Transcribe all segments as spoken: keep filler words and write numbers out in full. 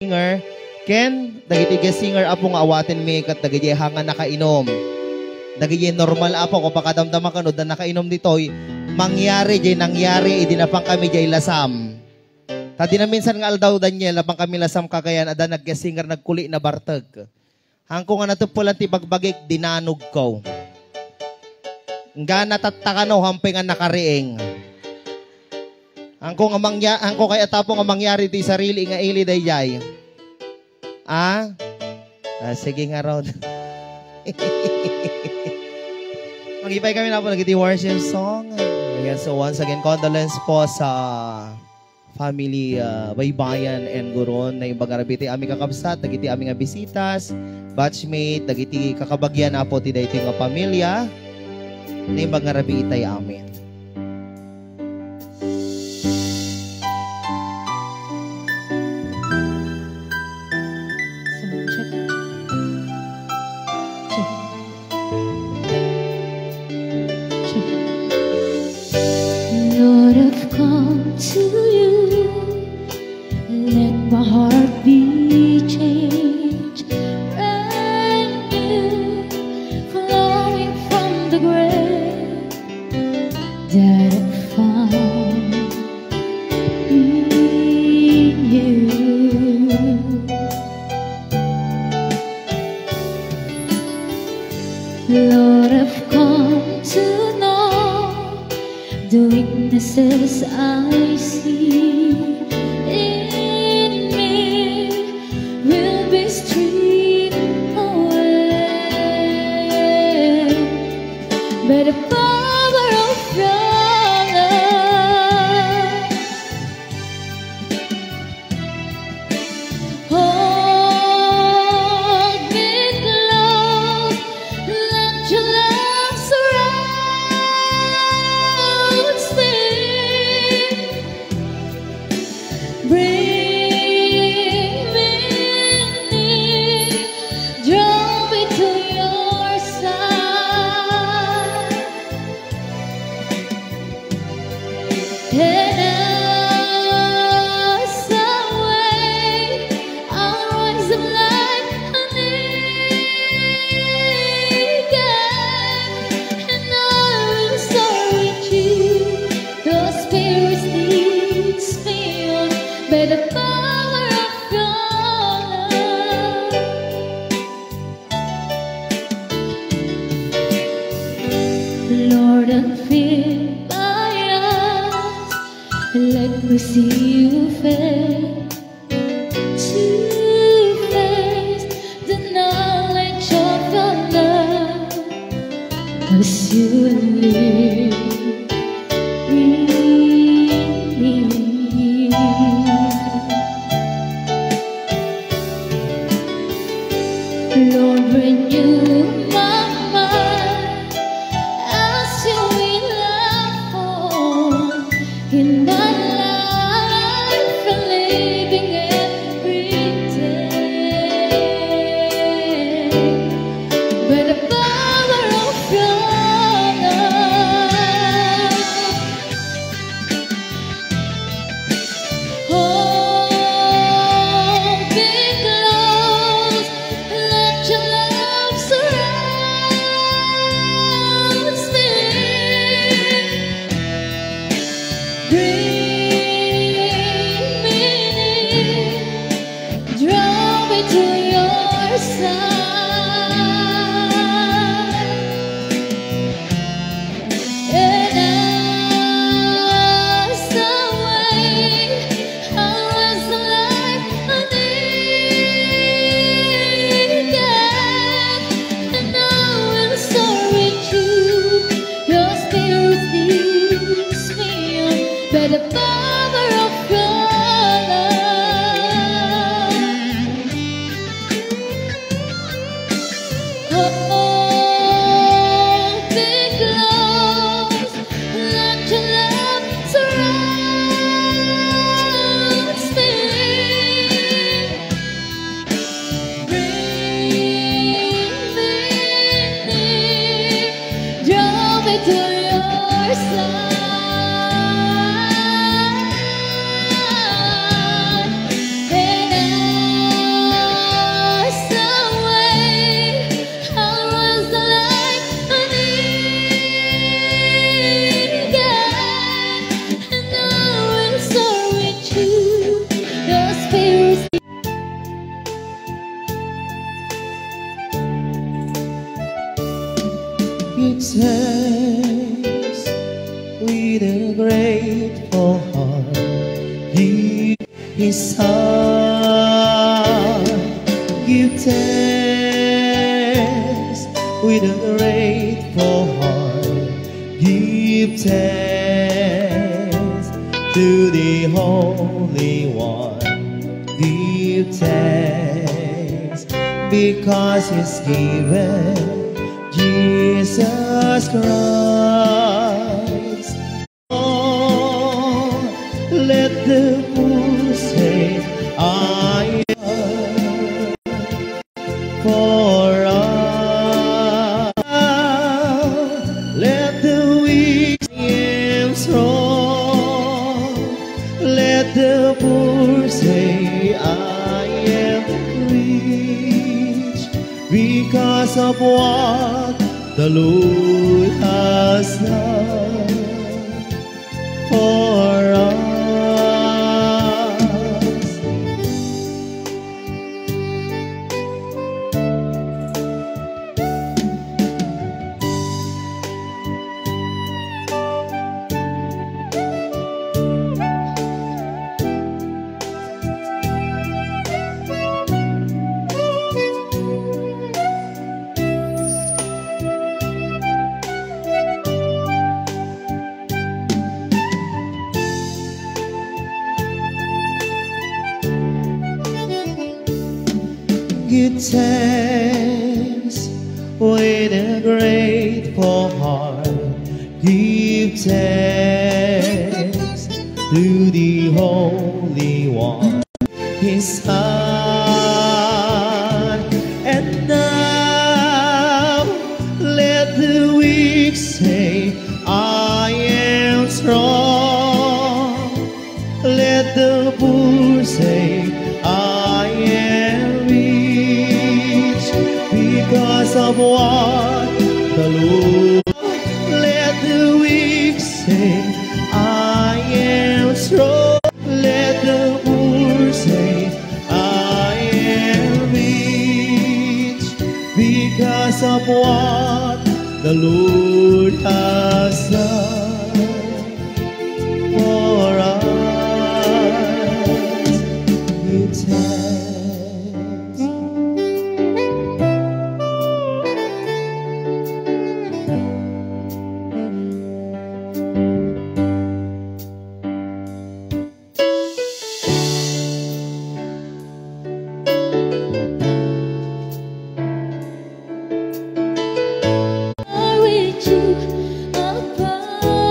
singer, ken dagiti guest singer, Apo, nga awatenmi ket dagidiay ha nga nakainom. Dagidiay normal, Apo, ko pakadamdama ken adda nakainom ditoy, mangyari diay nangyari idi napankami diay lasam. Ta di naminsan nga aldaw, Daniel, napankami lasam, Cagayan, adda nag-guest singer, nagkuli, nabartek. Haanko nga nateppelan ti bagbagik, dinanogko. Nga natattakano, haanpay nga nakariing. Haanko nga mangya-, haanko kayat, Apo, nga mangyari ti sarili nga ili daydiay. Ah? Ah, sige ngarud. Mag-ipay kami na po, nagiti worship song. Ayan, so once again, condolence po sa family, ah, Baybayan and Guron. Naimbag nga rabii ti amin kakabsat, dagiti amin nga bisitas, batchmate, dagiti kakabagyan, Apo, ti daytoy nga pamilya. Naimbag nga rabii itay amin. Sound check. Check. Check. Lord, I've come to you. Let my heart be changed, brand new, flowing from the grace that I found in you. Lord, I've come to know the weaknesses I see in me will be stripped away by the power of your love. Hold me close, let your love surround me. Bring me near, draw me to your side. And as I wait, I'll rise up like an eagle, and I will soar with you. Your spirit leads me on by the power of your love. Lord, unveil my eyes. Let me see you face to face. The knowledge of your love as you live in me. Lord, renew my mind as you will unfold in my life, living every day by the power of your love. Hold me close, let your love surround me. Bring me near, draw me to your side. And as I wait, I'll rise like an eagle, and I will soar with you. Your spirit leads me on by the power of your love. Says with a grateful heart, give his son. Give thanks with a grateful heart. Give thanks to the Holy One. Give thanks because he's given Jesus Christ. Oh, let the poor say, "I am for us." Let the weak say, "I am strong." Let the poor say, "I am rich." Because of what the Lord has done for us. Give thanks with a grateful heart. Give thanks to the Holy One, his Son. And now let the weak say, "I am strong." Let the poor say, "I am rich," because of what the Lord. Let the weak say, "I am strong." Let the poor say, "I am rich," because of what the Lord has done for us. Give thanks. Are with you above.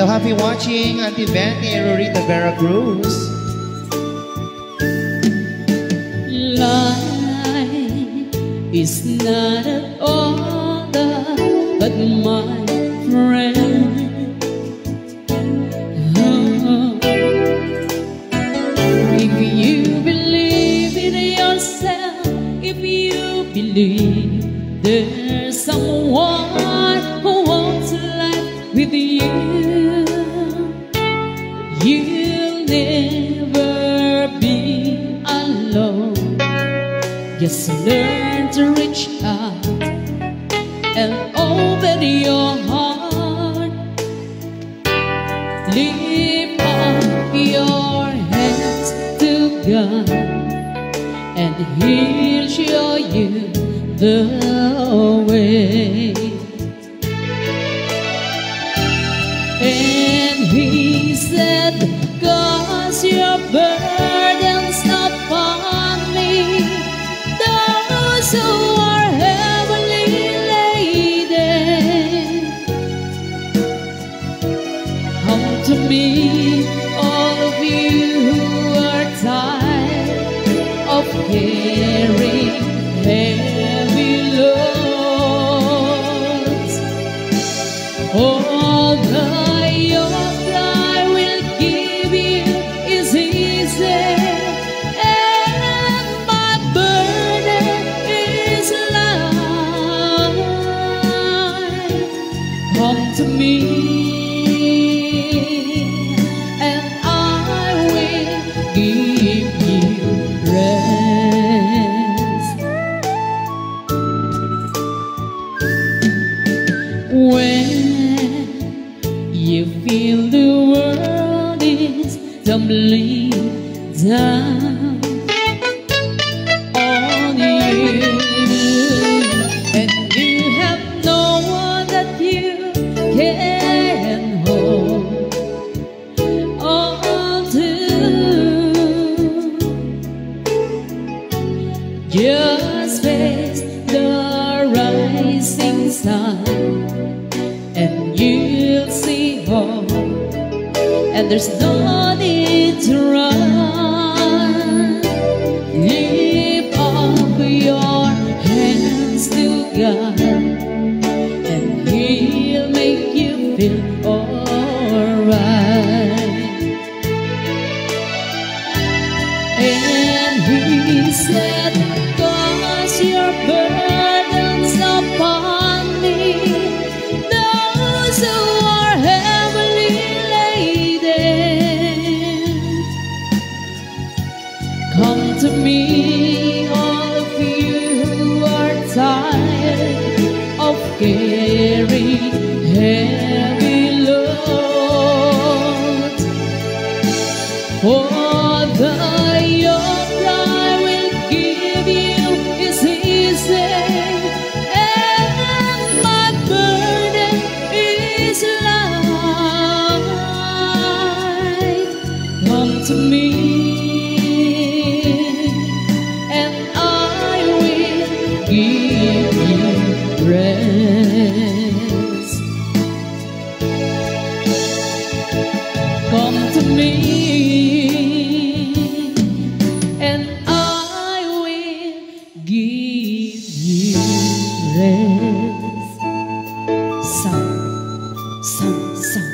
Happy watching, Auntie Betty and Rorita Vera Cruz. Life is not at all the, but my friend. Oh. If you believe in yourself, if you believe there's someone who wants life with you, you'll never be alone. Just learn to reach out and open your heart. Lift up your hands to God, and He'll show you the way. And He said, "Cast your burdens upon me, those who are heavily laden. Come to me, all of you who are tired of carrying heavy loads. All the yoke I will give you is easy, and my burden is light. Come to me, and I will give you rest." When you feel the world is tumbling down on you, and you have no one that you can hold on to. Just face the rising sun, and you'll see hope, and there's no need to run. Lift up your hands to God, and He'll make you feel alright. And He said, "Cast your burdens upon me, those who are heavily laden. Come to me, all of you who are tired of carrying heavy loads. For the yoke I will give you is easy, and my burden is light. Come to me, and I will give you rest. Come to me, and I will give you rest." Sang, sang, sang.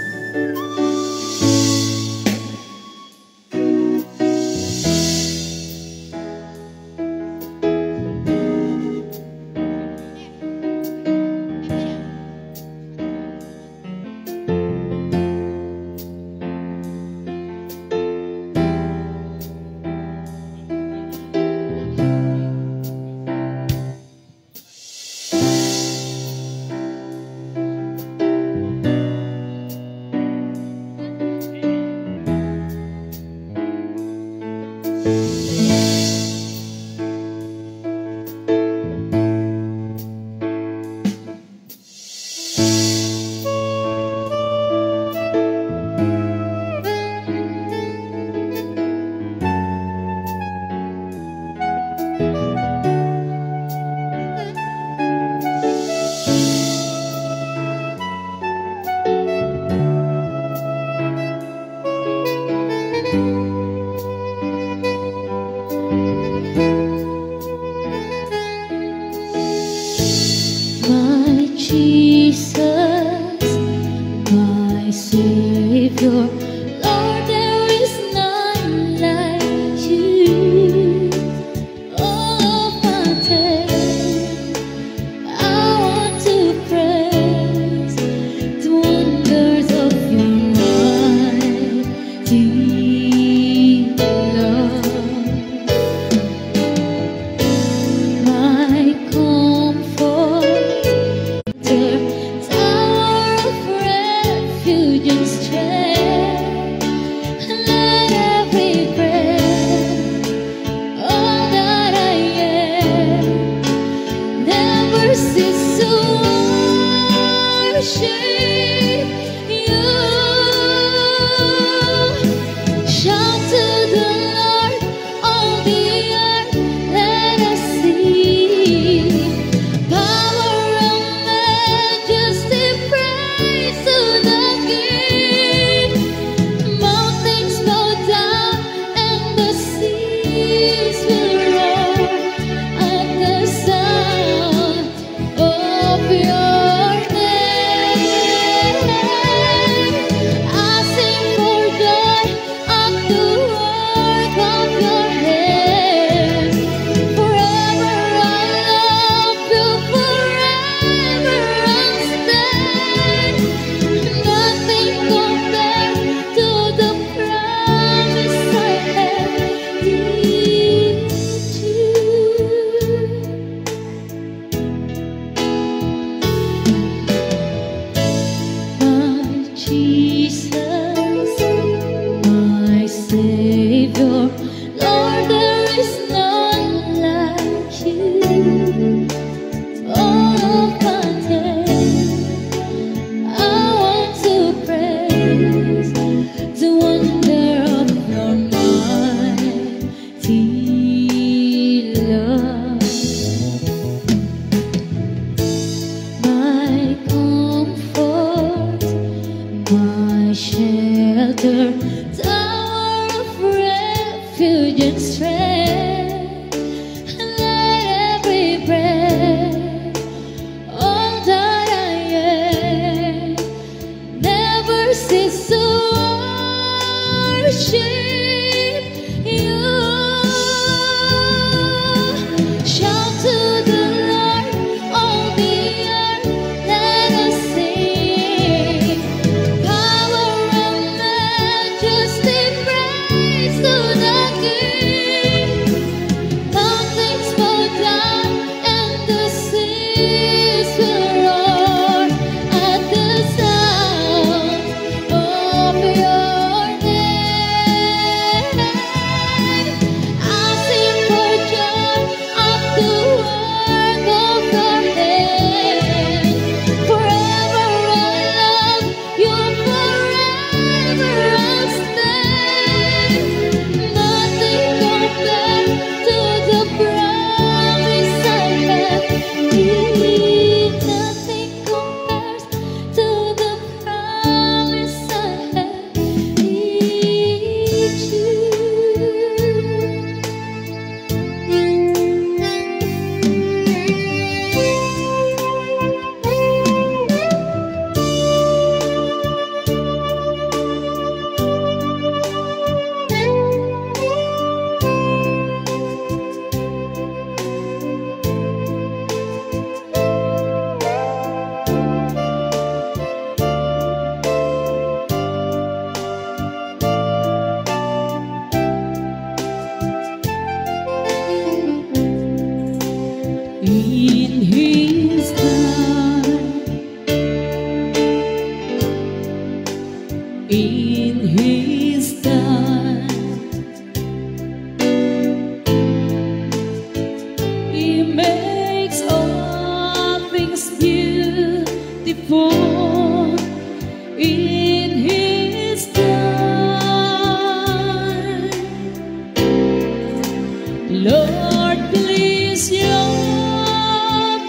Lord, please show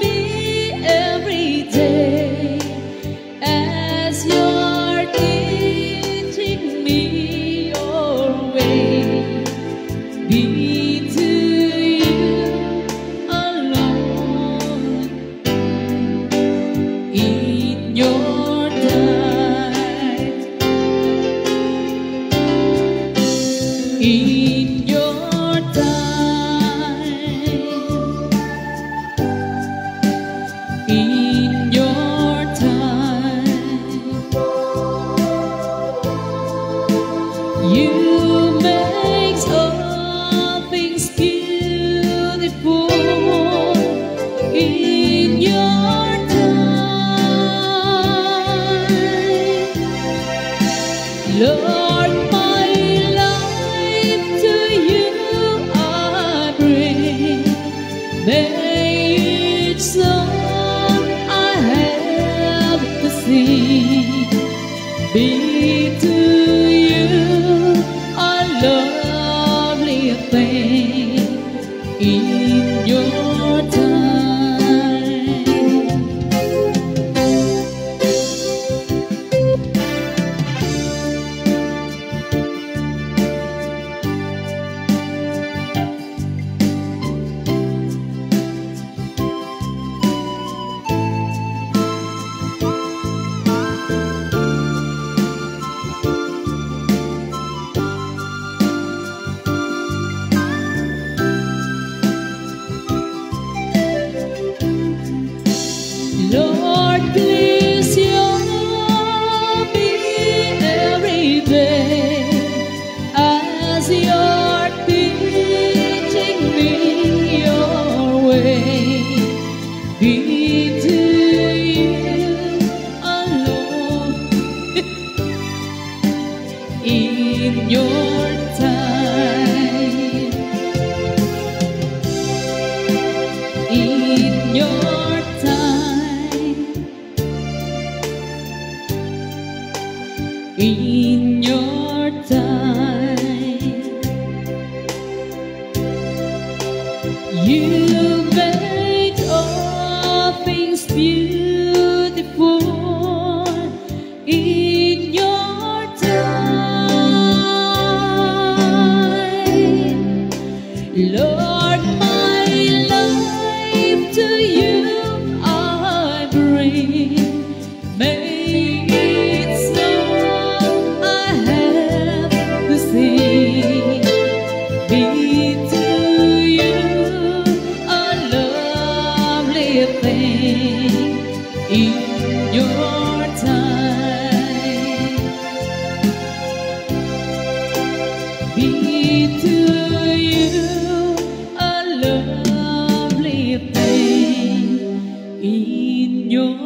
me every day as you're teaching me your way. Be to you alone in your time. In your time, in your time, you make all things beautiful in your time. Lord, my life to you I bring. May each song I have to sing be to you a lovely thing in your time. Lord, please show me every day as you're teaching me your way. Be to you alone in your time. In your time. In your time, you make all things beautiful in your time. Lord, my life to you I bring. May each song I have to sing be to you a lovely thing in your time. Be to you a lovely thing in your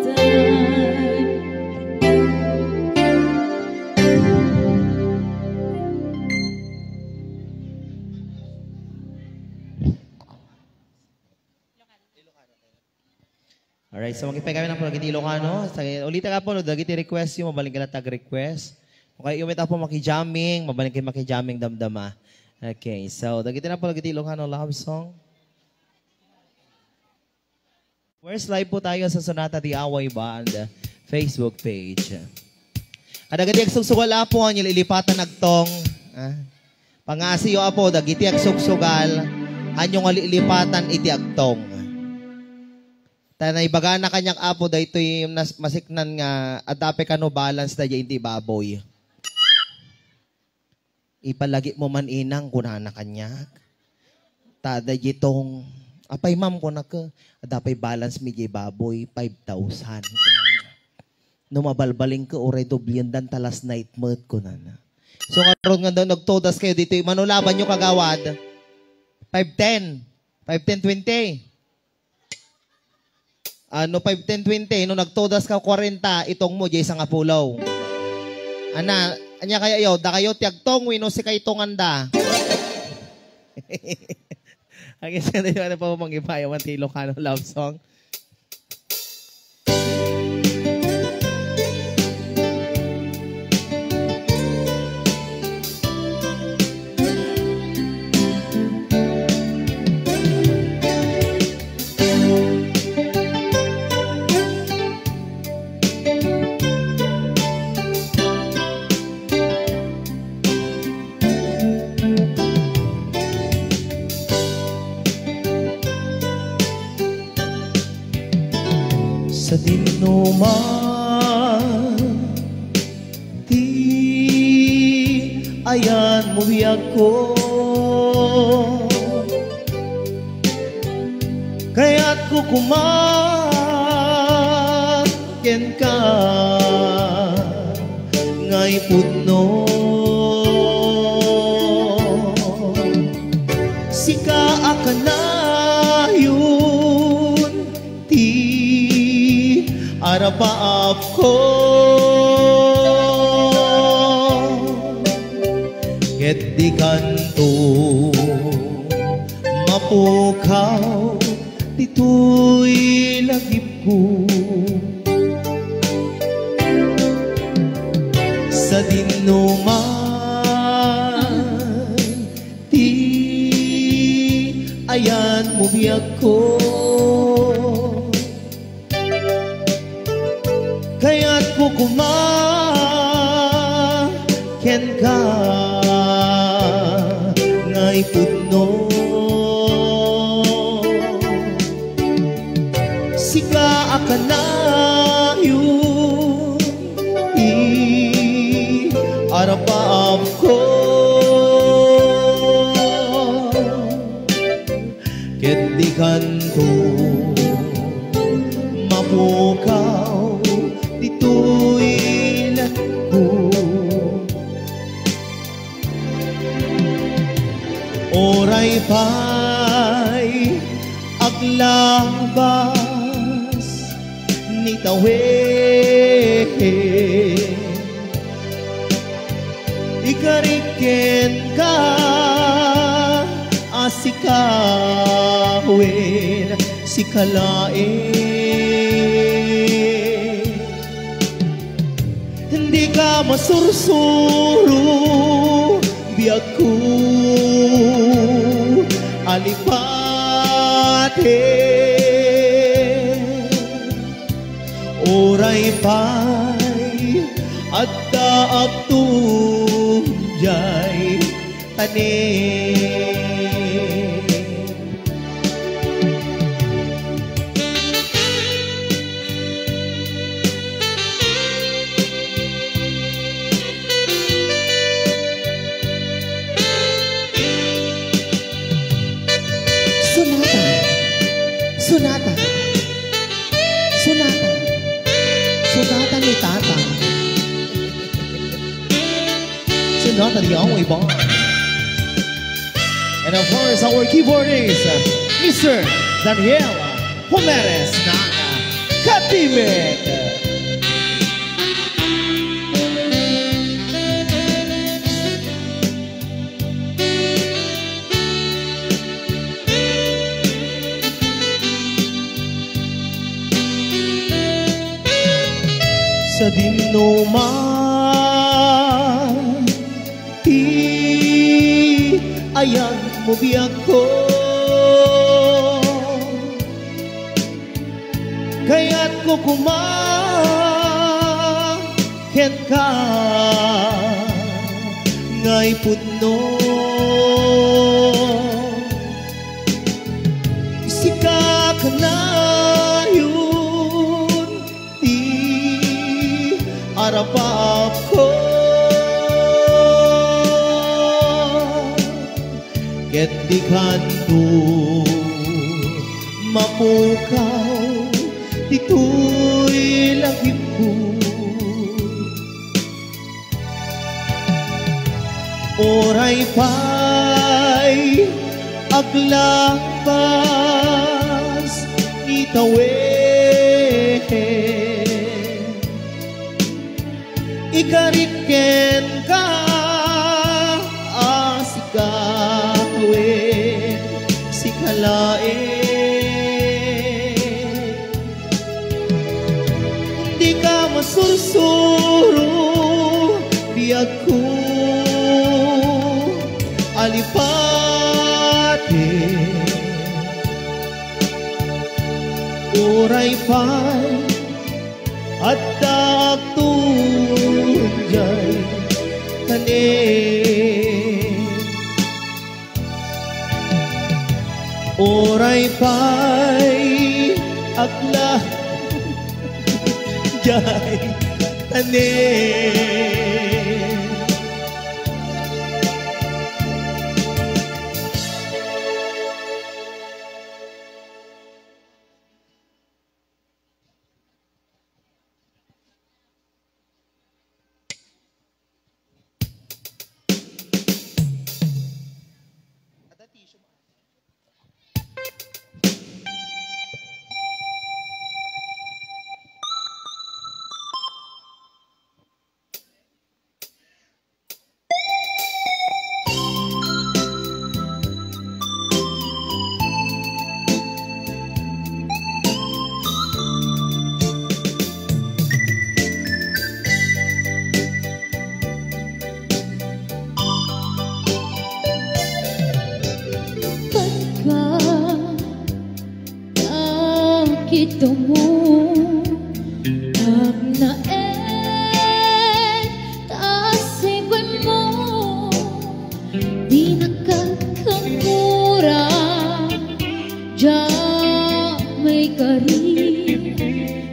time. Alright, so mangipay kami ng dagiti Ilocano. Sa, ulitek, Apo, no, dagiti request yo, mabalin ka lang tag-request. Kung kayo met, Apo, makijamming, mabalin kayo makijamming damdama. Okay, so dagiti na po dagiti Ilocano love song. First live po tayo sa Sonata D I Y Band Facebook page. Kadagiti agsugsugal, Apo, nga lilipatan agtong. Ah. Pangasiyo, Apo, dagiti agsugsugal, anyo nga lilipatan iti agtong. Ta naibagana kaniak, Apo, daytoy nas-, masiknan nga adda pay kano balance daydiay iti baboy. Ipalagipmo man, inang, kunana kaniak. Ta daydiay tong, apay, ma'am, kunak, adda pay balance mi diay baboy, five thousand. No mabalbalinko, uray dobliendan ta last night met, kunana. So, ngarud nga daw nagtodas kayo ditoy, mano labanyo, kagawad? Five ten. Five ten twenty. Ano, five ten twenty, no nagtodas ka kwarenta, itongmo diay sangapulo. Ana, ania kaya yo, dakayo ti agtong wenno sika itonganda? Agis ka na yung ano pa manggipayawan ti Ilocano love song. Sadinoman ti ayanmo, biagko. Kayatko koma kenka nga ipudno. Sika a kanayon ti arapaapko, ket dikanto mapukaw ditoy lagipko. Sadinoman ti ayanmo, biagko. Kayatko koma kenka nga ipudno. Sika a kanayon ti arapaapko, ket dikanto mapukaw ditoy lagipko. Uray pay aglabas ni tawen, ikarik kenka a sika wen sika laeng. Dika masursuro, biagko a lipate. Uray pay adda agto diay tanem. Sonata. Sonata. Sonata. Sonata ni Tata. Sonata ni Amoy Bar. And of course, our keyboardist, Mister Daniel Jimenez na Katimit. Sadinoman ti ayanmo, biagko. Kayatko koma kenka nga ipudno. Sika kanayon ti arapaapko, ket dikanto mapukaw ditoy lagipko. Uray pay aglabas ni tawen, ikarik kenka a sika wen sika laeng. Dika masursuro, biagko a lipate. Uray pay adda agto diay tanem. Uray pay agla-, Tanem. Pagka nakita mo, agnaed ta sipay mo, di nakakamura. Diak maikari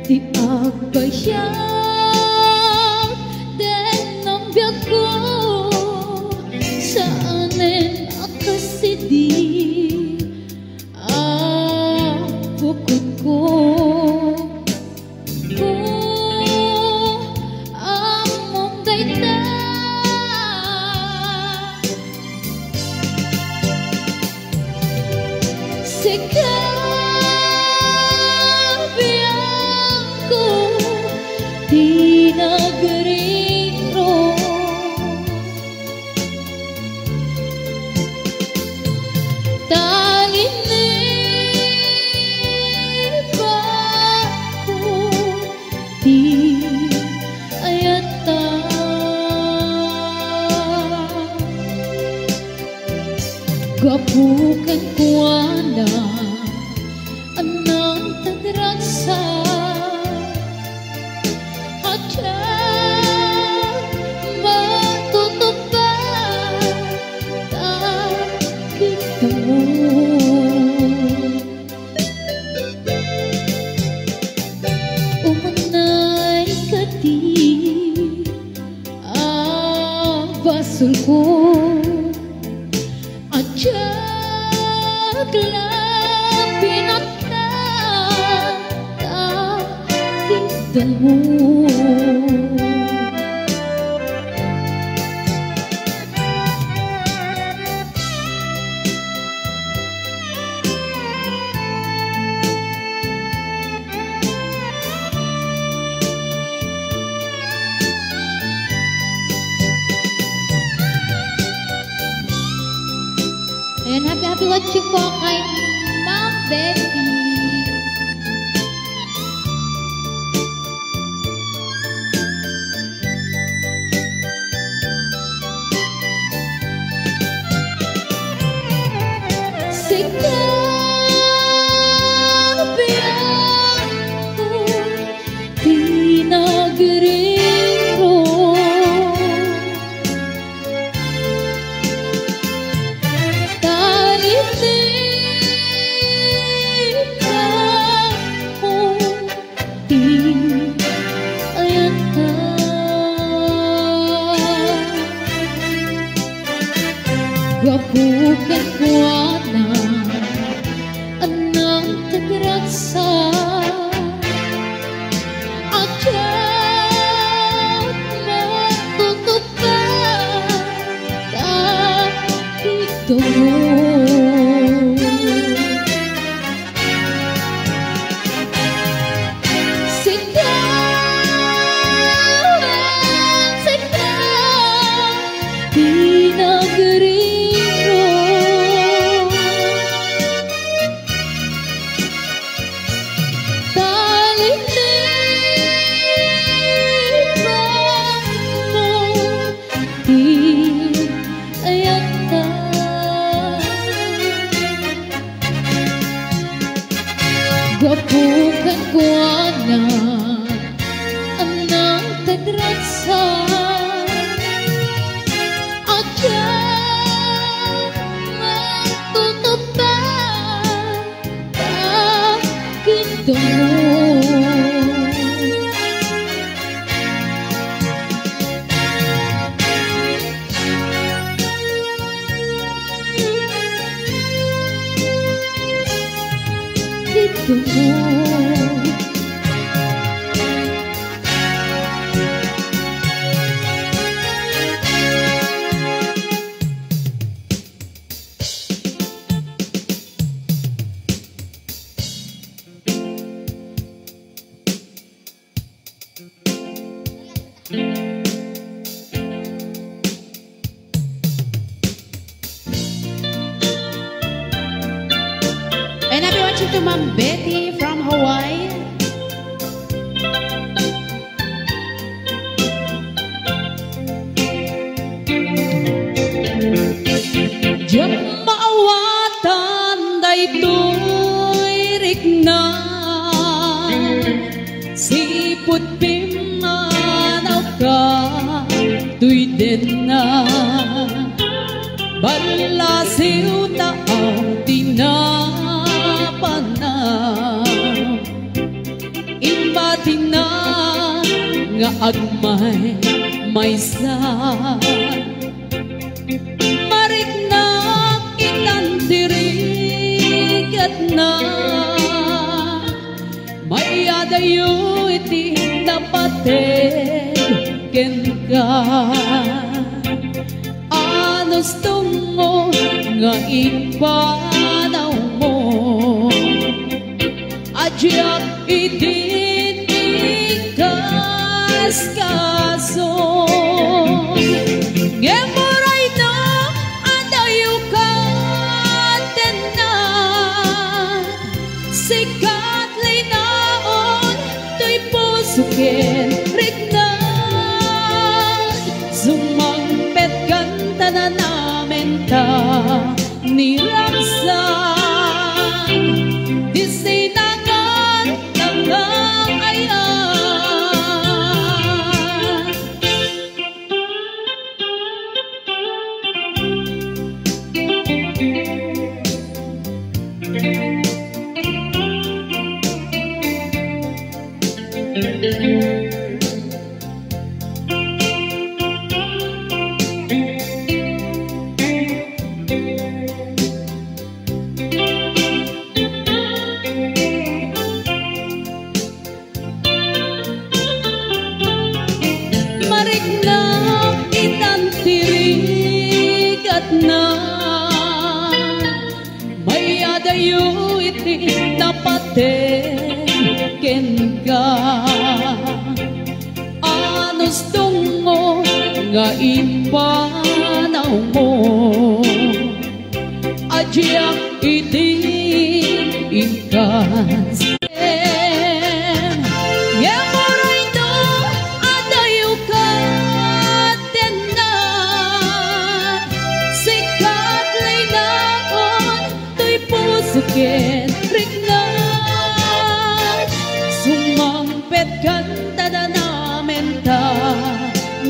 ti agbayag den nang biagko, saanen a kasidi a bukotko. Ammom dayta. Sika, biagko, ti nagriro. Talinaedko ti ayatta. Gapu kenkuana, a nangted ragsak, a diak matutupad ta kitaem. Umanay kadi a basolko, a diak la pinatay ta ti damo. Ayan, happy, happy watching po kay Ma'am Betty. Sika, biagko, ti nagriro. Talinaedko ti ayatta. Gapu kenkuana, a nangted ragsak, a diak matutupad ta kitaem. Sika, sika, ti nagriro. Talinaedko ti ayatta. Gapu kenkuana, a nangted ragsak, a diak matutupad ta kitaem. Ito mo. And happy watching to Ma'am Betty from Hawaii. Diak maawatan daytoy rikna. Sipud pimmanawka toy denna, ballasiw ta a ti napanaw. Imbatina nga agmaymaysa. Mariknak itan ti rigatna. Mayadayo iti napateg kenka. Anus tungo nga impanawmo. Diak idin ikaskaso. Ngem uray no adayo ket tenna, sikat linaon toy puso ken rikna. Sumangpet kanta nanamenta ni Raksan, di sinangan tangaayan. Mariknak itan ti rigatna. Mayadayo iti napateg kenka. Anus tungo nga impanawmo. Diak idin ikaskaso. Ngem uray no adayo ket tenna, sikat linaon toy puso ken rikna. Sumangpet kanta nanamenta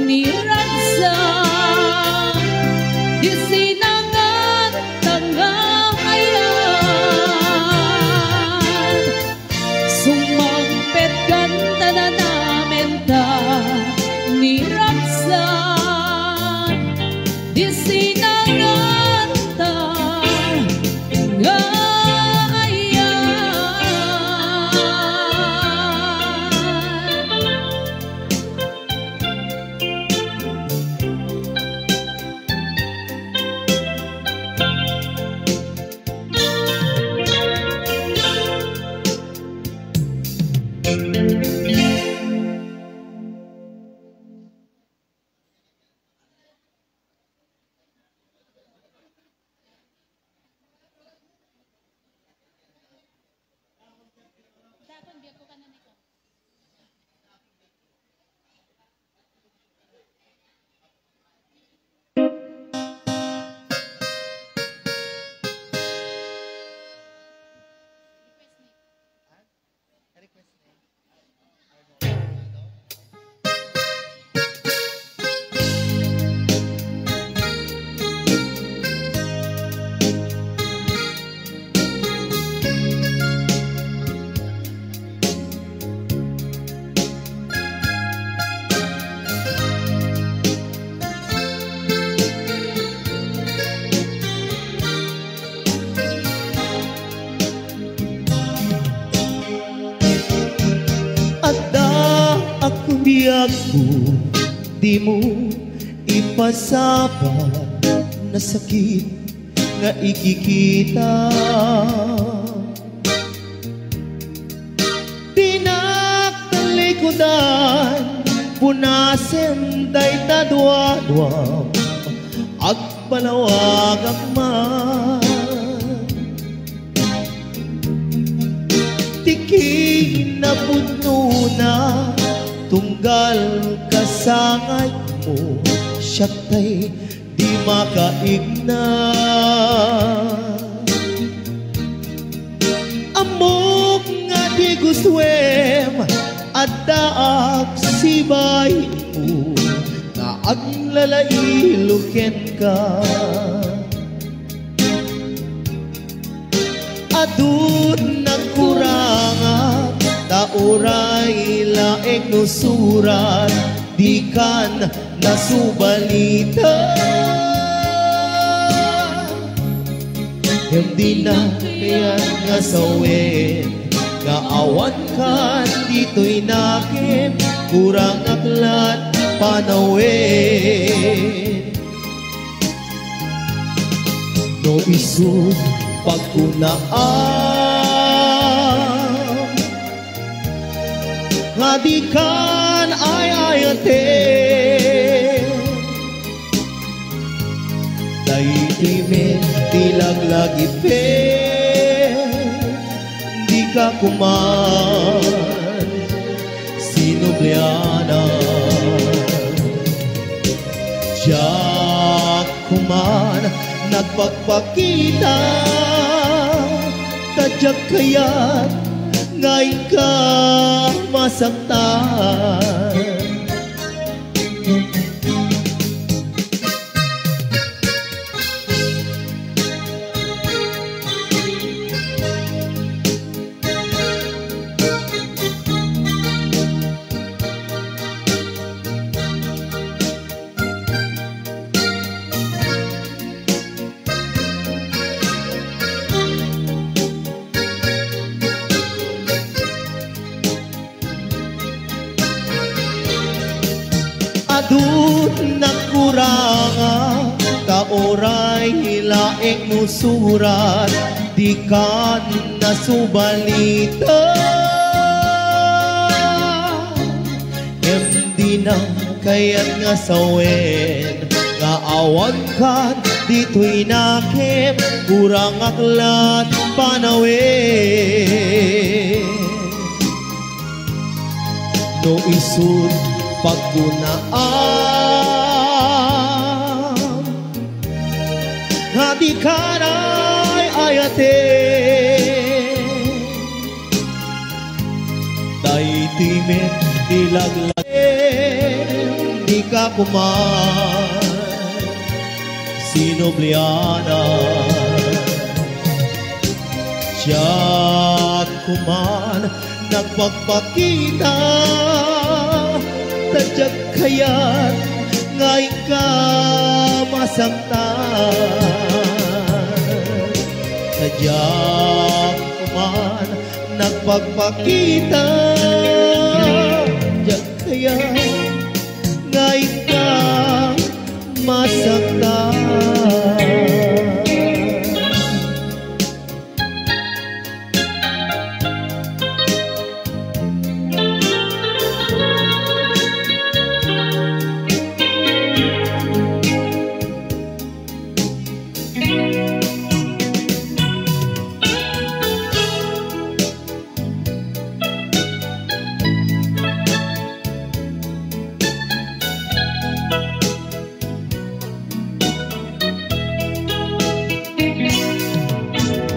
ni Raksan, di sinangan tangaayan. Sumangpet kanta nanamenta ni Raksan, di sinangan tangaayan. Agko, dimo ipasapa, nasakit nga ikikita. Dinak talikudan, punasen dayta duaduam, agbalawagak man. Ti kinapudnona, tunggal kasangaymo, siak tay di makaigna. Ammok nga di gustoem, addaak sibaymo, nga aglalailo kenka. Adu ti nagkurangak, ta uray laeng no surat, dikan nasubalita. Ngem dinak kayat nga sawen, nga awankan ditoy nakem, kurangak la't panawen. No isu pagkunaam nga dikan ay-ayaten, daytoy met ti laglagipen, dika koman sinublianan. Diak koman nagpakpakita, ta diak kayat nga inka masaktan. Adu ti nagkurangak, ta uray laeng no surat, dikan nasubalita. Ngem dinak kayat nga sawen, nga awankan ditoy nakem, kurangak la't panawen. No isu pagkunaam nga dikan ay-ayaten, daytoy met ti laglagipen, dika koman sinublianan. Diak koman nagpakpakita, ta diak kayat nga inka masaktan. Ta diak koman nagpakpakita, diak kayat nga inka masaktan.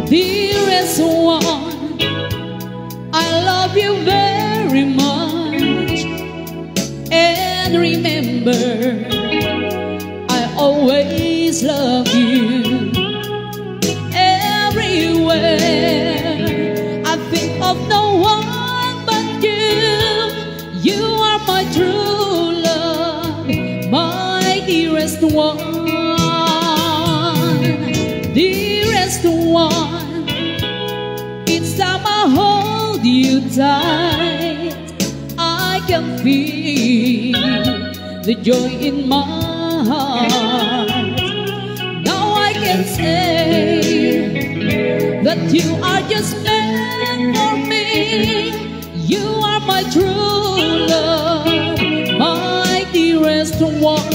Dearest one, I love you very much. And remember, I always love you. Everywhere I think of no one but you. You are my true love, my dearest one, dearest one. Each time I hold you tight, I can feel the joy in my heart. Now I can say that you are just meant for me. You are my true love, my dearest one.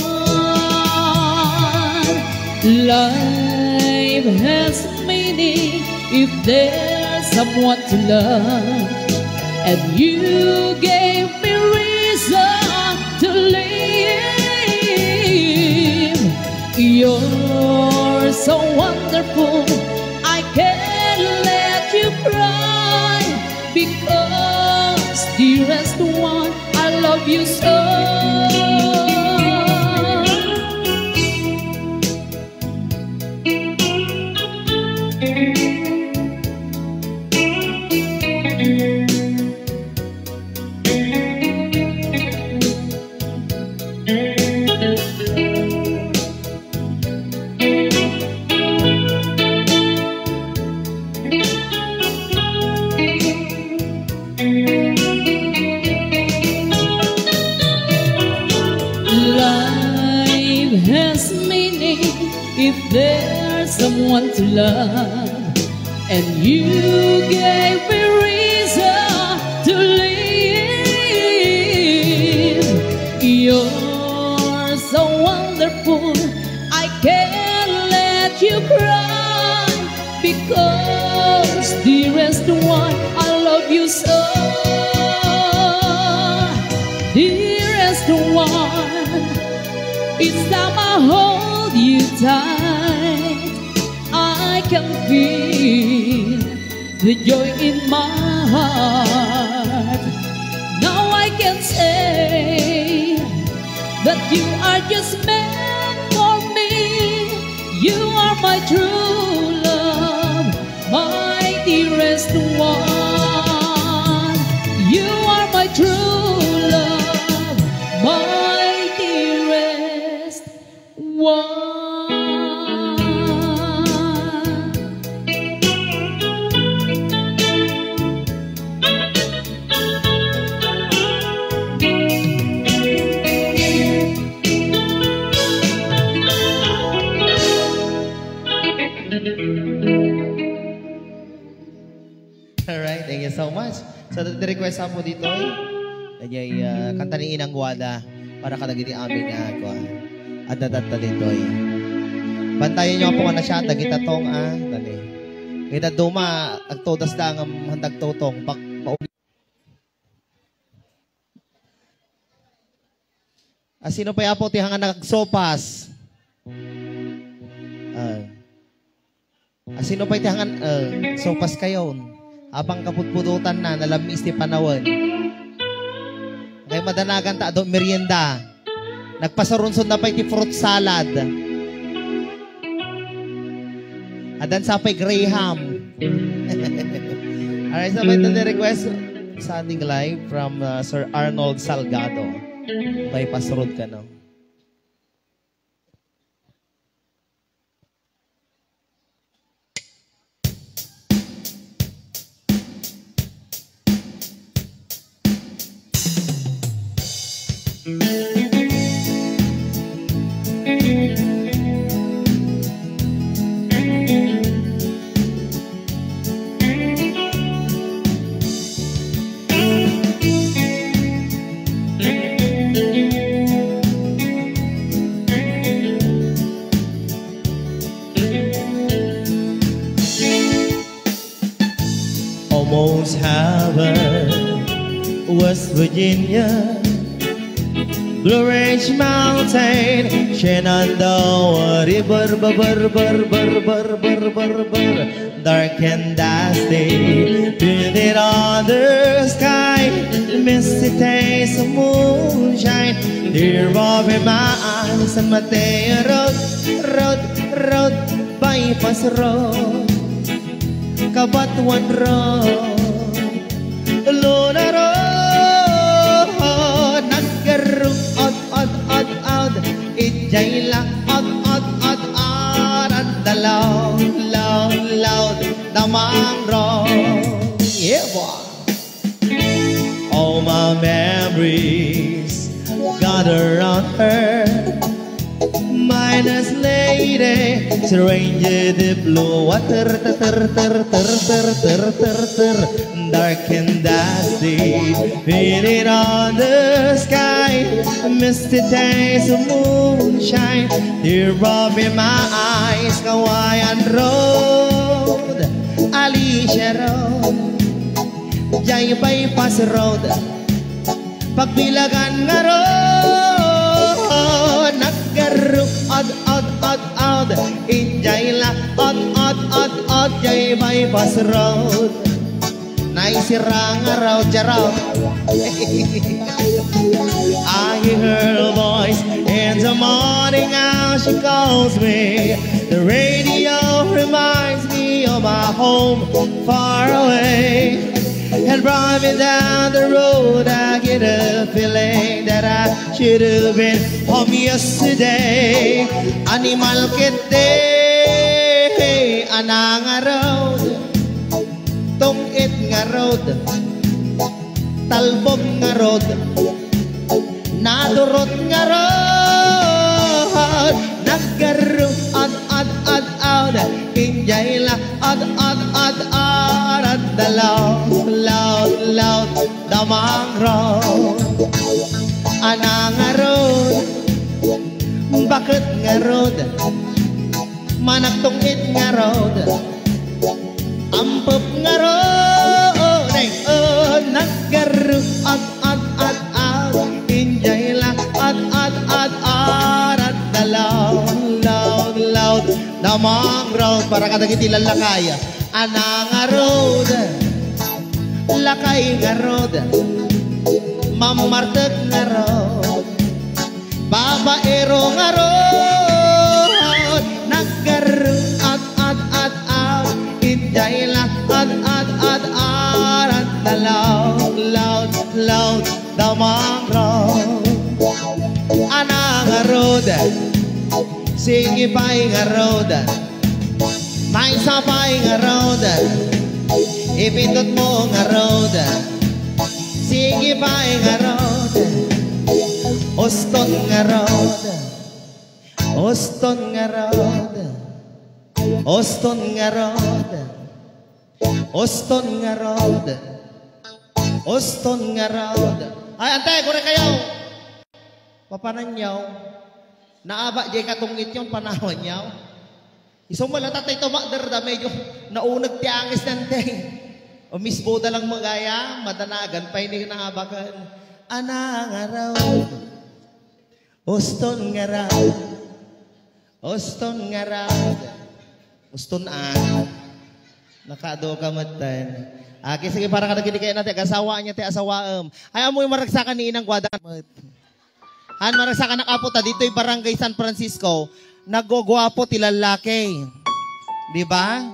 Life has meaning if there's someone to love, and you gave me reason to live. You're so wonderful, I can't let you cry, because, dearest one, I love you so. Life has meaning if there's someone to love, and you gave me reason to live. You're so wonderful, I can't let you cry, because, dearest one, I love you so. Dearest one, each time I hold you tight, I can feel the joy in my heart. Now I can say that you are just meant for me. You are my true love, my dearest one. You are my true love, my dearest one. Alright, thank you so much. So, the request po ditoy, kanyay, ah, kanta ni Inang Wada para kadagiti amin nga ako, ah, adda tatta ditoy. Bantayan niyo po nga na siya, dagita tong, ah, dali. Kita duma, agtodas lang ang handag totong, bak-, mauli. Ah, sino pay, Apo, ti hangan nagsopas? Ah. Ah, sino pay ti hangan, ah, sopas kayon? Apang kaputputotan na, nalammis ti panawen. Kay madanagan ta, adu merienda. Nagpasarunsod na pay ti fruit salad. Addan sa pay Graham. Alright, so may the request, standing live from, uh, Sir Arnold Salgado. Bypass Road kano. Almost heaven, West Virginia, Blue Ridge Mountain, Shenandoah River, ber, ber, ber, ber, ber, ber, ber, ber, dark and dusty, painted on the sky, misty taste of moonshine, here of my eyes, San Mateo Road, Road, Road, Bypass Road. Kabatuan Road, Luna Road, naggaruk, od, od, od, od, idiay la, od, od, od, aran da loud, loud, loud, Damang Road. Yeah, boy. My memories gather on her. Minus lady, stranger the blue water, ter, ter, ter, ter, ter, ter, ter, ter, ter. Dark and dusty, painted on the sky. Misty taste of moonshine, teardrop in my eyes. Kawayan Road, Alicia Road, Jai Bypass Road, Pagbilagan nga road, naggaru, ad, ad, ad, ad, Injay la, ad, ad, ad, ad, Jai Bypass Road. Naisira nga road, charot. I hear her voice in the morning as she calls me. The radio reminds me of my home far away. And brought me down the road, I get a feeling that I should have been home yesterday. Animal kete, anang nga road, tungit nga road, talbog nga road, nadurot nga road, naggaru, ad, ad, ad, ad, Injay la, ad, ad, ad, ad, ad, da loud, loud, loud, damang road. Anang nga road, baket nga road, managtungit nga road, ampep nga road, ay, oh, naggaru, ad, ad, ad, ad, Injay la, ad, ad, ad, ad, ad, da loud, loud, loud, damang road, para kadagiti lallakay. Anang nga road, lakay nga road, mammartek nga road, babaero nga road, naggaru, ad, ad, ad, ad, Injay la, ad, ad, ad, ad, ad, da loud, loud, loud, damang road. Anang nga road, sige pay nga road, maysa pay nga road, ipindutmo nga road, sige pay nga road, uston nga road, uston nga road, uston nga road, uston nga road, uston nga road. Ay, antay, kore kayo. Papananyaw, naaba jay katungit yon, panawanyaw. Isu met latta tay tumakder da, medyo nauneg ti angis nante. O mismo da lang magaya, madanagan pay ni naabakan. Anang nga road, uston nga road, uston nga road, uston a. Nakaado ka met ten. Okay, sige, para kadagiti kayatna ti agasawa, ania ti asawaem. Ay, ammoyo, maragsakan ni Inang Guada met. Haan, maragsakan, apo, ta ditoy Barangay San Francisco, nagguguapo ti lallaki. Di ba?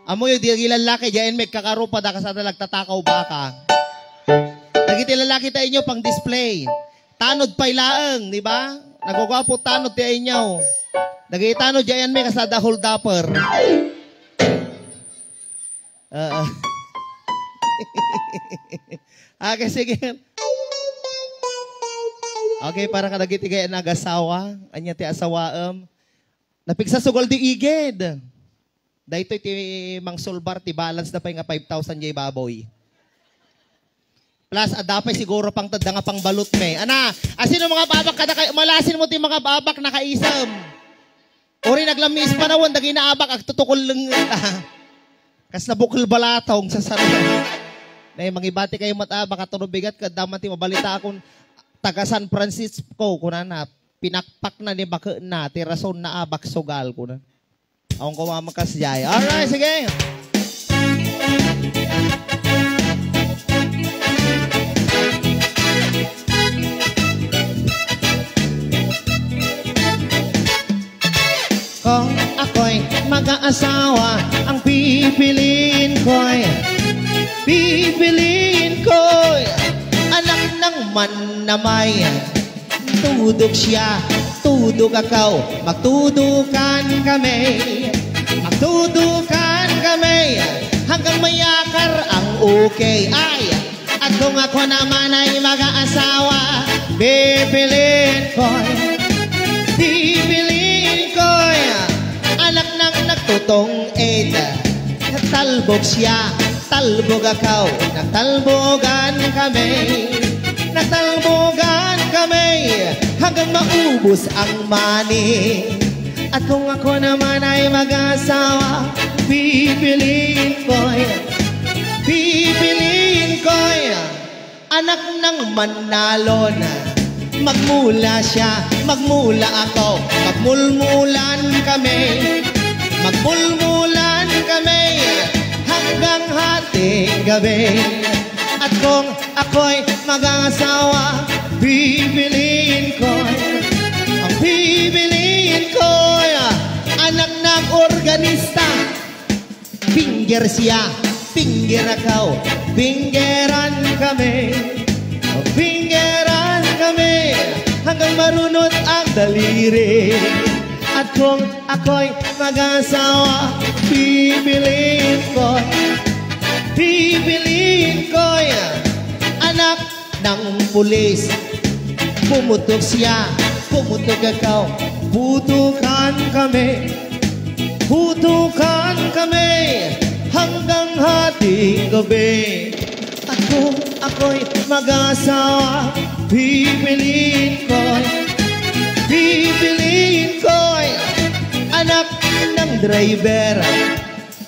Ammoyo, di lallaki, diay met kakarupada, kasada nagtatakaw baka. Dagiti lallaki ta inyo pang-display. Tanod pay laeng, di ba? Nagguguapo tanod ti inyo. Dagiti tanod diay met kasada holdaper. Oo. Okay, sige. Okay, para kadagiti kayatna agasawa, ania ti asawaem. Napigsasugal di igid. Daytoy ti mangsulbar ti balance da pay nga five thousand jay baboy. Plus, adda pay siguro pangted da nga pangbalutmi. Ana, asino mangab-abak kadakayo? Malasin mo ti mangab-abak, nakaisem. Uray naglammis panawen, dagiti naabak, agtutukol lang. Kas nabukel balatong sa sarili. Nay, mangibati kayo met, ah, baka tuno bigat ka, daman ti mabalitaakon, taga San Francisco, kunana, pinakpakna ni bakena, ti rason na, ah, baksugal, kuna. Awan ko mamakasdiay. Alright, sige. Kung ako'y mag-aasawa, ang pipiliin ko'y, pipiliin ko'y anak ng manamay. Tudok siya, tudok ako, magtudukan kami. Magtudukan kami hanggang mayakar ang ukay. Ay, Kung ako naman ay mag-aasawa, pipiliin ko, pipiliin ko anak ng nagtutong eight. Nagtalbog siya, talbog ako, nagtalbogan kami. Nagtalbogan kami hanggang maubos ang money. At kung ako naman ay mag-asawa, pipiliin ko, pipiliin ko anak ng manalon. Magmula siya, magmula ako, magmulmulan kami. Magmulmulan kami hanggang hating gabi. At kung ako'y mag-asawa, pipiliin ko, ang pipiliin ko, anak ng organista. Finger siya, finger ako, fingeran kami. Fingeran kami hanggang marunot ang daliri. At kung ako'y mag-asawa, pipiliin ko, pipiliin ko anak ng pulis. Pumutok siya, pumutok ako, putukan kami. Putukan kami hanggang hating gabi. At kung ako'y mag-asawa, pipiliin ko, pipiliin ko anak ng driver.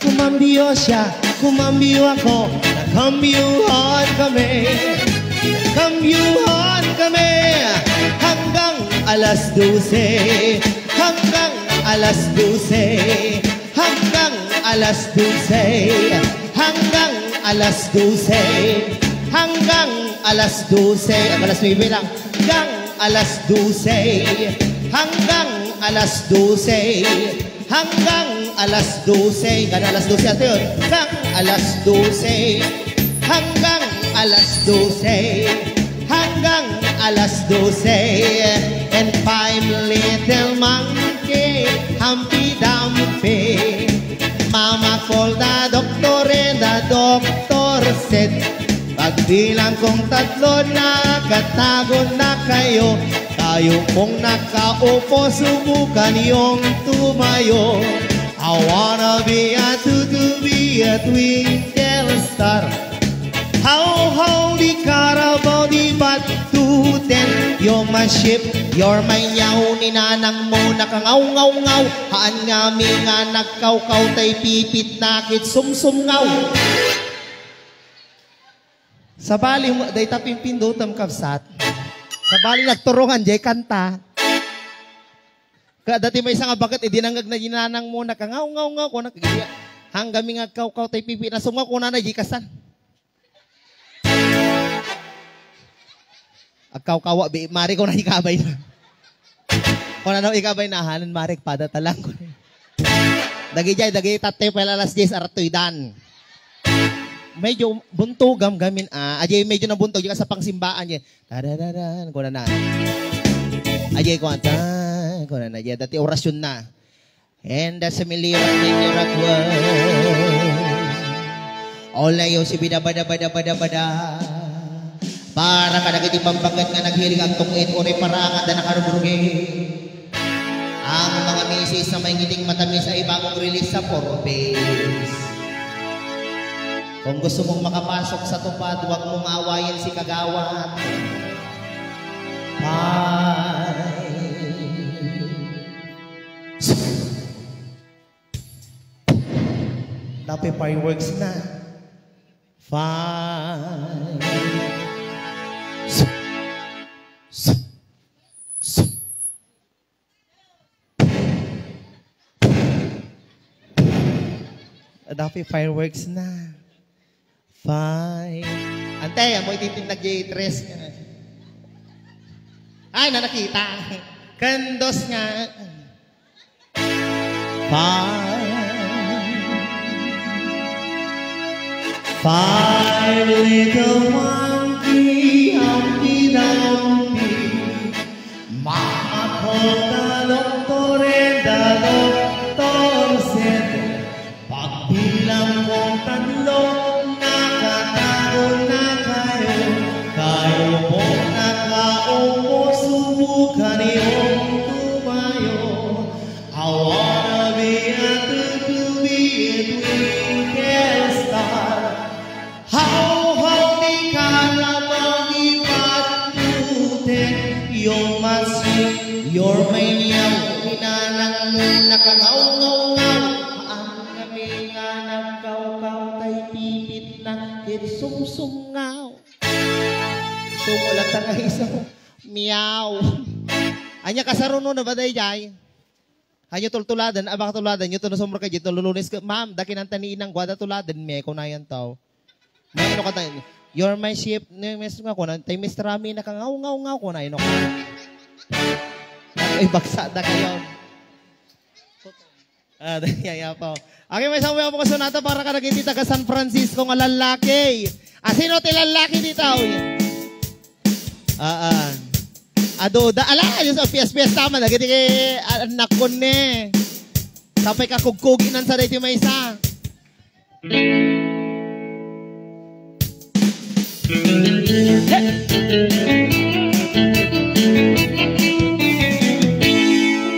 Kumambyo siya, kumambyo ako, nagkambyuhan kami. Nagkambyuhan kami hanggang alas dose. Hanggang alas dose. Hanggang alas dose. Hanggang alas dose. Hanggang alas dose. Ang alas nuebe lang. Hanggang alas dose. Hanggang alas dose. Hanggang alas dose. Hanggang alas dose, ato yun. Hanggang alas dose. Hanggang alas dose. Hanggang alas dose. And five little monkey, Humpy Dumpy. Mama called the doctor and the doctor said, "Pagbilang kong tatlo, nakatago na kayo. Kayo pong nakaupo, subukan yung tumayo. I wanna be a tutu, be a twinkle star. How, how, di Carabao, di Batu, then you're my ship, you're my nyaw, ni nanang mo nakangaw-ngaw-ngaw, haan nga mi nga nagkawkaw, tay pipit nakit sumsumngaw." Sabali mo, dayta pimpindutam, kabsat. Sabali nagturungan jay kanta. Kada ti maysa nga baket, idi nangngegna ni nanang mo, nakangaw-ngaw-ngaw, kuna, kagidi, hanggang mi nga agkawkaw tay pipi, nasumngaw, kunana, "Di kasan." Agkawkawa, bi-, mari ko na ikabay na. Kunana, ikabay na, "Hanan, mari, pada talang." Dagi jay, dagi tatte, pala alas diyes, aratoy dan. Medyo buntogam gamin, ah, ajay medyo nabuntog, yung sa pangsimbaan, eh. Tarararan, kunana. Ajay ko ata, kunana, ajay, dati orasyon na. And the simile of the miracle. Olayo si bida bada bada bada bada. Para kadagiti bambaket nga naghiling agtungit, uri parangan da nakarubrugit. Ang mga misis na may ngiting matamis ay bagong release sa Forbes. Kung gusto mong makapasok sa tupad, huwag mong awayin si Kagawad. Bye. Dapat fireworks na. Five. Dapat fireworks na. Five. Antay, amo iti tindag di tres. Ay, na nakita. Kandos nga. Five. Five little monkey, Humpty Dumpty. Mama called the doctor and the doctor said, "Pagbilang kong tatlo, nakatago na kayo." You're my sweet, you're my meow. Inanang mo nakangaw-ngaw-ngaw. Haan kami nga nagkawkaw tay pipitna ket sumsumngaw. Sumulata nga iso. Meow. Ania, kasaruno na ba dayjay? Hanyo tultuladen, abak tuladen, yo to no sumrek kadya, to Lunes ka, "Ma'am, dakinanta ni inang guada tuladen, me," kunayan tao. May ano ka tayo, "You're my ship," ni Miss nga, kuna, "Tay Miss Rami, nakangaw-ngaw-ngaw," kuna, ino ka. Ay, bagsa da kayo. Ah, yaya po. Okay, may sabi ako kasunata para ka naging taga San Francisco nga lalaki. Asino ti lalaki dito? Ah, ah. Adu, da, ala, yung sa piyes-piyes tama, nagiti kay, ah, anak ko ni. Sapay ka kugkugi nan sa daytoy maysa.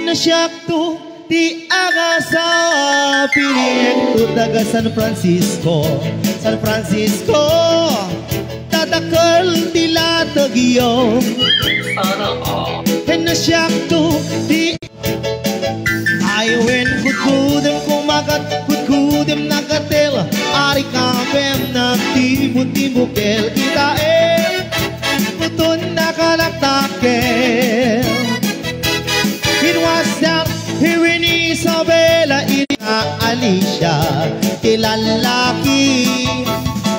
Nasiakto ti agasa, piliekto taga San Francisco. San Francisco, tadakel ti lategyo. Nasiakto ti Ay wen gudgudem kumagat, gudgudem nagatel, ari kapem nagtimbo-timbo kel kitaem, kuton nakalaktakel. It was that here in Isabela, it, ah, Alicia, ti lalaki,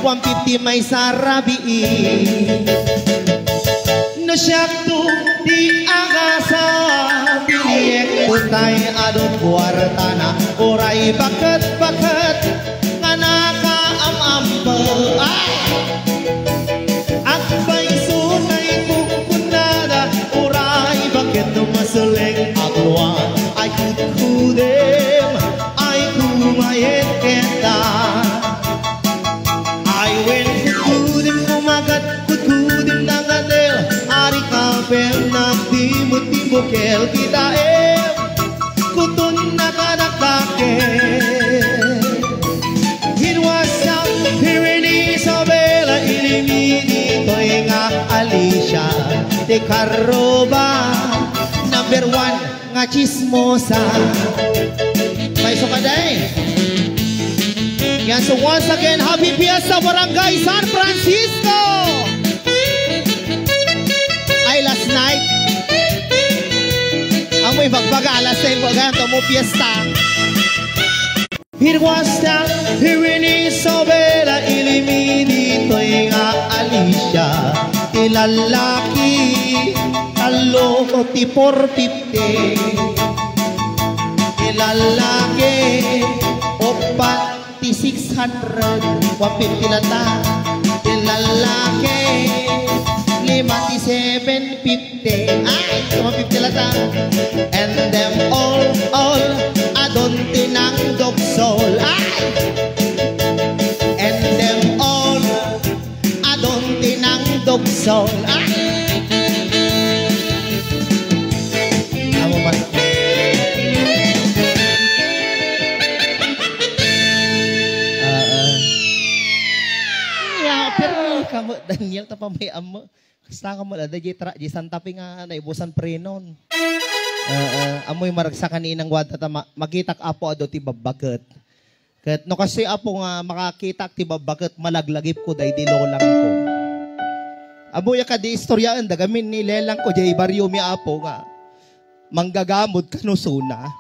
one fifty may sarabii. No siakto ti agasa, piliek utay adu kuartana, uray baket-baket nga nakaam-ammo. Ay! Agpayso kay kukunada, uray baket no masuleng agluan. Ay kudkudem, ay kumayet kenta. Ay wen kudkudem kumagat, kudkudem nangatel, ari kapem nagtimbo-timbo kel kitaem, kuton nakadakdakel. It was up here in Isabela, ilimiditoy nga Alicia, ti Carroba, number one. Nga chismosa. Paiso ka, day. Yan, so once again, happy fiesta, Barangay San Francisco! Ay, last night. Amoy bagbaga, alas ten, baga, kamo fiesta. Hirwasta, hiwini, sobela, ilimi, ditoy nga Alicia, ti lalaki, tallo ti four fifty. Ti lalaki, upat ti six hundred, one fifty lata. Ti lalaki, lima ti seven fifty. Ay, one fifty lata. And them all, all, adon ti nangdogsol. Ay! And them all, adon ti nangdogsol. Ay! Amo man. Ah, ah. Ya, pero kamo, Daniel, tapamay amo. Kasta ka mo, ada, di tra-, di Santa Fe nga naibusan prenon. Ah, ah, amoy maragsakan ni inang Guada ta ma-, makitak, Apo, adu ti babbaket. Ket no kastoy, Apo, nga makakitak ti babbaket, malaglagipko daydi lolangko. Amoy a kadi istoryaen da gamin ni lelangko, diay baryo mi, Apo, nga manggagamod kano suna.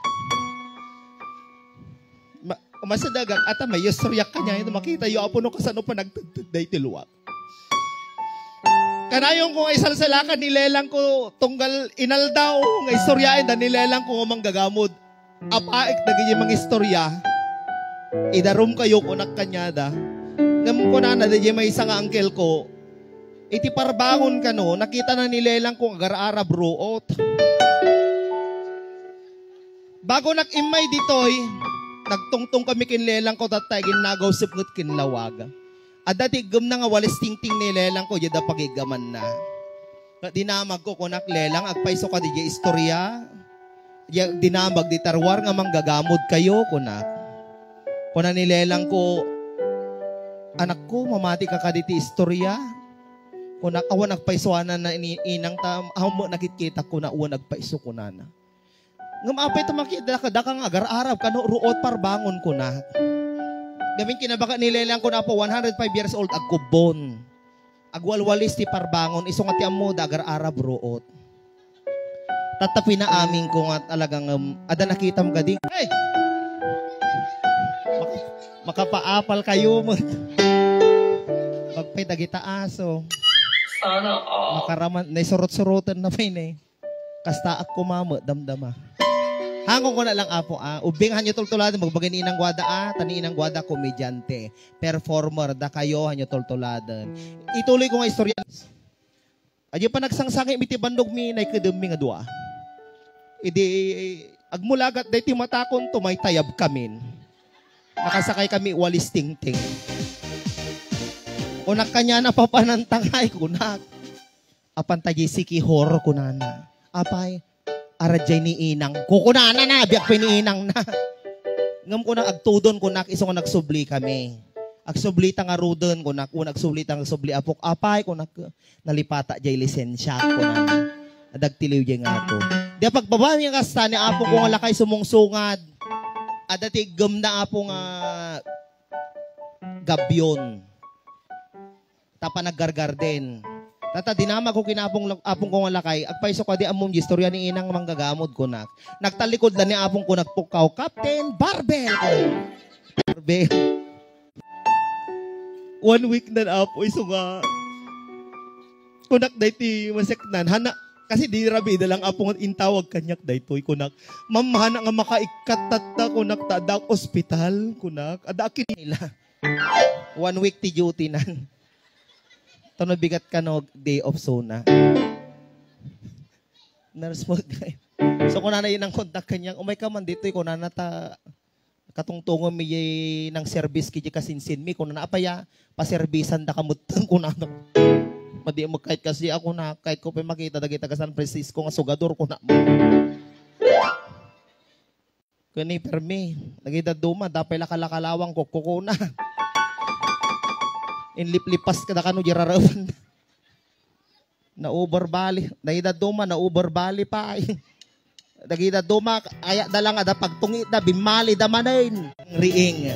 Ma-, umasidagak, ata may istoryak kanya, ito makita yo, Apo, no kasano pa nagtedted daydi luak. Kanayon ko nga isalsalakan ni lelangko tunggal inaldaw nga istoryaen da ni lelangko nga manggagamod. Apaek dagiti mangistorya. Idarum kayo kunak kaniada. Ngem kunana dagiti maysa nga angkelko, iti parbangon kano, nakitana ni lelangko nga agar-arab ruot. Bago nak immay ditoy, nagtungtong kami ken lelangko tatta, iginnagaw sepnget ken lawag. Adda ti iggemna nga walis tingting ni lelangko, diay da pagiggamanna. Ket dinamagko, kunak, "Lelang, agpayso ka diay istorya. Diay dinamag ti tarwar nga manggagamod kayo," kunak. Kuna ni lelangko, "Anakko, mamati ka kadi ti istorya?" Kunak, "Awan agpaysuanan na ni inang ta, awan met nakitkitak," kuna, "Awan agpayso," kunana. Ngem apay ta makita daka, daka nga agar-arab kano, "Ruot, parbangon," kuna. Gamin kinabaga ni Lelang kuna, "Apo, one hundred five years old, agkubbon. Agwalwalis ti parbangon, isu nga ti ammo da agar-arab, ruot." Tatta pinaamin ko nga talagang, um, ada nakitam gadi. Hey! Mak-, makapaapal kayo mo. Magpay dagita aso. Sana all. Makaraman, naisurot-surotan na pay ne. Kasta ak kumama, damdama. Hangko ko na lang, Apo, ah. Ubing hanyo tultuladan, magbagay ni Inang Guada, ah. Tani Inang Guada, komedyante, performer, da kayo, hanyo tultuladan. Ituloy ko nga istorya. Adi pa nagsangsangi mi ti bandog mi, naikedem mi nga dua. Idi, agmulagat, day ti matakon, tumaytayab kamin. Nakasakay kami, walis tingting. Kunak kanya, "Napapanan tangay," kunak. "Apan ta jay sikihor," kunana. "Apay, aradjay ni inang ko," kunana na, biag pa ni inang na. Ngem kunak, "Agtudon," kunak, isu nga nagsubli kami. "Agsubli ta ngaruden," kunak, "Una agsubli ta agsubli, apok." "Apay," kunak, "nalipata jay lisensiak," kunana. Adagtiliw jay nga ako. Di pagbaba mi nga kasta ni apo ko nga lakay sumungsungad. Adda ti iggemna apo nga gabion. Ta panaggargarden. Tata, dinamag ko ken apong, apong ko nga lakay, "Agpayso ka, di ammom di istorya ni inang manggagamod," kunak. Nagtallikod la ni apong ko, nagpukkaw, "Captain Barbel!" Barbel. One week na, apo, isu nga. Kunak daytoy maseknan. Hana, kasi di rabi, ida lang apo nga intawag kaniak daytoy, kunak. "Ma'am, hana nga makaikkat tatta," kunak, "ta adda ospital," kunak. "Adda akin nila." One week ti duty nan. Tano bigat kano day off sona. Nurse mo, guy. So, kunana yun ang kontak kanyang, "Umay ka man dito, eh," kunana, "ta katungtungon mi nang service kiti kasinsin mi," kunana, "Apaya, paserbisan da kamutteng," kunana. Madi mo kahit kasi ako na, kahit ko pa makita, dagita ka San Francisco nga sugador, kuna. Kani permi, dagiti dadduma, dapay la kalakalawang kukkukuna. Inliplipas kada kano di rarawan. Na-over bali. Dagiti dadduma, na-over bali pay. Dagiti dadduma, ayat da lang ada pagtungit da, bimmali da manen. Riing.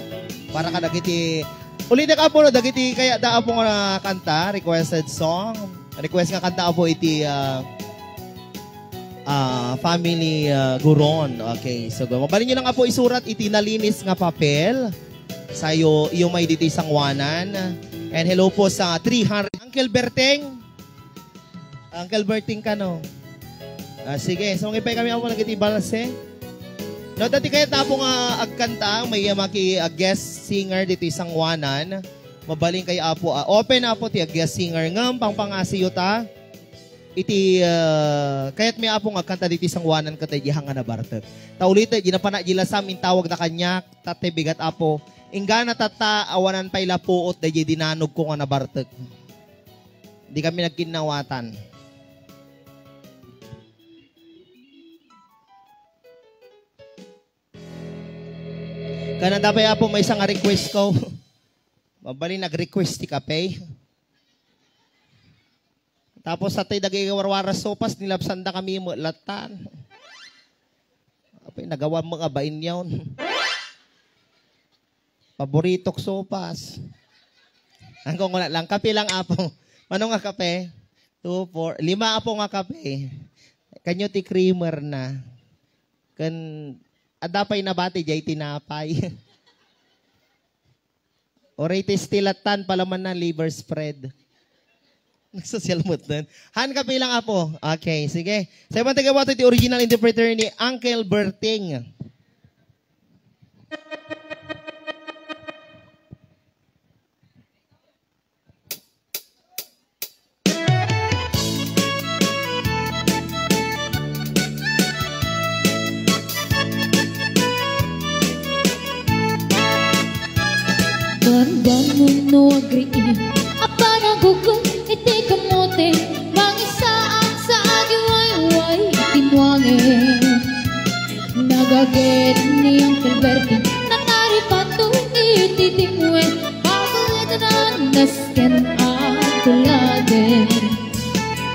Para kadagiti, uli na ka po, dagiti kaya da apo nga kanta, requested song. Request nga kanta apo iti, ah, ah, family, ah, guron. Okay, so go. Mabalin nyo lang apo isurat iti nalinis nga papel. Sayo, iyo may ditoy sangwanan. And hello po sa three hundred. Uncle Berteng. Uncle Berteng kano. Ah, sige, so mangipay kami apo nagiti balse. No, dati kaya tapo nga agkanta, may, ah, maki, ah, guest singer ditoy sangwanan. Mabalin kay apo, ah, open apo ti, ah, guest singer. Ngem, pangpangasiyo ta. Iti, ah, kayat mi, Apo, nga agkanta diti sangwanan ket daydi hang nga nabartek. Ta ulit, eh, di napana di lasam intawag na kaniak, tatay bigat, Apo. Inggana tatta, awanan pay lapuot daydi dinanogko nga nabartek. Di kami nagkinnawatan. Kanada pay, Apo, maysa nga request ko. Mabalin nag-request ti kape. Tapos, satay dagiti warwara sopas, nilapsanda kami met latan. Apay, nagawa mo nga bain yaon. Paboritok sopas. Ang kung wala lang, kape lang, Apo. Mano nga kape? Two, four, lima, Apo, nga kape. Kanyo ti creamer na. Kan, adda pay nabati, jay tinapay. Oray ti stilatan, palaman na liver spread. Nagsosial mood nun. Han, kape lang, Apo. Okay, sige. Sa ibang taga-water, the original interpreter ni Uncle Berting. Banbangon no agriing a panagukom iti kamote, mangisaan sa agiwayway iti nuangen. Nagaget ni Uncle Bertie, nanaripato iti timwen, pagawid na nasken a Lade.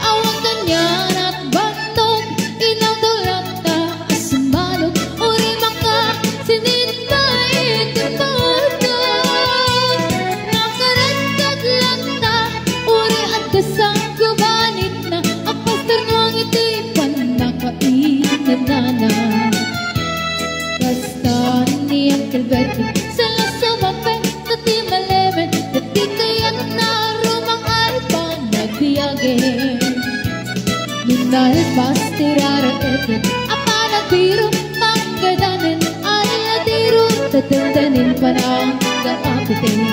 Awan kaniana ti bantog, inawdaw latta a sumbalog, uri maka sinit maitututog. Nakareddad latta, uri adda sanggubanitna, a pastor nuang iti pannakainanana. Kasta ni Uncle Bertie, saan la sumangpet, no ti malemed, no ti kayatna a rumang-alpa nagbiage. No nalpas ti raraetek a panagbiru, manggadanen a ladiro, tadandanin panangga a piteng.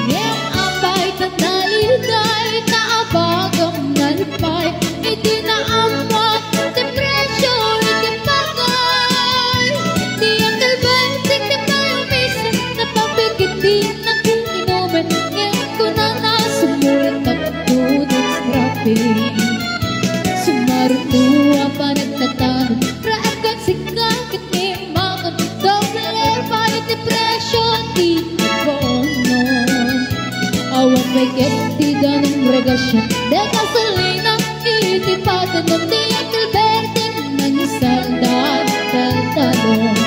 Ngem apay ta naliday, ta abagam nalipay, iti naammoak ti presio iti pagay. Ni Uncle Berting ti payumisan, napapikit ti nakiinuman, ngem kunana sumulitak to disgrabe. Sumaruto a panagtatanem, raep ken sika ket ni Makon, doble pay ti presio ti abono. Awan pay ket ti danum regasyon, de gasolina, iti pagtanom ni Uncle Berting, nangisalda ti taltalon.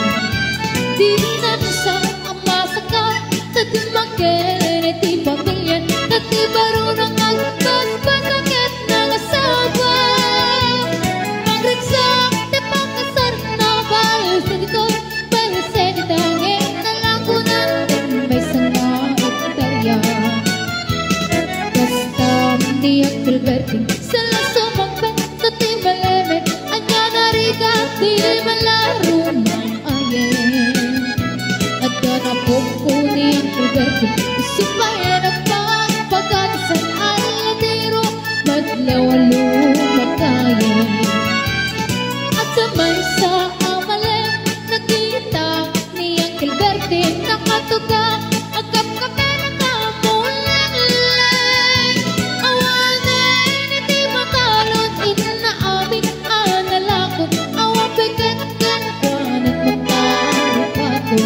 Di na sa a masaka, ta dimmakelen iti pamilya, ta ti baruna nga agpaspasaket nga asawa. Mangragsak ti pakasarna, balsek ditoy, balsek dita, ngem nalakunan ti maysa nga ektaria. Kasta ni Uncle Berting, saan la sumangpet, no ti malemed, ania narigat, di man la rumang-ayen. Adda napukko ni Uncle Berting, isu pay a nagpagpagadisan a ladiro, madlaw a lumagayen. Adda maysa a malem, nakita ni Uncle Berting, nakatuga, agkapkapen a kamulenglen. Awanen iti matalon, inna amin a nalakon, awan pay ket kenkuana ti makarupato.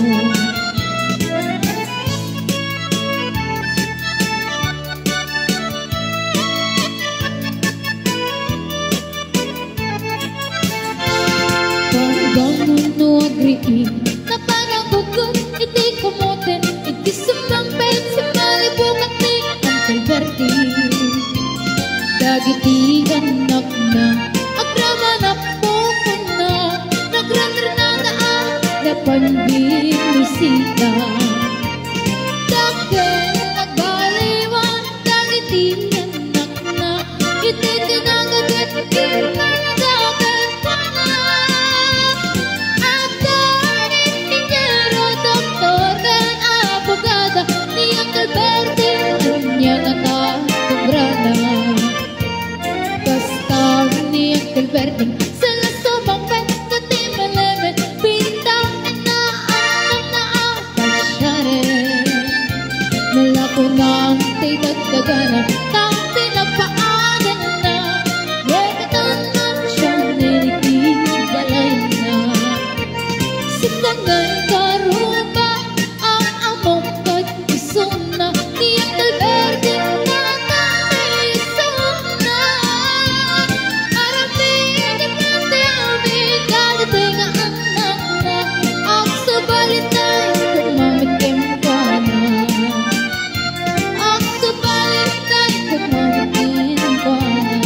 Pagbangon no agriing, napanagkutkot iti kamoten, iti sumangpet, sumalibukat ni Uncle Berting. Dagiti annakna, agraman a pupuna, nagrarnada a napanbinisita. Dakkel nagbaliwan dagiti annakna, iti tinagaget, immanada kenkuana. Adda ni ingenyero, doktor, ken abogada, ni Uncle Berting, ania ngata ti obrana. Kasta ni Uncle Berting, saan la sumangpet, no ti malemed, pinta, inna, annakna a pasiaren. Nalakunan ti dagdagana, ta pinagpaadanna, ngem itan napasanen iti balayna. Sika ngay karuba, am-ammok ket isuna, ni Uncle Berting nga isuna. Aramid ti amin kadagiti nga annakna, agsubalitay ket mamati kenkuana. Agsubalitay ket mamati kenkuana.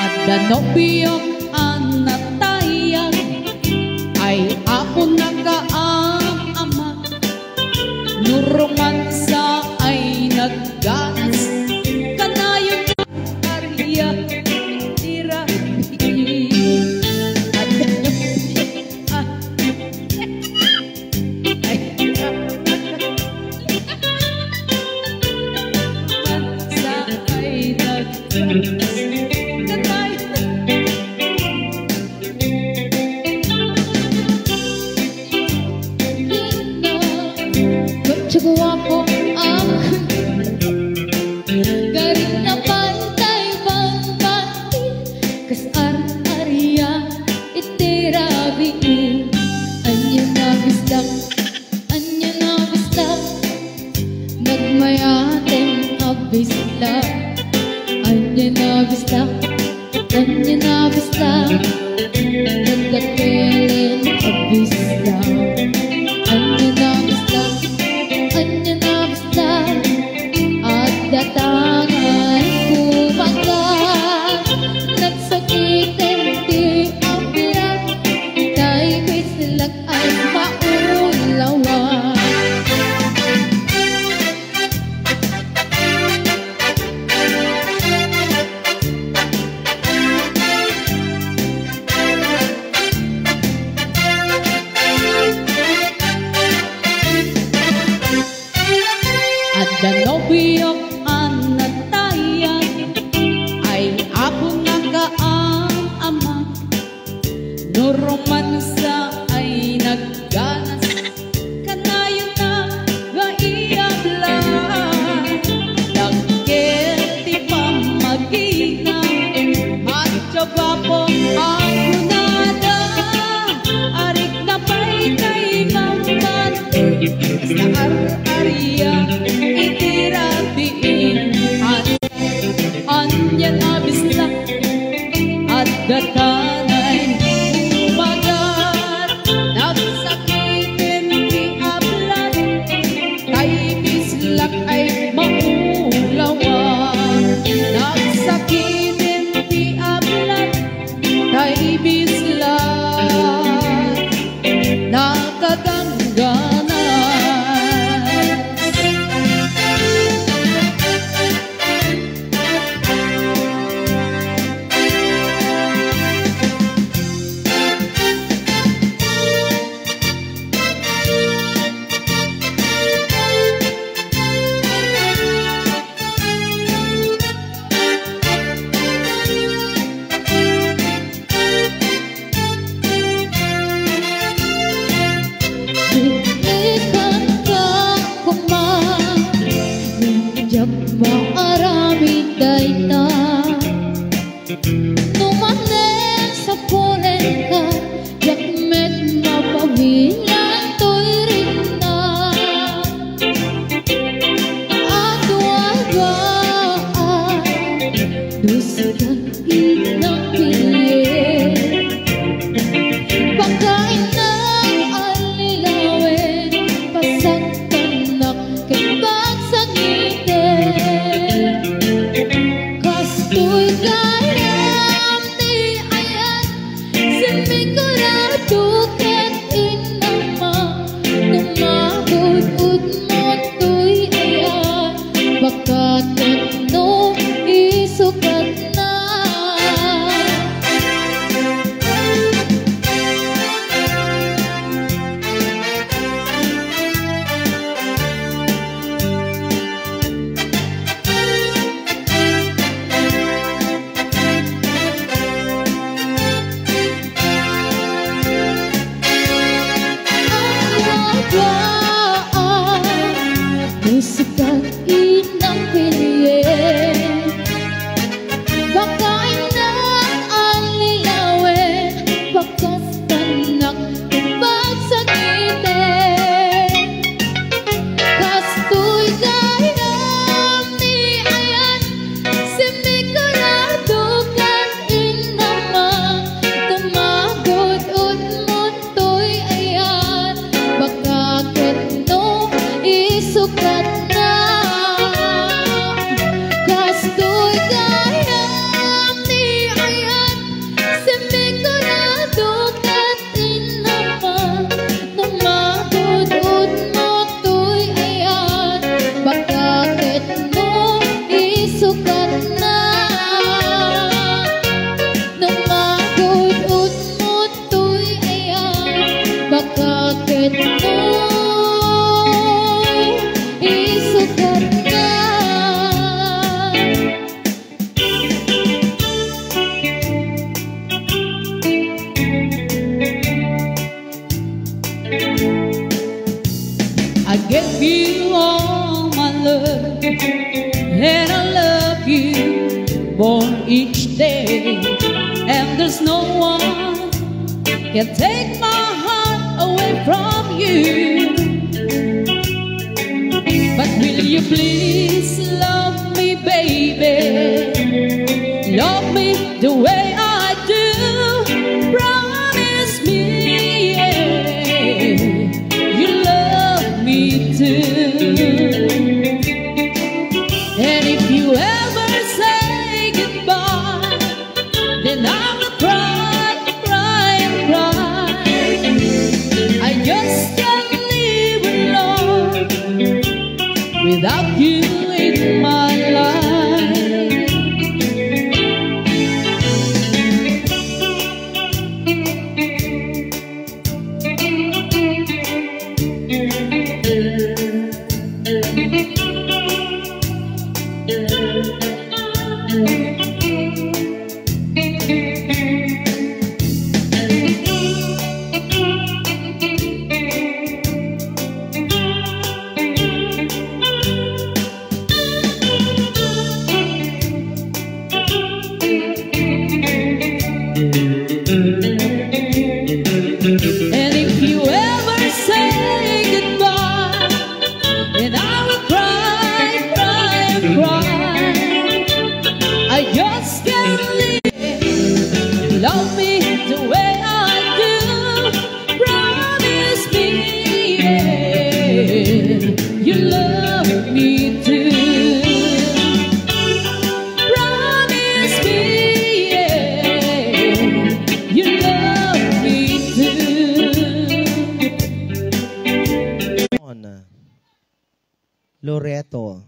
Adda nobiok a nata- Abisla, ania nga abisla, nagdakelen abisla. Ania nga abisla, ania nga abisla, adda tangan kumaga. Nagsakiten ti abla, tay bislak ay maulawan. Adda nobiok a natayan, ay apo nga kaam-ama. No romansa ay nagganas, kanayon nga iabla. Dakkel ti pammagina, at sa gwapo a kunada, arik na pay kay mangman, sa ar-aria iti rabii. Ania nga abisla, adda tangan kumaga. Nagsakiten ti abla, tay bislak ay maulawan. Nagsakiten ti abla, tay bislak nakaganggana. Ikanta koma, diak maaramid dayta. No manen sapulenka, diak met mapawilan toy rikna. Adu-adua, duska inang pilier. Pakainang allilawen, pasaktanak ket pagsangiten. Kastoy gayam ti ayan, sigurado ket inama, no magud-udmo toy ayan, baka ket no isukatna. Ang lagaan, musikan inang pilier. Baka inang allilawen, bakas tanak pagsangiten. Kastoy gayam ti ayan, sigurado ket inama, no magud-udmo toy ayan, baka ket no isukatna. Kastoy gayam ti ayan, sigurado ket inama, no magud-udmo toy ayan, baka ket no isukatna. No magud-udmo toy ayan, baka ket no isukatna. I give you all my love, and I love you more each day. And there's no one can take my heart away from you. But will you please love me, baby? Love me the way I do. Promise me, yeah, you love me too. And if you ever say goodbye, then I will cry, cry, cry. I just can't live alone without you in my life. And if you ever say goodbye, and I will cry, cry, cry. I just can't live. Love me the way I do. Promise me, yeah, you love me too. Promise me, yeah, you love me too. Loreto.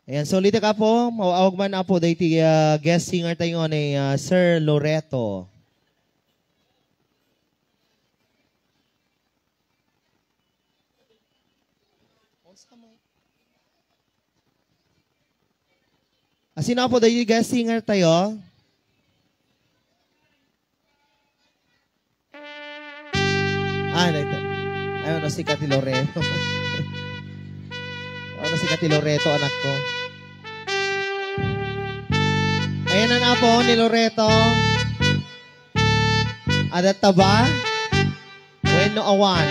Ayan, so, ulitek, Apo, maawag man, Apo, daytoy, ah, guest singer tayo nga ni, ah, Sir Loreto. Asino, Apo, daytoy guest singer tayo? Ah, daytoy. Ay, ano, si Kati Loreto. Ano, si Kati Loreto, anak ko. Ayan na, Apo, ni Loreto. Adatta ba? Wenno awan?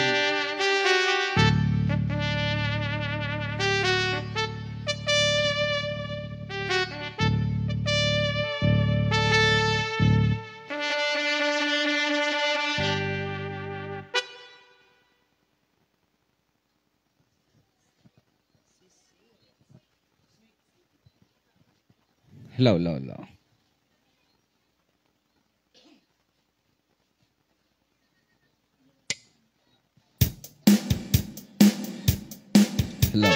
Hello, hello, hello. Hello.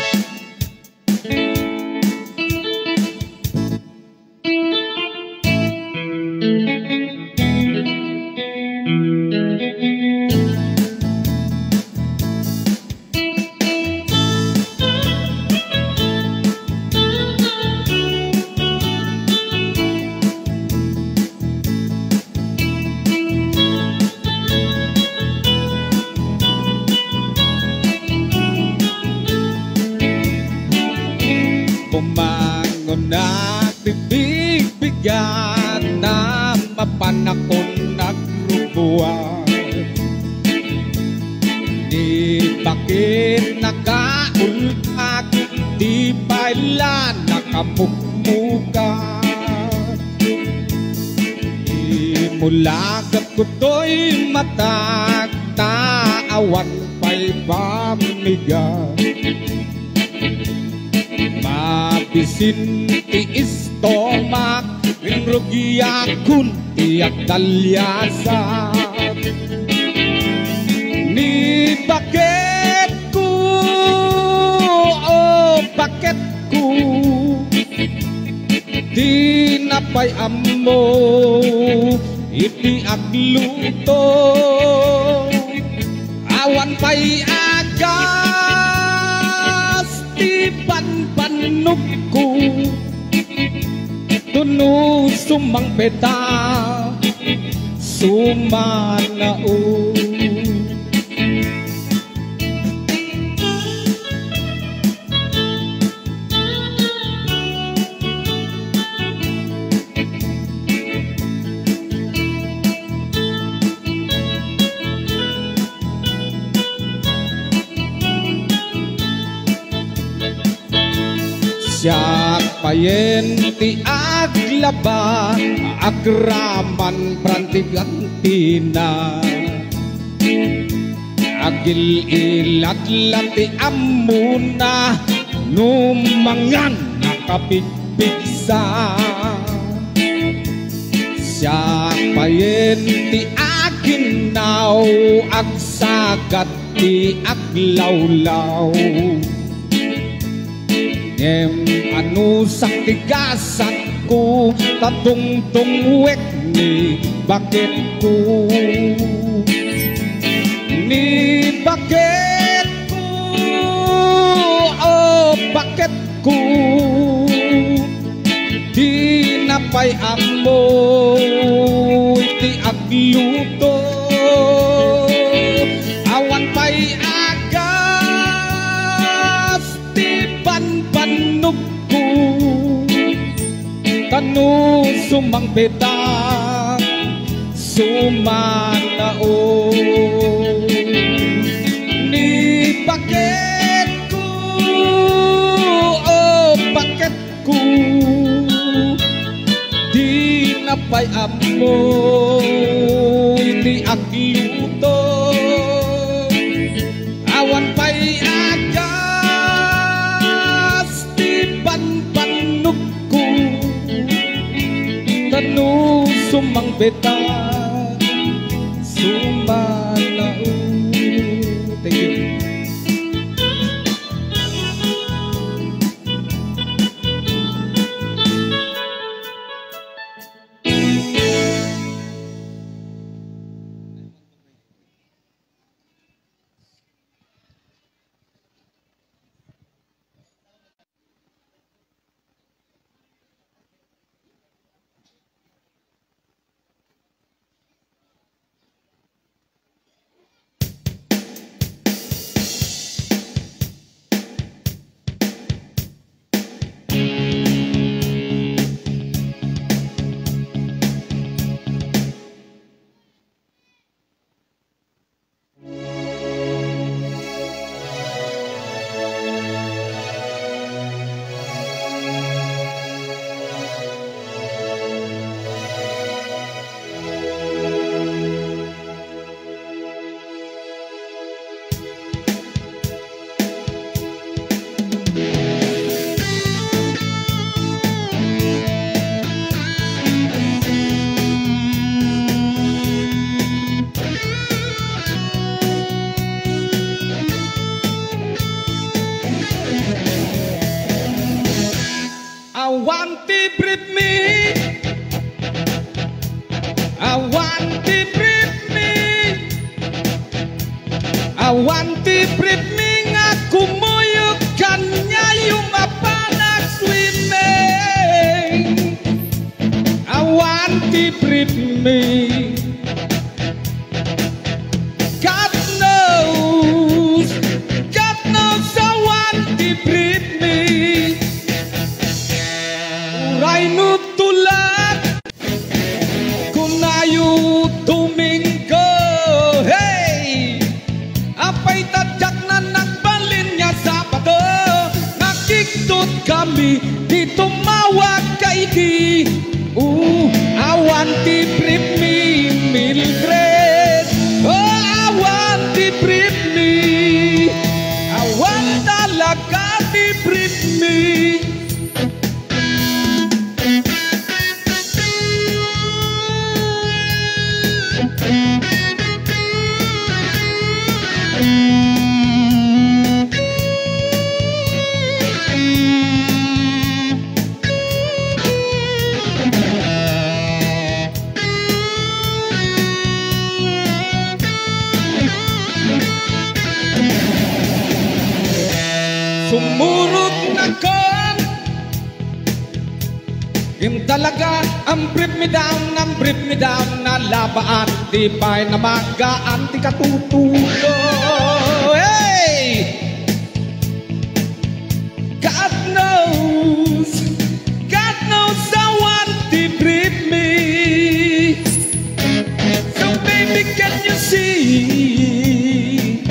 Bumangon at bibigbigan na mapanakon nagrubuan. Ni bakit nakaultak, di pay la nakamukmukan. Imulak at kutoy matag ta awan pay pamigat. Mabisin ti istomak, inrugiakon ti agdaliasat. Ni baketko, o baketko, di na pay ammo iti agluto. Awan pay agas ti banbannogko. Tuno sumangpet a sumanaon. Siak payen ti aglaba, agraman pran ti gantina. Agil-ilat la ti ammona, no mangan a kapigpigsa. Siak payen ti aginnaw, agsagat ti aglawlaw. Ngem anusak ti gasatko, ta tungtungwek ni baketko. Ni baketko, o baketko, dina pay ammo ti agluto. Awan pay agas ti banbannogko, ta no sumangpetak, sumanaon. Ni baketko, o baketko, dina pay ammo ti agluto. Awan pay agas ti banbannogko, ta no sumangpetak, sumanaon. Thank you. Awan ti brief mi. Awan ti brief mi. Awan ti brief mi nga kumuyog kaniayo mapanak swimming. Awan ti brief mi. God knows, God knows, awan ti brief mi. Uray no tulak, kunayo Domingo, hey! Apay ta diak nagbalin nga Sabado, nakigtot kami ti tumawag ka idi. O, awan ti brief mi, Mildred. O, awan ti brief mi. Awan talaga ti brief mi. Sumurotnakon. Ngem talaga, ang brief mi down, ang brief mi down, nalabaan, di pay namagaan ti katutudo. Hey! God knows, God knows, awan ti brief mi. So baby, can you see?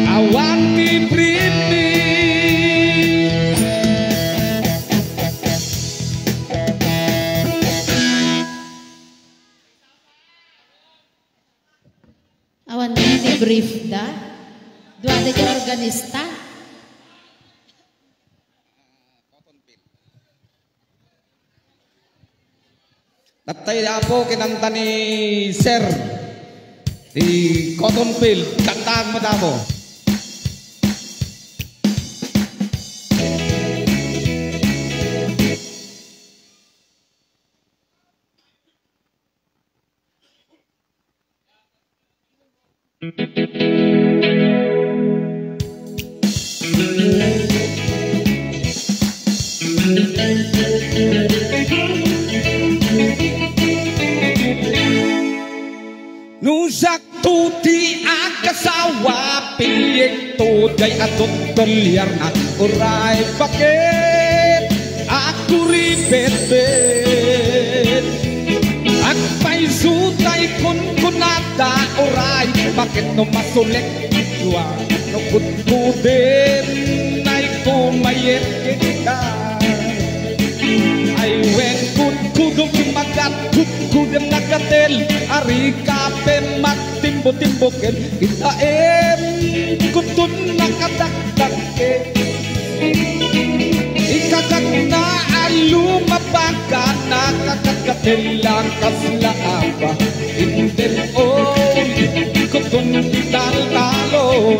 Awan ti brief mi. Dagiti organista. Tattay, Apo, kinanta ni Sir, ti Cotton Field. Kantaam met, Apo. No siak to ti agasawa, pilik to dayta doktor Liarna, uray baket a kuripetpet. Agpayso tay kunkunada, uray baket no masulek ti dua, no kudkuden ay kumayet kenka. Ay wen, kudkudem ti magat, kudkudem nagatel, ari ka pemmat timbo-timbo ken kitaem, kuton nakadakdak ken. Ikagakna a lumabaga, nakakatkatel a kasla apa, inden oy, kuton ti taltalon.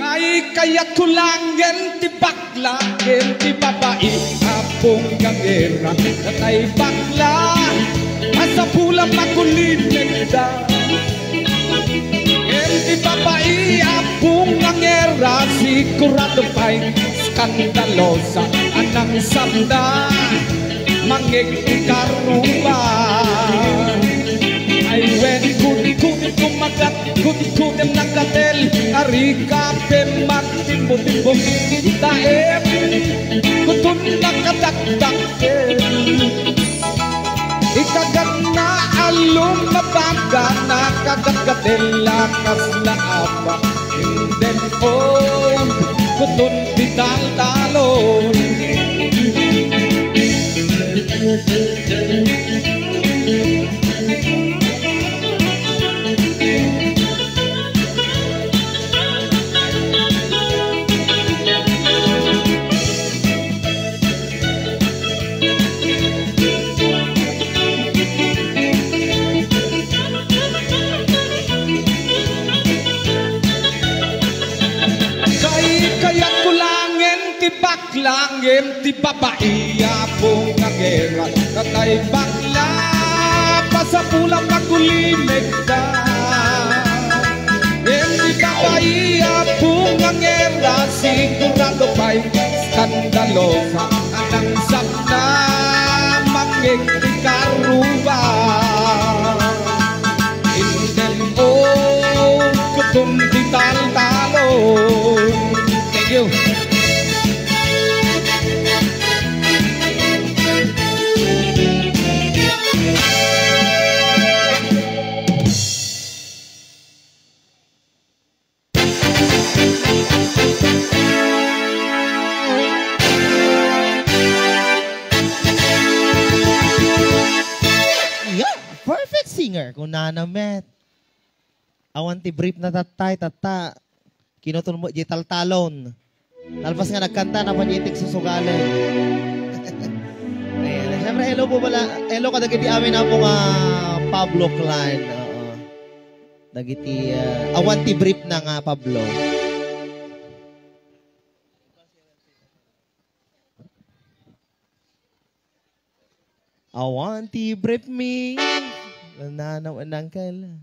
Kay kayatko lang ken ti bak- la, ken ti babai a pungngangera, tay bakla, masapul a makulimekda. Ken ti babai a pungngangera, sigurado pay skandalosa a nangsapda, mangngeg ti karrua. Ay wen, kudkudem kumagat, kudkudem nagatel, ari ka pemmat timbo-timbo, itaem, kuton nakadakdakkel. Ikagakna a lumabaga, nakagagatel a kasla apa, inden oy, kuton ti taltalon. Kay kayatko lang ken ti bakla ngem ti babai a pungngangera, tay bakla, masapul a makulimekda. Ngem ti babai a pungngangera, sigurado pay skandalosa a nangsapda, mangngeg ti karrua. Inden oy, kuton ti taltalon. Thank you. Yeah, perfect singer. Kunana met. Awan ti brief na tattay, tatta. Kinuton mo, di taltalon. Nalpas nga nagkanta, napan di susugalan. Ayan. Siyempre, hello po pala. Hello kadagiti amin na po nga Pablo Clan. Oo. Dagiti, ah, awan ti brief na nga, Pablo. Awan ti brief mi. Nananaw, nangkal.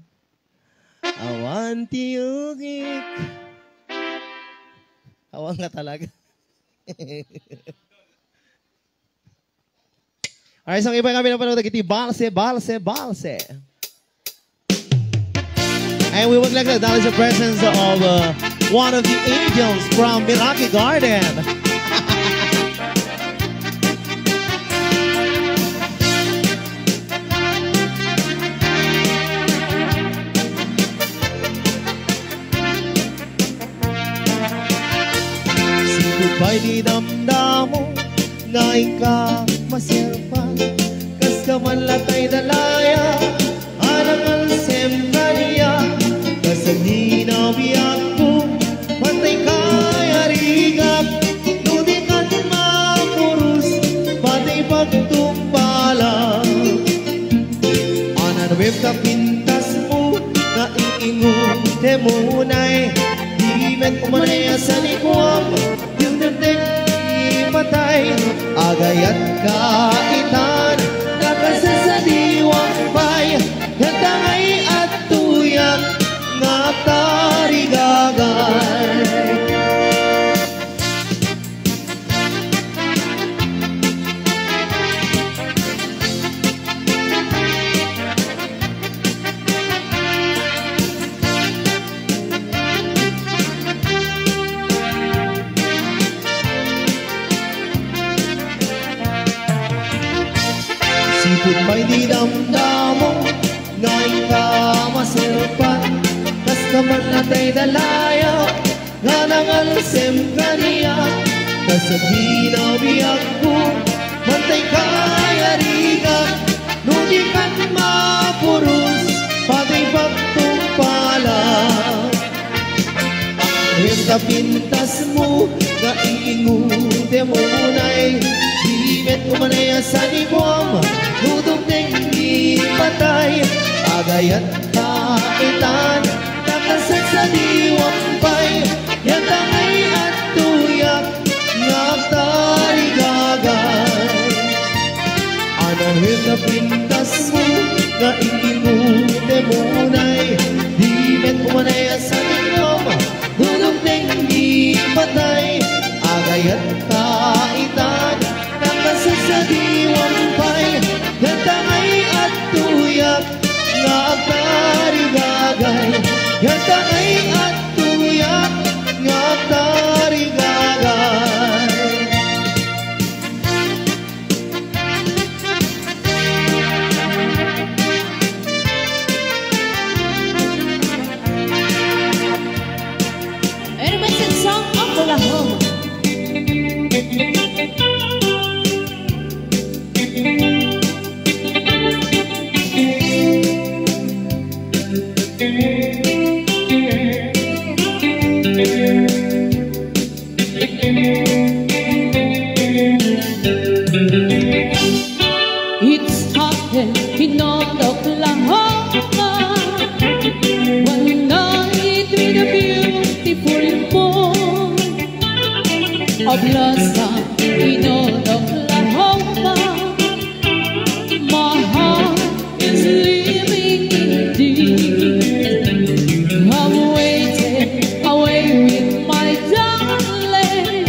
Awan ti ugik. Awan nga talaga. Alright, so iba kami na panood dagiti balse, balse, balse. And we would like to acknowledge the presence of, uh, one of the angels from Meraki Garden. Sipud pay ti damdamo nga inka maserpa, kas ka man latay dalaya, a nakalsem kaniak, kas agina a biag Unay, di met umanay a sanikuam, yung nagdeng ipatay, agayat ka itan, nakasasadiwang pay, yatangay at tuyak, nga tarigagay. Sipud pay di damdamo, nga inka maserpan, kas kaman natay dalaya, nga nangalsem kaniak, kas di nabiagko, mantay kayarigak, no di kan mapuros, patay pagtungpalak. Wen ta pintasmo nga iingutem unay, di met umanay a sanikuam, dudum deng ipatay, agayat ta itan, nakasagsadiwam pay, yatangay at tuyak, nga agtarigagay. Anawet a pintasmo nga ikinutem unay, di met umanay a sanikuam, dudum deng ipatay, agayat ta itan, nakasagsadiwam pay, yatangay at tuyak, nga agtarigagay, yatangay at tuyak, nga agtarigagay. Everybody sing song of Oklahoma. It's happened in Oklahoma. One night with a beautiful moon, a blossom in Oklahoma. My heart is living indeed. I'm waiting away with my darling,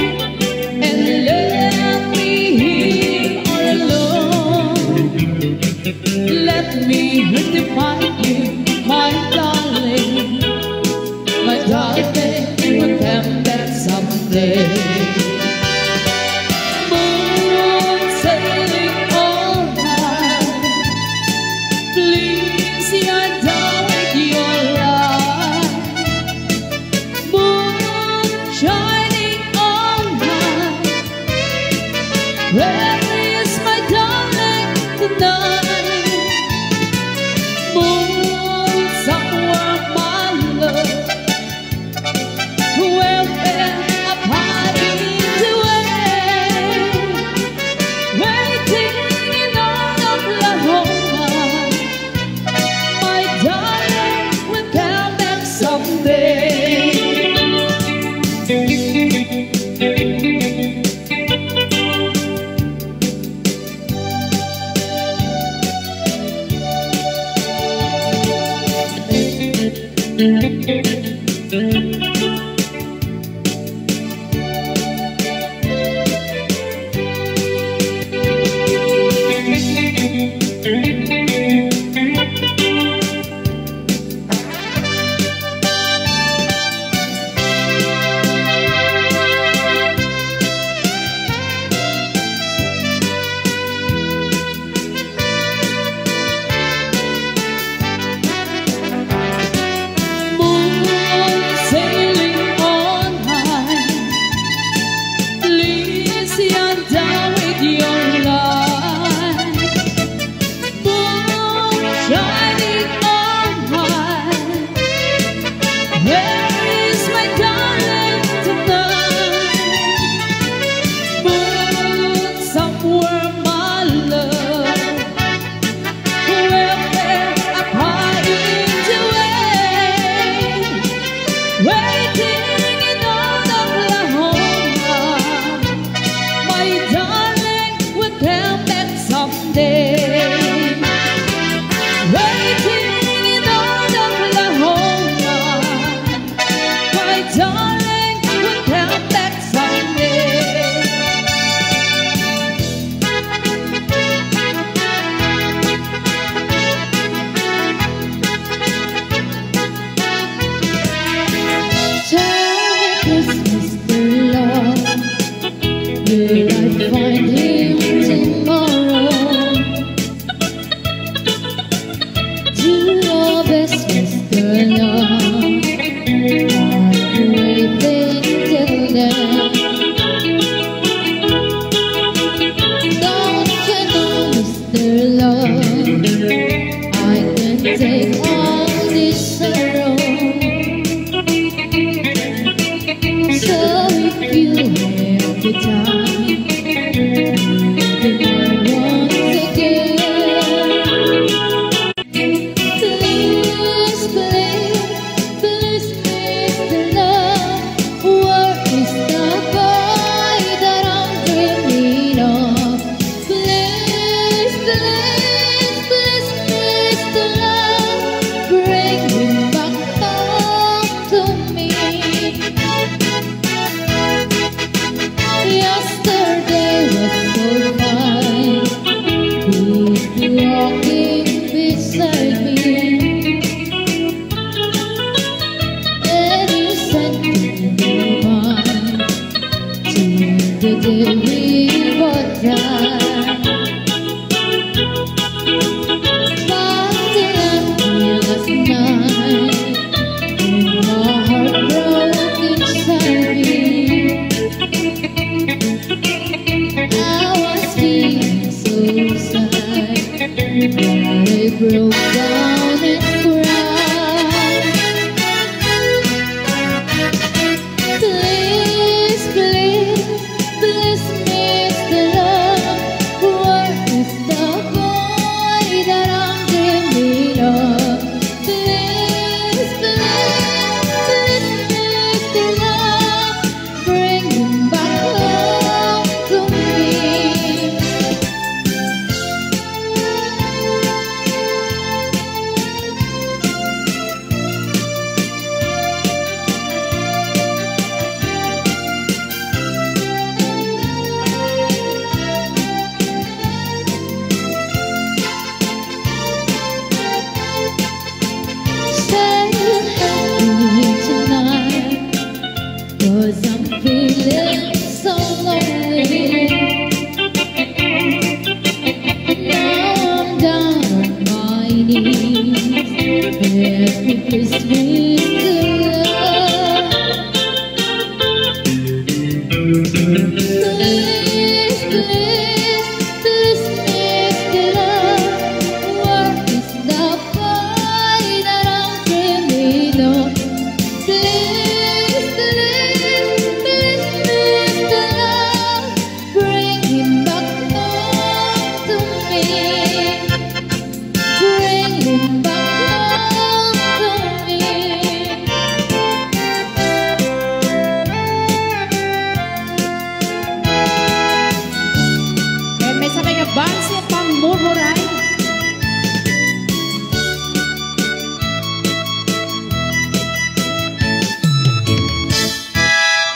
and let me here all alone. Let me hurt the fight you, my darling. My darling will come back someday. Moon Singing out Oklahoma, my darling will come back someday. Waiting in out Oklahoma, my darling will come back someday. Tell me this, Mister Love, will I find him tomorrow? Do your best, Mister Love, I'll be waiting till then. Don't you know, Mister Love, I can take all this sorrow. So if you have the time, you can once again. Please, please, please, Mister Love, where is the boy that I'm dreaming of? Please, please, please, Mister Love, bring him back home to me. Yesterday was so fine, he's walking beside me. And he said to me, "Fine, till the day we both die." But he left me last night, and my heart broke inside me. I was feeling so sad that I broke down and cried. Please, please, please, Mister Love, where is the boy that I'm dreaming of? Please, please, please, Mister Love, bring him back home to me. Say you're happy tonight, 'cause I'm feeling so lonely. Now I'm down on my knees, begging for sweet love. Please, please, please, Mister Love, where is the boy that I'm dreaming of? Please, please, please, Mister Love, bring him back home to me. Bring him back home to me. Ken may sakay nga band nga pangmurmuray.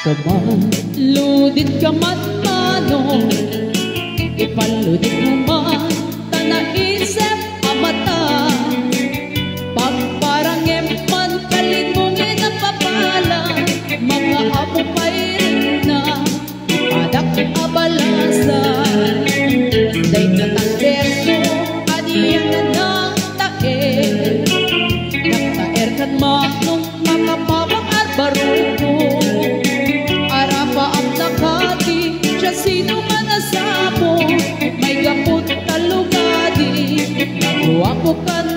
Kumaludit ka man, manong, ipaludit mo man ta naisep a mata. Pagparangem man, kalinmungen a papala, makaammo pay rikna, ipadak a balasa. Dayta talberko, ania nga nagtaer, nagtaer kan manong, makapabak a baruko. Arapaam na kadi, siasinoman a sapon, maigapu ta lugadi, naguapo kan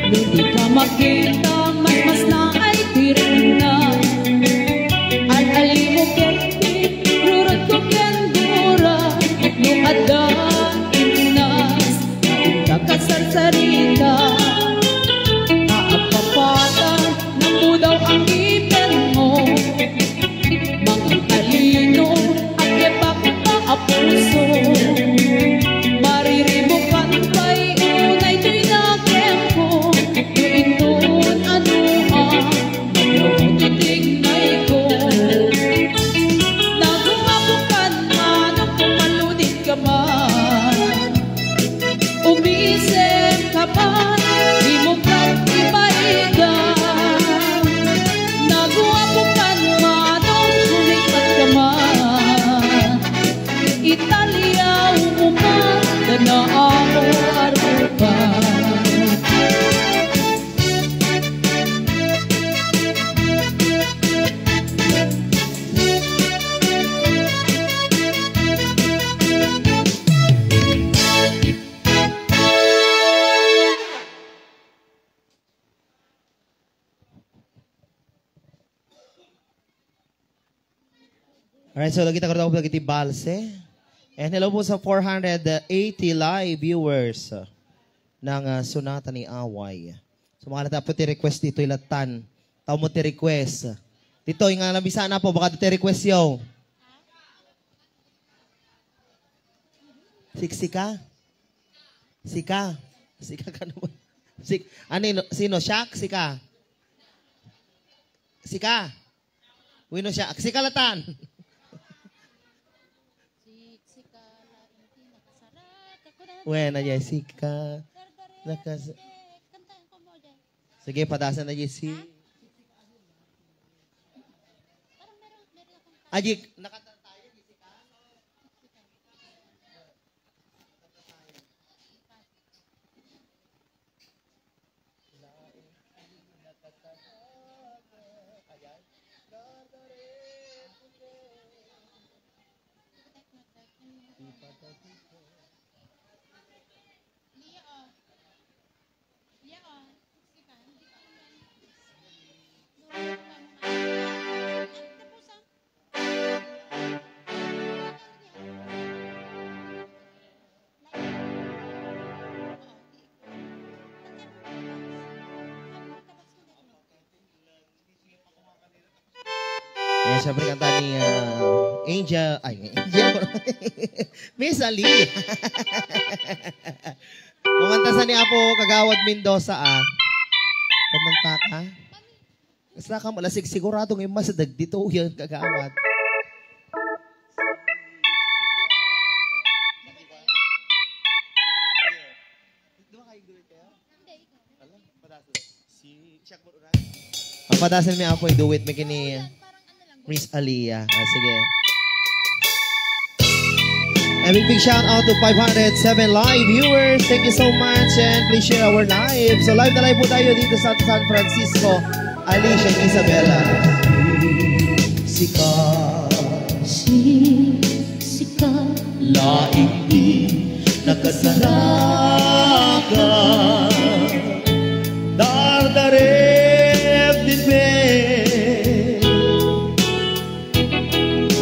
No di ka makita, mas masna ay ti rikna. Al-alimo ket ti rurotko ken gura, no adda imnas, inka kasarsarita. Naagpapatan, napudaw ang ngipinmo. Mangan-alino, agyapakta a puso. Mariribukan pay unay toy nakemko, no inton ano a madamo ti tingnayko. Naguapokan manong pumaludit ka man. Umisip ka man, dimo ket ibaga. Naguapokan manong sumikkat ka man. Italiawmo man, danaamo a rupa. Alright, so lagi tayo dagiti balse. And hello po sa four hundred eighty live viewers ng ah, Sonata ni Away. So mga lata po ti request dito ilatan. Tao mo ti request. Dito, yung nga nabisa na po, baka ti request yo. Siksika? Sika? Sika ka naman. Sik ano, sino? Siak? Sika? Sika? Wino siya? Sika latan. Si, si Kala, hindi nakasarat. Ako na. Wena, Jessica. Nakas- Sige, padasan na, Jessica. Ajik, nakanta tayo, Jessica. Ayan, syempre, kanta ni ah, Angel, ay, Angel, Miss Ali. Kumanta sa ni Apo Kagawad Mendoza, ah. Kumanta ka? Basta ka malasig, sigurado nga yung mas dagdito yan, Kagawad. Ang padasan mi, Apo, i-duet mi kini Miss Aliyah. Ah, sige. A big, big shout out to five hundred seven live viewers. Thank you so much and please share our live. So live na live po tayo dito sa San Francisco, Alicia and Isabela. Sika, si, sika, laing di nakasaraka. Dardarep di pe.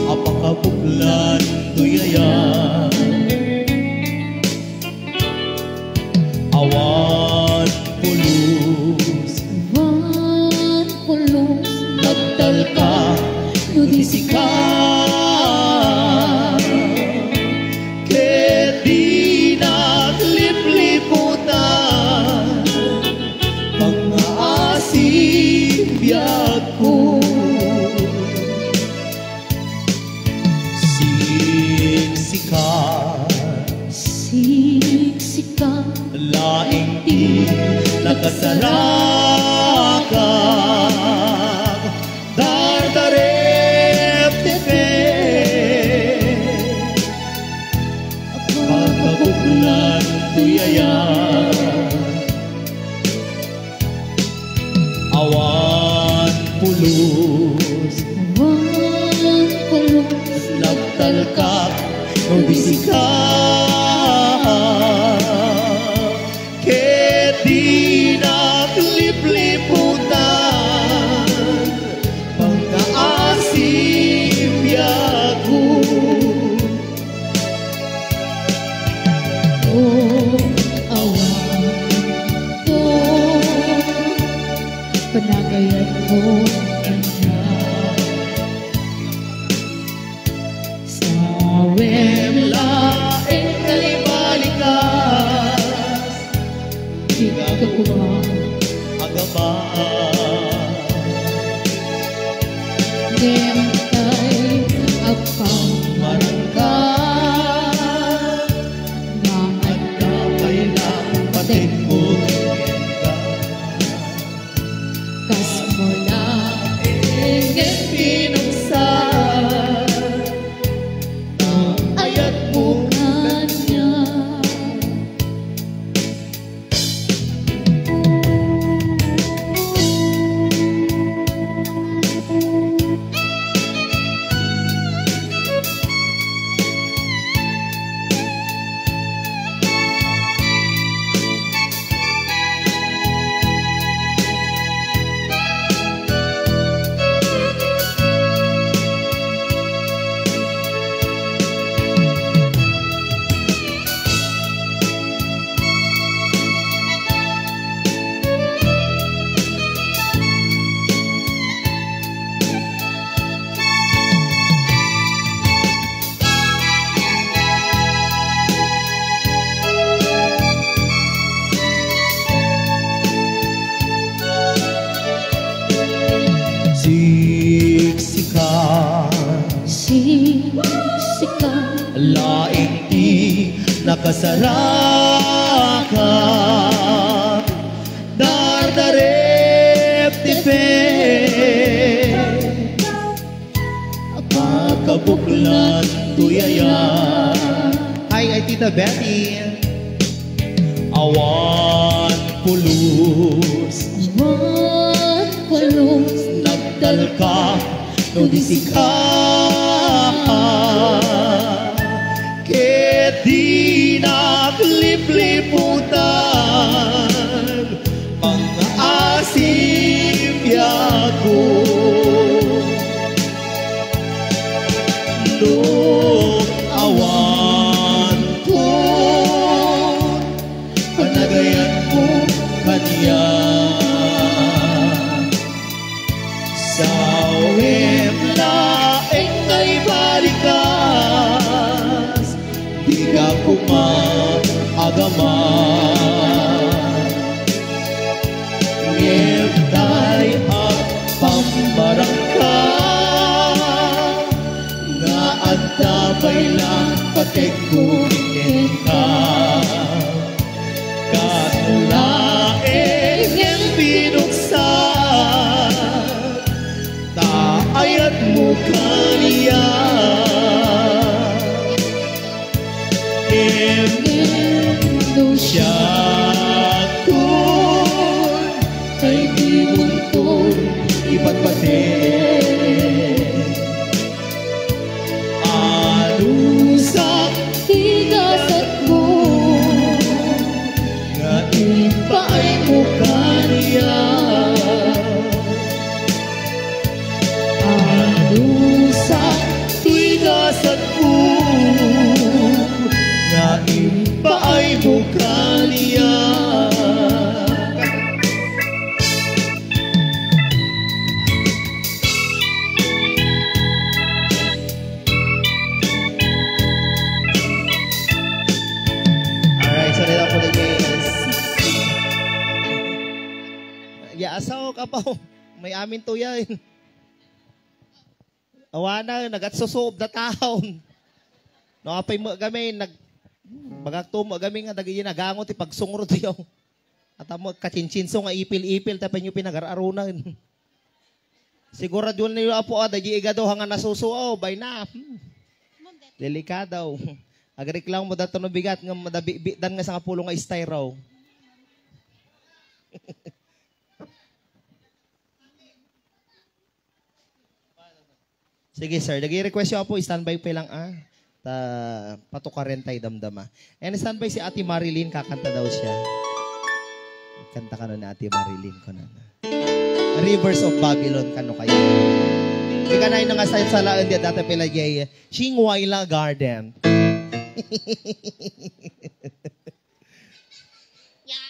Apakabuklan tuyaya. Awan pulos. Awan pulos. Nagtalka no di sika. Ket di naklipliputan. Pangngaasim biagko. Siksika. Siksika. Laing ti nakasaraka. Dardarep ti pe. Pagkabuklan tuyaya. Awan pulos. Awan pulos. Nagtalka no di sika. Ket di na Ayatko kaniak. Sawem laeng nga ibalikas, dika koma agama. Ngem tay agpammarangka, nga adda pay la pategko kenka. Kasmo laeng nga pinuksan, nga ayatmo kaniak. Siksika, siksika, laeng ti nakasarakan. Dardarep ti pek, makabuklan toy aya. Hi, ay, Tita Betty. Awan pulos. Awan pulos. Nagtalka no di sika. Ket dinak lipliputan, pangaasim biagko. No awan ko, panagayatmo kaniak. Sawem laeng nga ibalikas, dika koma agama. Ngem tay agpammarangka, nga adda pay la pategko kenka. Kasmo laeng nga pinuksan, ta ayatmo kaniak. Ngem no siak koy, tay dimonto ipatpateg. Adusak ti gasatmo nga impaaymo kaniak. Adusak ti gasatmo nga impaaymo kaniak. Alright, so nila po nag-, ya, asawa ka pa, oh. May amin to yan. Awana, nagatsusuob da taon. No, apay mo kami, nag-, bagak to mo kami nga, dagi nagango ti pagsungro to yaw. At amo, kachinchinso nga ipil-ipil, tapay nyo pinagar-arunan. Sigurado niyo, apo, ah, dagiti igado nga nasusuaw, bay na. Hmm. Delikado. Agreklamo da to no bigat nga madabibitan nga sangapulo nga styro. Sige, sir. Dagi request yo, apo, standby pa lang, ah. Ta, patukaren tay damdama. And standby si Ate Marilyn, kakanta daw siya. Kanta kano ni Ate Marilyn, kuno na. Rivers of Babylon, kano kayo. Ika na yung nga sa salaon di dati pila jay, Chingwayla Garden. Yeah.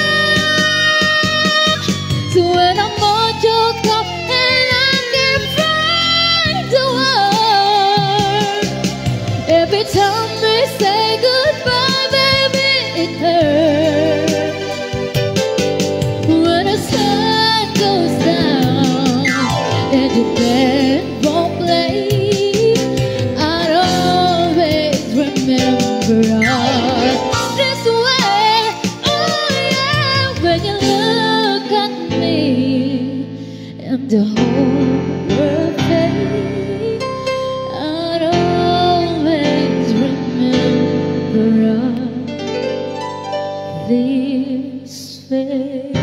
So when I'm all choked up and I can't find the word, every time we say goodbye, baby, it hurts. When the sun goes down and the band won't play, I'll always remember us this way. Oh yeah, when you look at me and the whole world fades, I'll always remember us this way.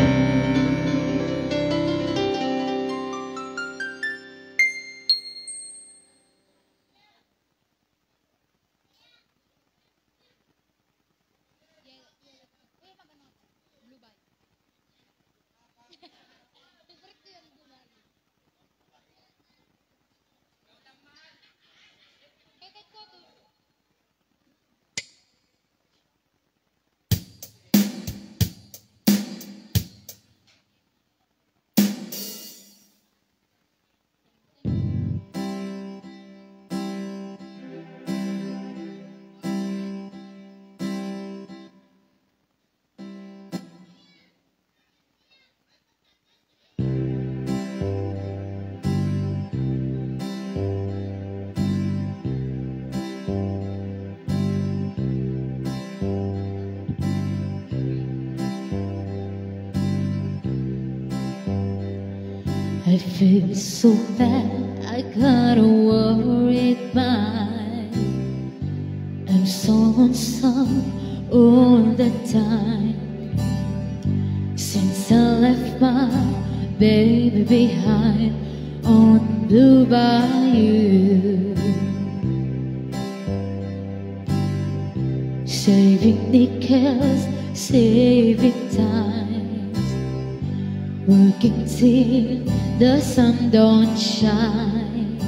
I feel so bad, I got a worried mind. I'm so lonesome all the time. Since I left my baby behind on Blue Bayou. Saving nickels, saving times. Working till the sun don't shine.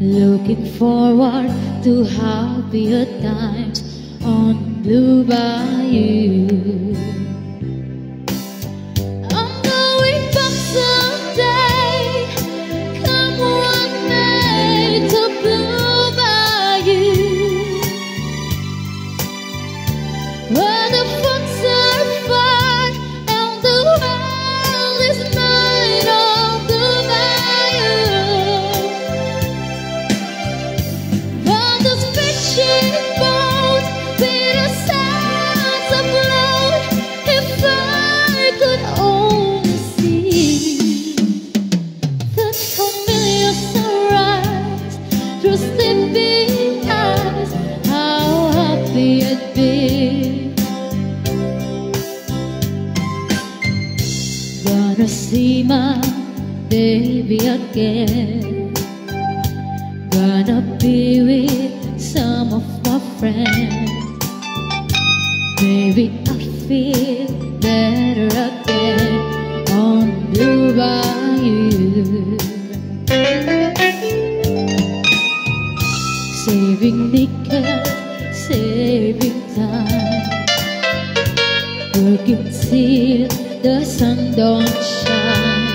Looking forward to happier times on Blue Bayou. I'm going back someday, come what may, to Blue Bayou. Where the folks are far and the world is mine on Blue Bayou. But this fishing boat with a sound of loud, if I could only see that familiar sunrise through sleeping eyes, how happy I'd be. Gonna see my baby again. Gonna be with some of my friends. Maybe I feel better again on Blue Bayou. Saving nickel, saving time. Working till the sun don't shine.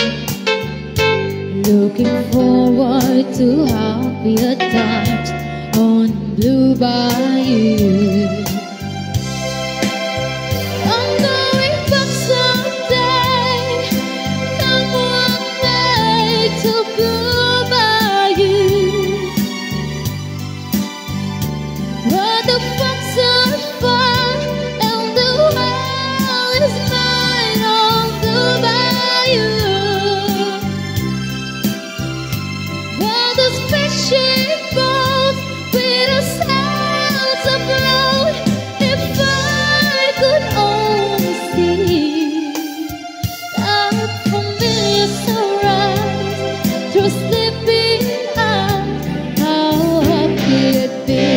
Looking forward to happier times on Blue Bayou. I'm going back someday, come what may, to Blue Bayou. Where the folks are far and the world is mine on Blue Bayou. Where the fishing boats with a sound of loud, if I could only see that familiar sunrise through sleeping eyes, how happy I'd be.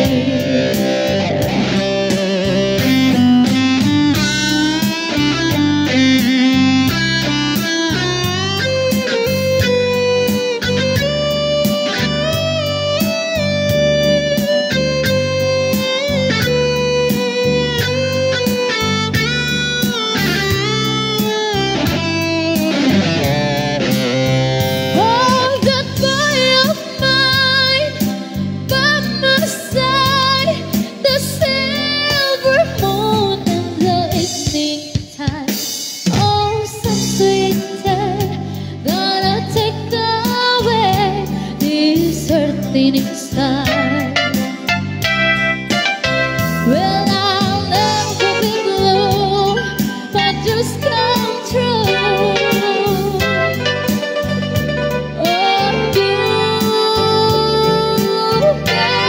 Oh, that boy of mine, by my side, the silver moon and the evening tide. Oh, some sweet tale gonna take away this earth in its time. Well, I'll never be blue, my dreams come true. Oh, blue, yeah.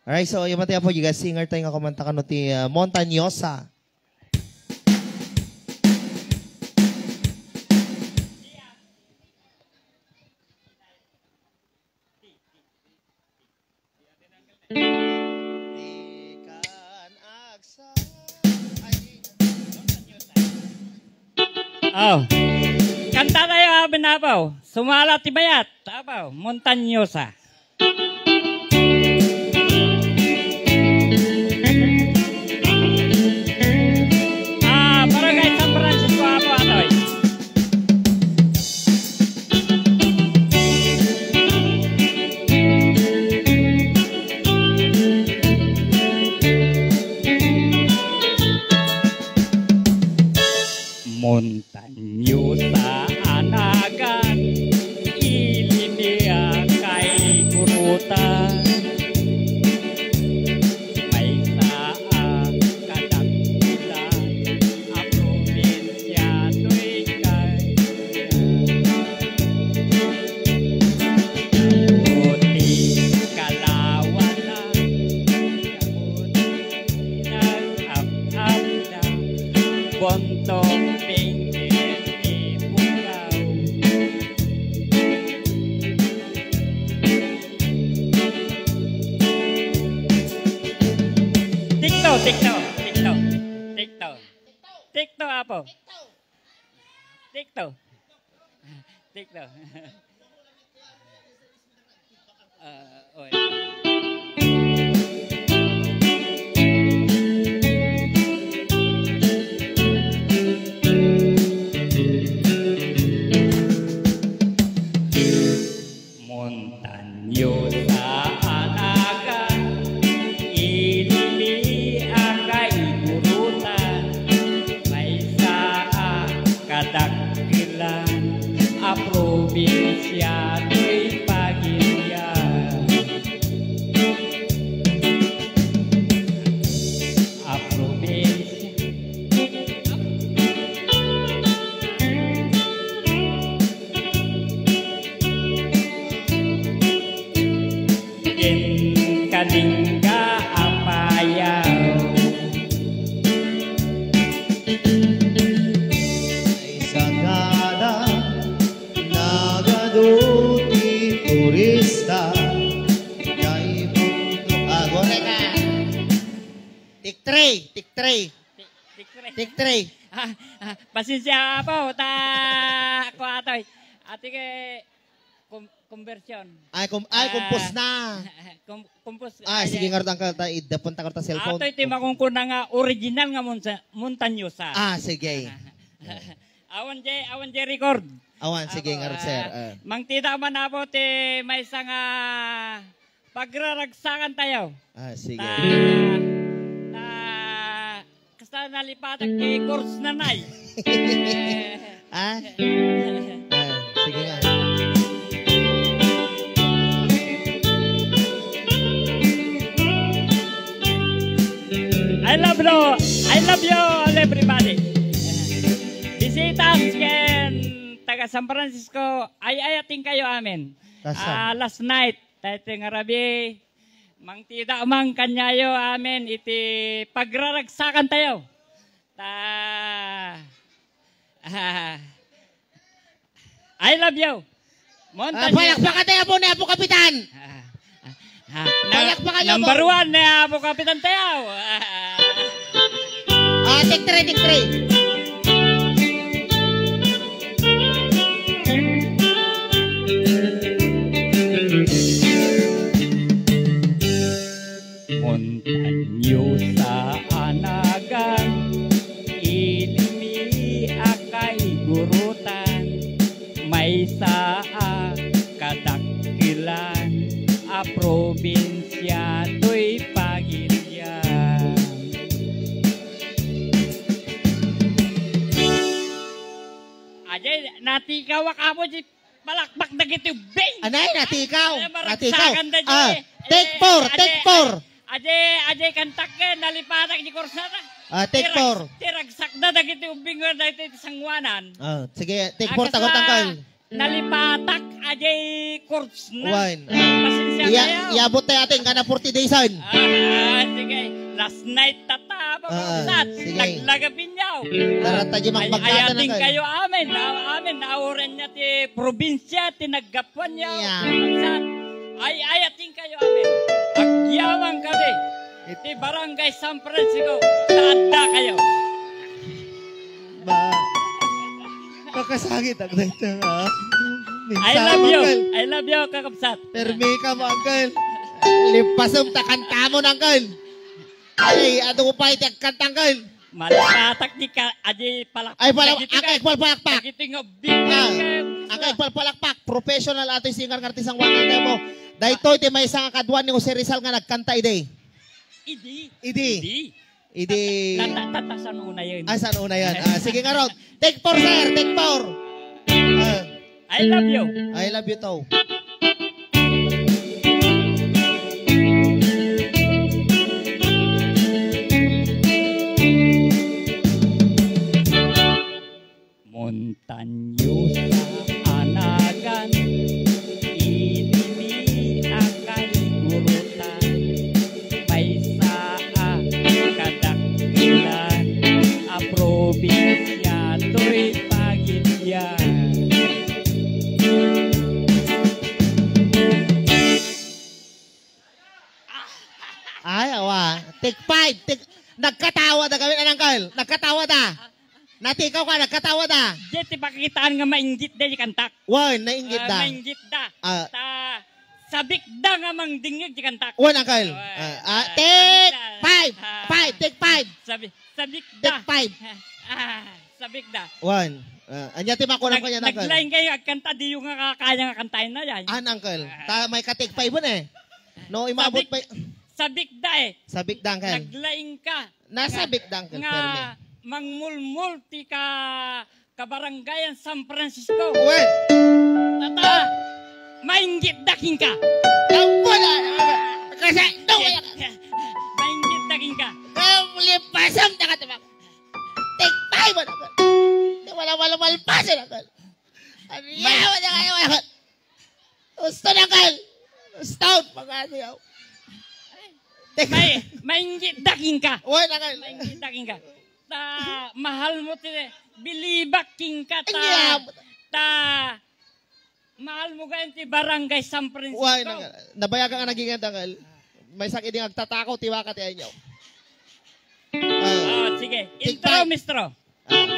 Alright, so, imatay po, you guys, singer tayo nga kumanta kano ti, ah, Montañosa. Oh. Kanta tayo, ah, binabaw. Sumala ti mayat. Tabaw, Montañosa. Ah, Barangay San Francisco, Apo Atoy. Montañosa a nagan, ilimia kaigurutan. Maysa a kadakkelan a probinsia toy kay Puti kalawana, nag-am-amda, buntok pinggit ipugaw. Tikto, tikto, tikto, tikto. Tikto, apo. Tikto. Tikto. Ah, oy. Montañosa a nagan, ilimia kaigurutan, maysa a kadakkelan a probinsia toy pagilian. A probinsia. Ken kadingga a payaw. Sagada, nagadu ti turista. Jay Bunto. Ah, goreka. Take three, take three. Tik-, tik-, Take three. Ah, ah, pasensia po, ta, ako atoy. Ati ke, kum-, conversion. Ay, kum-, ay, Ah, kumpos na. kum-, kumpos, Ah, ay, sige, ay. Ngarud, uncle, ta, idapon ta, ngarud, ta cellphone. Atoy ti makunkuna nga original nga monsa-, montañosa. Ah, sige. Awan jay, awan jay record. Awan, sige, Apo, ngarud, sir. ah, Ah. Mangtida man, Apo, ti maysa nga pagraragsakan tayo. Ah, sige. Ta, ta, kasta nalipatak ti course na nay. Ah? Ah, sige nga. I love you. I love you all, everybody. Bisitas ken taga San Francisco, ay-ayatenkayo amin. Tasan? Ah, last night, daytoy nga rabii, mangtida man kaniayo amin iti pagraragsakan tayo. Ta, ah, I love you. Ah, Montaño. Palakpakan tayo po ni Apo Kapitan. Ah, ah, ah, na-, Palakpakan niyo number po. One ni Apo Kapitan tayo. Ah, take three, take three. Montañosa a nagan, ilimia kaigurutan, maysa a kadakkelan a probinsia toy pagilian. Ajay, natikawak, Apo, di palakpak dagiti ubbing. Anay, natikaw. Ay, maragsakan Natikaw. da, Ah, Jay. take Eh, four, adi, take four. Adi, adi, kantak, eh, nalipatak di kursada. Ah, take Tirag-, four. tiragsakda dagiti ubbing nga dagiti sanguanan. Ah, sige, take four, Akas tagor na tangkal. nalipatak, adi, course na. Wine. Pasensia Iya-, kayo. Iabot tayo atin, kana forty days, son. Ah, sige. Last night, tata, Ah, Sat, sige. Naglagapinyaw. Taranta di Ay, makbagkatan ayatin ang kayo, amen. Ah, amen. Nauran niya ti probinsia, ti naggapuan niya. Yeah. Sat, ay, ayatin kayo, amen. Agyaman kami. Iti Barangay San Francisco, taadda kayo. Ba, makasakit ang dito, ha? I love you. Uncle. I love you, kakabsat. Permi ka mo, uncle. Limpasem ta kantamon, uncle. Ay, adu pay ti agkanta, uncle. Malipatak di ka, adi palakpak. Ay, pala-, Dagiti ang ka-, agpalpalakpak. dagiti nga big Ah, nga, ang agpalpalakpak. Professional atoy singer nga artist ang wakal mo. Daytoy ti maysa nga kaduan ni Jose Rizal nga nagkanta idi. Idi. Idi. Idi. Idi Tata, tata, saan unayen? Ah, saan unayen? Ah, sige nga, Rod. Take four, sir. Take four. Ah. I love you. I love you too. Montanyosa a nagan, idi mi a kaigurutan, maysa a kadakkelan a probinsia toy Pagilian. Ay, awa. Take five. Take, nagkatawa da kami, anang Carl? Nagkatawa da. Natikaw ka, nagkatawa da. Diay ti pakikitaan nga mainggit da di kantak. Wen, nainggit Ah, da. Mainggit da. Ah. Ta, sabik da nga mangdingngeg di kantak. Wen, Uncle. Wen. Ah, ah, Ah, take sabik da. five. Ah. Five, take five. Sabi, sabik da. Take five. Ah, sabik da. Wen. Ah, anya ti makulang Nag-, kanya, Uncle? Naglaing kayo, agkanta, diyo nga kakaya nga kantaen na yan. Ah, Uncle. Ah. Ta, may ka-take five mo na eh. No, imabot Sabik, pa y- sabik da eh. Sabik da, Uncle. Naglaing ka. Nasabik da, Uncle, Nga permi. mangmulmul ti ka, kabarangayan San Francisco. Wen. Tata, mainggit da kenka. Apo na, kasi, no, wala ka. Mainggit da kenka. Kaya, lipasam na ka, tabak. Take five mo na, Uncle. Wala, wala, malpasan, Uncle. Ano May- yan? Wala, wala, wala. Gusto na, Uncle. Stop. Pag-ano yaw. Teka. May, mainggit da kenka. Wala, Uncle. Mainggit da kenka. Ta, mahal mo ti, bilibak kenka ta, Anya. ta, mahal mo gayon ti Barangay San Francisco. Wala, Uncle. Nabayagan nga naging, Uncle. Maysa ket idi nga agtatako ti baka ti anyo. Ah. Ah, sige. Take Intro, five. Mistro. Ah.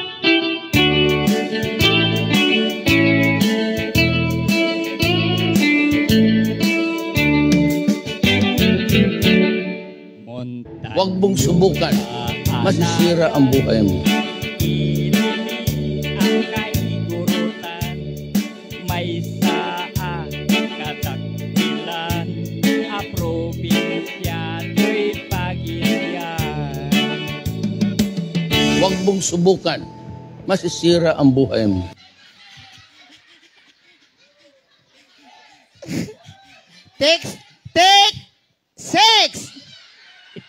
Huwag mong subukan. Masisira ang buhay mo. Inimi ang kaigurutan. Maysa a kadakkelan a probinsia toy Pagilian. Huwag mong subukan. Masisira ang buhay mo. Take, take Six!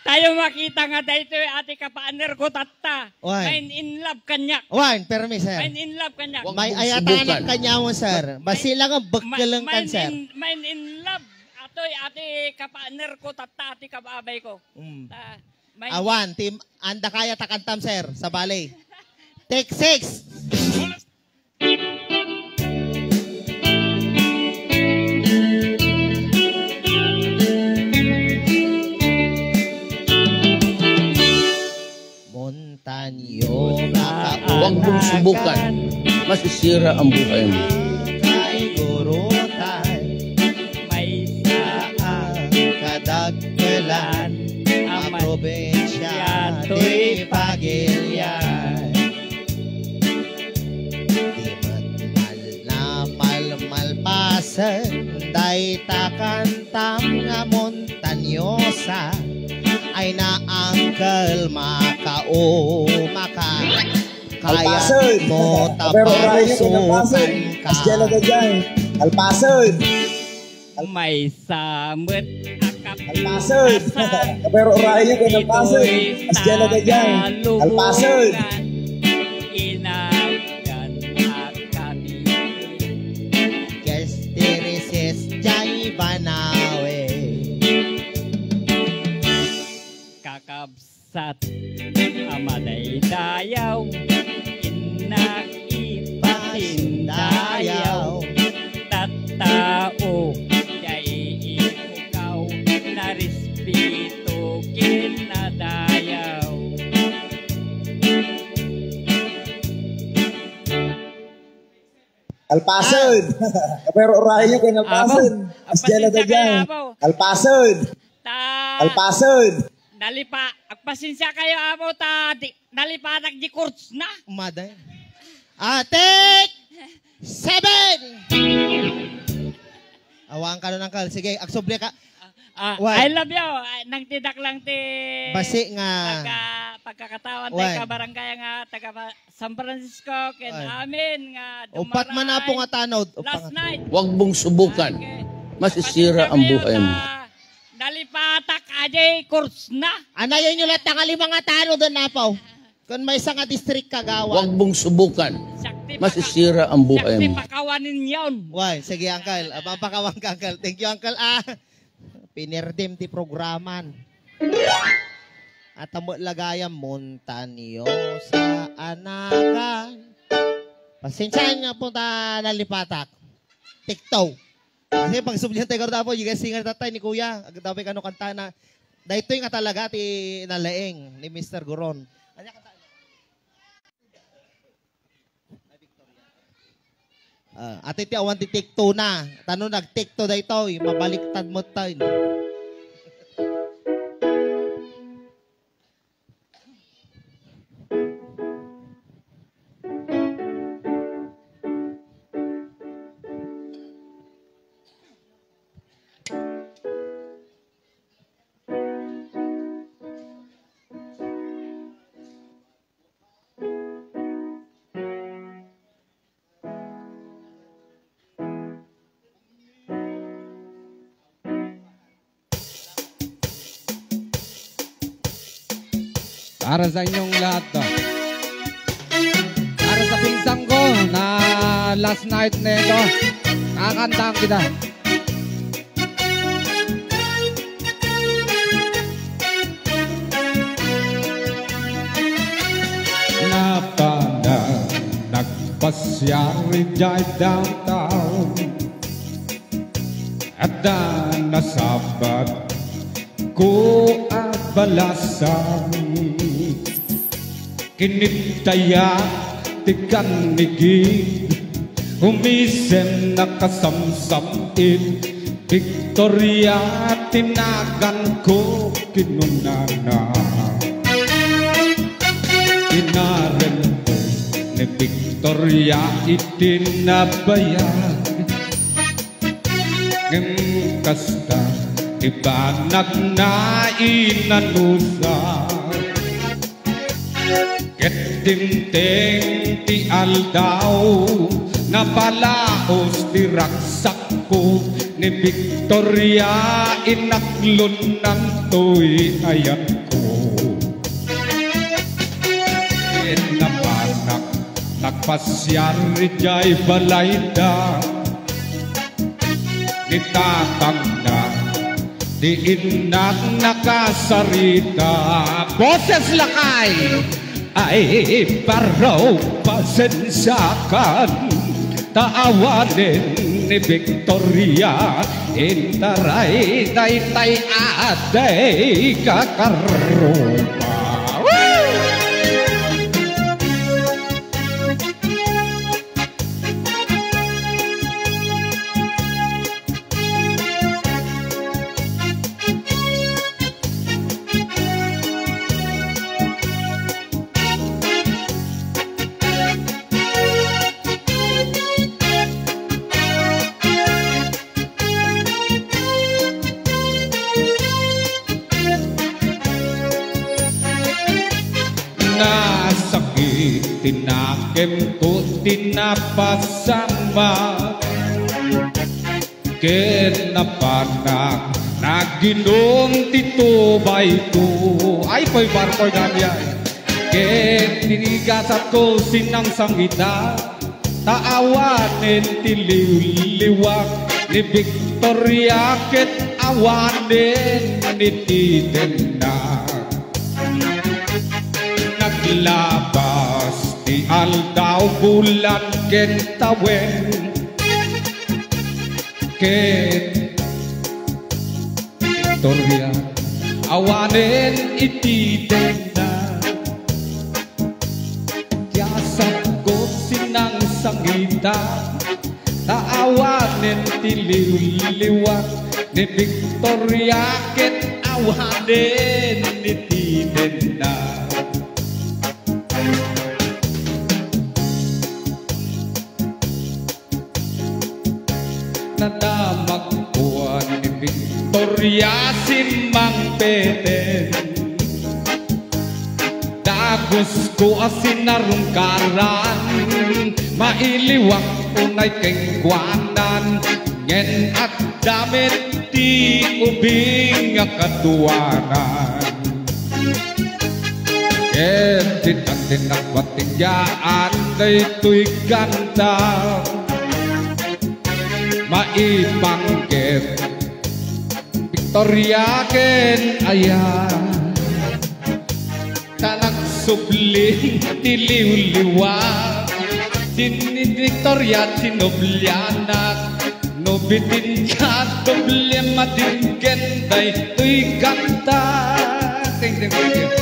Tayo makita nga daytoy a ti kapaner ko tatta. Wan. Main in love kaniak. Wan, permi, sir. Main in love kaniak. Huwag May mong ayatanan subukan. Kaniak mo, sir. Basi lang ang Ma-, bagkalang main kan, sir. In, main in love. Atoy, a ti kapaner ko tatta, a ti kababay ko. Mm. Ah, main Awan, team, anda kaya takantam, sir, sa bali. Take six. Montanyo, Huwag mong subukan. Masisira ang buhay mo. Kaigurutan. Maysa ang kadagkelan a probinsya ti Pagilian. Di met mal-, na malmalpasen dayta kantam nga montanyosa. Ay na, angkel, makauma ka. Kaya mo ta parusukan ka. Alpasen. Alpasen. Maysa met a kap-, Alpasen. Pero rayo ko ng pasen. As dyan na dyan. Alpasen. Inagdan a kami. Guest terraces jay Banawe. Kakabs- Sat a madaydayaw, innak ipasindayaw. Tattao, jay ipukaw, narespeto ken nadayaw. Alpasen. Ah. Pero rayo ken Alpasen. Abaw. As dyan na dyan. Abaw. Alpasen. Ta- Alpasen. Nalipa-, agpasensia kayo, Apo, ta di, nalipatak di chords na. Maday. Ah, take seven! Awan ka nun, Uncle. Sige, agsubli ka. Ah, Why? I love you. Ah, nang tidak lang ti Basi nga. Pagka pagkakatawan tayo ka barangay nga taga San Francisco, ken amin nga upat man, Apo, nga tanod. Last night. Huwag mong subukan. Okay. Masisira ang buhay mo. Nalipatak, ajay, course na. Anayon nyo latta nga lima nga tanod, Apo. Kun maysa nga district kagawad. Huwag mong subukan. Masisira ang buhay mo. Sakti pakawanin yon. Way, sige, Uncle. Aba, pakawan ka, Uncle. Thank you, Uncle. Ah, pinirdim ti programan. At amo lagayam, Montanyosa Anakan. Pasensyahan nga po ta nalipatak. Tiktok. Kasi pag sublihan tayo, Gardapo, you guys, singer tatay ni Kuya. Agdapay kano kanta na. Daytoy nga talaga ti nalaing ni Mister Goron. Anya kanta? Ah, ati ti awan ti take two na. Tano nag take two daytoy, mabaliktad met tayo. Para sa inyong lahat to. Para sa pinsang ko na last night nito, kakantahan kita. Napanan nagpasiar idiay downtown. Adda nasabat ko a balasang. Kinitaya ti kannigid, umisem nakasamsam-it. Victoria ti naganko, kinunana. Inarem ko ni Victoria iti nabayag. Ngem kasta ti banagna inanusa. Ket dimteng ti aldaw, napalaos ti ragsakko ni Victoria, inaklonnantoy ayatko. Ket napanak, nagpasiar idiay balayda. Ni tatangna, ni innak nakasarita. Boses lakay! Ay, barok, pasensiakan, ta awanen ni Victoria, intaray daytay a di kakarruba. Woo! Nasakit ti nakemko ti napasama. Ket napanak, naginum ti tubayko. Ay, pay barkoy gamiay. Ket tinigasatko sinangsangita. Ta awanen ti liwliwak ni Victoria ket awanen ni Titenna. Naglabas ti aldaw, bulan ken tawen. Ket Victoria, awanen iti tenna. Ti asapko sinangsangita, ta awanen ti liwliwak ni Victoria ket awanen iti tenna. Nadamagko ni Victoria simmangpeten. Gusto a sinarungkaran, mailiwak unay kenkuanan, ngem adda met ti ubing a kaduanan. Ket ditan ti nagpatinggaan daytoy kanta, maipanggep Victoria ken Aya. Ta nagsubli ti liwliwa, ti ni Victoria sinublianak. No bitin ka doble madinggen daytoy kanta. Teng, teng, teng, teng.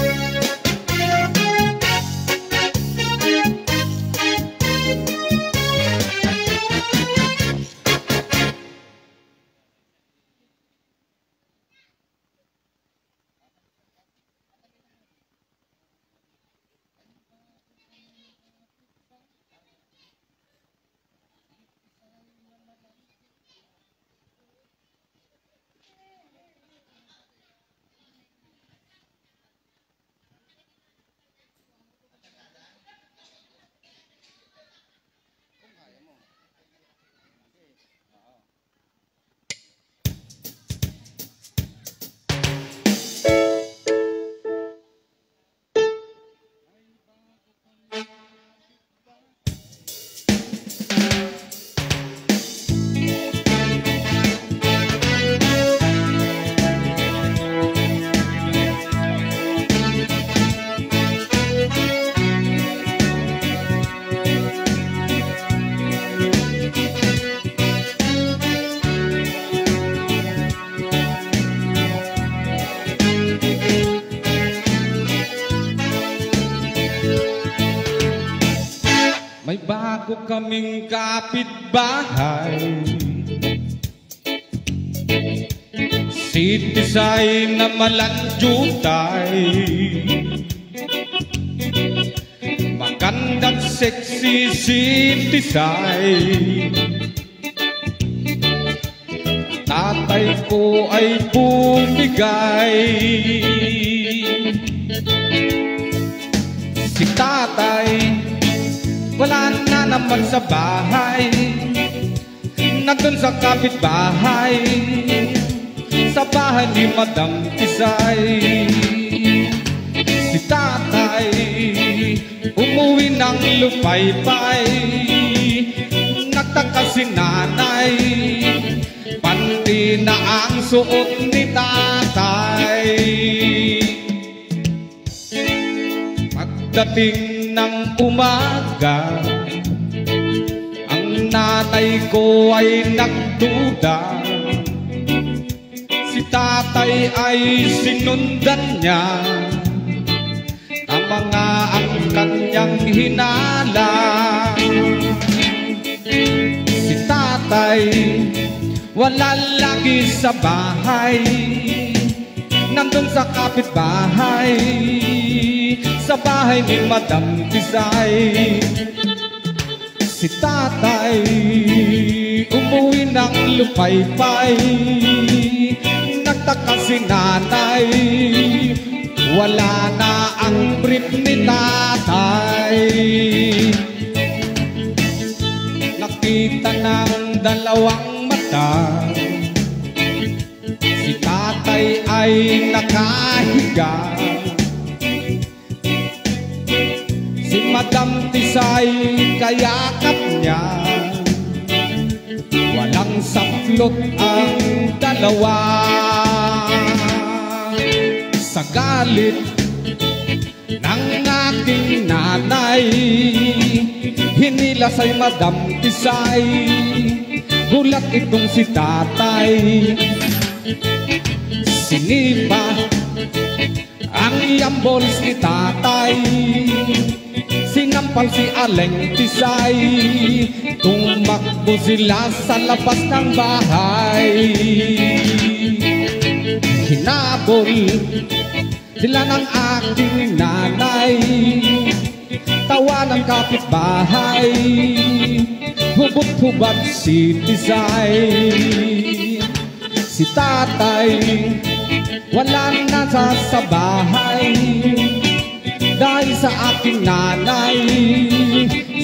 May bago kaming kapitbahay. Si Tisay na malandiutay. Magandang sexy si Tisay. Tatay ko ay bumigay. Si tatay, wala na naman sa bahay. Nandun sa kapitbahay, sa bahay ni Madam Tisay. Si tatay, umuwi ng lupaypay. Nagtaka si nanay, panty na ang suot ni tatay. Pagdating ng umaga, ang nanay ko ay nagduda. Si tatay ay sinundan niya. Tama nga ang kanyang hinala. Si tatay wala lagi sa bahay. Nandun sa kapitbahay, sa bahay ni Madam Tisay. Si tatay umuwi ng lupaypay. Nagtaka si nanay, wala na ang brief ni tatay. Nakita ng dalawang mata, si tatay ay nakahiga. Si Madam Tisay kayakap niya, walang saplot ang dalawa. Sa galit ng aking nanay, hinila si Madam Tisay. Gulat itong si tatay. Sinipa ang iyang bols ni tatay. Sinampal si Aling Tisay. Tumakbo sila sa labas ng bahay. Hinabol sila ng aking nanay. Tawanan kapitbahay, hubot-hubad si Tisay. Si tatay, wala na sa, sa bahay. Dahil sa Nanay,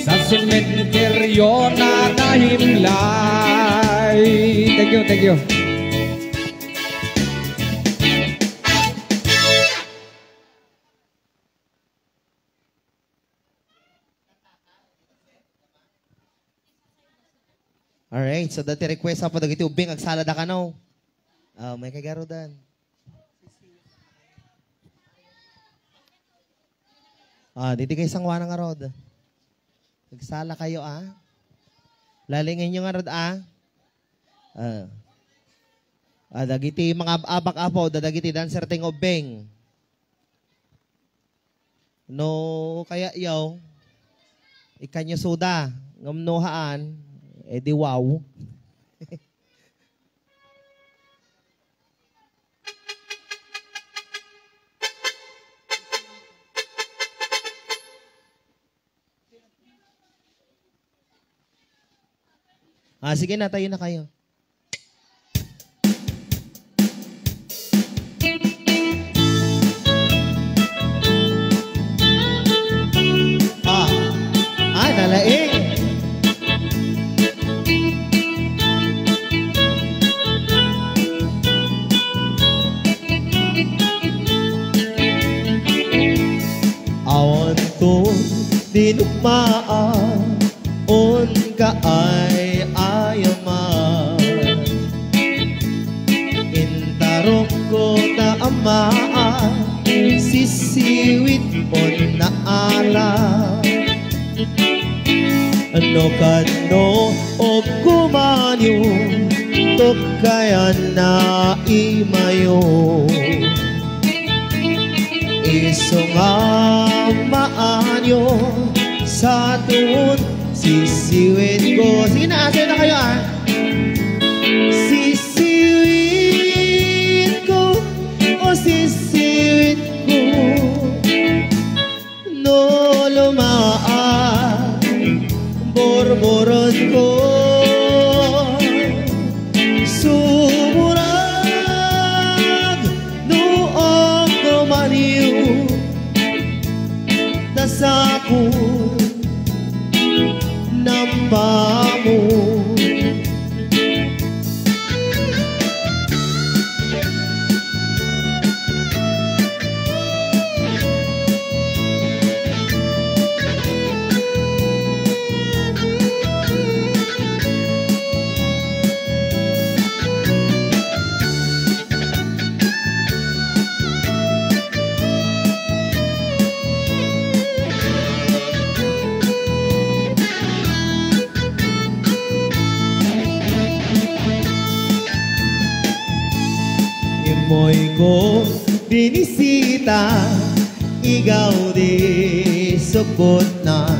sa sementeryo na nahimlay. Thank you, thank you. Alright, so dati request apo dagiti ubbing, agsala da kano. Ah, may kagarudan. Ah, diti kay sanguana nga rod. Agsala kayo, ah. Lalingan nyo nga rod, ah. Ah. Ah, dagiti mga ab-abak apo, da dagiti dancer ti nga ubbing. No kaya yaw, ikanyo suda, ngem no haan, edi wow. Ah, sige na, tayo na kayo. Ah, ah, nalaing. Awan to dinukmaan, on kaay-ayaman. Intarongko ta amaan, sisiwit on naala. No kano ugkumanyo, tukkayan na imayo. Isu nga maanyo, sa tuon sisiwitko. Sige na, asay na kayo, ah. Sisiwitko, o sisiwitko. No lumaag, burburonko. Sumurag, no agkumanyo, ta sakon nampamo. Immoyko binisita, igaw di sukotna.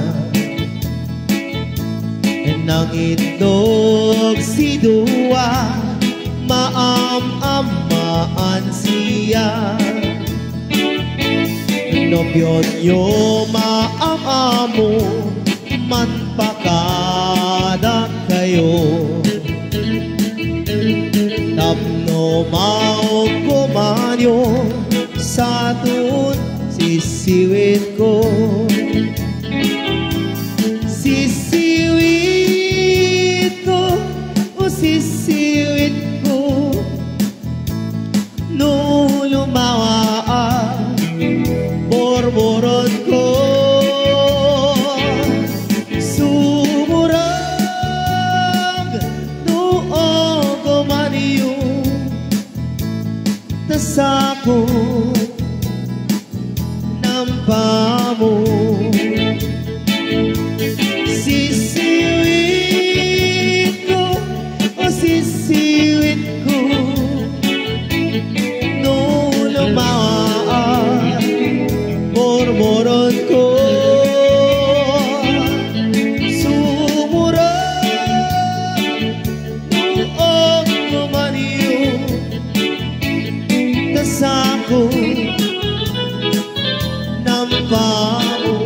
Nangitlog si Dua, maam-amaan siya. No pionyo maam-amo, manpakada kayo. Tapno maugkumanyo, sa tuon sisiwitko. Sisiwitko, o sisiwitko. No lumawa a burburonko, sumurag no agkumanyo, ta sakon nampamo. Sisiwitko, o sisiwitko, no lumawa a burburonko, sumurag no agkumanyo, ta sakon nampamo.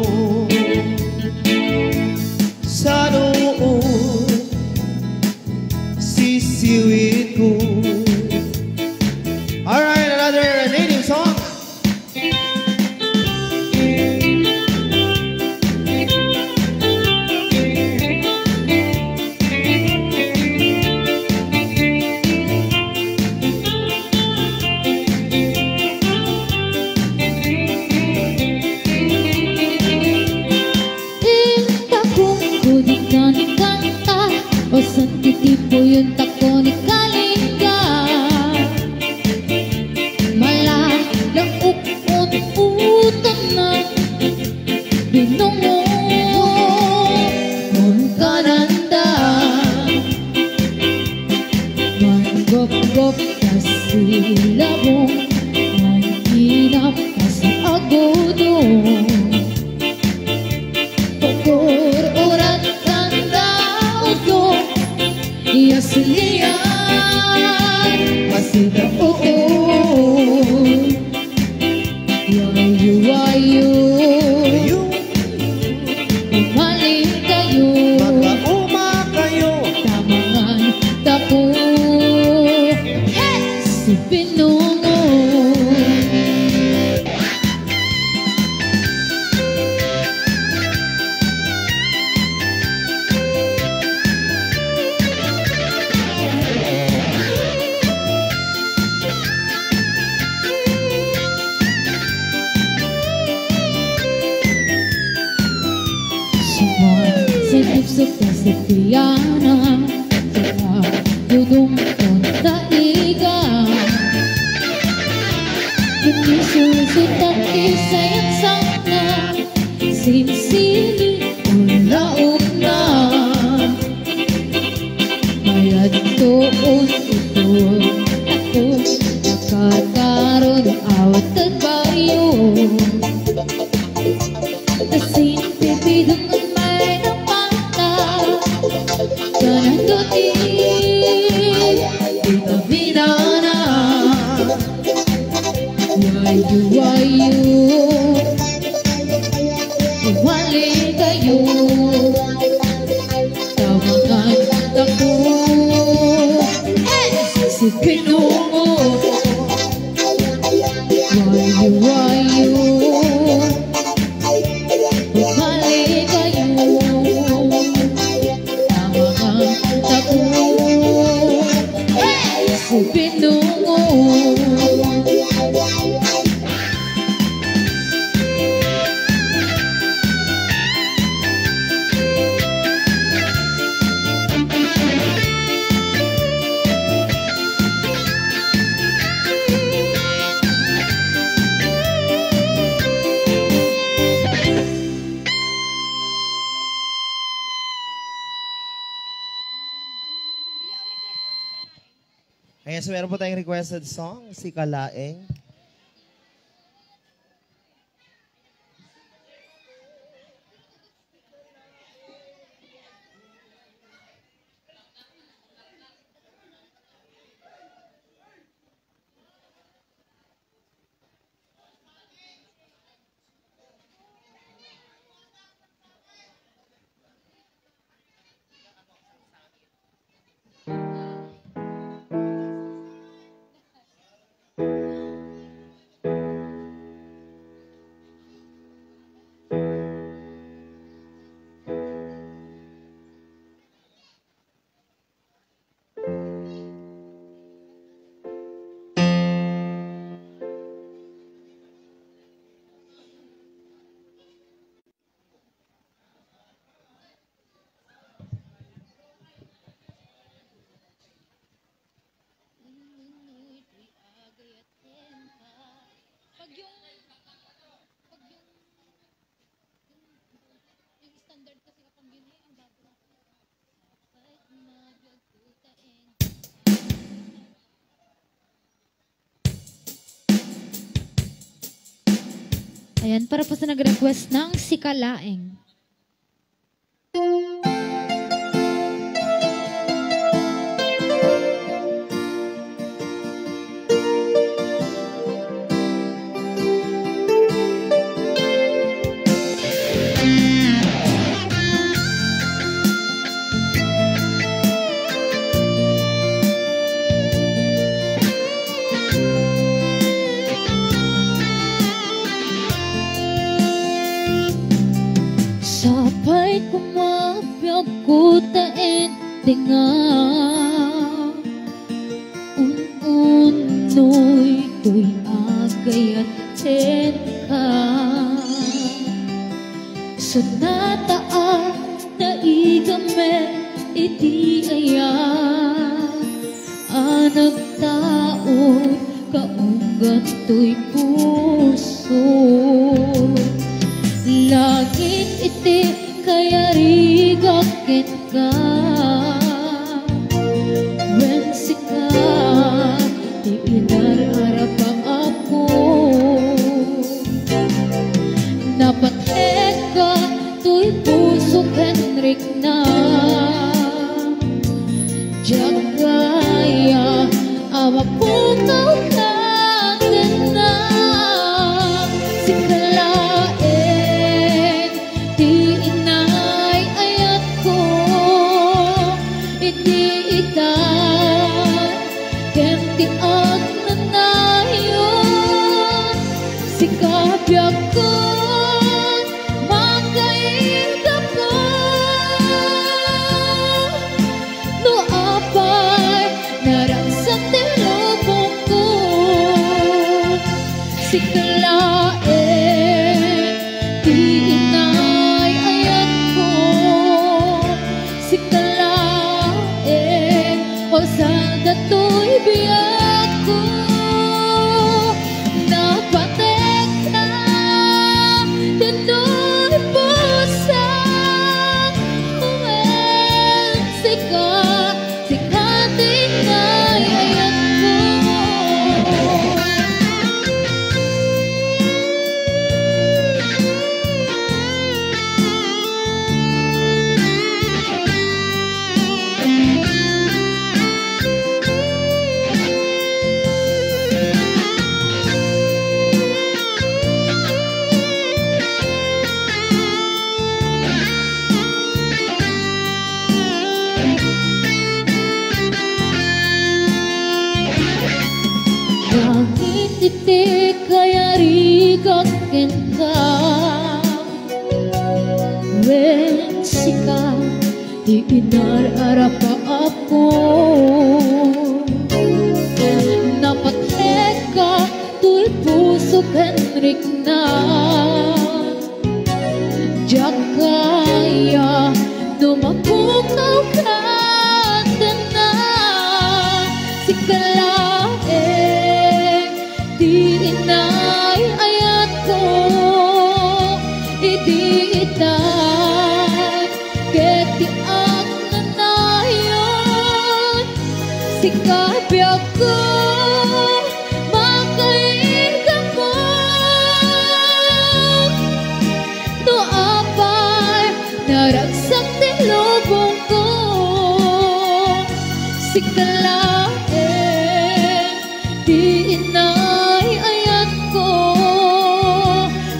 Sukasukriana, saka dudong konta iga. Kini susutak isayang sana, sinsili, ulaom na. Mayat tuon ito, ako, nakakaroon awat at baryo. Kasin pipidong may napata. Kanang tuti, di ka binana. Wayu, wayu. Wali kayo. Tawagan ako. Eh, si Pinungo. Wayu, wayu. Bumalik kayo. Tama ang tapo. Hey! Pinungo. Ayan, so meron po tayong requested song, Sika Laeng. Pag yung, pag yung, yung standard kasi kapag yun eh, ang bago. Ayan, para po sa nag-request ng Sika Laeng. Sapay kumabiag ko ta enti nga. Un-unoy toy agayat kenka. Sonata a naigamek iti aya a nagtaud kaunggan toy puso. Langit iti kayarigak ken ka, wen sika ti inar-arabak, Apo. Napateg ka toy puso ken rikna. Diak kaya a mapukaw ka ken na. Sika laeng ti inay-ayatko, idi ita ken ti agnanayon. Sika biagko, makainkapo. No apay, naragsak ti lubongko. Sika laeng ti inay-ayatko. Toy biagko, napatekka, denoy pusa, wen sika, sika ti inay ayatko. Langit iti kayarigak kenka, wen sika ti inar-arap a Apo. Napatekka toy puso ken rikna. Diak kaya no mapukaw ka, tana, sika laeng ti inay ayatko. Idi itay ket ti agnanayon, sika biagko, makaigammo. No apay naragsak ti lubongko, sika laeng ti inay ayatko,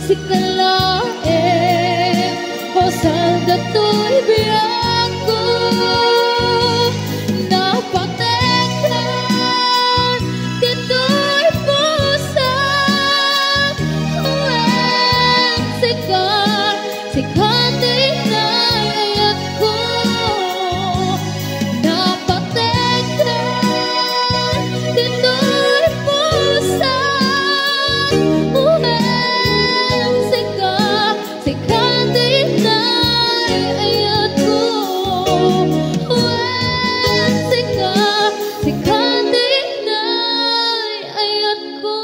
sika laeng, o salda toy biagko. Napatekka ditoy puso, wen sika, sika ti inay ayatko. Napatekka ditoy puso, wen sika, sika ti inay ayatko. Wen sika, sika ti inay ayatko.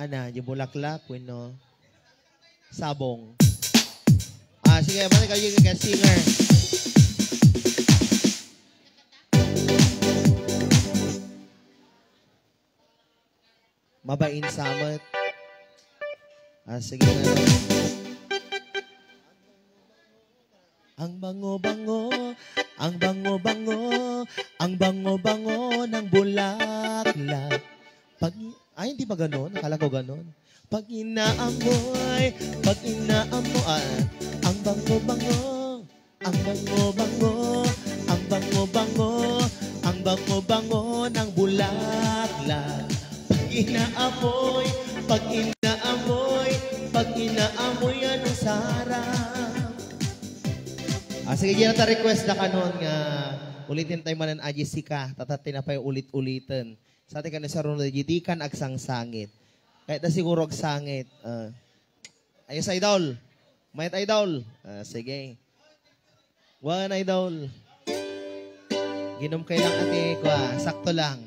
Ana, di bulaklak wenno sabong? Ah, sige, balik kayo yung guest singer. Mabain sa met. Ah, sige na. Ang bango-bango, ang bango-bango, ang bango-bango ng bulaklak. Pag, ay, hindi ba ganon? Akala ko ganon. Pag inaamoy, pag inaamoy, ah, ang bango-bango. Ang bango-bango, ang bango-bango, ang bango-bango ng bulaklak. Pag inaamoy, pag inaamoy, pag inaamoy, anong sarap. Ah, sige, diyan ta request da kanon nga ulitin tayo manen a Jessica, tatat tinapay ulit-ulitin. Sa atin kanon sa Ronald G, di kan agsangsangit. Kahit na siguro agsangit. Ah. Ayos, idol. Mayat, idol. Ah, sige. Wan, idol. Ginom kayo lang, ate. Kwa, sakto lang.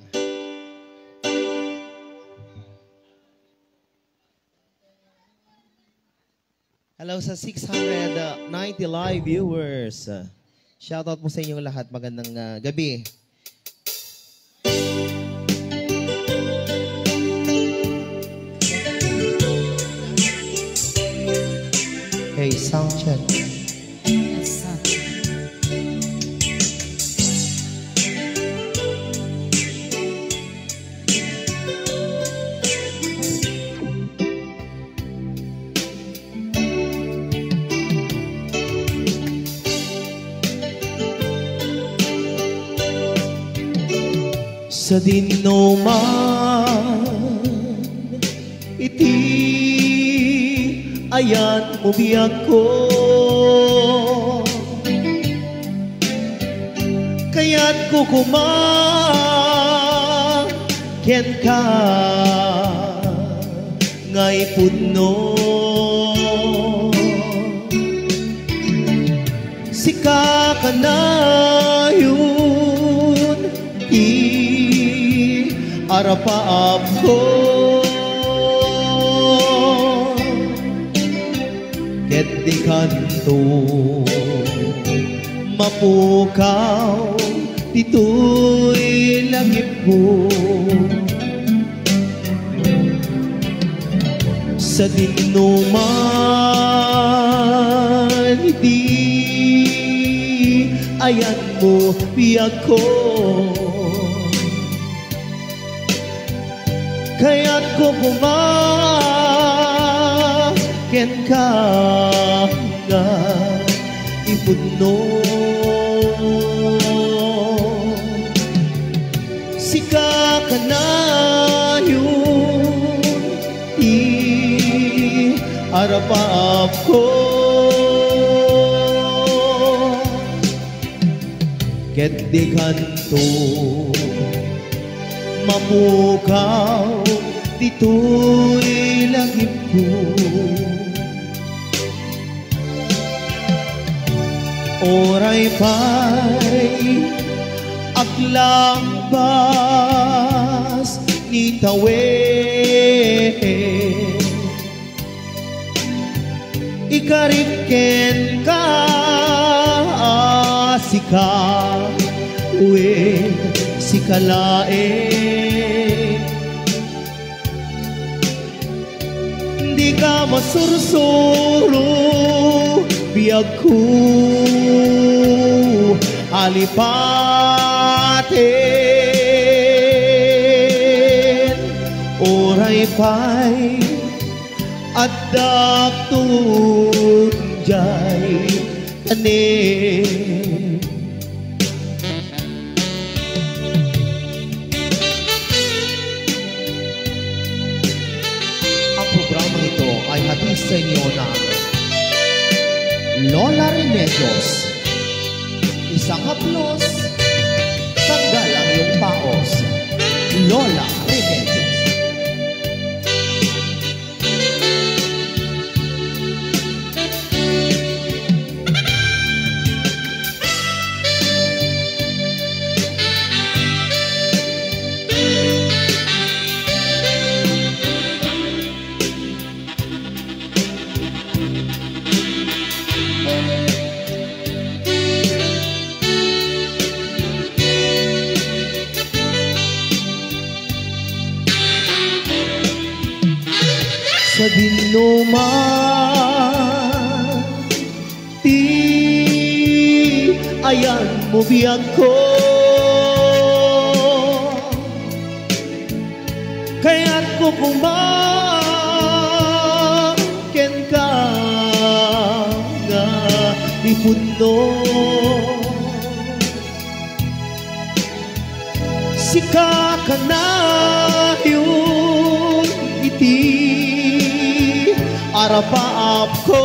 Hello sa six hundred ninety live viewers. Shoutout po sa inyong lahat. Magandang, ah, gabi. Hey, sound check. Sadinoman iti ayanmo biagko, kayatko koma kenka nga ipudno. Sika kanayon ti arapaapko, ket dikanto mapukaw ditoy lagipko. Sadinoman iti ayanmo biagko, kayatko koma kenka nga ipudno. Sika kanayon ti arapaapko, ket dikanto mapukaw ditoy lagipko. Uray pay aglambas ni tawen, ikarik kenka a sika, wen sika laeng. Dika masursuro, biagko, alipaten. Uray pay addak diay tanem. Ang programang ito ay hatid sa inyo ng Lola Remedios. Isang haplos, tanggal ang iyong paos. Lola Remedios. Sadinoman ti ayanmo biagko, kayatko koma kenka nga ipudno. Sika kanayon iti arapaapko,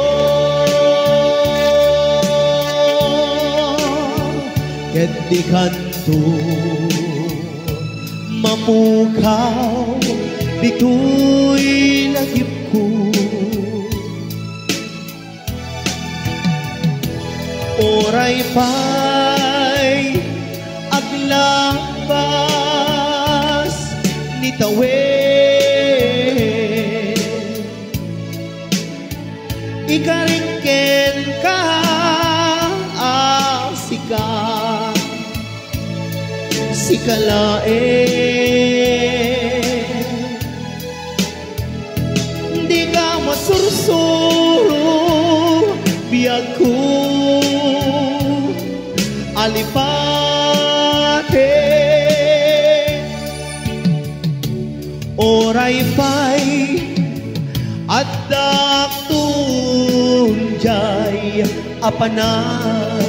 ket dikanto mapukaw ditoy lagipko. Uray pay aglambas ni tawen, ikarik kenka a sika, sika laeng. Dika masursuro, biagko, alipaten. Uray pay addak diay a panag.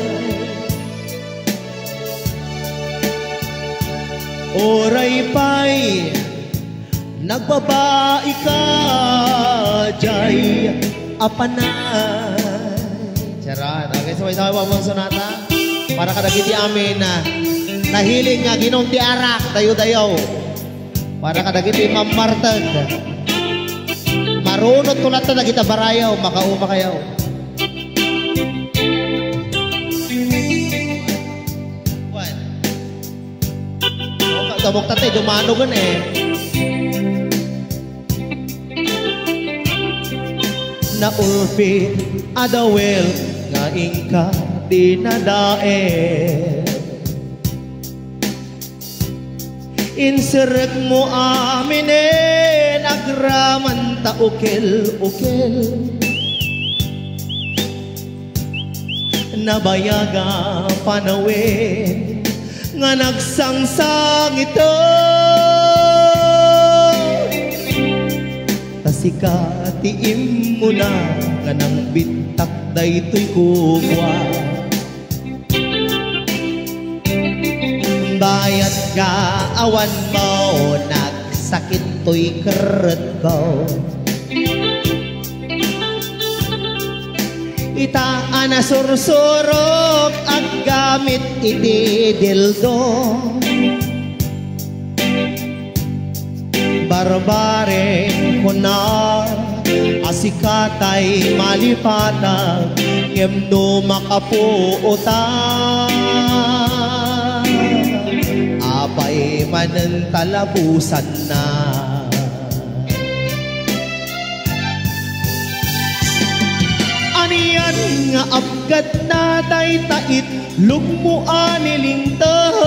Uray pay, nagbabaika, jay, apanay. Charot. Okay, sabay-sabay po ang sonata. Para kadagiti amin, ah, nahiling nga aginom ti arak, dayo-dayo. Para kadagiti mammarteg. Marunot ko latta dagita barayaw, makauma kayo. One. O, tabok tatay, dumanugan eh. Naulpit a dawel nga inka dinadael. Inserrekmo aminen agraman ta ukel-ukel. Nabayag a panawen nga nagsangsangito. Ta sika ti immuna nga nangbittak daytoy kukua. Bayat ka awan mo, nagsakit toy kerretko. Ita a nasursurok aggamit iti dildo. Barbare, kuna a sika tay malipatag, ngem no makapuotan, apay manen ta labusanna. Anian nga apgatna dayta itlogmo a nilingtod?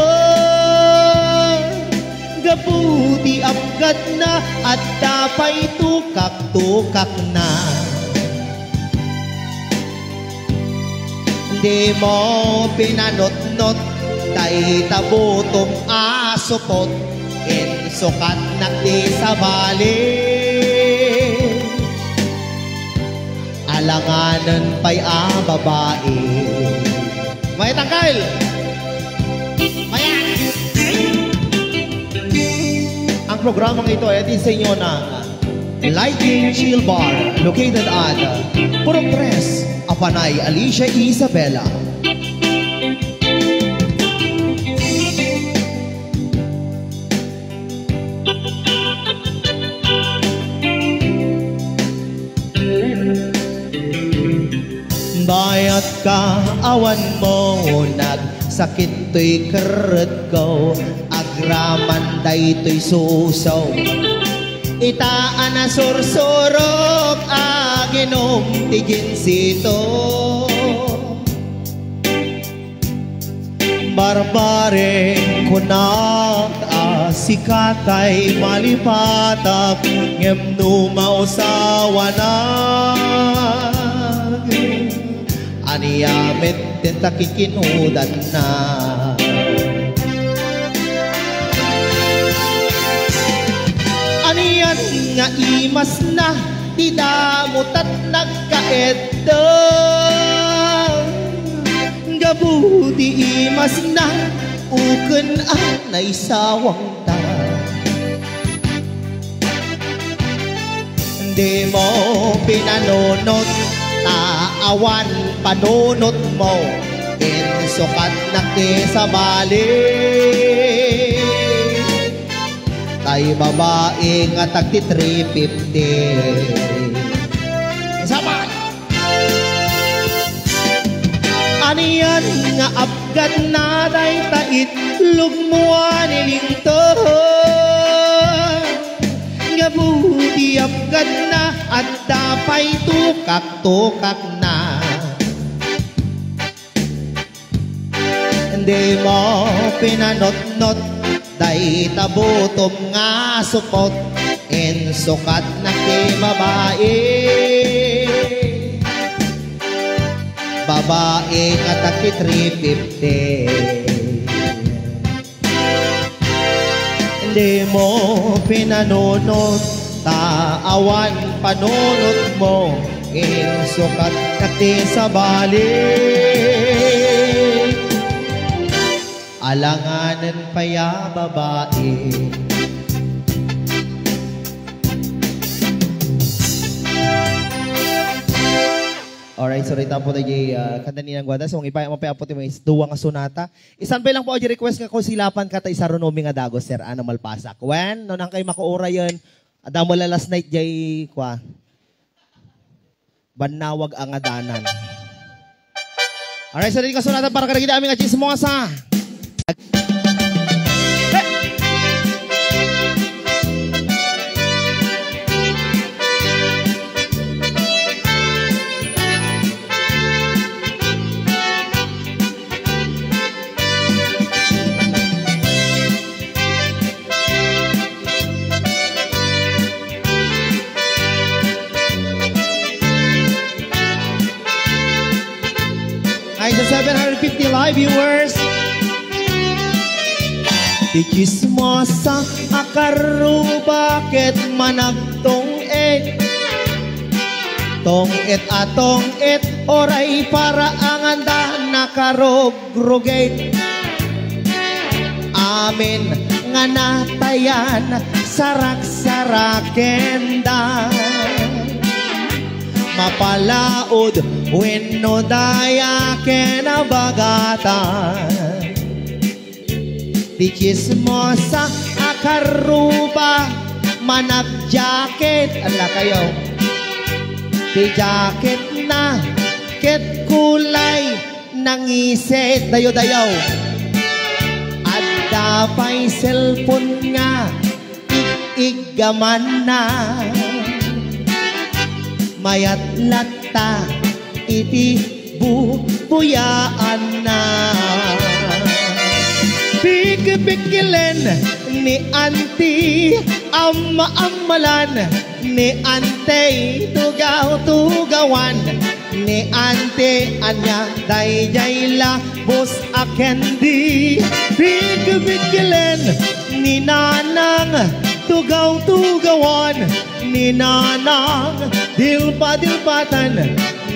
Gapu ti apgatna, adda pay tukak-tukakna. Dimo pinanotnot dayta butom a supot, insukatnak ti sabali. Alanganen pay a babai. Mayat, Uncle! Mayat! Ang programang ito ay hatid sa inyo ng Lighting Chill Bar, located at Purok Tres, Apanay, Alicia Isabela. Bayat ka awan mo, nagsakit toy kerretko, agraman daytoy suso. Ita a nasursurok, aginom ti ginsito. Barbare, kunak a sika tay malipatak, ngem no mausawanak, ania met denta kikinudanna. Anian nga imasna ti damutat nagkaedda. Gapu ti imasna, uken a naisawangta. Dimo pinanunot, ta awan panunotmo, insukatnak ti sabali. Tay babai nga tagti three fifty. Sabay! Anian nga apgatna dayta itlogmo a nilingtod? Gapu ti apgatna, adda pay tukak-tukakna. Dimo pinanotnot dayta butom nga supot, insukatnak ti babai. Babai nga tagti three fifty. Dimo pinanunot, ta awan panunotmo, insukatnak ti sabali. Alanganen pay a babai. Alright, so dayta po dayjay, ah, kanta ni Nang Guadas. So, mangipay-, mapay-apo ti mga isduwa nga sonata. Isan pay lang po, dayjay request nga kung silapan ka ta isarunomi nga dagus, sir, ano, malpasak. Wen, no, nang kay makuurayen, adda mo la last night jay, kwa, Bannawag a Ngadanan. Alright, so daytoy nga sonata para kadagiti amin nga chismosa. Ay, sa seven hundred fifty live viewers. Ti chismosa a karruba ket managtong-et. Tong-et a tong-et, uray para a nganda nakarog- ruget. Amin nga natayan, sarak-sarakenda. Mapalaod wenno daya ken abagatan. Ti chismosa a karruba, managjaket. Ala kayo. Ti jaketna ket kulay nangiset, dayo-dayo. Adda pay cellphone nga ig-iggamanna. Mayat latta iti bubuyaanna. Pikpikilen ni Auntie, amma-ammalan ni Auntie, tugaw-tugawan ni Auntie, ania daydiay labus a candy. Pikpikilen ni Nanang, tugaw-tugawan ni Nanang, dilpa-dilpatan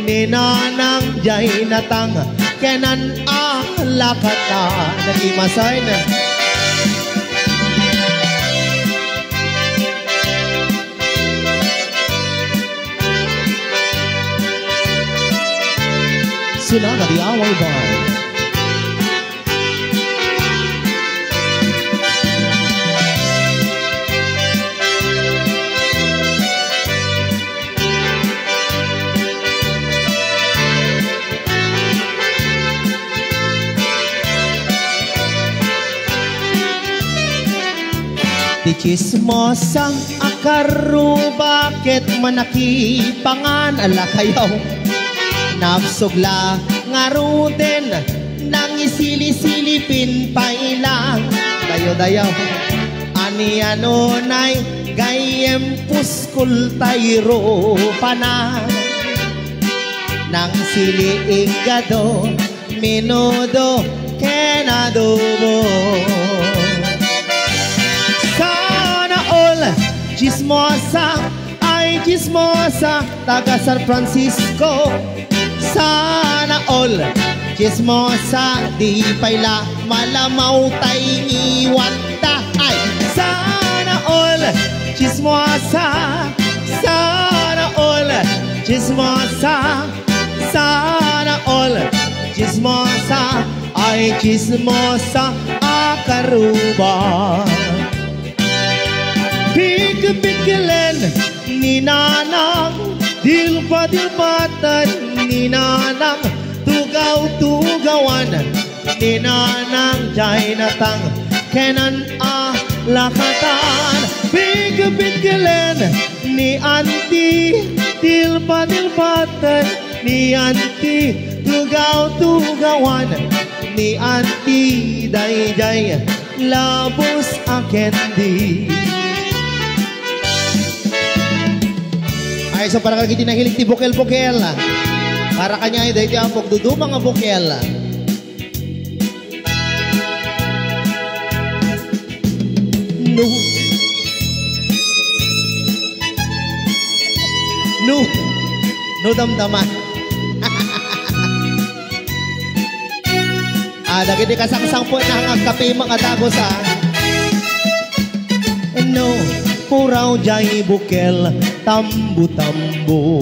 ni Nanang jay natang, kenan a lakatan. Nagimasen. Sila nga di away ba? Ti chismosa a karruba ket manakipangan a lakayaw. Nabsog la ngaruden, nangisili-silipin pay lang. Dayo-dayo. Ania nunay gayyem puskol tay rupana. Nangsili inggado, menudo ken adobo. Sana all, chismosa, ay chismosa, taga San Francisco. Sana all, chismosa, di pay la malamaw tay ngiwanta. Ay, sana all, chismosa, sana all, chismosa. Sana all, chismosa, ay chismosa a karruba. Pikpikilen ni Nanang, dilpa-dilpatan ni Nanang, tugaw-tugawan ni Nanang jay natang, kenan a lakatan. Pikpikilen ni Auntie, dilpa-dilpatan ni Auntie, tugaw-tugawan ni Auntie, daydiay labus a candy. Ay, so para kadagiti nahilig ti bukel-bukel. Para kaniay, daytoy ang pagduduma nga bukel. No. No. No damdama. Dagiti kasangsangpetna nga agkape met nga dagus, a. No, puraw jay bukel, tambo-tambo.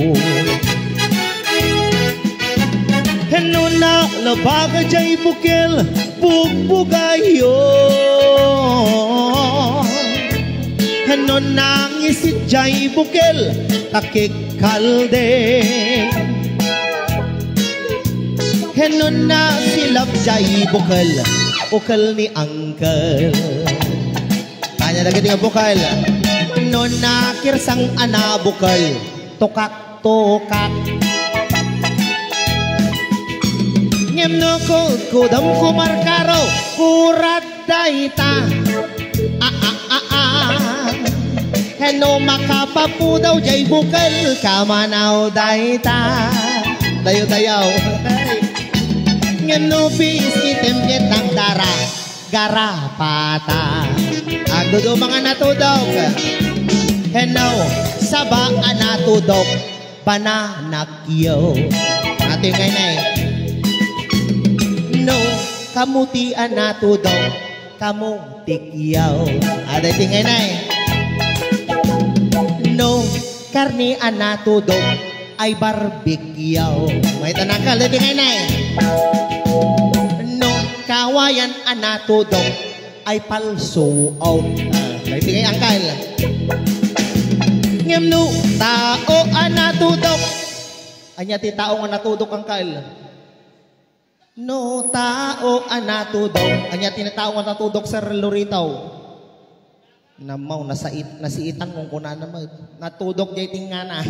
No, nalabag jay bukel, bugbugayo. No, nangisit jay bukel, takikkalde. No, nasilap jay bukel, ukel ni Uncle. Ania dagiti nga bukel? No, nakirsang a nabukel, tukak-tukak. Ngem no kudkudem, kumarkaro, kurat dayta. A, a, a, a. Ken no makapapudaw jay bukel, kamanaw dayta. Dayaw-dayaw. Ngem no biskitem ket nagdara, garapata. Agduduma nga natudok. Ken no saba a natudok, bananakyo. Ati ngay nay. No, kamuti a natudok, kamutikyo. Ada iti ngay nay. No, karni a natudok, ay barbecue. Mayta nakal iti ngay nay. No, kawayan a natudok, ay palso. Oh, ah, daytoy ngay, angkal. Ngem no tao a natudok. Ania ti tao nga natudok, angkal? No tao a natudok. Ania ti tao nga natudok, Sir Lorito? Namaw, nasait, nasiitan mo, kunana met. Natudok jay tingngana.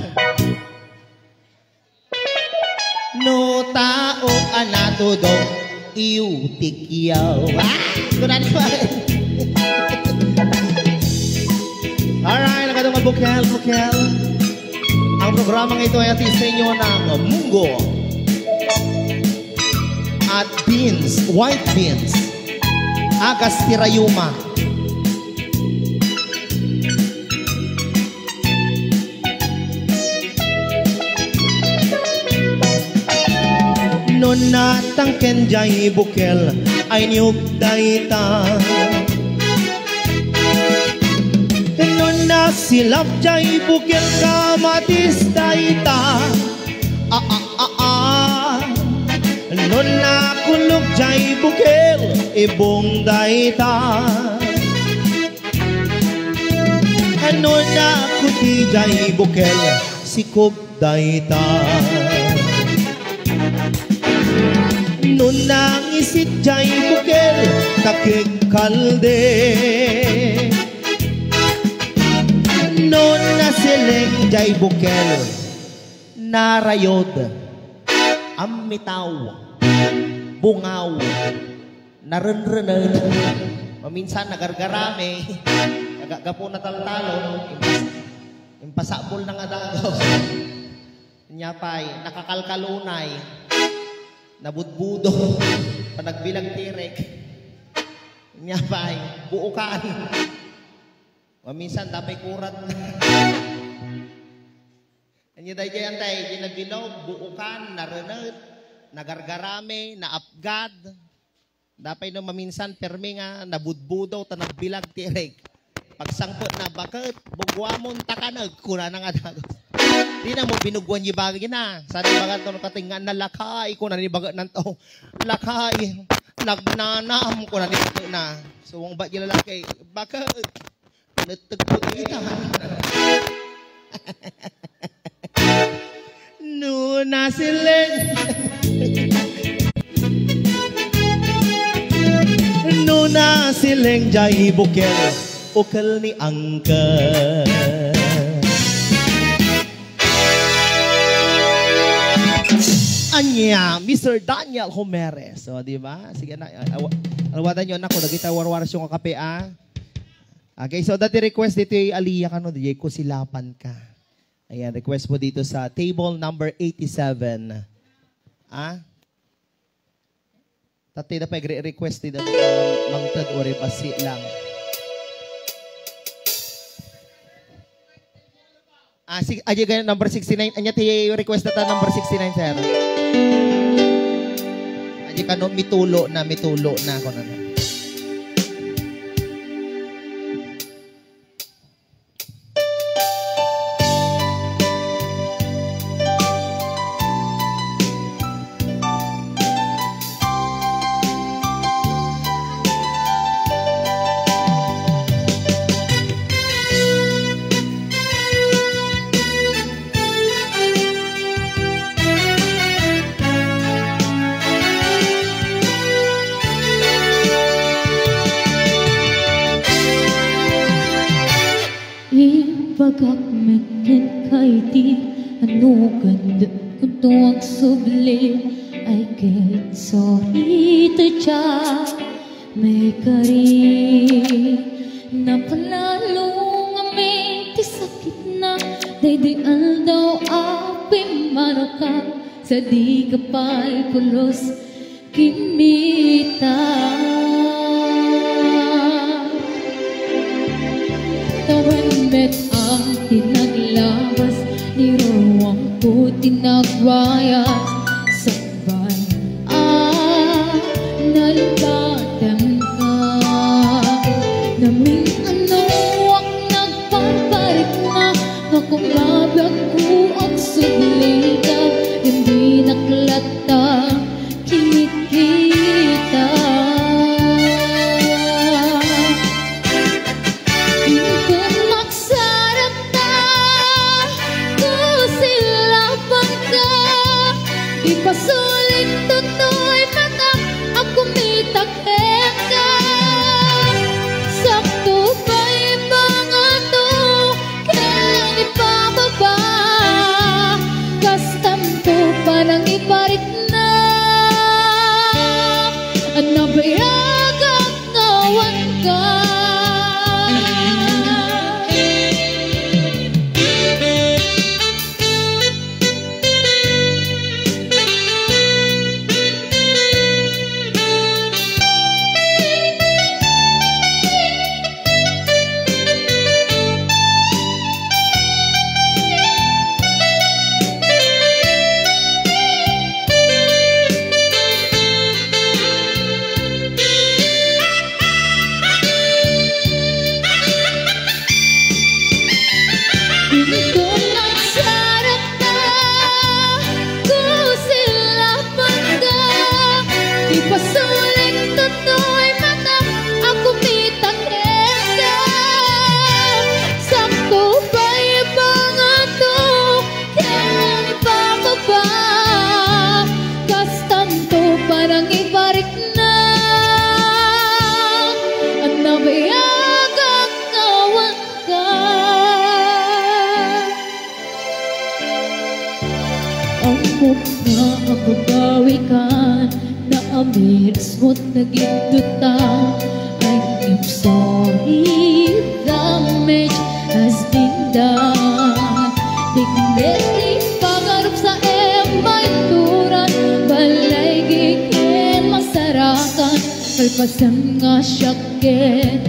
No tao a natudok, iutikyo. Ah! Kunana met. Alright, nakadungan bukel, bukel. Ang programang ito ay hatid sa inyo ng Munggo at beans, white beans, agas ti rayuma. No natangken jay bukel, ay niyog dayta. No nasilap jay bukel, kamatis dayta. A, a, a, a. No nakulog jay bukel, ibong dayta. No nakuti jay bukel, sikog dayta. No nangisit jay bukel, takikkalde. No nasileng jay bukel, narayod, ammitaw, bungaw, narenrenet, maminsan nagargarami, nagagapu na taltalon, impas-, impasabol na nga dagus. Ania pay, nakakalkalunay, nabudbudo, panagbilag tirek. Ania pay, buukan. Maminsan, dapay kurat na. Ania daydiay, antay, di nabilog, buukan, narenet, nagargarami, naapgad. Dapay no maminsan, permi nga nabudbudo, ta nagbilag ti ireg. Pagsangpet na, "Baket, bugwamon ta kaneg," kunana nga dagus. Di na mo binugwan di bagay na. Sana bagat no katingan na, "Lakay," kunana ni bagat nanto. "Lakay, nagnanam," kunana ni bagat na. Suwang bat di lalaki, "Baket." Natagpo dayta. No nasileng. No nasileng jay bukel, ukel ni Uncle. Ania, Mister Daniel Homeres. So, di ba? Sige na, awa-, awadan niyo, anak ko, dagita warwaras yung kape, ah. Okay, so dati request dito yung Aliyah kano, di ko silapan ka. Ayan, request po dito sa table number eighty-seven. Ah? Tati na pa request dito, Mang Ted, uri basi lang. Ah, si, aja gaya number sixty-nine. Anya ti request na ta number sixty-nine, sir? Ah, Di kano, "Mitulo na, mitulo na," kunana. Ibagak met kenka iti annugan, kunto agsubli, I can sorry to try. Maikari, napan lalo ngamin ti sakitna, daydi aldaw a pimmanuka, sadi ka pay pulos kinita. Tawen met ang tinaglabas, niruang ko tinagwayas, sakbay a nalipatan ka. Naming-ano ak nagparparit na, nga kumabiag ko agsubli ka, dindi naklatta kinikita. Inton magsarata, kusilapanka, ipasulit toy mata, agkumita kenka. Sakto pay pangato ken ipababa, kastanto panangiparikna. Nabayagak nga awan ka. Inton nagsarata, kusilapanka, ipasulit toy mata, agkumita kenka. Sakto pay pangato ken ipababa, kastanto panangiparikna. Nabayagak nga awan ka. Ammok nga ababawikan, naamirismo't nagidduta. I'm sorry, damage has been done. Dikdek ti pagarup sa emaituran, balay ken masarakan, kalpasan nga siak ket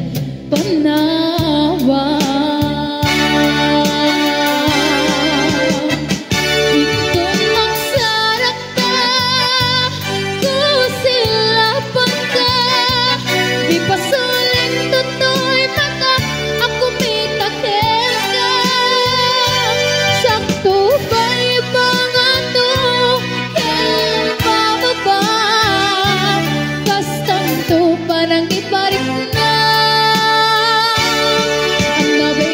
panawan. Inton magsarata, kusilapanka, ipasulit toy mata, agkumita kenka. Sakto pay pangato ken ipababa, kastanto panangiparikna. Nabayagak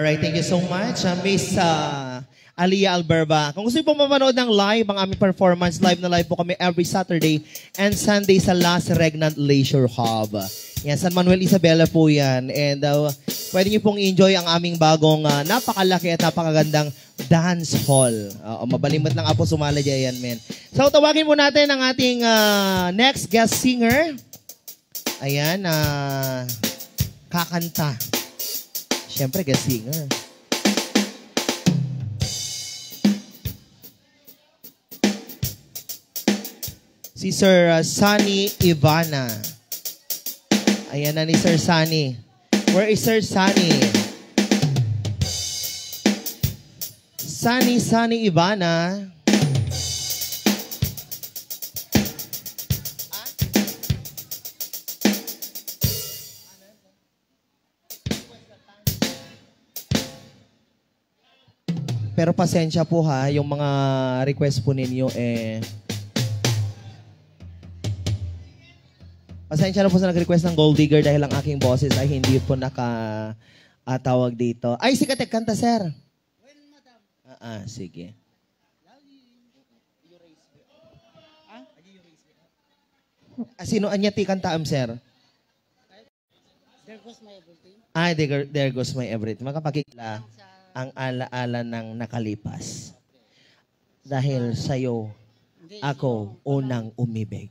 Right, thank you so much, uh, Miss uh, Aliyah Alberba. Kung gusto niyo pong mapanood ng live ang aming performance, live na live po kami every Saturday and Sunday sa Las Regnant Leisure Hub. Yan, San Manuel Isabela po yan. And uh, pwede niyo pong enjoy ang aming bagong uh, napakalaki at napakagandang dance hall. Oo, mabalimot lang apo sumala dyan, men. So, tawagin po natin ang ating uh, next guest singer. Ayan, ah, kakanta. Siyempre, guest singer. Si Sir ah, Sunny Ivana. Ayan na ni Sir Sunny. Where is Sir Sunny? Sunny, Sunny Ivana. Pero pasensya po ha, yung mga request po ninyo eh. Pasensya na po sa nag-request ng Gold Digger dahil ang aking boses ay hindi po naka ah, tawag dito. Ay, si Katek kanta, sir. Ah, ah, sige. Ah, sino anya ti kantaam, sir? There goes my everything. Ay, there, there goes my everything. Makapakita ang ala-ala ng nakalipas. Dahil sa'yo, ako unang umibig.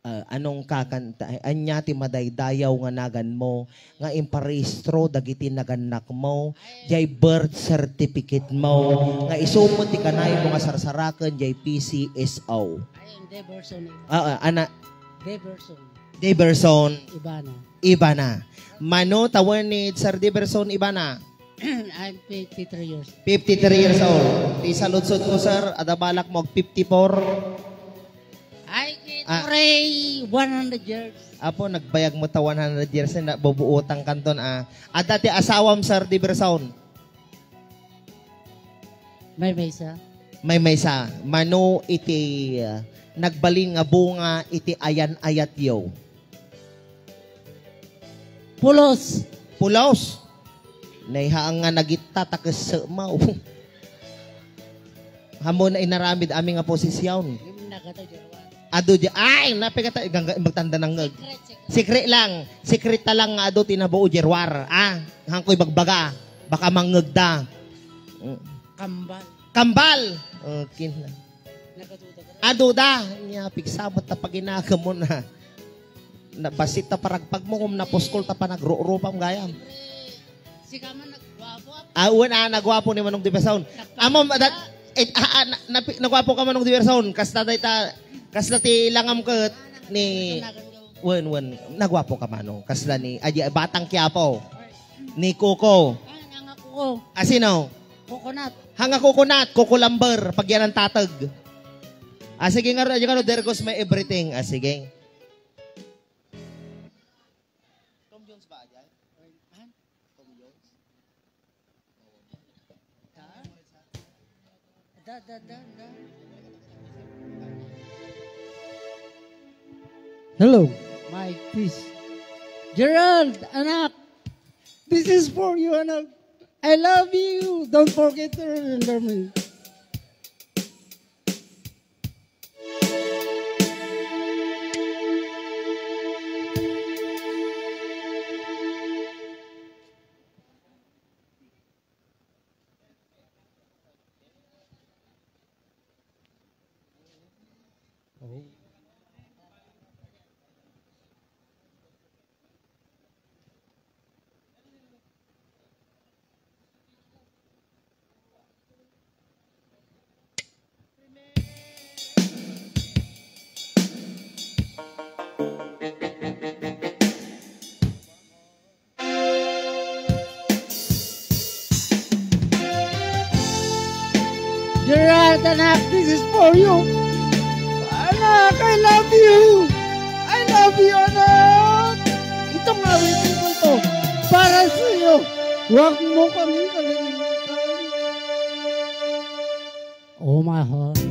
Ah, anong kakanta? Anya ti madaydayaw nga naganmo nga imparehistro dagiti nagannakmo, jay birth certificate mo, nga isu met ti kanaymo nga sarsaraken jay P C S O. Ay, hindi, Berson. Ah, ah, ana, Deberson. Deberson. Ibana. Ibana. Mano tawen ni Sir Deberson Ibana? I'm fifty-three years. Fifty-three years old. Ti saludsod ko, sir, adda balak mo ag fifty-four? Ay, Ah. Ray, one hundred years. Apo, nagbayag mo ta one hundred years na bubuotang kanton, ah. Adda ti asawam, Sir Deberson? May maysa. May maysa. Mano iti, ah, nagbalin nga bunga iti ayan-ayatyo? Pulos. Pulos. Naihaang nga nagitta ta kessemaw. Hammon a inaramid amin nga posisyon. Adu di, ay, napigata, gangga, magtanda ng ngeg. Secret, secret. Secret lang. Secret ta lang nga adu ti nabuo, Gerwar. Ah, hangko ibagbaga. Baka mangngegda. Mm. Kambal. Kambal. Okay na. Nagaduda ka na. Ah, duda. Nya, pigsamot ta paginagam mo na. Nabasit ta paragpag mo, kung napuskol ta panagrurupam gayam. Sika man nagwapo, ah. Ah, wen, ah, nagwapo ni Manong Diverson. Nagwapo Amo, ka. Adat, eh, ah, ah, na, napi-, nagwapo ka, Manong Diverson. Kasta dayta, kasta ti langam ket ni, wen, wen, nagwapo ka, Manong. Kasta ni, adi, Batang Quiapo. Ni Coco. Ah, nanga Coco. Ah, sino? Coconut. Hanga Coconut, Coco Lumber, pagyanan tatag. Ah, sige nga, adi nga, there goes my everything. Ah, sige. Tom Jones ba dyan? Tom Jones? Da, da, da, da. Hello, Mike, please. Gerald, anak, this is for you, anak. I love you. Don't forget to remember me. Gerald, anak, this is for you. Anak, I love you. I love you, anak. Itong awitin ko ito para sa iyo. Huwag mo kaming kalilimutan. Oh, my heart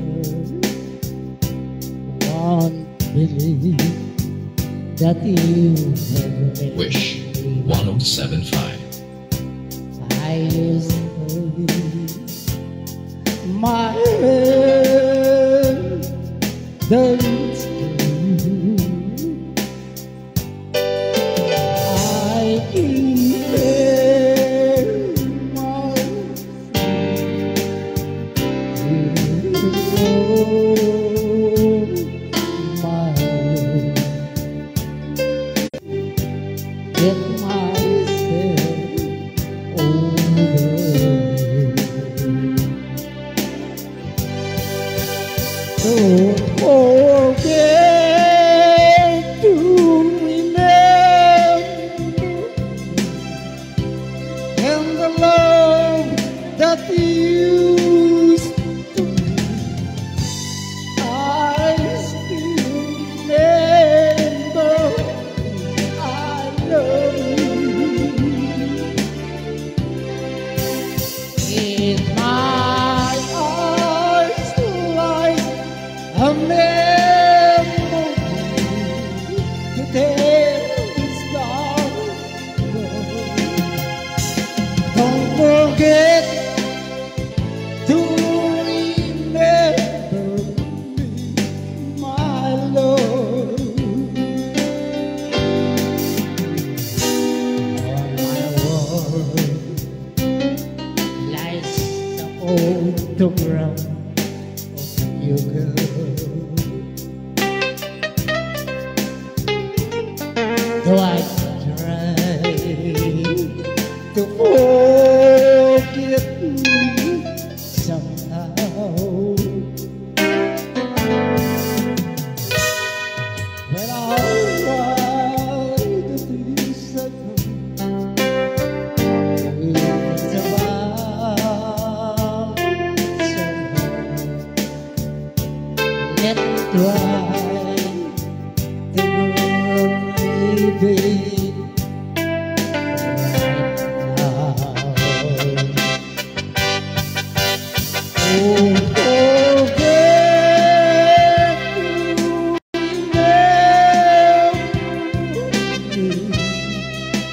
won't believe that you have left Wish me. one oh seven five. My hand, don't you, I give my And the love that you used to be, I still remember. I love you. In my eyes lies a memory to tell this love. Don't forget to remember me, my love. On my wall lies the photograph of you, girl. Though I try to forget you somehow, when I write this song, it's about somehow. Let's try to live it right now. Oh, forget you.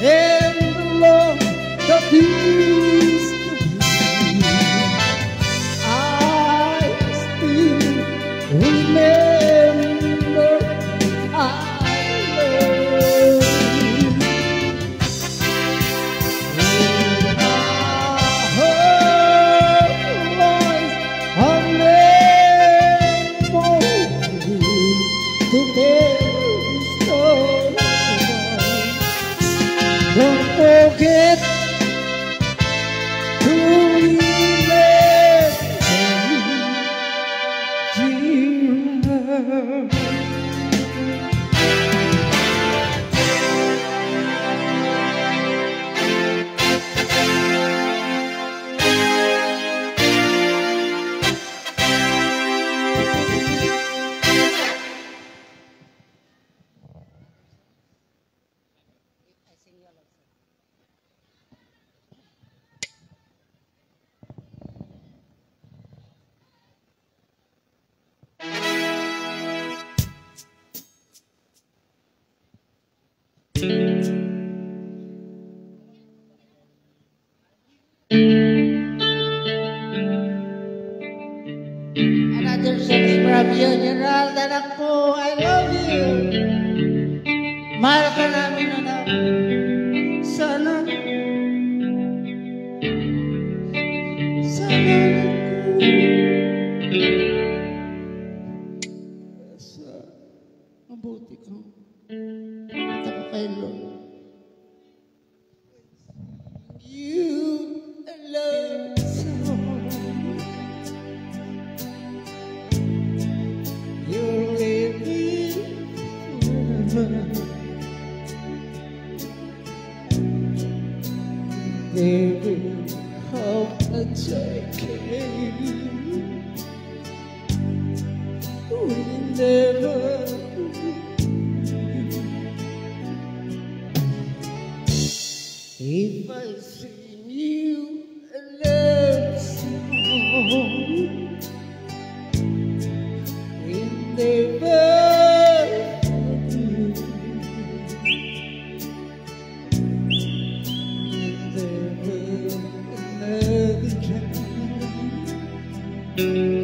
And love that used to be. I still remember. I love you. In my whole life, a memory to tell the story. Don't forget to remember, dear. Another songs from you, General Danakpo. I love you. Mahal ka namin, anak. Sana, sana, sa mabuti ka. Taka kay Lord. You alone. You're living forever. Baby, how much I care. We never. If I sing you a love song, it never, it never Hello.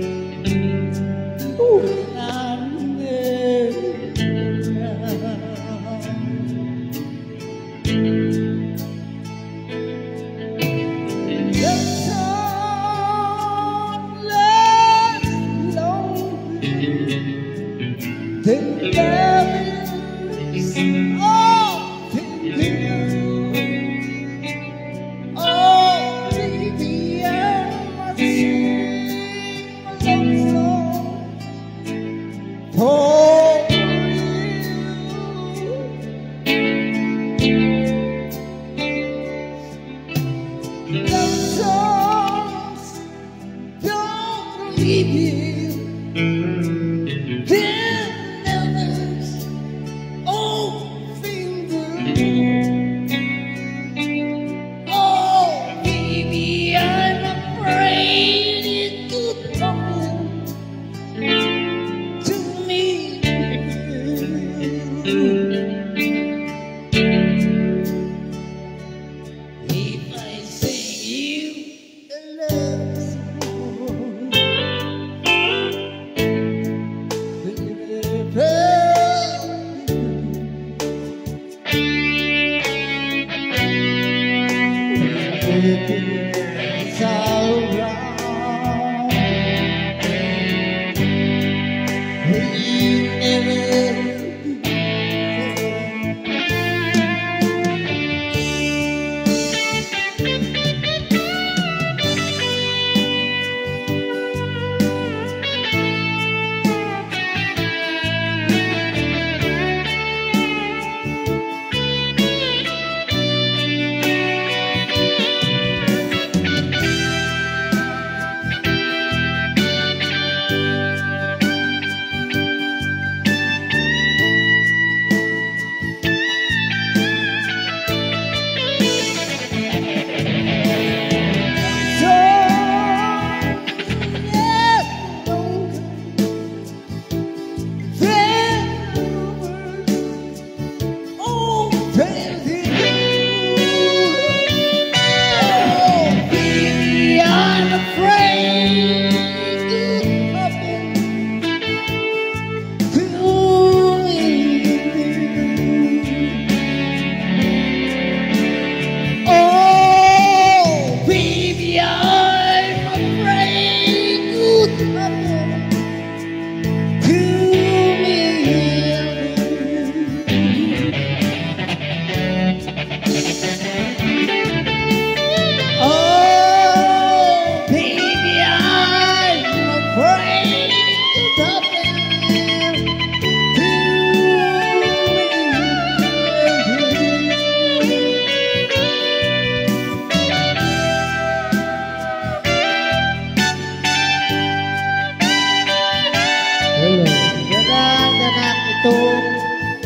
Dadan, dadan, ito.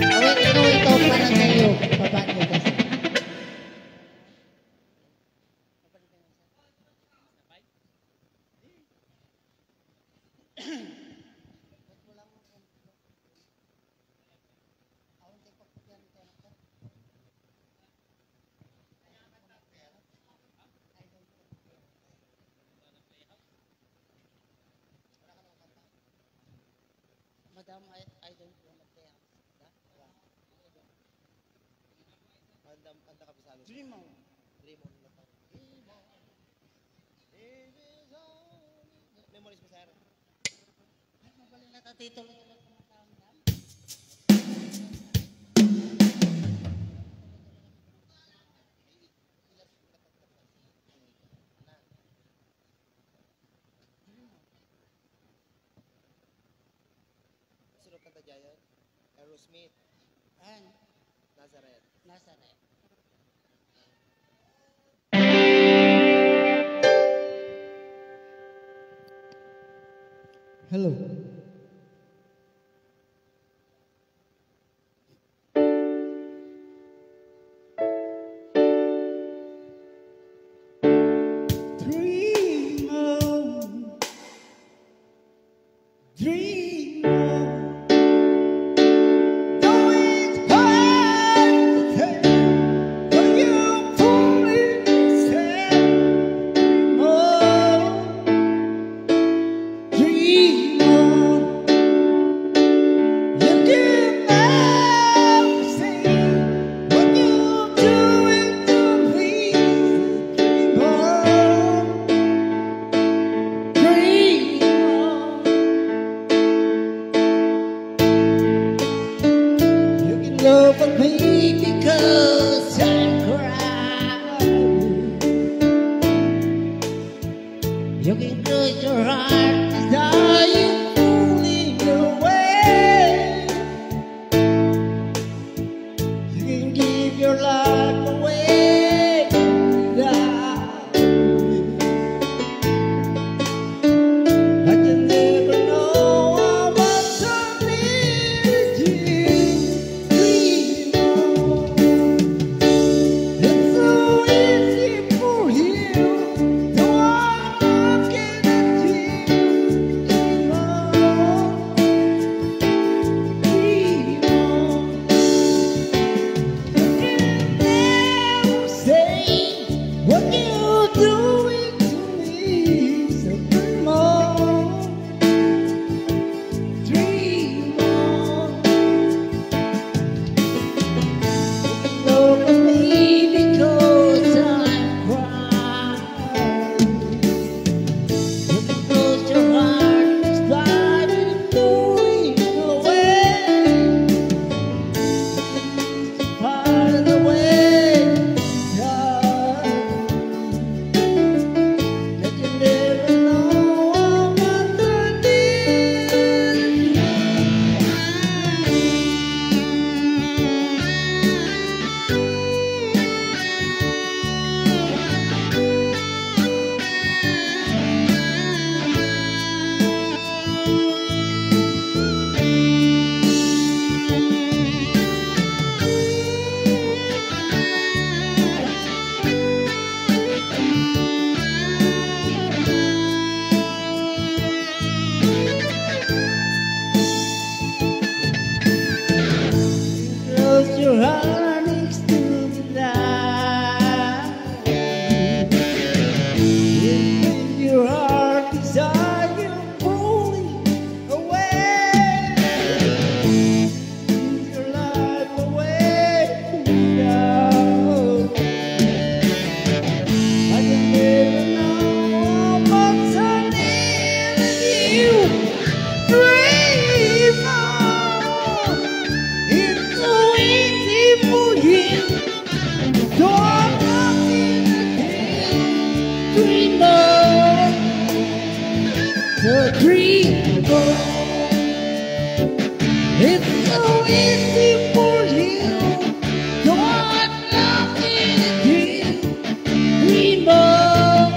Awit ito, ito para sa iyo. Baba niyo kasi. Madam, I, I don't wanna dance. Madam, kanta ka, Bisalo. Dream on. Dream on na to. Dream on. Memories mo, sir. Ay, mabalik na ta titulo. Sino kanta dyan? Aerosmith. And Nazareth. Nazareth. Hello. Dream on, dream on. Though it's hard to tell, but you fool yourself. Dream on. You can close your heart, desire pulling away. You can give your life away to die. But you never know how much I need you. Dream on. It's so easy for you. Don't wanna get it. Dream on. Dream on. You can never say what you're doing to me. So dream on. Dream on. Look at me because I'm crying. You can close your heart, it's fine, it's going away. Find a way, yeah. But you never know what I need. Close your heart, it's too late. If your heart desire pulling away, give your life away to love. I can never know how much I need you. Dream on. It's so easy for you. Don't let me dream on. The dream on. It's so easy for you. Don't let me dream on.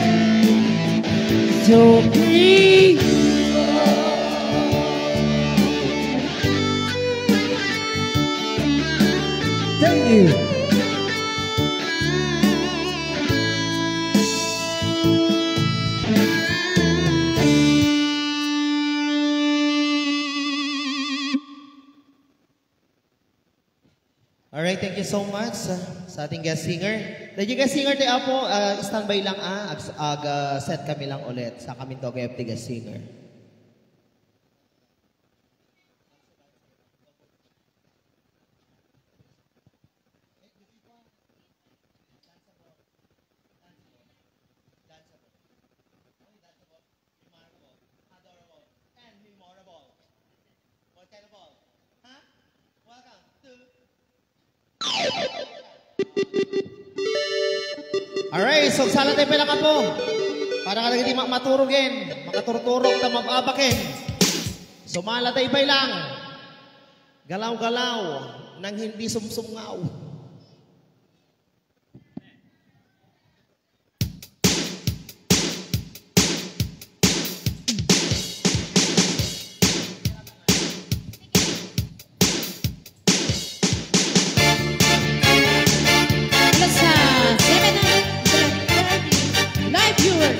So dream on. Thank you. Alright, thank you so much sa, sa ating guest singer. Thank you, guest singer, ti Apo. Ah, standby lang, ah. Ag, ag, ah, set kami lang ulit sa kami to, F T guest singer. Remarkable, adorable, and memorable. What kind of ball? Huh? Welcome to Alright, so sala tayo pala ka po. Para ka lagi di ma-, maturugen, makaturturog ta mababaken. Sumala tayo pala lang. Galaw-galaw nang hindi sumsumngaw. Alas, ah, seven thirty, live viewers.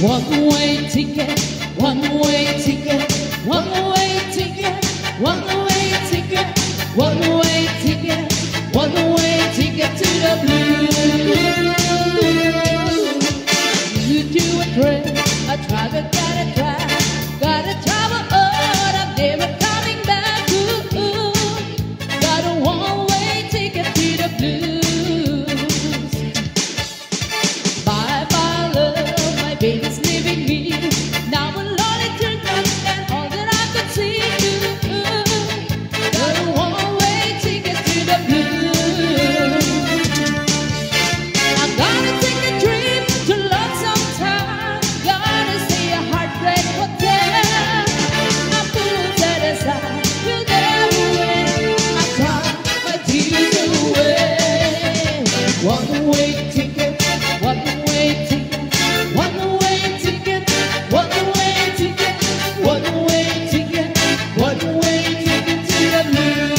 One way ticket, one way ticket, one way ticket, one way ticket, one way ticket, one way ticket to the blues. You do a trick, I try to get a try, got a trouble, oh, I'm never coming back. Ooh, ooh. Got a one-way ticket to the blues. Bye bye love, my baby's leaving me. Now I'm lonely, turned up, and all that I could see. Got a one-way ticket to the blues. One way ticket, one way ticket, one way ticket, one way ticket, one way ticket, one way ticket to the moon.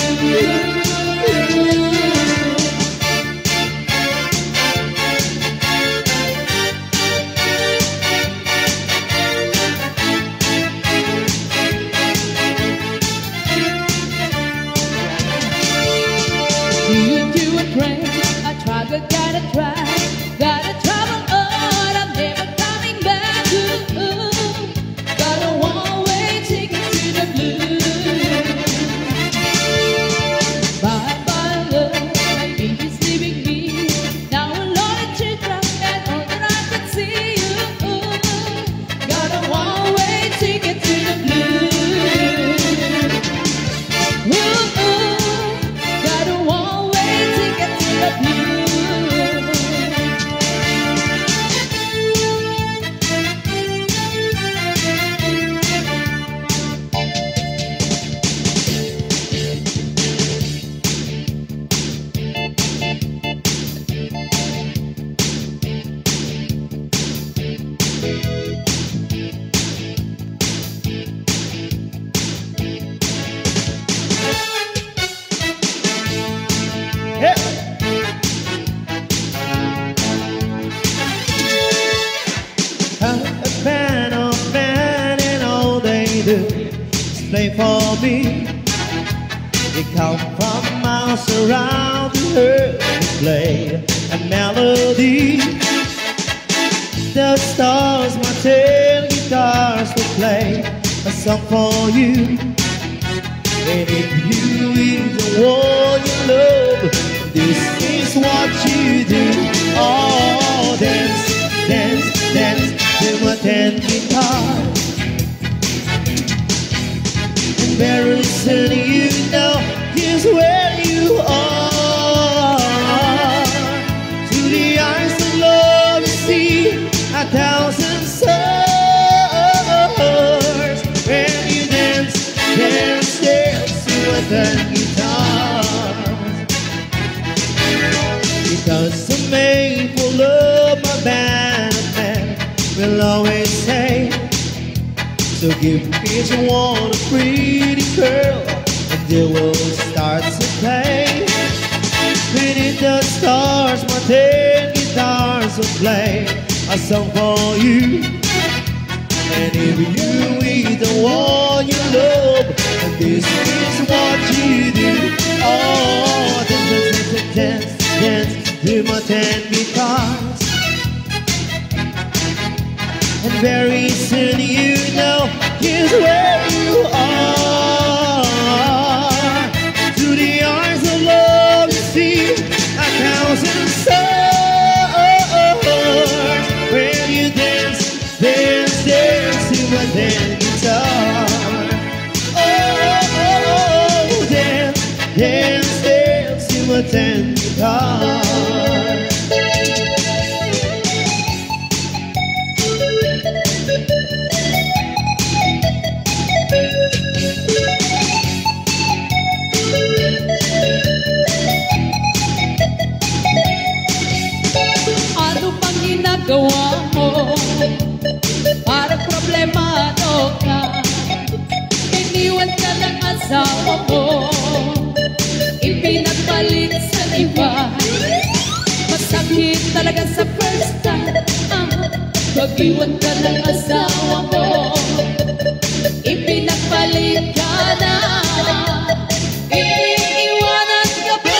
You do a train, I try, I gotta try, gotta travel on, I'm never coming back. Ooh, ooh. Got a one-way ticket to the blue. Bye bye love, my baby's leaving me. Now alone in teardrop and all that I can see you. Got a one-way ticket to the blue. Ooh, ooh. Got a one-way ticket to the blue. I'm a fan of men and all they do is play for me. They come from miles around the earth to play a melody. The stars, my ten guitars will play a song for you. And if you is the one you love, this is what you do. Oh, dance, dance, dance to my ten guitars. And very soon you know here's where you are. To the eyes of love you see a thousand stars. When you dance, dance, dance to a ten guitars. Because I'm made for love, my band of men will always say. So give each one a pretty girl, and they will start to play. Beneath the stars, my ten guitars will play a song for you. And if you is the one you love, and this is what you do, oh, dance, dance, dance, dance, dance to my ten guitars. And very soon you know here's where you are. To the eyes of love you see a thousand stars. When you dance, dance, dance to my ten guitar. Oh, oh, oh, oh, dance, dance, dance to my ten guitar. Ano bang ginagawa mo? Parang problemado ka. Iniwan ka ng asawa mo. Ipinagbalik sa iba. Masakit talaga sa first time. Ah, pag-iwan ka ng asawa mo. Ipinagbalik ka na. Iiwanan ka pa.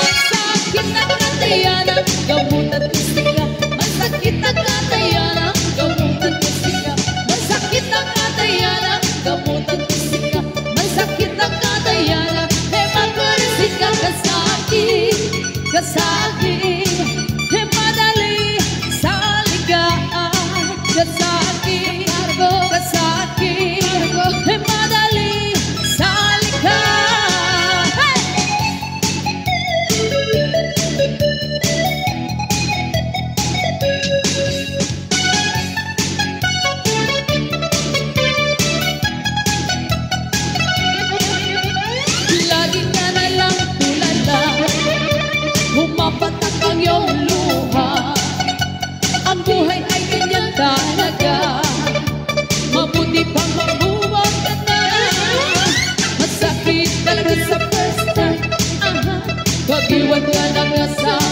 Masakit ang katayanan, gamutan ko sika. Masakit ang katayanan, gamutan ko sika. Masakit ang katayanan, gamutan ko sika. Masakit ang katayanan, e magkurisika. Kasakit, kasakit, e madali sa ligayan. Kasakit, kasakit, e madali sa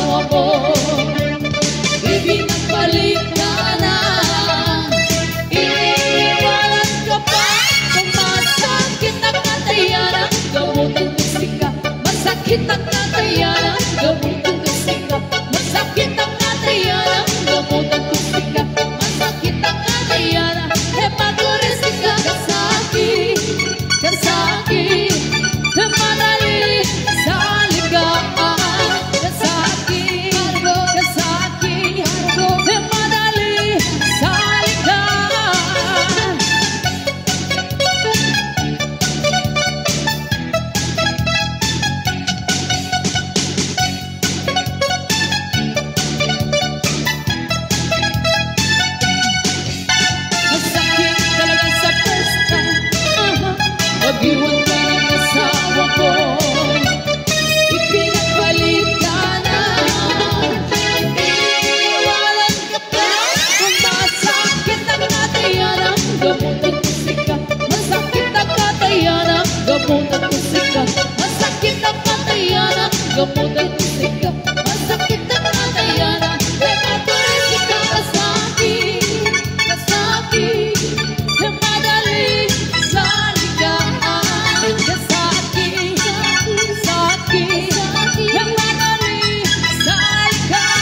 Ako, ibinabalik ka na. Iniwanan ka pa. Kung masakit ang katayanan, gamutan ko sika. Masakit ang katayanan, gamutan ko sika. Masakit ang katayanan, gamutan ko sika. Masakit ang katayanan, hepaturistika. Kasakit, kasakit, madali sa ligaan. Kasakit, kasakit, madali sa ligaan. Masakit talaga sa first time. Aha. Pag-iwan ka ng asawa ko, ipinagbalik ka na. Iniwanan ka pa. Kung masakit ang katayanan, gamutan ko sika. Masakit ang katayanan, gamutan ko sika. Masakit ang katayanan, gamutan ko sika. Masakit ang katayanan, hepaturistika. Kasakit, kasakit, madali sa ligaan. Kasakit, kasakit, madali sa ligaan.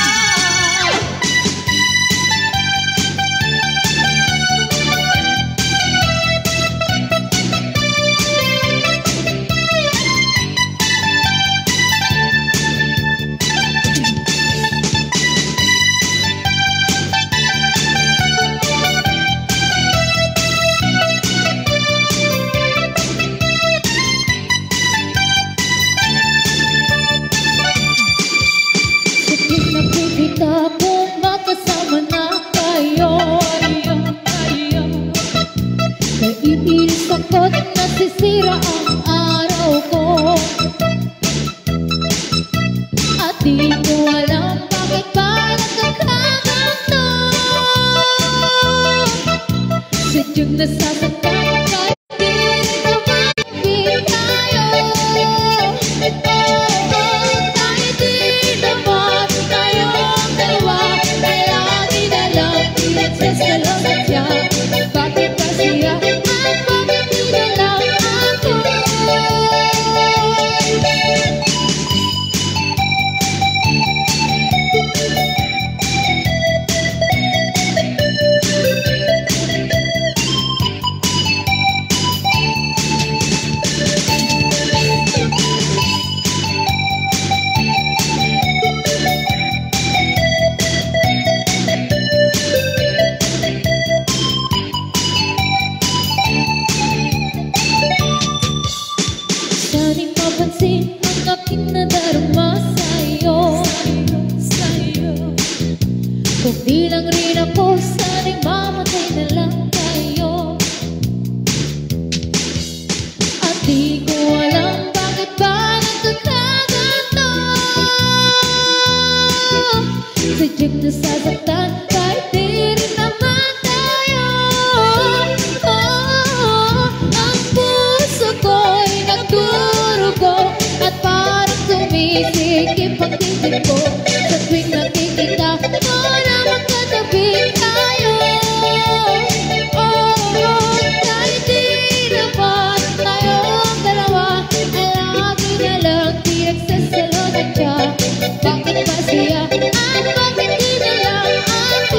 Sakit nakikita kung makasama na kayo. Naiinis ako't nasisira ang araw ko. At di ko alam bakit ba nagkakaganto. Sadyang nasasaktan ako kahit di na ba tayo. Oo, kahit di na ba tayo dalawa, ay lagi na lang pinagsasalo sa tiyan. Bakit ba siya at bakit di na lang ako? Sana'y mapansin ang aking nadarama sa'yo. Kung di lang rin ako, sana'y mamatay na lang tayo. At di ko alam bakit ba nagkakaganto. Sadyang nasasaktan kahit di rin naman tayo. Oh, ang puso ko'y nagdurugo at parang tumisikip ang dibdib ko sa tuwing nakikita ko na magkatabi tayo. Oh, kahit di naman tayong dalawa, ay lagi na lang pinagsasalo na siya. Bakit ba siya? At bakit di na lang ako?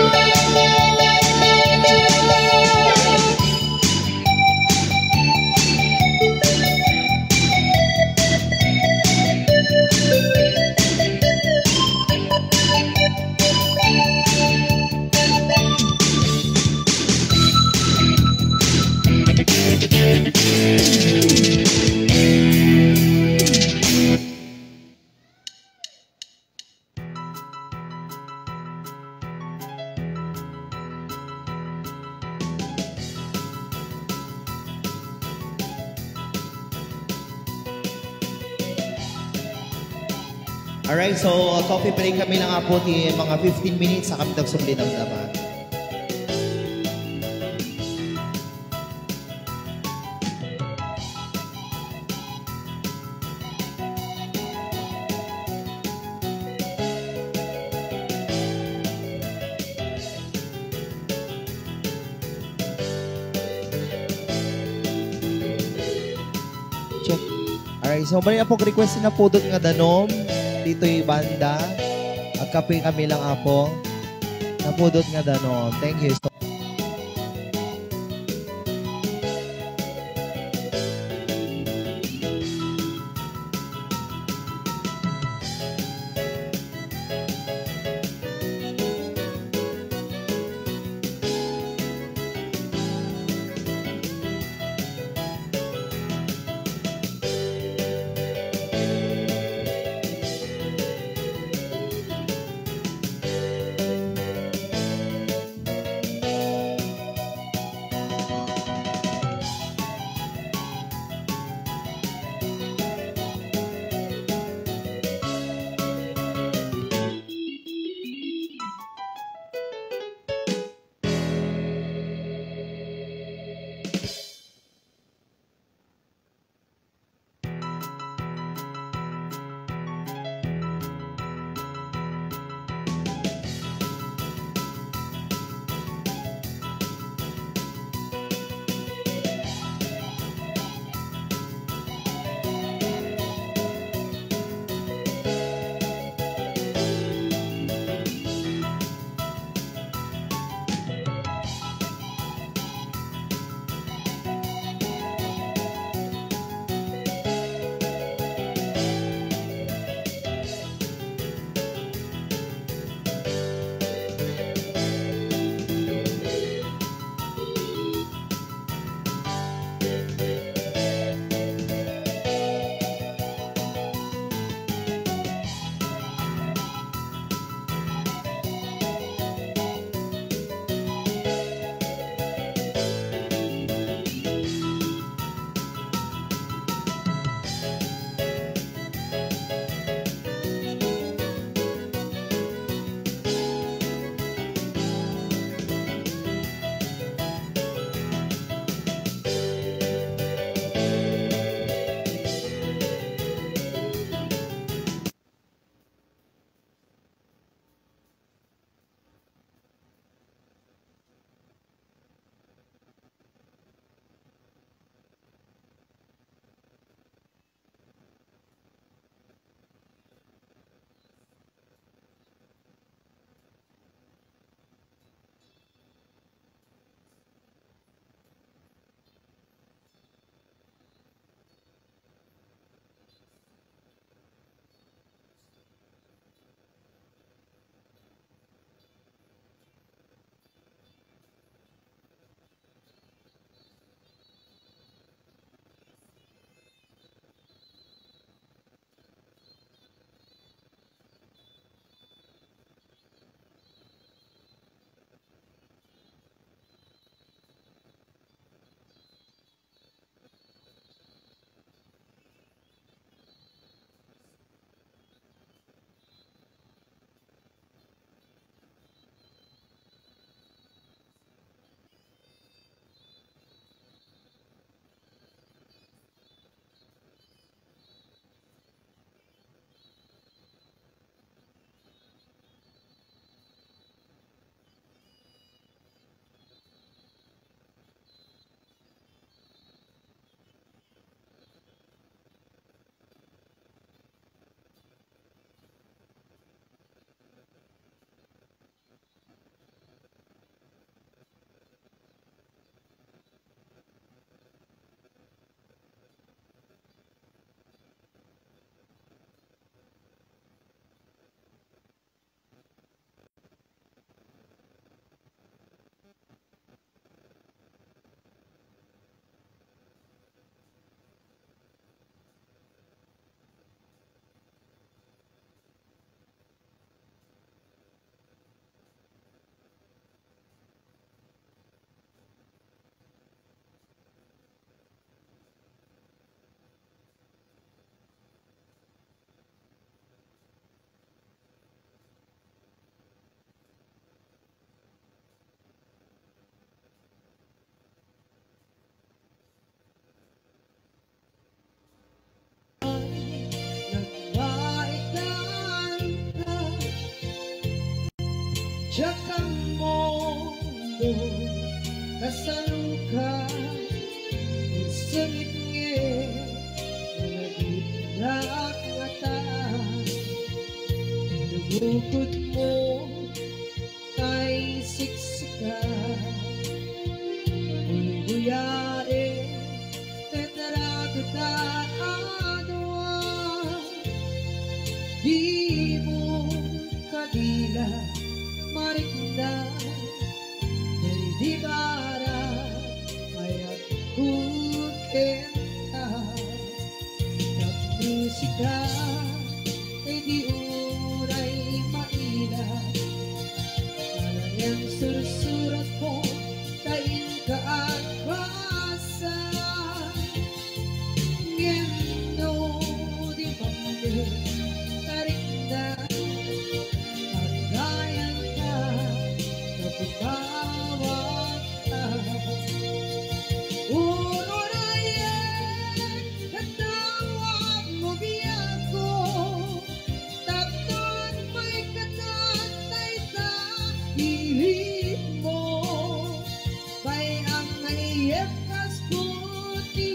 Alright, so coffee break kami na nga po ti mga fifteen minutes, saka kami nagsubli damdama. Okay, so, may Apo, request ni Napudot nga Danom ditoy banda. Agkape kami lang, Apo. Napudot nga Danom. Thank you so Diak ammo no kasaluka, sangit nga nagita. Ngata, nagukodmo tay siksika. Guyguyaen, tenaragutan a dua. Dimo kadila marikna. Daydi bara, mayat kukenta. Tapno sika, daydi uray maila. Alang sursuratko, ta inka agbasa. Ngem no di manen, tarigna, agayanta, napukawak. Uray katawag mo biagko, tapno maikatan dayta ilitmo. Bay-am nga iyebkasko ti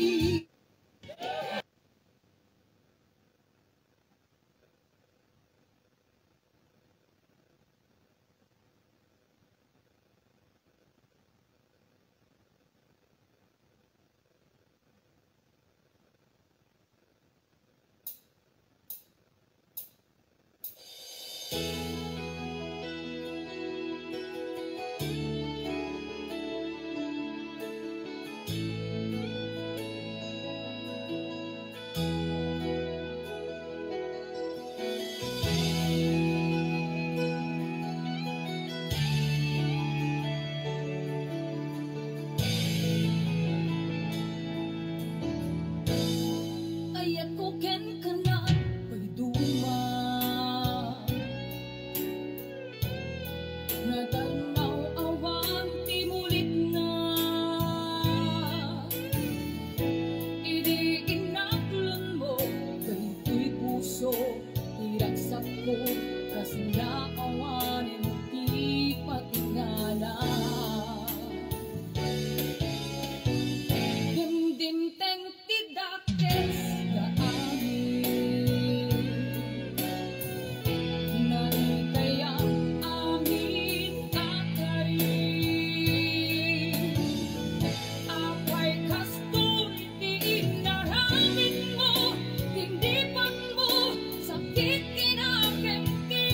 Ayatko kenka, paiduma. Nadarnaw awan ti mulitna. Idi inaklonmo daytoy puso, ti ragsakko kasla awanen ti patingala. Dimdimteng ti dakes nga amin. Naikayam amin a karim. Apay kastoy ti inaraminmo, tindipanmo, sakit kinakem ti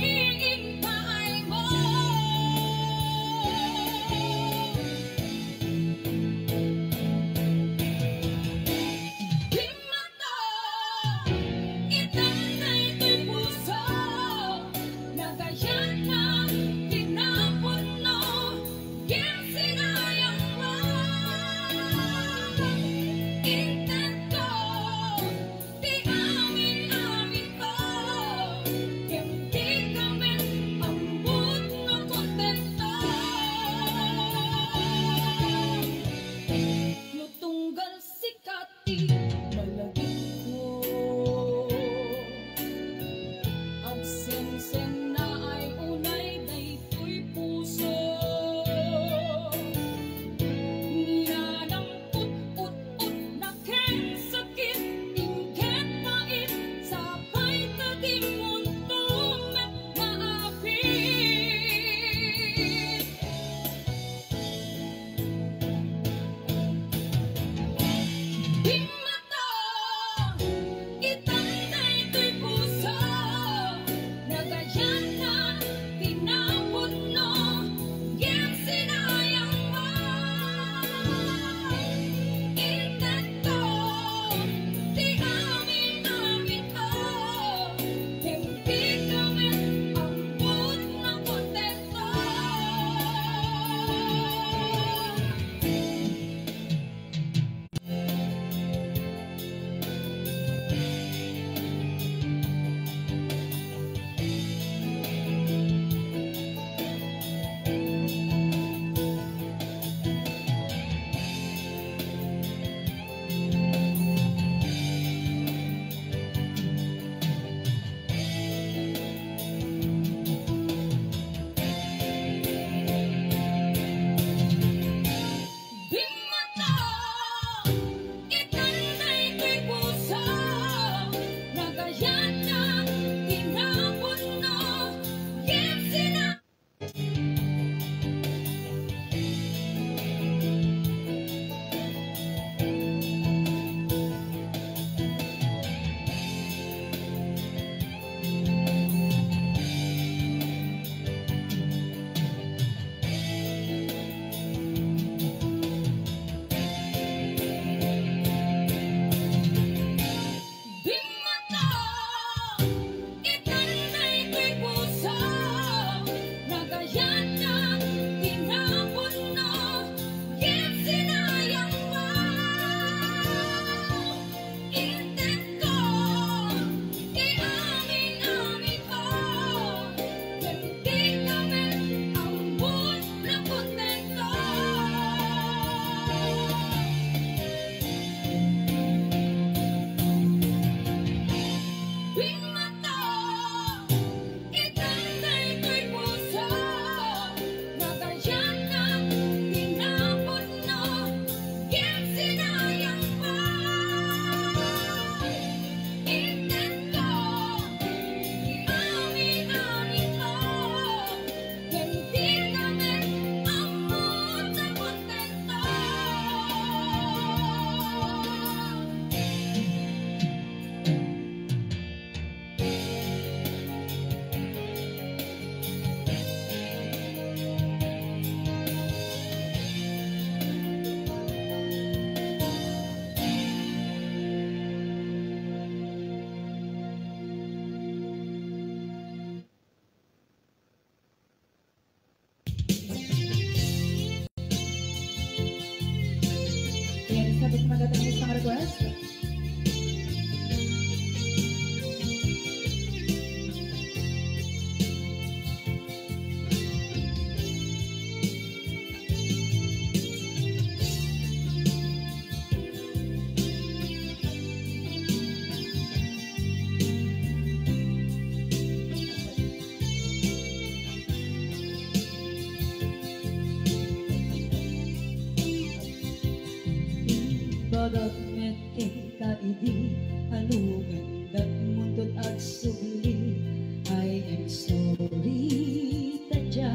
I'm sorry, tadya,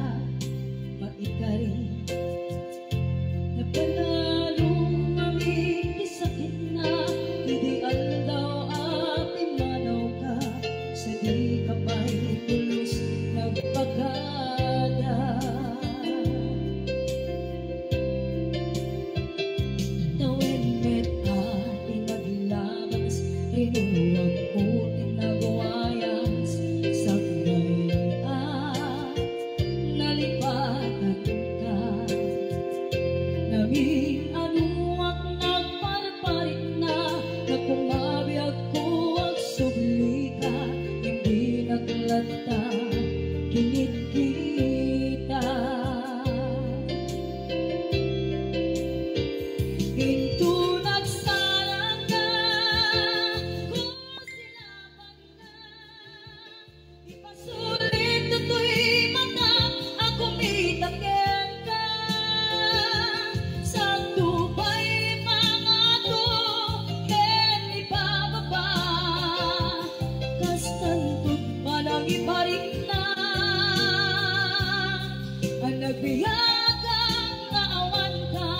maikari. Napanalo amin ti sakitna, idi aldaw a pimmanawka, sadika pay pulos nagpakada. Tawen met a ti naglabas, rinuwagko ti nagwayas, sakbay a nalipatanka. Namin-anuak nagparparikna, nakumabiagko agsublika, indinak latta kinitkita. Intonak sarangka, kusilapanka, ipasulit toy matak a kumita kenka. Sakto pay pangato ken ibababa, kastanto panangiparikna. A nagbiagak nga awanka.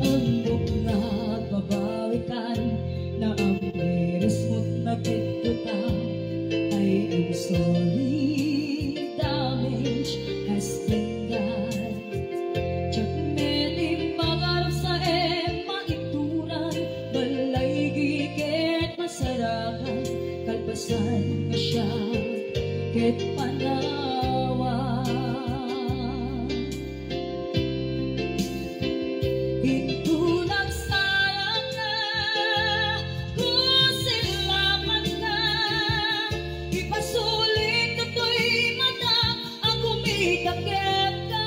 Ammok nga agbabawikan, naammirismot napittuta. I am sorry, damage has been done. Diak met imbag a ragsaem maituran, balay ket masarakan, kalpasan nga siak ket panawan. Intonak sarangka, kusilapanka, ipasulit toy matak a kumita kenka.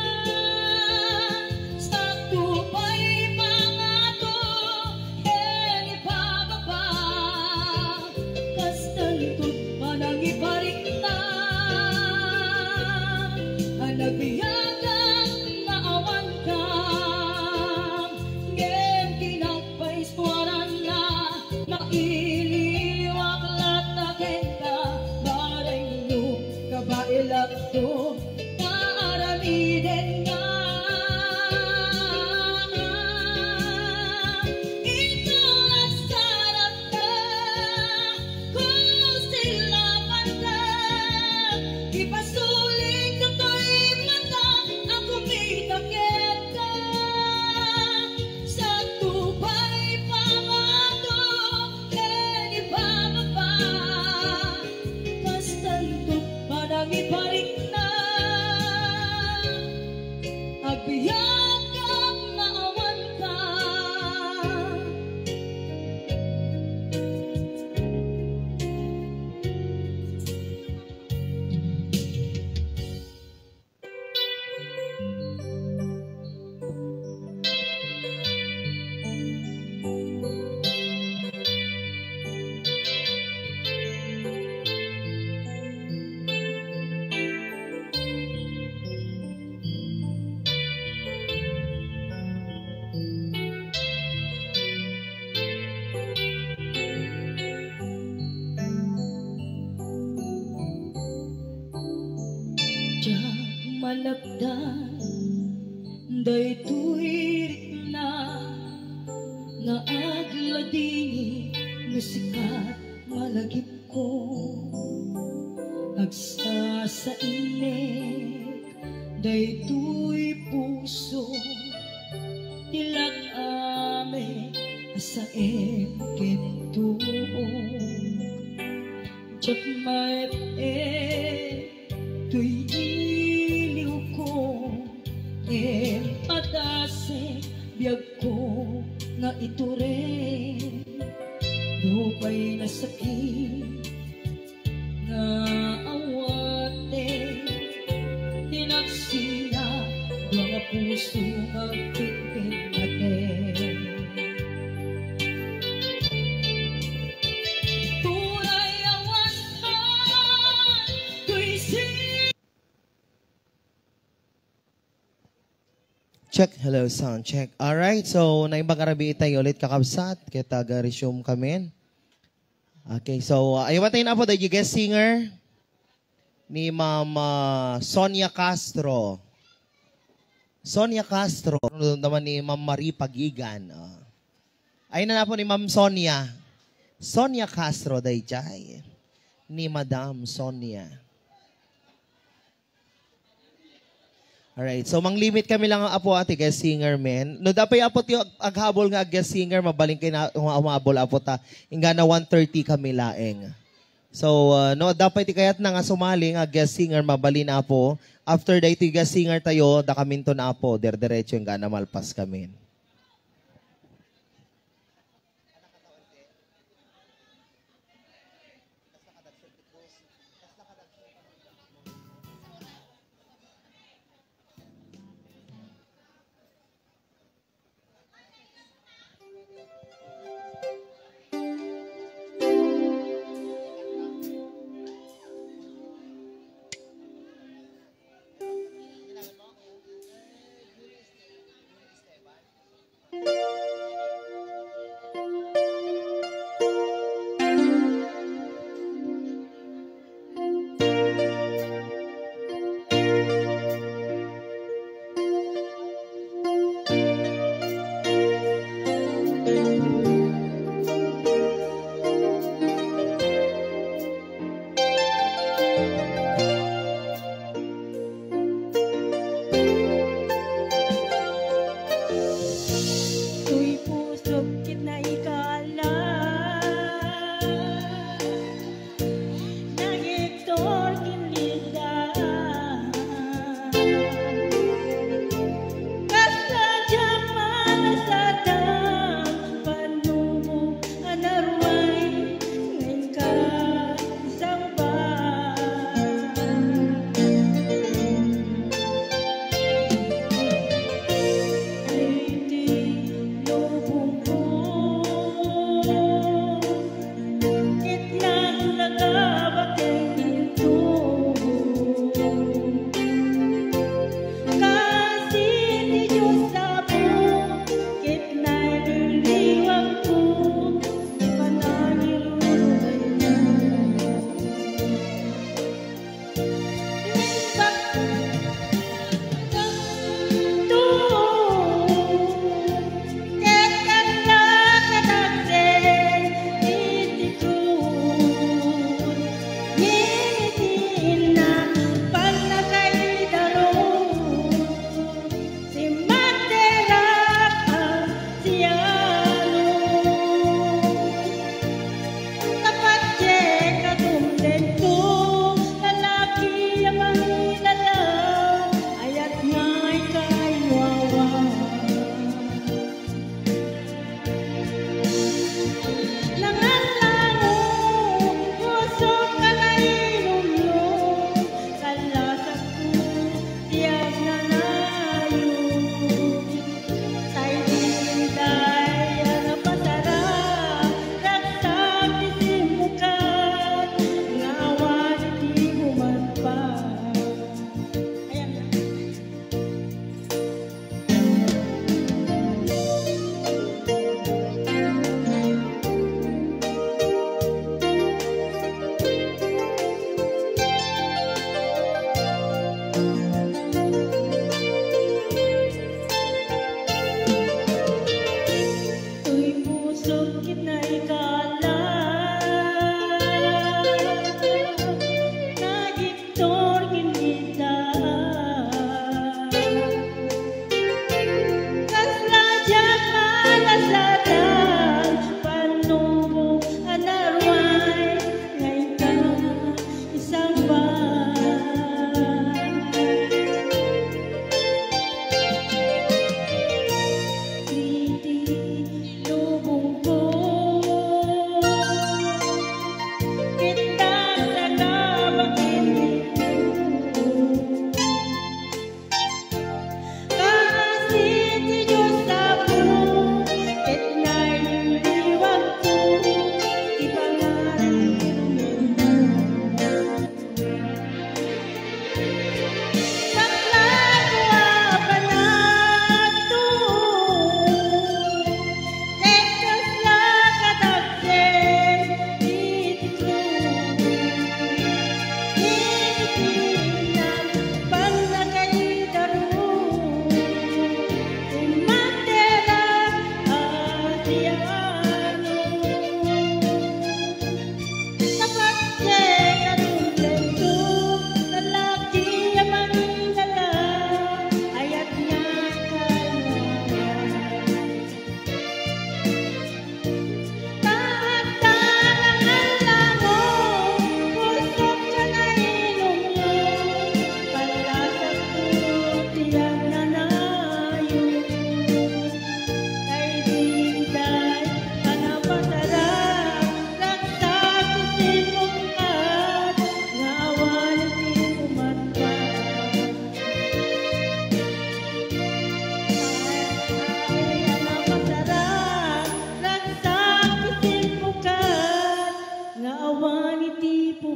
Sakto pay pangato ken ibababa, kastanto panangiparikna. A nagbiagak nga awanka, ngem kinagpaiswaranna, maililiwak latta kenka, barengyo, kabaelakto, nga aramiden nga. Ito, nagsarap ka, kusilapanka, ipasulit toy matak a kumita kenka. Sakto pay pangato ken ibababa, kastanto panangiparikna. Agbiagak nga awanka. Diak malapdan daytoy rikna nga agladingit no sika malagipko. Agsasainnek daytoy puso, ti lak-am a saem ket tuok. Diak maep-ep toy iliwko, ngem padasek biagko nga itured. No Ay nasakit nga awaten, tinagsinak nga puso nga agpinpinnaten. Tunay awan ka, kuisi. Check, hello, sound check. Alright, so naimbag a rabii tayo ulit, kakabsat, ket aga-resume kami. Okay, so uh, ayaw tayo na po, the guest singer ni Ma'am uh, Sonia Castro. Sonia Castro, ano naman ni Ma'am Marie Pagigan. Uh. Ay na na po ni Ma'am Sonia. Sonia Castro, dayjay. Ni Madam Sonia. Alright. So, mang-limit kami lang, apo, ati, guest singer, men. No, dapay, apo, ti ag-, aghabol nga guest singer, mabalin kayo na uma-, umabol, apo, ta. Inggana one thirty kami laeng. So, uh, no, dapay ti kayat na nga sumali nga guest singer, mabalin, apo. After da iti guest singer tayo, da kaminto na, apo, dire-diretso, inggana malpas kami.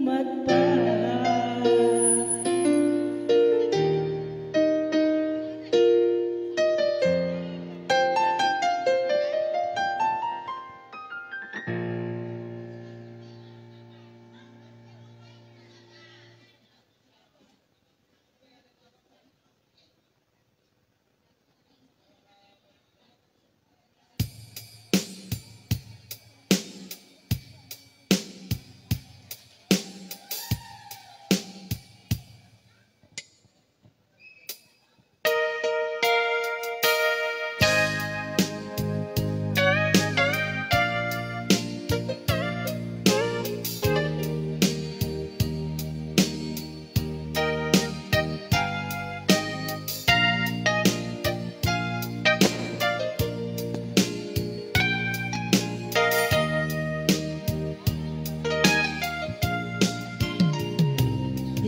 Matpa.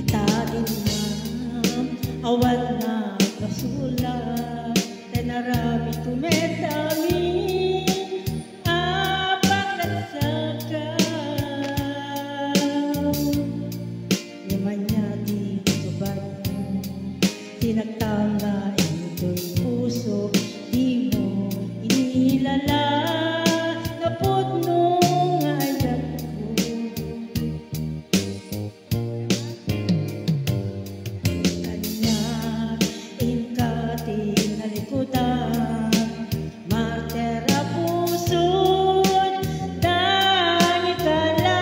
Ita din man, awan na basula, tan aramid kumetami. Apakasaka, ni manya ti subatmo, ti nagtangla intoy puso, dimo inilala, napudno nga ayatko. Ania, inka ti nalikudan, martir a pusod, nangikala.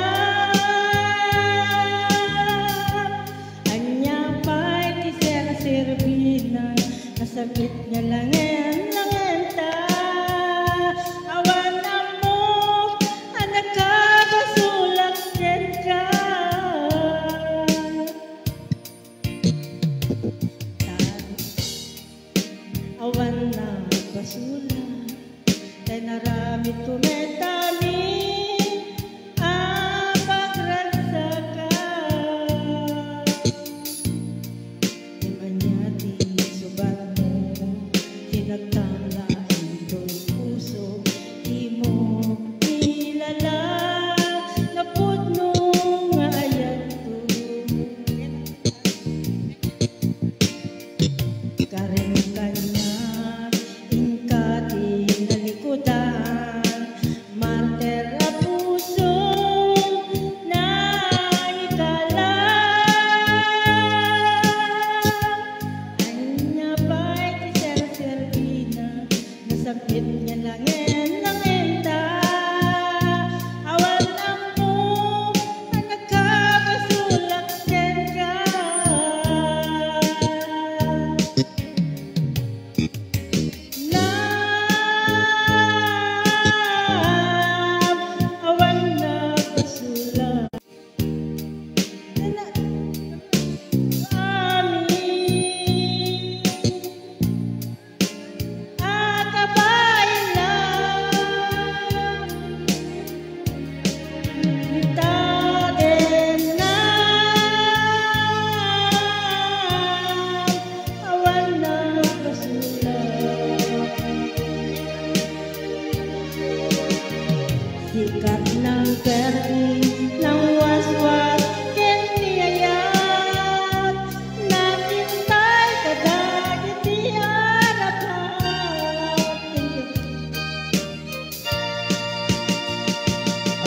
Ania pay ti serserbinan, nasakit nga langen-langenta, awan ammok a nakabasolak kenka. Awan na basula, tay naramid kumetami, apagragsakan. Imanya ti subatmo, ti nagtangla intoy puso, dimo ilala, napudno nga ayatko. Karin kaniak, inka ti nalikudan, martir a puso, nangikala. Ania pay ti serserbinan, nasakit nga langen-langenta, awan ammok a nakabasolak kenka. Awan na basula. Amin. Atabain lang. Taden na awan na basula. Sikat ng perdi ng waswas ken ni ayat. Nakintay kadagiti arabat. Thank you.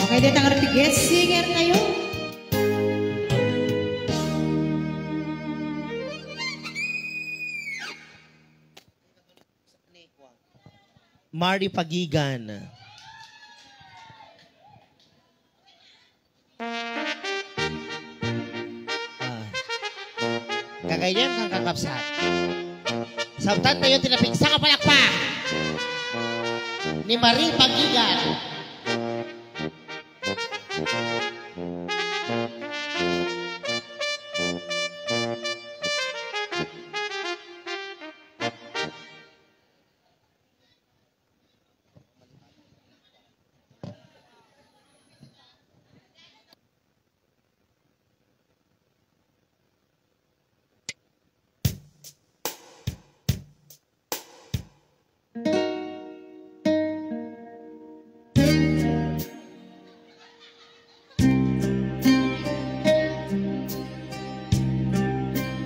Okay, dita nga ti guest singer tayo. Mari Pagigan. Ah. Kakayan kang kakabsat. Sabtan tayo ti napigsa nga palakpak ni Mari Pagigan.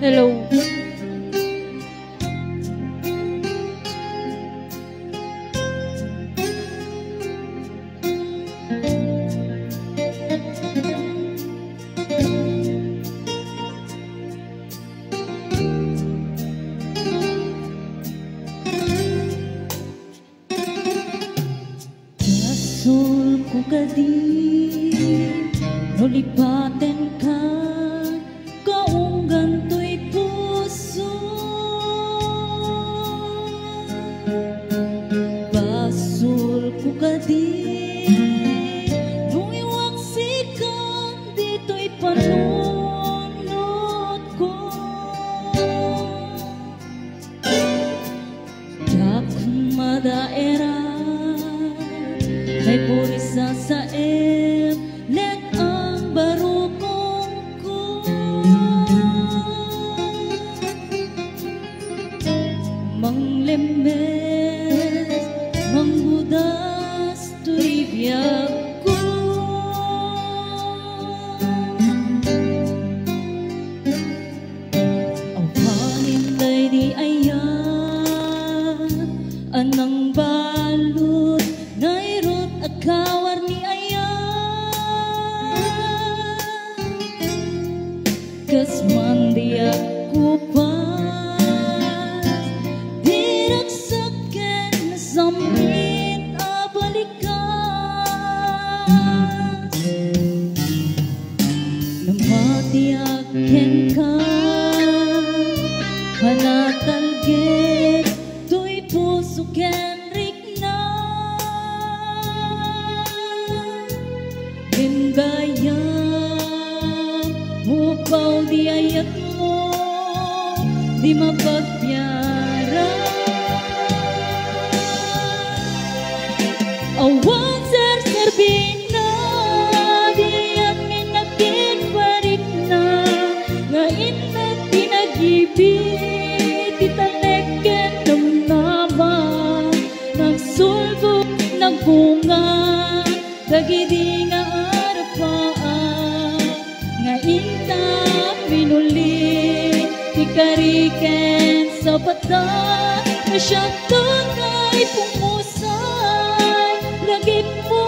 Hello. Basolko kadi no lipatenka, kaunggan toy puso. Basolko kadi no iwaksikan ditoy panunotko. Diak madaera, may purisasaem, let-ang barukongko. Manglemmes, mangbudas, toy biagko. Awanen daydi ayat a nangbalud, nairut a kawarni ayat. Kas man diak kupas, diragsak ken nasammit a balikas. Namatiak kenka, manatalged toy puso ken rikna. Ken gayam, mupaw di ayatmo, di mapagbiaran. Awan serserbina di ayat nga innak ken barikna, nga innak ti nagibit ti talek ken namnama, nagsulbong, nagbunga dagidi nga arapaak, nga inta pinuli ti kari ken sapata. No siak toy pumusay, lagipmo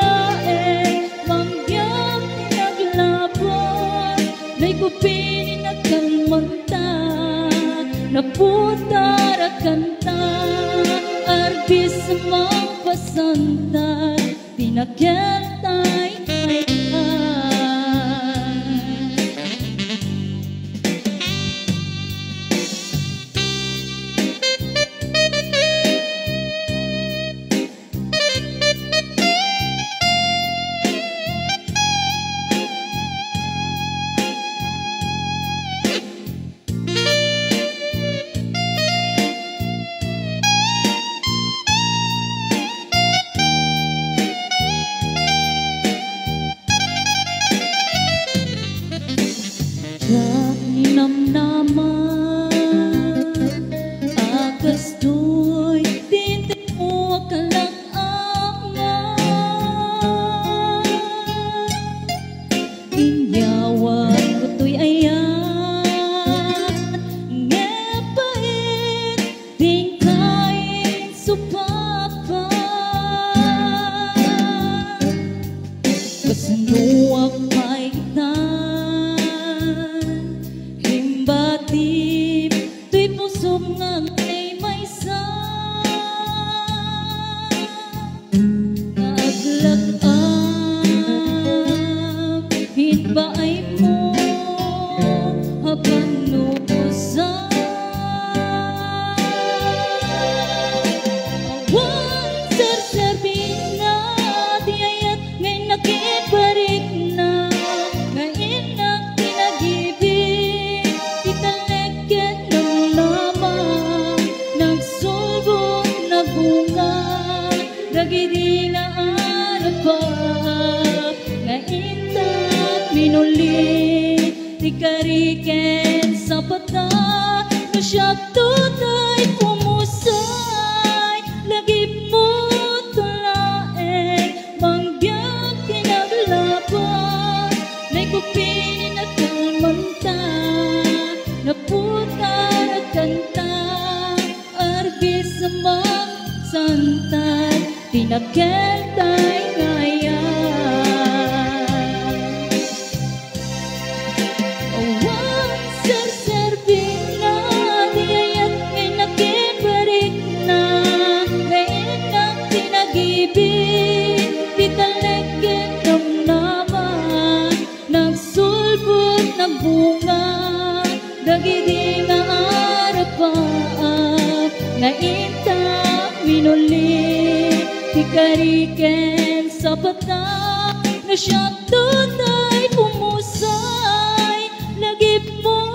laeng, mangbiag ti naglaban, naikupin nagkalmanta, naputar a kanta, arbis mapasanta. Ti nakientay ay ka. Diak namnama a kastoy ti intedmo a kalag-angan. Inyawatko toy ayat nga pait ti inkainsupapan. Kasanoak pay ita imbatib toy pusom nga agmaymaysa. Nga aglag-am ken baaymo a pannusa. Awan serserbina ti ayat nga innak ken barikna, nga innak ti nagibit ti talek ken namnama, nagsulbong, nagbunga dagidi nga arapaak, nga inta pinuli ti kari ken sapata. No siak toy pumusay, lagipmo laeng, mangbiag ti naglaban, naikupin nagkalmanta, Keltay nga ayan. Awan serserbina ti ayat nga inakin barikna, nga innak ti nagibin, ti talek ken namnama. Nagsulbod, nagbunga dagidi nga arapaap nga inta minuli ti kari ken sapata. No siak dutay pumusay, lagipmo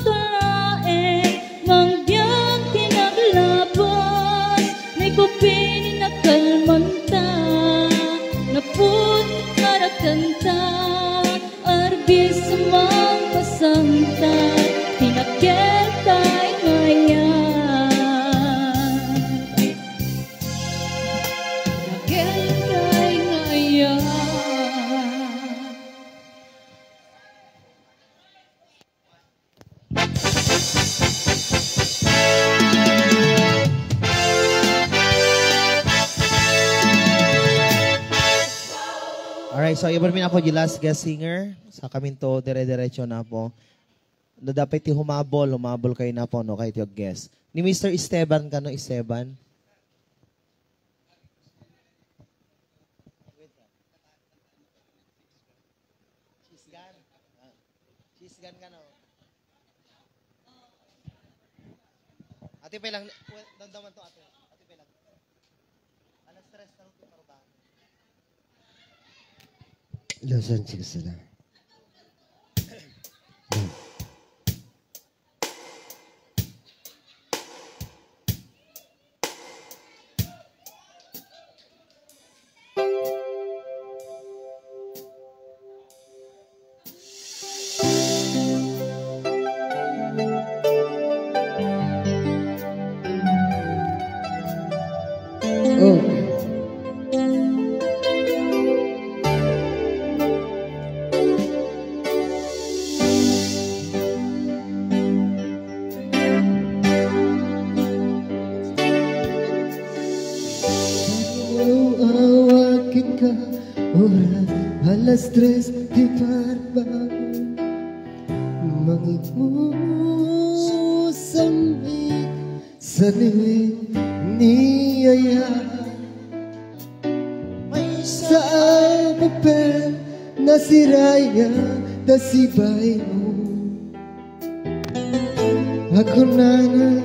talaen. Mangbiag ti naglabas, may kupin ni nakalmanta, naput arakanta, arbis mangpasanta, ti nakeltay nga ayan. Nakeltay nga ayan. Alright, so iban mi nako di last guest singer. Sa kaminto, dire-diretso na po. No, dapat ti humabol, humabol kayo na po, no, kayo ti guest. Ni Mister Esteban kano, Esteban? Sisgan. Ah. Sisgan ka na, oh. Ate pa lang, well, damdaman to, ate. Ate pa lang. Alas tres na rin, parubahan. Los Angeles sila. Awa kenka, oras alas tres ti parbangon. Mangipusambi sa liwing ni Yaya. Maysa a papel, nasiraya ta sibaymo. Akunana,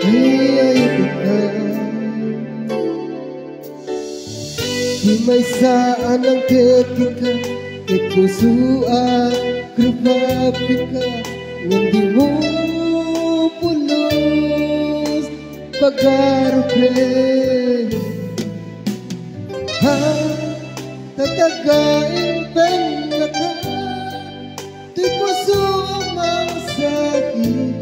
ay, ay, ikaw. Ti maysa a nangted kenka, ket pusoak, rupap kenka, ngem dimo pulos pagarupen. Ha, tatagaempennaka, ti puso a mangsakit.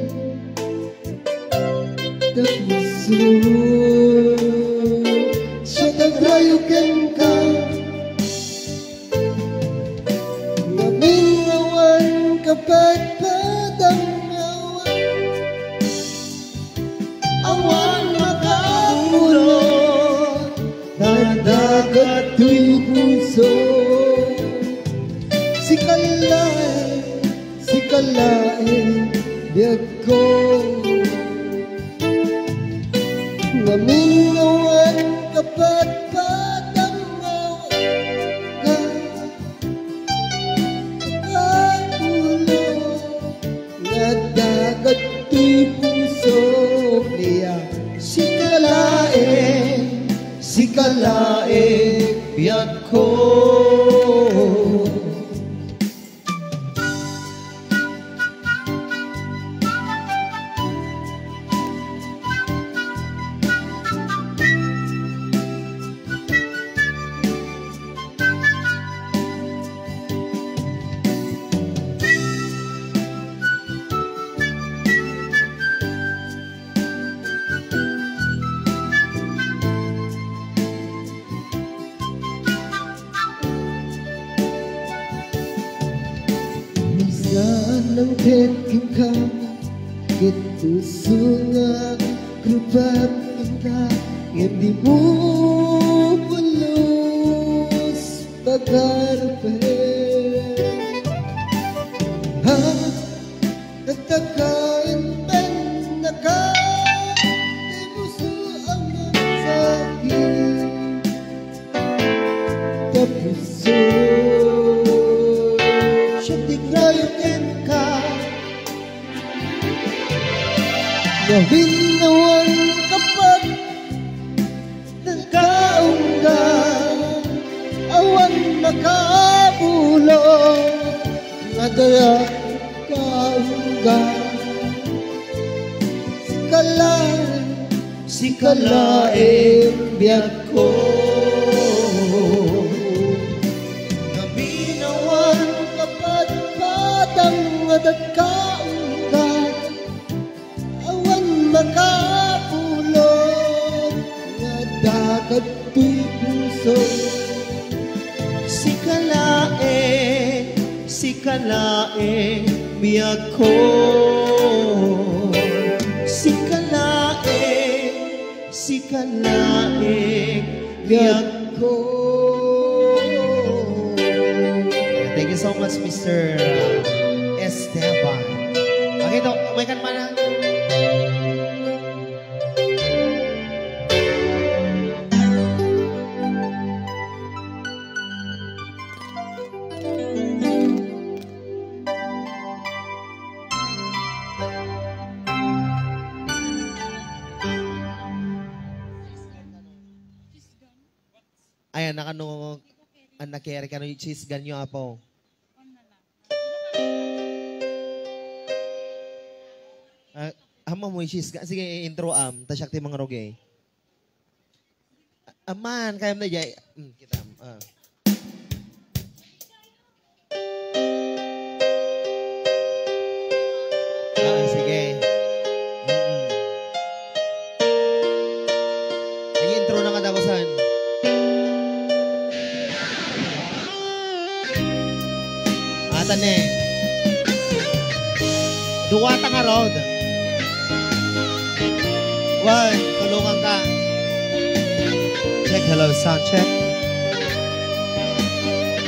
Ta puso, siak agrayo kenka. Ngamin awan kapatpatang awan. Awan makaulog, nadagat toy puso. Sika laeng, sika laeng, biagko. Ngamin awan kapatpatang awan. Kaulo, nadagat toy puso, nia. Sika laeng, sika laeng, biagko. Minsan nangted kenka, ket puso nga rupap kenka, ngem dimo Agarpe. Ha? Natakain pen naka, ti puso ang sakit. Tapos, siya ti grayo kenka. Nawinnawan kapat nagkaunggan, awan makabulo nga dayag kaunggan. Sikala, sikala, eh, biag ko. Nawinnawan kapat patang nga dagkaunggan. Awan makapulot nga adda kadtoy puso. Sika laeng, sika laeng, biag ko. Sika laeng, sika laeng, biag ko. Thank you so much, Mister Esteban. Okay, to, may kan mana? Ayan, nakano, ang nakere kano yung cheese ganyo, apo. Ah, amo mo yung cheese ga-, sige, intro am, ta siak ti mangrugi. Aman, kayam na jay. Mm, kita, ah. Ah, sige. Mm-mm. Ay, intro na katapusan. Atan ne. Duwa ta ngarud. One, tulungan ka. Check, hello, sound check.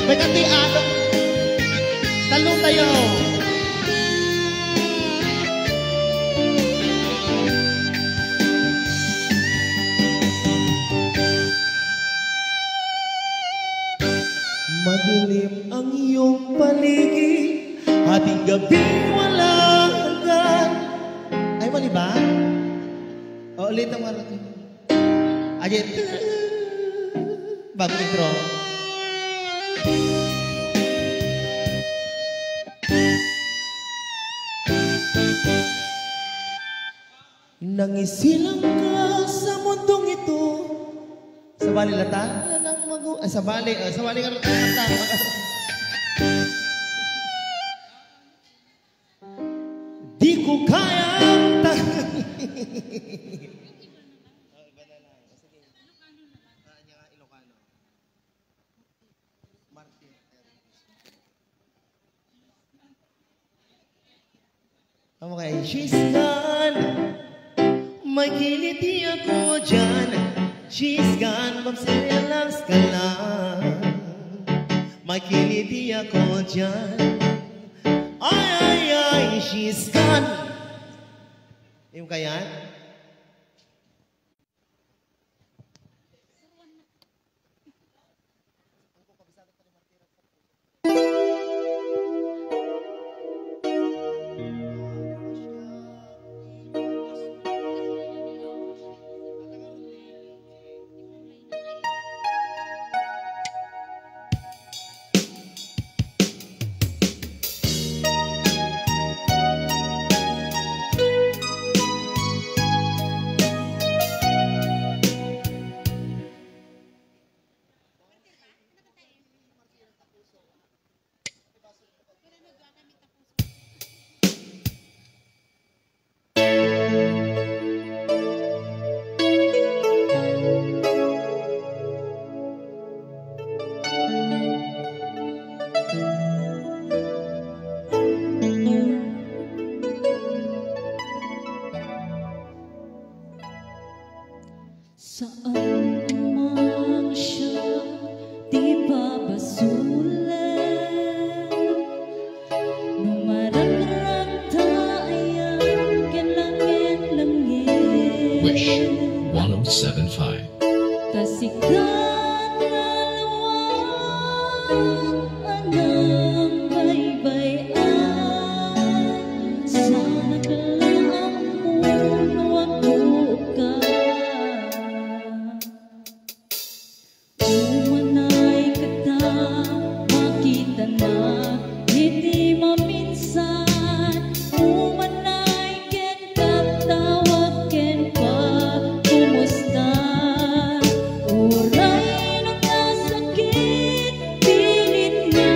May kanti, ah, talong tayo. Madilim ang iyong paligid, hating gabi wala ka. Ay, mali ba? O, ulit ang wala ka. Again. Bago intro. Nangisilang ka sa mundong ito. Sabali la ta? Wala nang magu-, ah, sabali, ah, sabali nga lang ta. Di ko kayang ta-, Okay, she's gone. May kiliti ako dyan. She's gone, relax ka lang. May kiliti ako dyan. Ay, ay, ay, she's gone. Yung kayan? Sikat nga luang a nangbaybay-an, sanak laeng munwak ka. Umanay kata, makitanak iti maminsan. Umanay ken katawag ken pakumusta. Uray no nasakit, pilit nga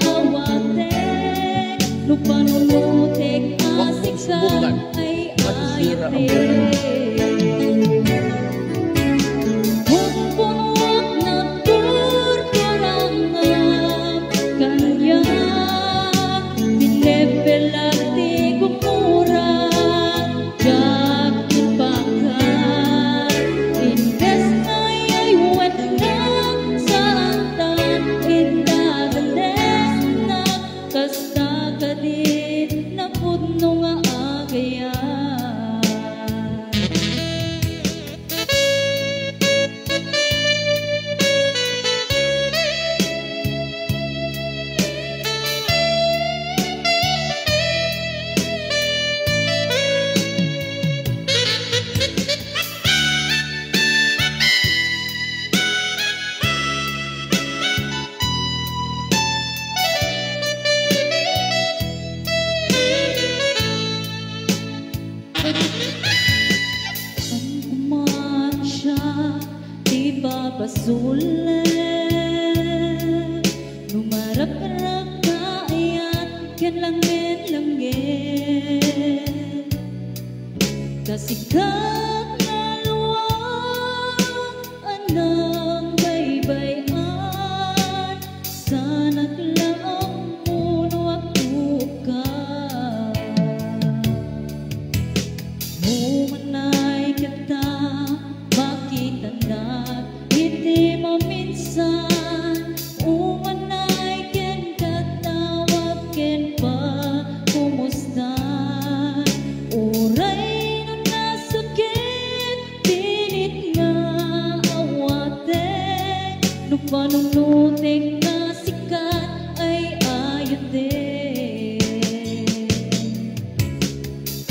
awatek. No panunotek a sikat ay ayatek. Punpunuak nagkurkurangam kaniak, pinepelak ti gumura, diak impakkat. Imbes nga iyaywennak, saantan indadanesnak, kasta kadi napudno nga agayat. Amansa ti babasolek, no maraprak kayat ken langen-langen. Kasikat nga luang a nangbaybay-an, sanak laeng munwak ka. Umanay kata, makitanak iti maminsan. Umanay ken katawag ken pakumusta. Uray no nasakit, pilit nga awatek. No panunotek a sikat ay ayatek.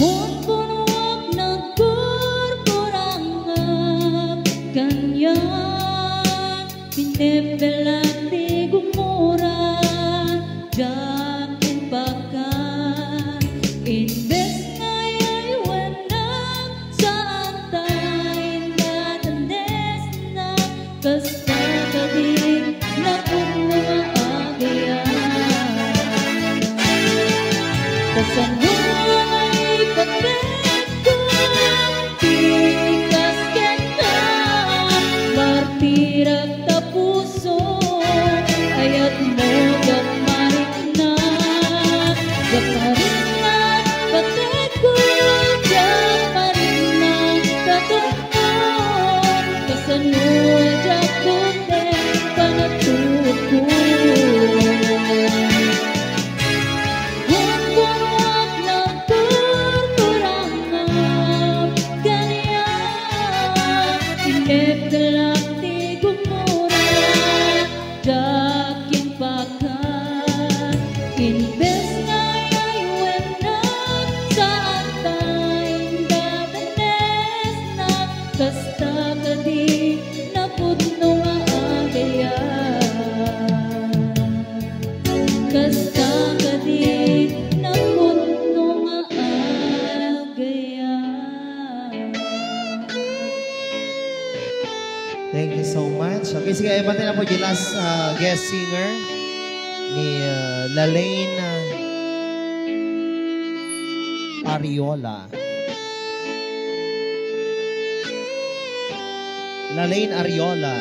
Punpunuak nagkurkurangam kaniak, pinepelak ti gumura, diak impakkat. Imbes nga iyaywennak, saantan indadanesnak, kasta kadi napudno nga agayat. Kasano nga ipatedko ti kas kenka, martirak ta puso, ayatmo diak marikna, diak marikna, patedko, diak marikna, katon Kasano a diak putek panagtutko? Punpunuak nagkurkurangam kaniak, inepdelak ti gumura. Diak impakkat, imbes nga iyaywennak, saantan indadanesnak, kasta kadi napudno nga agayat. Kasta kadi napudno nga agayat. Thank you so much. Okay, sige, ay, bati na po di last, ah, guest singer ni, ah, Lalaine, ah, Ariola. Lalaine Ariola.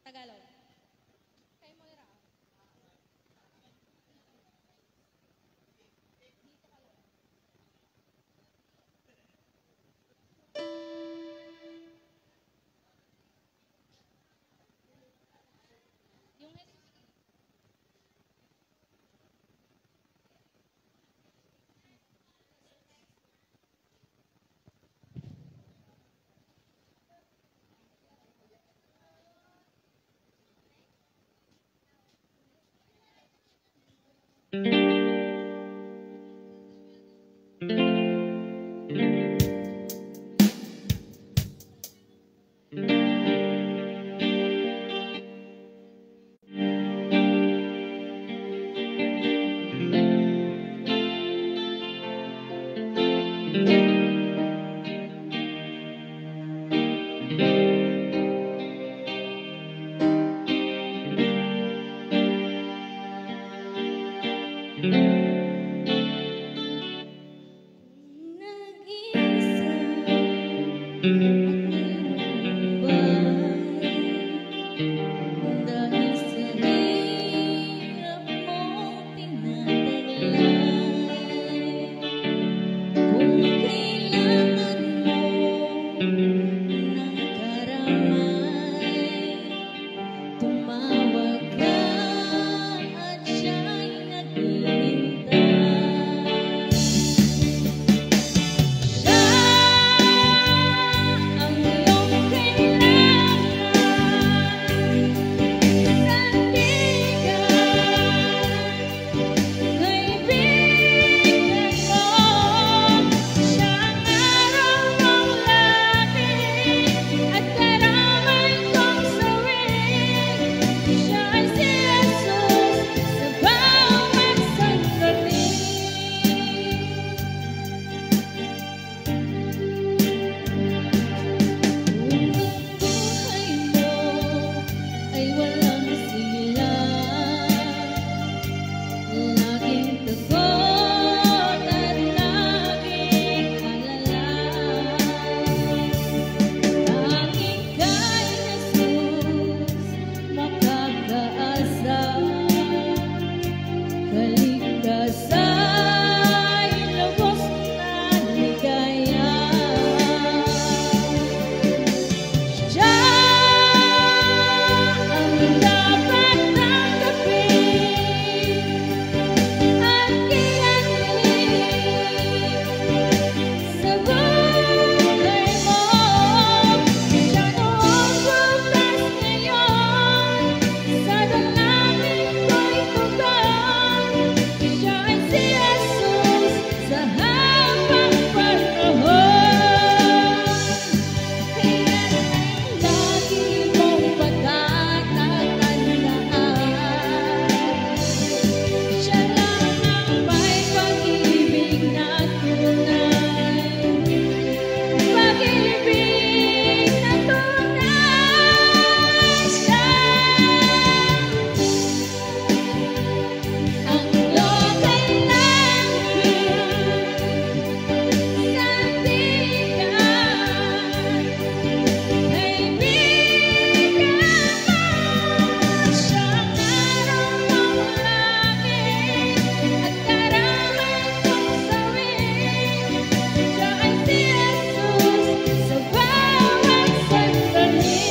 Tagalog. Kay Moira. Yung Nag-isa at nalulumbay dahil sa hirap mong tinataglay. Kung kailangan mo ng karamay, tumawag ka at siya'y naghihintay. Siya ang iyong kailangan, sandigan. Kaibigan mo, siya ang araw kong langit at karamay kong sawi. Siya ay si Jesus sa bawat sandali. Buhay mo ay walang sigla. Laging takot at laging alala. Tanging kay Jesus makakaasa. Kaligtasan ay lubos na ligaya. Siya ang dapat tanggapin at kilalanin sa buhay mo. Siya noon, bukas, ngayon, sa dalangin ko'y tugon. Siya ay si Jesus sa habang panahon. Yan ang lagi mong pagtatandaan. Siya lang ang may pag-ibig na tunay. Pag-ibig na tunay. Siya ang lokay langit, sandigan, kaibigan mo, siyang araw mong langit at karamay kong sawi. Siya ay si Jesus sa bawat sandali.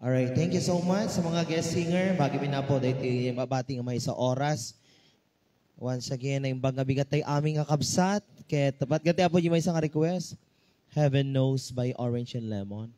Alright, thank you so much sa mga guest singer. Bagi mi na po dahil mabati nga may sa oras. Once again, naimbag nga bigat tay amin nga kabsat. Ket tapat gati, Apo, di may sa nga request. Heaven Knows by Orange and Lemon.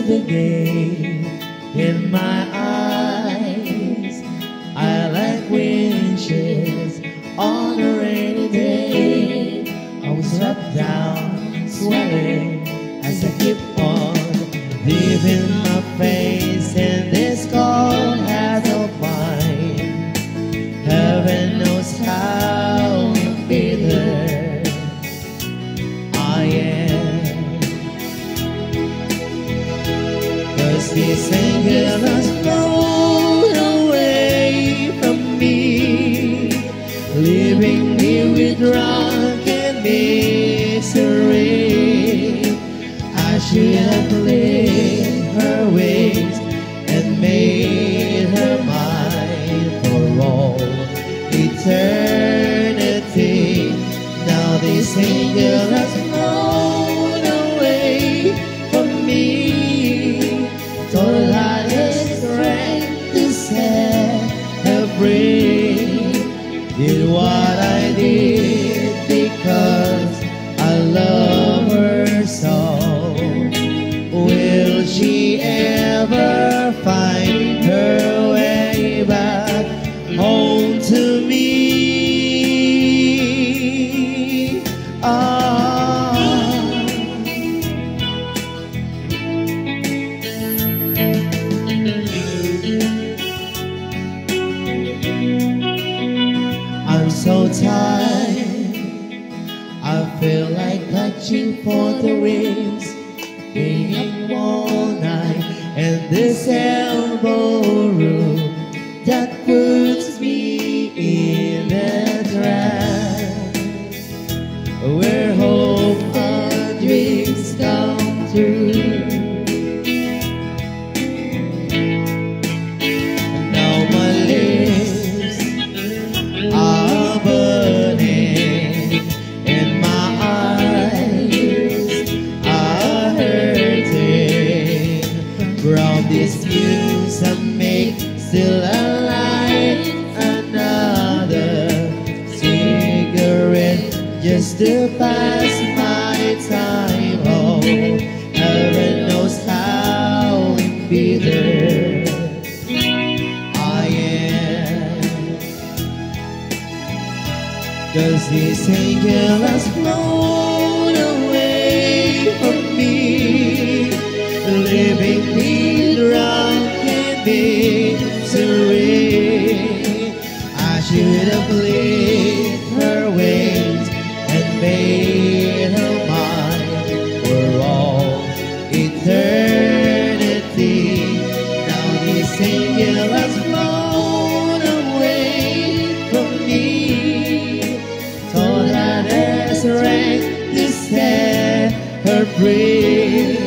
the gate. In my eyes, I like winches on a rainy day. I was swept down, sweating as I keep on leaving my face in this cold house of mine. Heaven knows how bitter I am. 'Cause this angel has flown away from me, leaving me with drunken misery. I should have left her wings and made her mine for all eternity. Now this angel has flown away from me. Told her the strength to set her free. Did what I did because I love her so. Will she ever find her way back home to me? Ah. I'm so tired. I feel like catching for the wings, being up all night in this elbow room that puts me in a trance where hope and dreams come true. Now my lips are burning and my eyes are hurting from this news I make. Still alive, another cigarette just to pass my time. Oh, heaven knows how bitter I am. 'Cause this angel has flown away from me, leaving me drunk in misery. I should have left her wings and made her mine for all eternity. Now this angel has flown away from me. Told her the strength to set her free.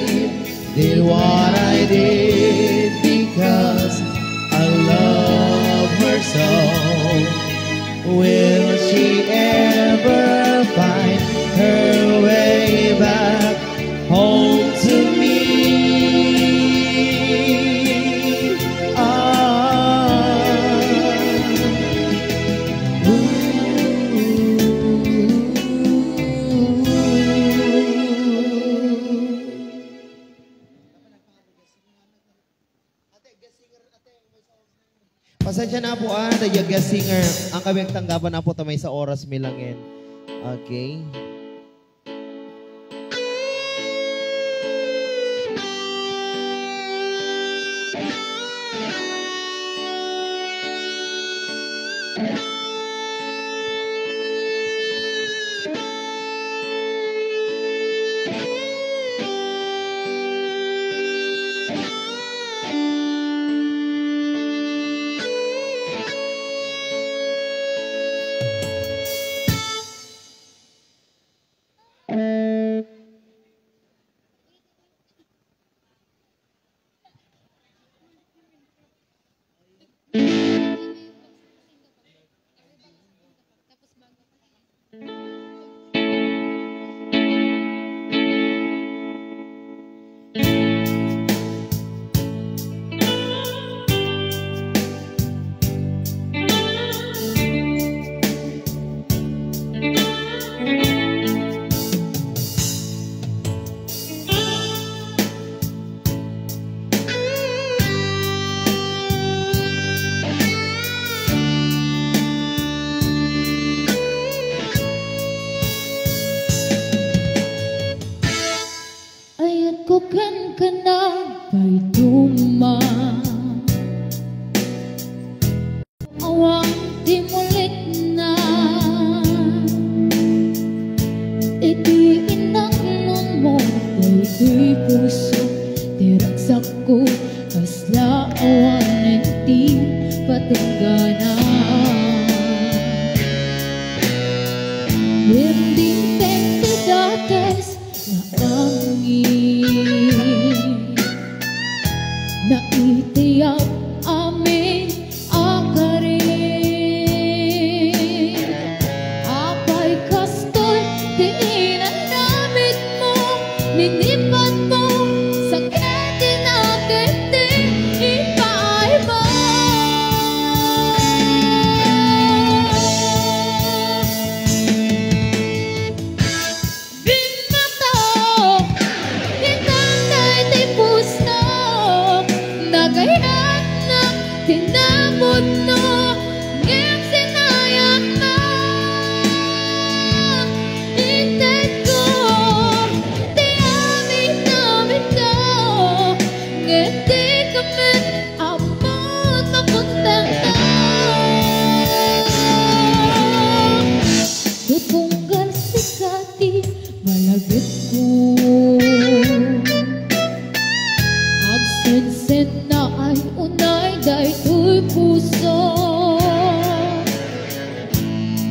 Did what I did because I love her so. Will she ever find her way back home to me? Ah. Ooh. Pasensya na po, ah, the youngest singer. Ang kami ang tanggapan na po ta may sa oras mi langin. Okay. Diak amin a karin. Apay kastoy ti inaramidmo, ninipatmo, sakit ti nakit ti ipaaymo. Bimmato, kitang daytoy puso, nagayatnak ti napudno, ngem sinayangna. Intedko ti amin-aminko, ngem dika met ammo no kontenta. Tutunggal sika ti malagipko. Agsensennaay unay daytoy puso.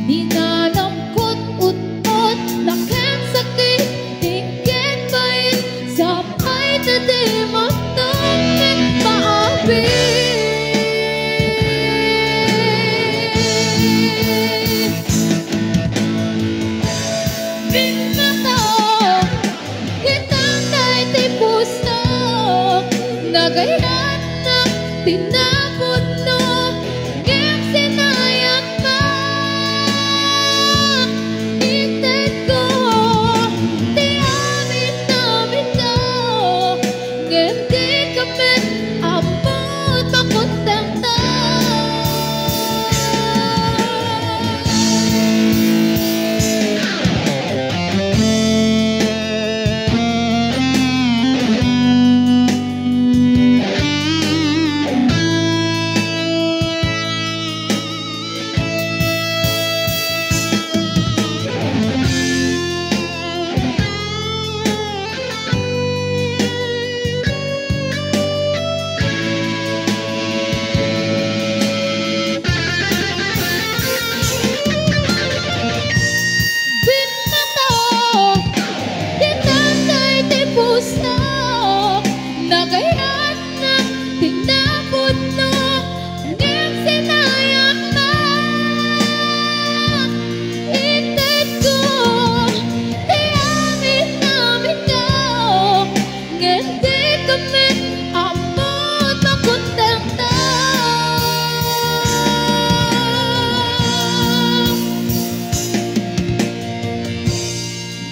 Dinalamkot utmot, naken sakit, di ket bait, sapay ta di matangek maapi. Bimmato, kitang daytoy puso, nagayatnak ti napudno, ngem sinayangna. Intedko ti amin-aminko, ngem dika met ammo no kontenta. Bimmato, kitang daytoy puso, nagayatnak ti napudno, ngem sinayangna. Intedko ti amin-aminko, ngem dika met ammo no kontenta.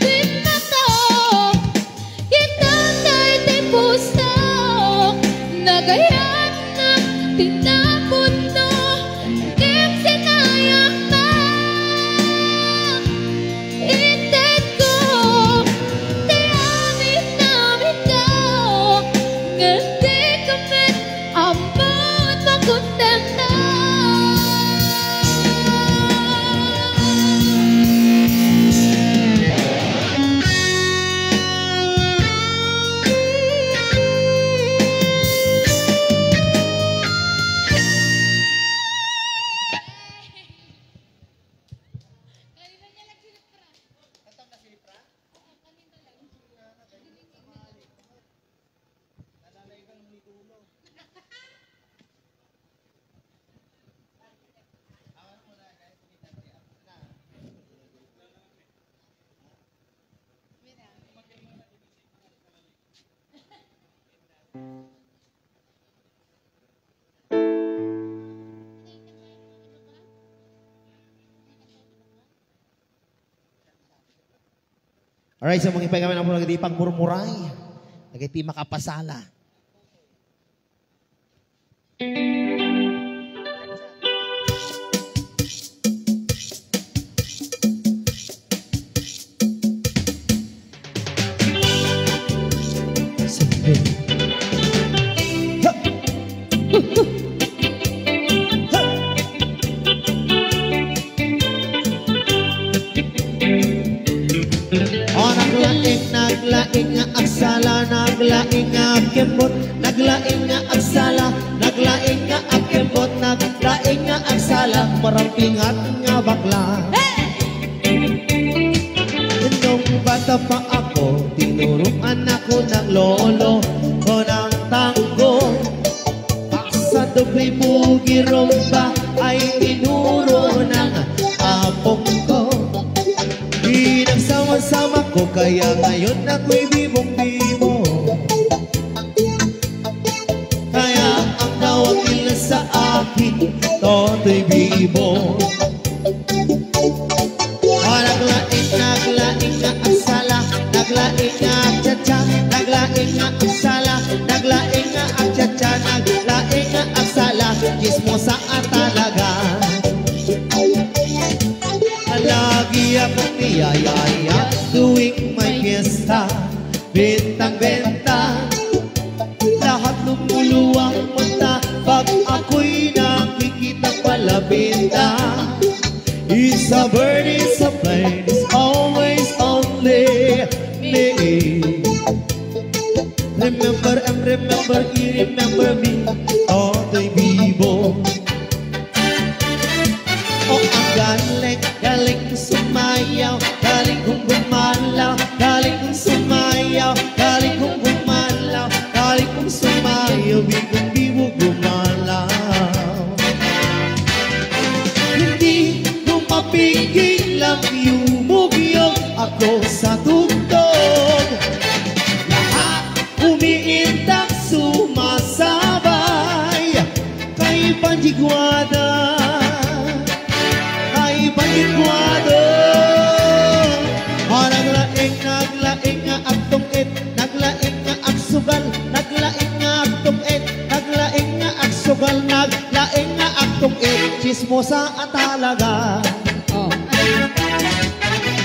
Bimmato, kitang daytoy puso, nagayatnak ti napudno, ngem sinayangna. Intedko ti amin-aminko, ngem dika met ammo no kontenta. Alright, so mangipaay kami na po nagdi pagmurmuray. Nagiti makapasala. O naglaing, naglaing nga agsala, naglaing nga agkembot, naglaing nga agsala, naglaing nga agkembot, naglaing nga agsala, marampingat nga bakla. Nung bata pa ako, tinuruan ako ng lolo ko ng tango. Ribugi rumba ay tinuro ng apong ko. Pinagsama-sama ko kaya ngayon ako'y bibong-bibo. Kaya ang tawag nila sa akin, Totoy Bibo. O, naglaing, naglaing nga agsala, naglaing nga agtsatsa, naglaing nga agsala, naglaing nga agtsatsa, naglaing nga agsala, tsismosa a talaga. Lagi akong niyayaya tuwing may piyesta. Bentang-benta, lahat lumuluwang mata pag ako'y nakikita palabenta. It's a bird, it's a plane, it's always only me. Remember and remember, you remember me, Totoy Bibo. O, ang galing, galing kong sumayaw, galing kong gumalaw, galing kong sumayaw, galing kong gumalaw, galing kong sumayaw, bibong-bibo gumalaw. Hindi ko mapigilang yumugyog ako sa tugtog. Lahat umiintak sumasabay. Kay panjigwada, kay panjigwada. O, naglaing, naglaing nga agtungit, naglaing nga agsugal, naglaing nga agtungit, naglaing nga agsugal, naglaing nga agtungit. Tsismosa a talaga. Oh.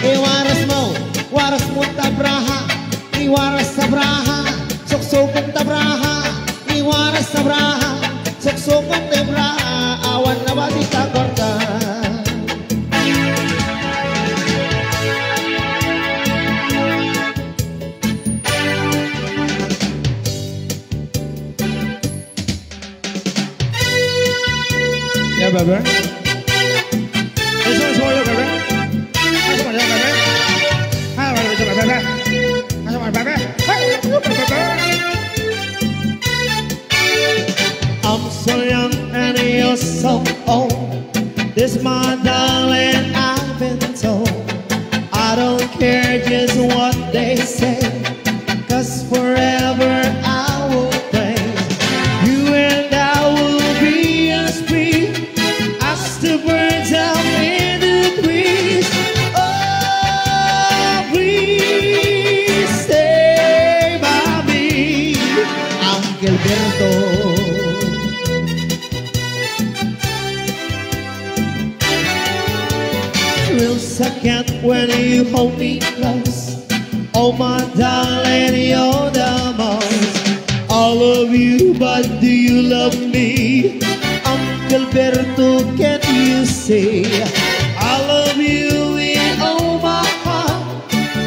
Iwaras mo, waras mo tabraha, iwaras tabraha, suksukon tabraha, iwaras tabraha, suksukon tabraha, awan na ba di takorta? Yeah, baby. This one's for you, baby. That's for you, baby. That's for you, baby. That's for you, baby. Hey, you, baby. I'm so young and you're so old. This, my darling, I've been told. I don't care just what they say, 'cause forever I will play. You and I will be as free as the birds up in the trees. Oh, please stay by me, Uncle Berto. Thrills I get when you hold me close. Oh, my darling, you're the most. I love you, but do you love me? Uncle Berto, can you say, "I love you with all my heart,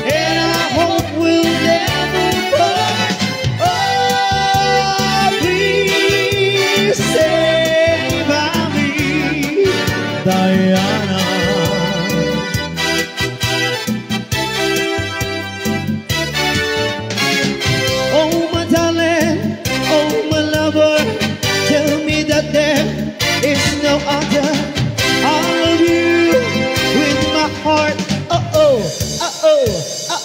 and I hope we'll never part"? Oh, please stay by me, Diana. Oh, my darling, oh, my lover, tell me that there is no other. I love you with my heart. Oh, oh, oh, oh,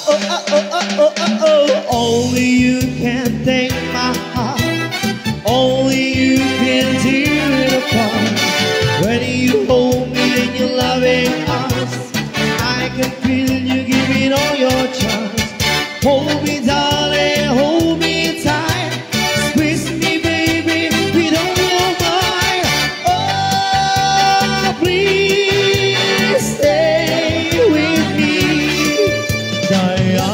oh, oh, oh, oh, oh, oh. Only you can take my heart. Only you can tear it apart. When you hold me in your loving arms, I can feel you giving all your charms. Hold me, darling, hold me tight. Squeeze me, baby, with all your might. Oh, please stay with me, Diana.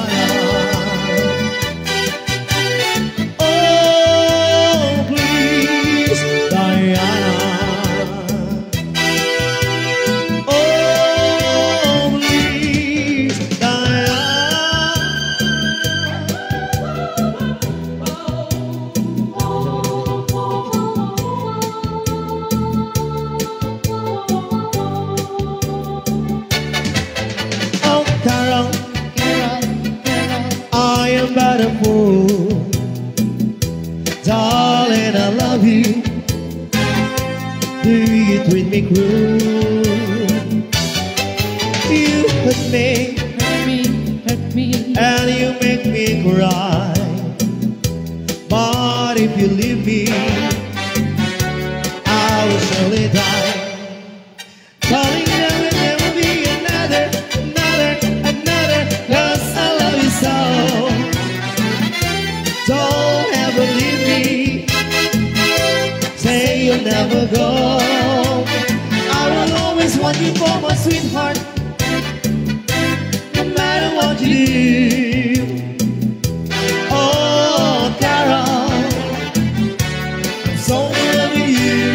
Oh, please, Diana. Oh, please, Diana. Oh, Carol, Carol, Carol. I am but a fool. Darling, I love you. Do you treat me cruel? You hurt me, hurt me, hurt me, and you make me cry. But if you leave me, I will surely die. Darling, there will never be another, another, another, 'cause I love you so. Don't ever leave me. Say you'll never go. I will always want you for my sweetheart, no matter what you do. Oh, Carol, I'm so in love with you.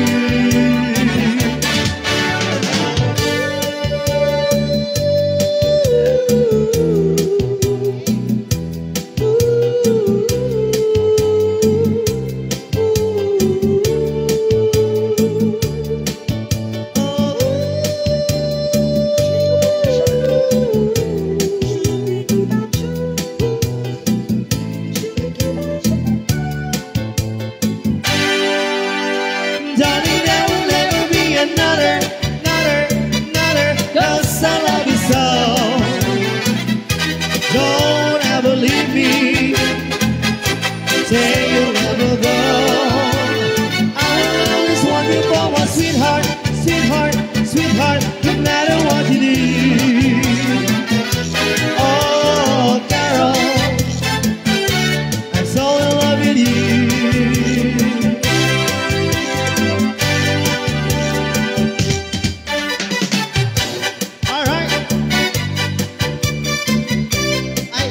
Darling, there will never be another, another, another, 'cause I love you so. Don't ever leave me. Say you'll never go. I will always want you for my sweetheart, sweetheart, sweetheart, no matter what you do. Oh, Carol, I'm so in love with you. All right. Ay.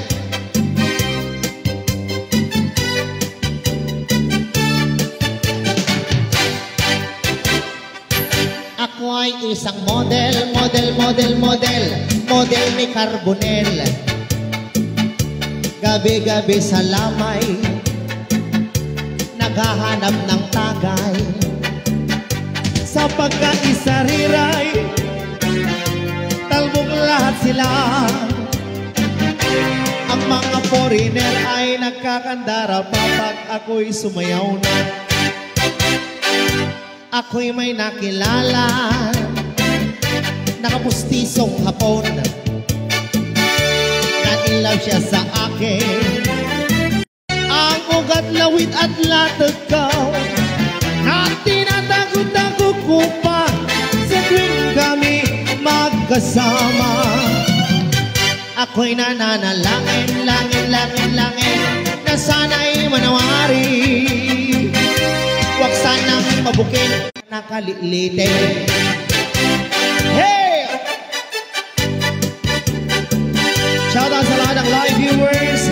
Ako ay isang model, model, model, model, model ni Carbonel. Gabi-gabi sa lamay, naghahanap ng tagay. Sa pagkaisariray, talbog lahat sila. Ang mga foreigner ay nagkakandara pa pag ako'y sumayaw na. Ako'y may nakilala, nakapustisong Hapon. Na-in love siya sa akin. Ang ugat, lawit at latag ko, na tinatago-tago ko pa sa tuwing kami magkasama. Ako'y nananalangin, langin, langin, langin, na sana'y manawari. Huwag sanang mabuking nakalilitin. Hey! Shout out sa lahat ng live viewers.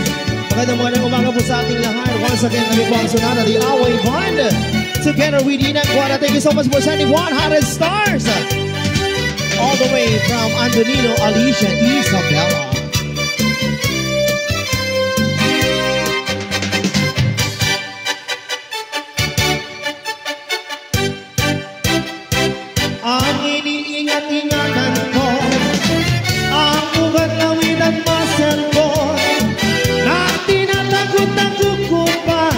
Magandang, magandang umaga po sa ating lahat. Once again, kami po ang Sonata, the Away Band. Together with Ina Guara. Thank you so much for sending one hundred stars. All the way from Antonino, Alicia, Isabela. Ang iniingat-ingatan ko, ang ugat, lawit at muscle ko, na tinatago-tago ko pa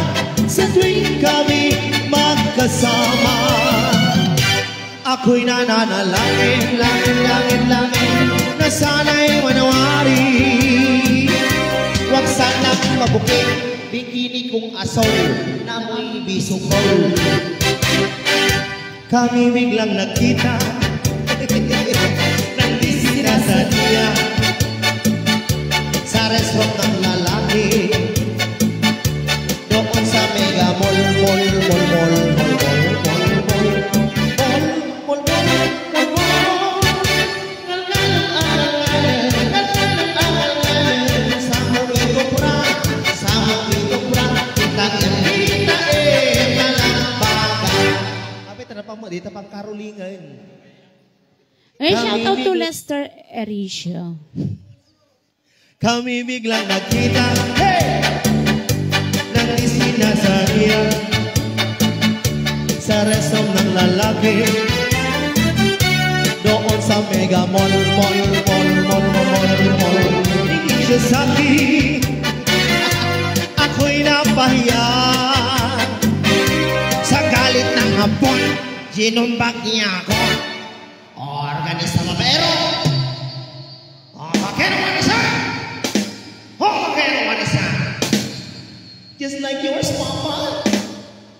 sa tuwing kami magkasama. Ako'y nananalangin, langin, langin, langin, na sana'y manawari. Huwag sanang mabuking bikini kong asul na amoy bisukol. Kami biglang nagkita ng disgrasya sa restroom ng lalaki. Doon sa Mega Mall, mall, mall, mall, mall, mall, mall, mall, mall, mall, mall, mall, mall. Sa mo ito, pra, sa mo ito, pra, kita, kita, eh, talakbakan. Abi, tara pa mo, di ta pangkarulingan. Ay, shout out to Lester Ericio. Kami biglang nagkita, hey! Ng disgrasya sa restroom ng lalaki. Doon sa Mega Mall, mall, mall, mall, mall, mall, mall. Hindi siya sa akin. Ako'y napahiya sa galit ng Hapon. Sinumbag niya ako. Organisa, babaero. O, babaero, organisa. O, babaero, organisa. Just like yours, Papa.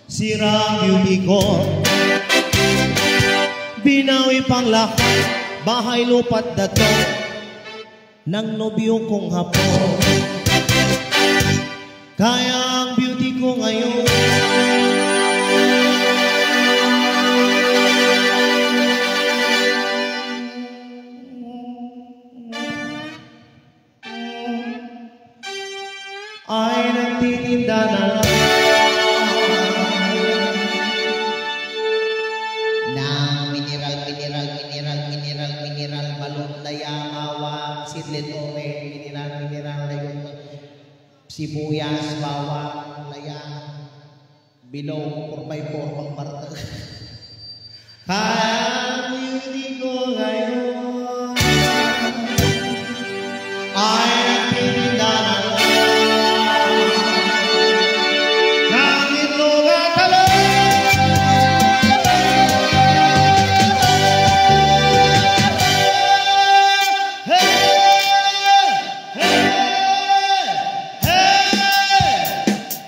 Sira ang beauty ko. Binawi pang lahat. Bahay, lupa't dato. Ng nobyo kong Hapon. Kaya ang beauty ko ngayon ay nagtitinda na lang ng mineral, mineral, mineral, mineral, mineral, balon, laya, bawang, sitlit, orange, mineral, mineral, layon, sibuyas, bawang, laya, bilog, four by four, pangbarta. Kaya ang beauty ko ngayon ay nagtitinda na lang ng itlog at talong. Hey! Hey! Hey!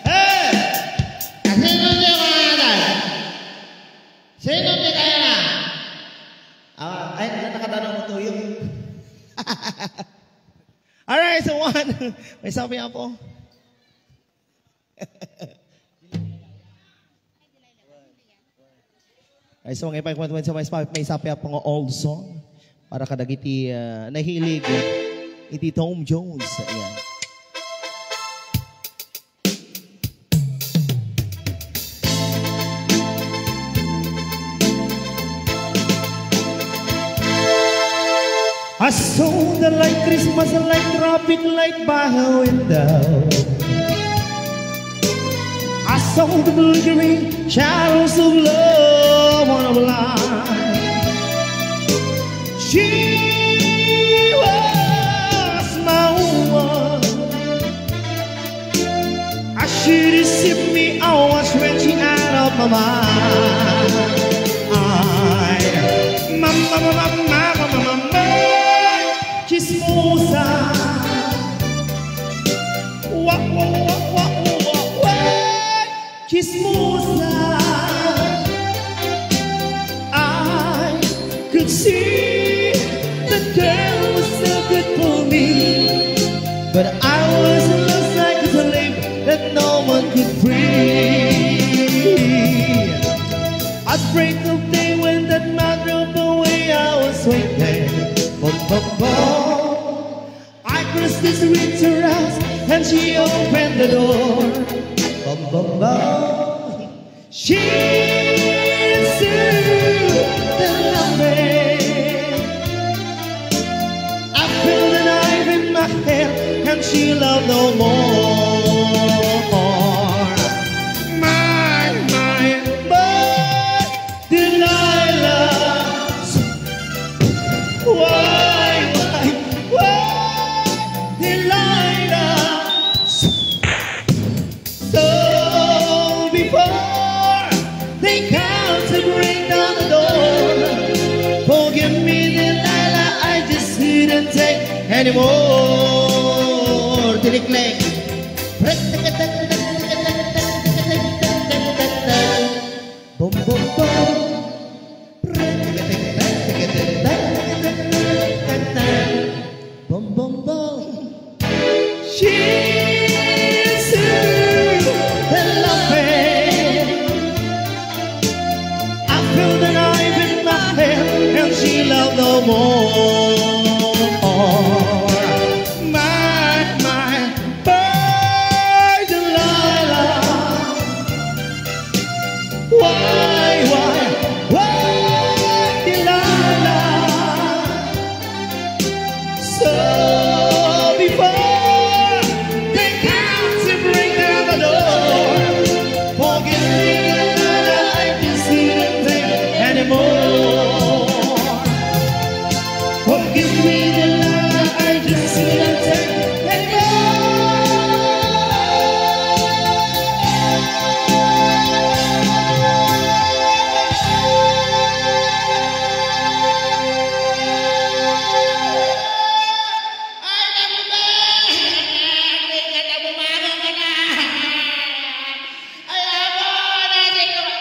Hey! Sino di kaya na? Sino di kaya na? Ah, ay, nakadano mo tuyo. Alright, so one. May sabi nga po. Ay, so, mga ipagmatuan sa may, may sapi nga old song para kadagiti, ah, nahilig iti Tom Jones. Ayan. I saw the light, Christmas light, traffic light by her window. I saw the blue green shadows of love on a blind. She was my woman. As she deceived me, I was wretched out of my mind. Mama, mama, mama, mama, mama, chismosa. Wa, wa, wa, wa, wa, wa, wa. Chismosa. I could see the girl was so good for me, but I was lost like a slave that no one could free. At break of day when that man drove away, I was waiting. Bum, bum, bum. I crossed the street to her house and she opened the door. Bum, bum, bum. She answered the loving. I feel the knife in my hand and she loved no more. My, my, my. Delilah. Why, why, why, Delilah? So before they come to break down the door, forgive me, Delilah, I just couldn't take anymore. Tiliklik. Bum, bum, bum. Bum, bum, bum. She answered the loving. I feel the knife in my hand and she loved no more. My, my, my Delilah. Why, why, why, Delilah? So before they come to break down the door, forgive me, Delilah, I just couldn't take anymore. Forgive me, Delilah, I just couldn't take anymore.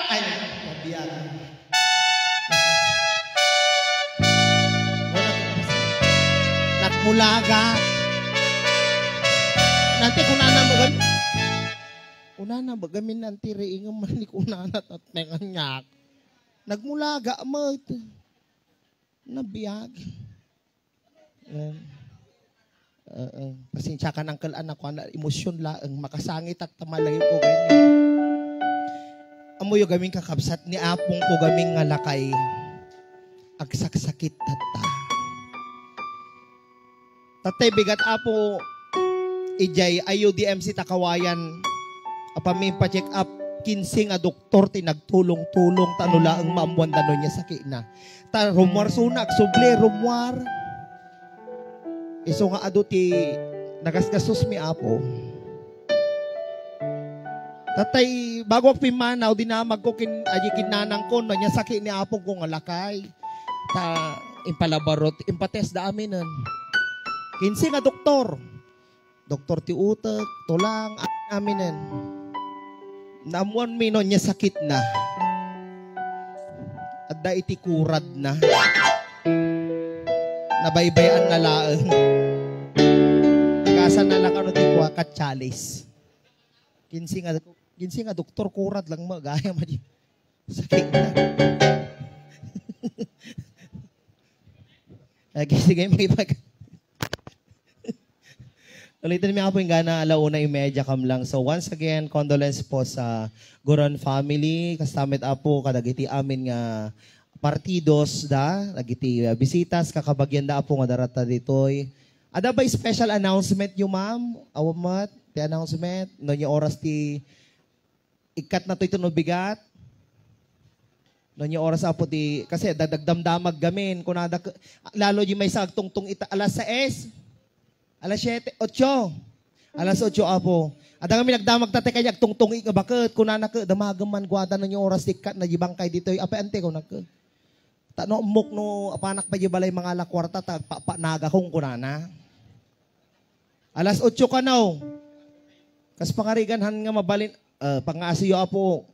Ay, nabiag. Nagmulaga. Nanti kunana mo gam-, kunana mo gamin nanti riingem man ni kunana tatmengan niya. Nagmulaga met. Nabiag. Ayan. Oo. Pasensya ka, Uncle, anak ko, ana, emosyon laeng. Makasangit at tamalay ko ganyan. Amoyo gamin kakabsat ni apong ko gamin nga lakay. Agsaksakit tatta. Tatay bigat apo, ijay I U D M C ta Kawayan. Apan mi pa-check up, kinse nga doktor ti nagtulong-tulong ta no laeng maammuan da no nia sakitna. Ta rumuar suna, agsubli, rumuar. Isu nga adu ti nagasgasos mi, Apo. Tatay, bago ak pimmanaw, dinamag ko kin-, adi kinnanang ko, no, nia sakit ni Apo ko nga lakay. Ta, impalabarot, impatest da aminen. Kinse nga doktor. Doktor ti utek, tulang, a-, aminen. Naammuan mi no nia sakitna. Adda iti kuradna. Nabaybay-an na laeng. Nagasan na lang ano ti kua, katsalis. Kinse nga, kinse nga doktor, kurad lang mo, gaya mo di. Sakit na. Lagi, sige, may pag-, Ulitin mi, Apo, inggana, ala una imedya kam lang. So, once again, condolence po sa Goron family. Kastamet, Apo, kadagiti amin nga partidos da, dagiti, uh, bisitas, kakabagian da, Apo, nga darata ditoy. Ada ba special announcement yu, ma'am? Awan met, ti announcement? No, nia oras ti ikkat na toy tuno bigat. No, nia oras, Apo, ti, kasi dagdagdamdamag gamin, kunada, k-, lalo di maysa agtungtong ita, alas sais, alas siete, otso, alas otso, Apo. Adda kami nagdamag tatay kanya agtungtong ika baket, kunana ke, damagem man guada no nia oras ti ikkat na di bangkay ditoy, apay ante, kunak ke. Ta no, ammok no, apanak pa di balay mangala kuarta, ta pa, pa, naga kong kunana. Alas otso kano. Kas pangarigan han nga mabalin, ah, pangaasiyo, Apo.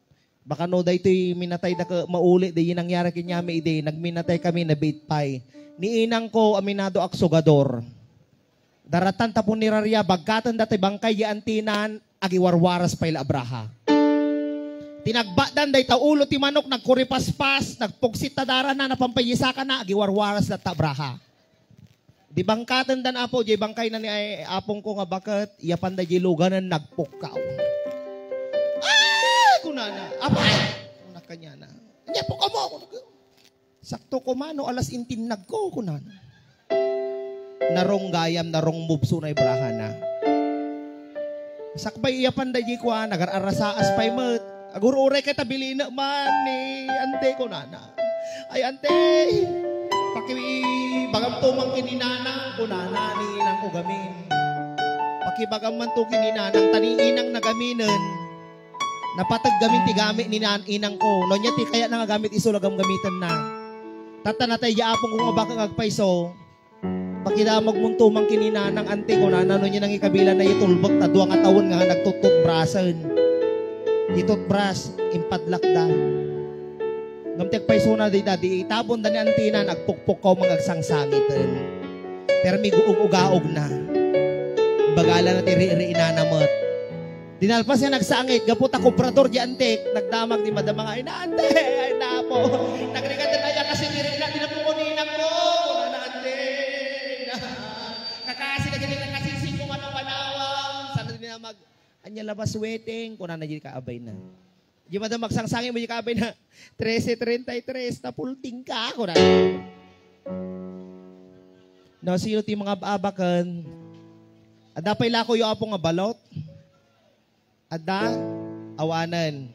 Baka no daytoy minatay da ka mauli, di nangyari kenyami idi, nagminatay kami, nabiit pay. Ni inang ko, aminado ak sugador. Daratan tapon ni Raria, bagkaten da ti bangkay di antinan, agiwarwaras pay la abraha. Tinagbatdan dayta ulo ti manok, nagkuripaspas, nagpugsit ta darana, napampayisakana, agiwarwaras latta abraha. Di bangkaten dan, Apo, di bangkay na ni ay, apong ko nga baket, iya panda di luganan nagpukkaw. Ay! Kunana, apay! Kunak kanyana. Anya po kamo? Kunak, sakto ko mano, alas intinnag ko, kunana. Narong gayam, narong mubso na ibrahana. Sakbay iya panda di kuan, nagar-arasaas pay met. Agur-uray kay tabilina man ni ante, kunana. Ay, ante, pakibagam to man ken ni nanang, kunana ni inang ko gamin. Pakibagam man to ken ni nanang, ta ni inang na gaminen. Napateg gamin ti gamit ni nan-, inang ko. No nia ti kayatna nga gamit isu la gamgamitenna. Tatta natay di apong ko nga baka nga agpayso. Pakidamag mo to man ken ni nanang, ante, kunana, no nia nangikabila na itulbek ta dua nga tawen nga nagtututbrasen. Itutbras, impadlak da. Ngem ti agpaysona dayta, di itabon da ni antinan, agpukpukkaw, mangagsangsangiten. Pero miguug-ugaog na. Bagala na ti ri-, riinana met. Dinalpas nga nagsangit, gapu ta kobrador di antik, nagdamag di madama nga, "Ay, na, ante, ay, na po. Nagrigat na ya kasi diri na, di na po kuninang ko. Wala na, ante. Kakasi na gini, kakasi si ko manawang-manawang." Sana di na mag-, anya labas waiting, kunana di kaabay na. Di madam magsangsangi mo, di kaabay na, "Trese treinta y tres, napulting ka," kunana. No, sino ti mga abakan? Adda pay lako yo apo nga balot? Adda? Awanen.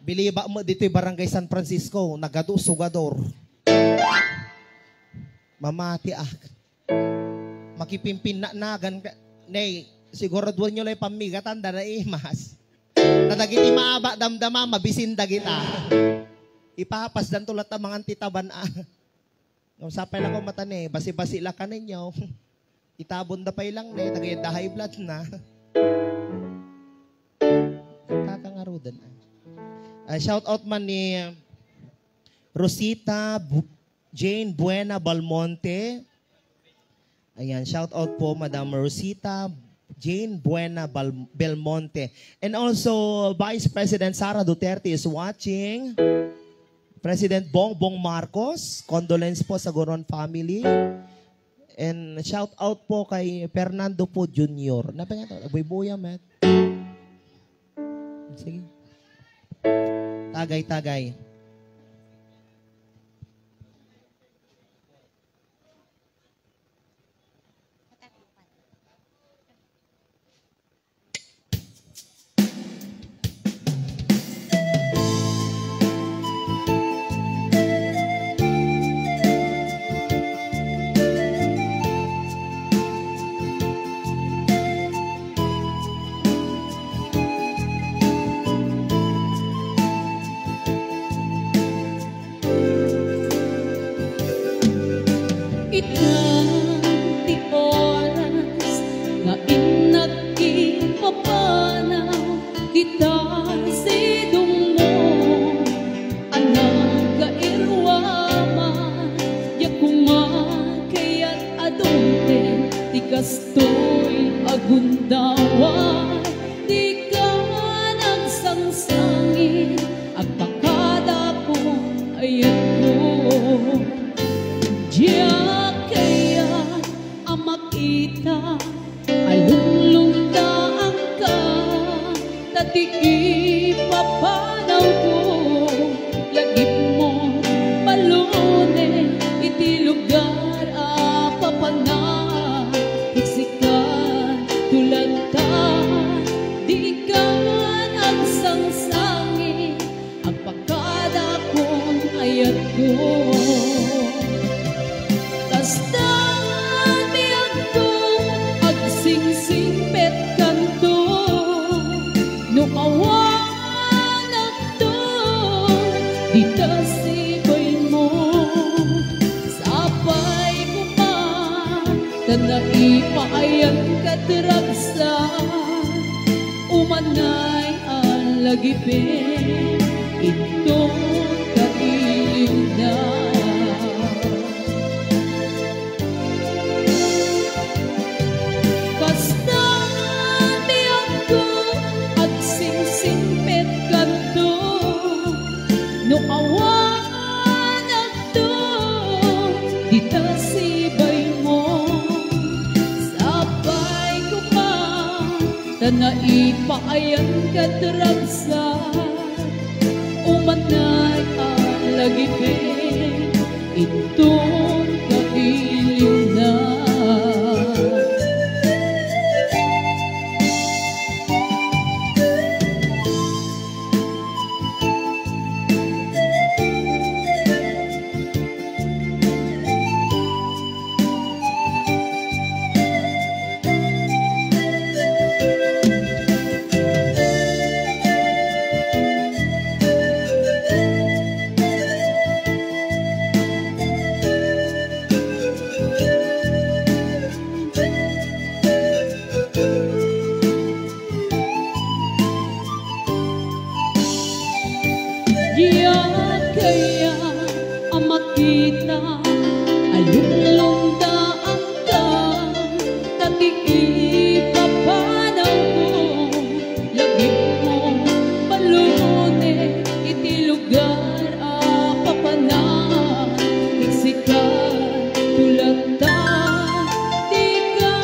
Biliba mo dito'y Barangay San Francisco, nagadu sugador. Mamati ak. Makipimpinnagan ka. Nay, siguraduan nyo lang pammigatan da na imas. Ta dagiti maaba damdama, mabisin dagita. Ipapasdan to latta mangan ti taban, ah. Ngem sapay lang ko mata ni, basi-basi la kaninyo. Itabon da pay lang ni, tagay da high blood na. Kakangaruden, ah. Ah, shout out man ni Rosita Bu-, Jane Buena Balmonte. Ayan, shout out po, Madam Rosita Jane Buena Bal-, Belmonte. And also, Vice President Sara Duterte is watching. President Bongbong Marcos, condolence po sa Goron family. And shout out po kay Fernando po Junior. Napa niya to? Buybuya, met. Sige. Tagay, tagay. Ita ti oras nga innak ipapanaw, ita sidungmo a nagkairuaman, diak koma kayat a dumteng ti kastoy a gundaway. Dika nagsangsangit, agpakada ko, ayatko. Diak kayat a makita a lunglungdaanka, ta ti ipapanawko, lagipmo, balone, iti lugar a papanak, iksikan, tulagta, dika nagsangsangit, agpakada kon ayatko. Kasta biagko, agsingsingpetkanto, no awanakto, dita sibaymo. Sapay koma, ta naipaayanka ti ragsak, umanay a lagipem inton kailiwna. Kasta biagko, agsingsingpetkanto, no awanakto, dita sibaymo. Sapay koma, ta naipaayanka ti ragsak, umanay a lagipem inton kailiwna. Diak kayat a makita a lunglungdaanka, ta ti ipapanawko, lagipmo, balone, iti lugar a papanak, iksikan, tulagta, dika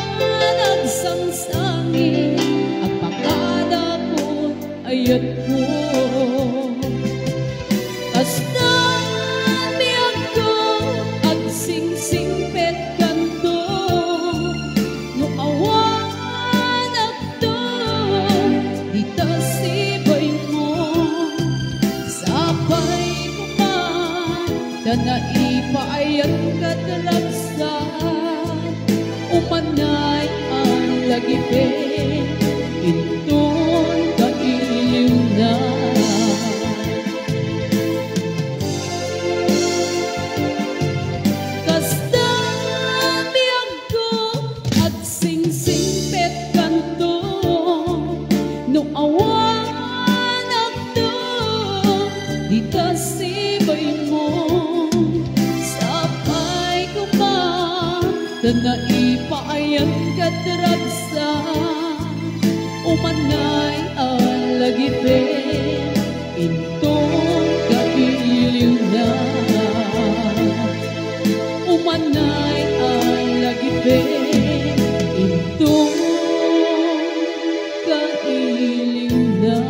nagsangsangit, agpakada kon ayatko. Kasta biagko, agsingsingpetkanto, no awanakto, dita sibaymo. Sapay koma, ta naipaayanka ti ragsak, umanay a lagipem inton kailiwna. Kasta biagko, agsingsingpetkanto, no awanakto, Ita sibaymo, sapay koma, ta naipaayan ket ragsak. Umanay a lagipen inton kailiwna. Umanay a lagipen inton kailiwna.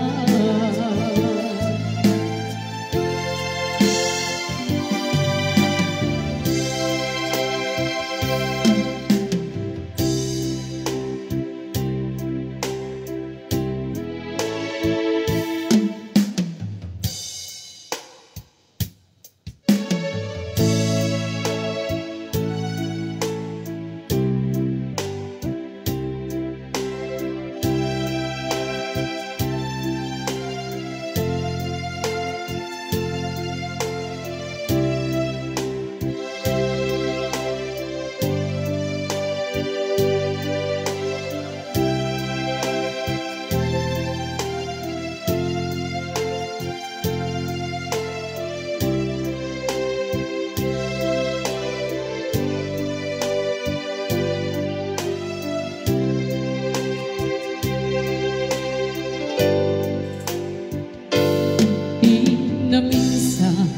Ti naminsan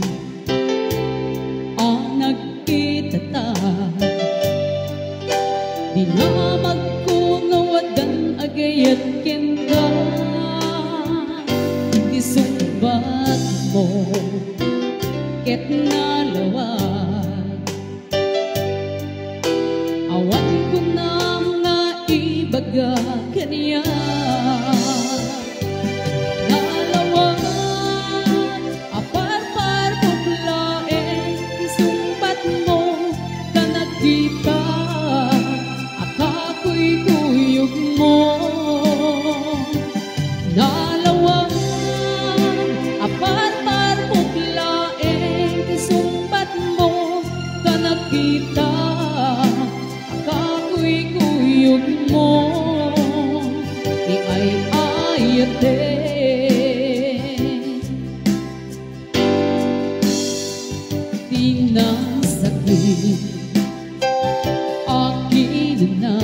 a nagkitata, dinamagko nga wadan a gayat kenka. Ti sungbatmo ket nalawag. Awan kunam nga ibaga kaniak. Nalawag a parparbuk laeng ti sungbatmo, ta nagkita a kakuykuyogmo. Nalawag a parparbuk laeng ti sungbatmo, ta nagkita a kakuykuyogmo. Ti ay-ayaten ti nasakit a kinuna.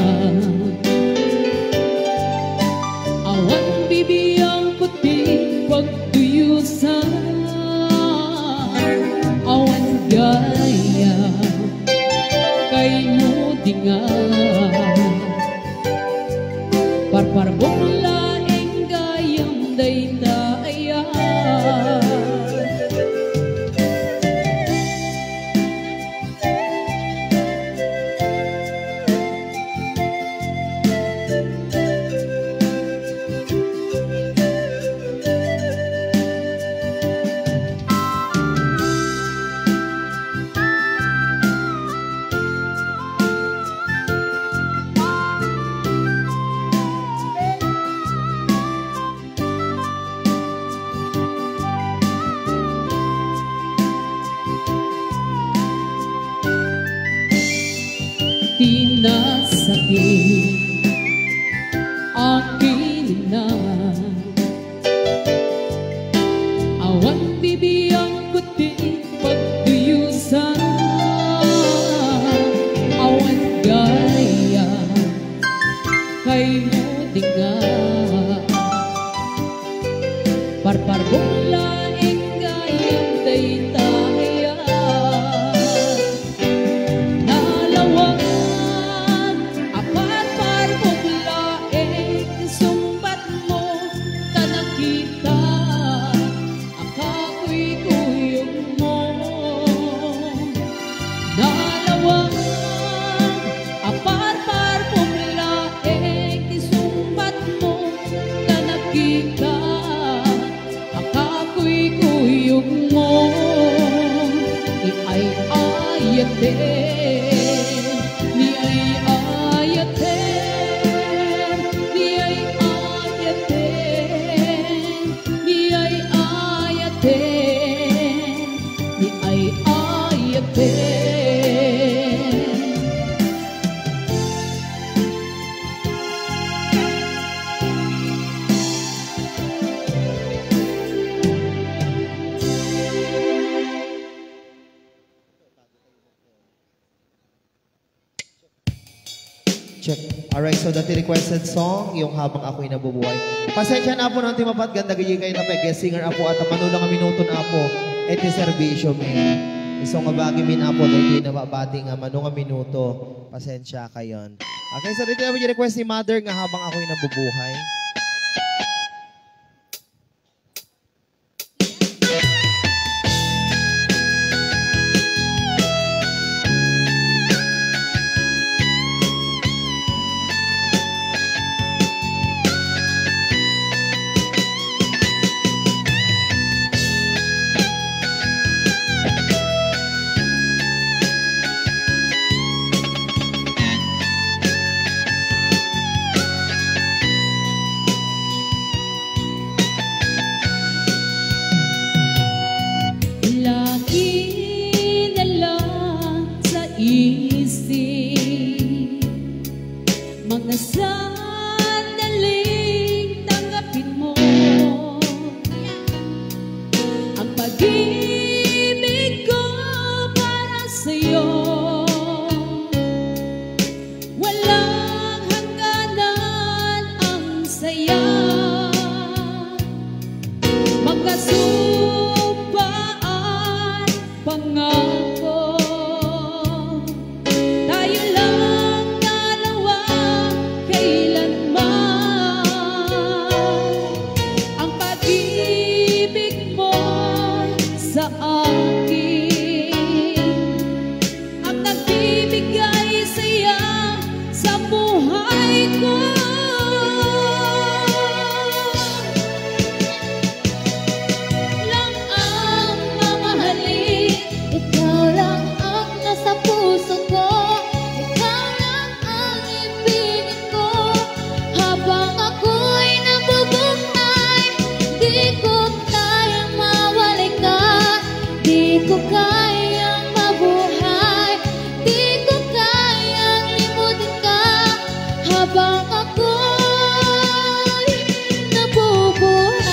Awan bibiangko ti pagduyosan. Awan gaya kaymo dinga. Parparbuk laeng gayam dayta aya. Ti nasakit a kinuna. Awan bibiangko ti pagduyosan. Awan gaya kaymo dinga. Parparbuk laeng gayam dayta aya. Nalawag a parparbuk laeng ti sungbatmo, ta nagkita a kakuykuyogmo. Nalawag a parparbuk laeng ti sungbatmo, ta nagkita a kakuykuyogmo. Ni ay-ayaten, ni ay-ayaten, ni ay-ayaten, ni ay-ayaten, ni ay-ayaten. Check. Alright, so dati requested song, yung Habang Ako'y Nabubuhay. Pasensya na, Apo, no, ti mapatgan dagiti kayo nga guest singer, Apo, at mano lang a minuto na, Apo, iti serbisyo mi. Isu nga bagi mi, Apo, dagiti nababati nga mano nga minuto. Pasensya kayon. Okay, so dito naman yung request ni Mother nga Habang Ako'y Nabubuhay. Laki na lang sa isip, mga sandaling tanggapin mo ang pag-ibig ko para sa'yo. Walang hangganan ang saya, magkasumpaan pangako. Tayo lang dalawa kailanman, ang pag-ibig mo sa akin. Ang nagbibigay saya sa buhay ko. Lang ang mamahalin, ikaw lang ang nasa puso ko. Ikaw lang ang ibigin ko. Habang ako'y nabubuhay, di ko kayang mawalay ka. Di ko kayang mabuhay, di ko kayang limutin ka habang ako'y nabubuhay.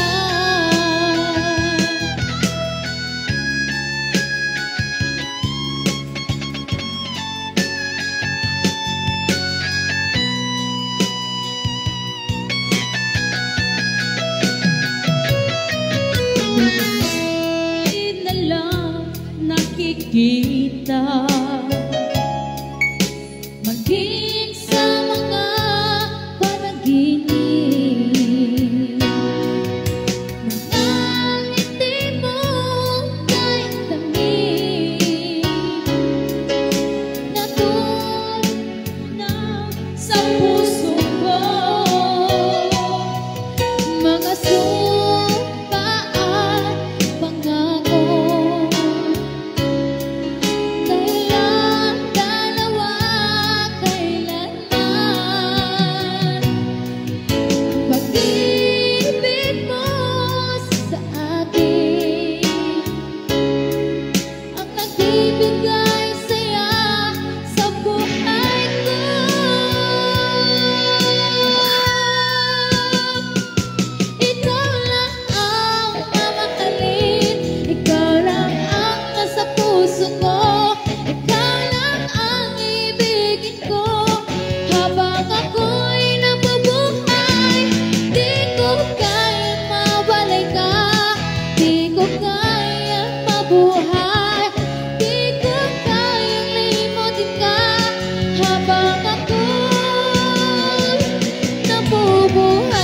Di na lang nakikita, maging sa mga panaginip. Mga ngiti mo kay tamis, natulog na sa puso ko. Mga sumpa at pangako, kailan dalawa, kailan man. Ang pag-ibig mo sa akin ang nagbibigay saya sa buhay ko. Ikaw lang ang mamahalin, ikaw lang ang nasa puso ko, ikaw lang ang ibigin ko. Habang ako'y nabubuhay, di ko kayang mawalay ka. Di ko kayang mabuhay, di ko kayang limutin ka. Habang ako'y nabubuhay.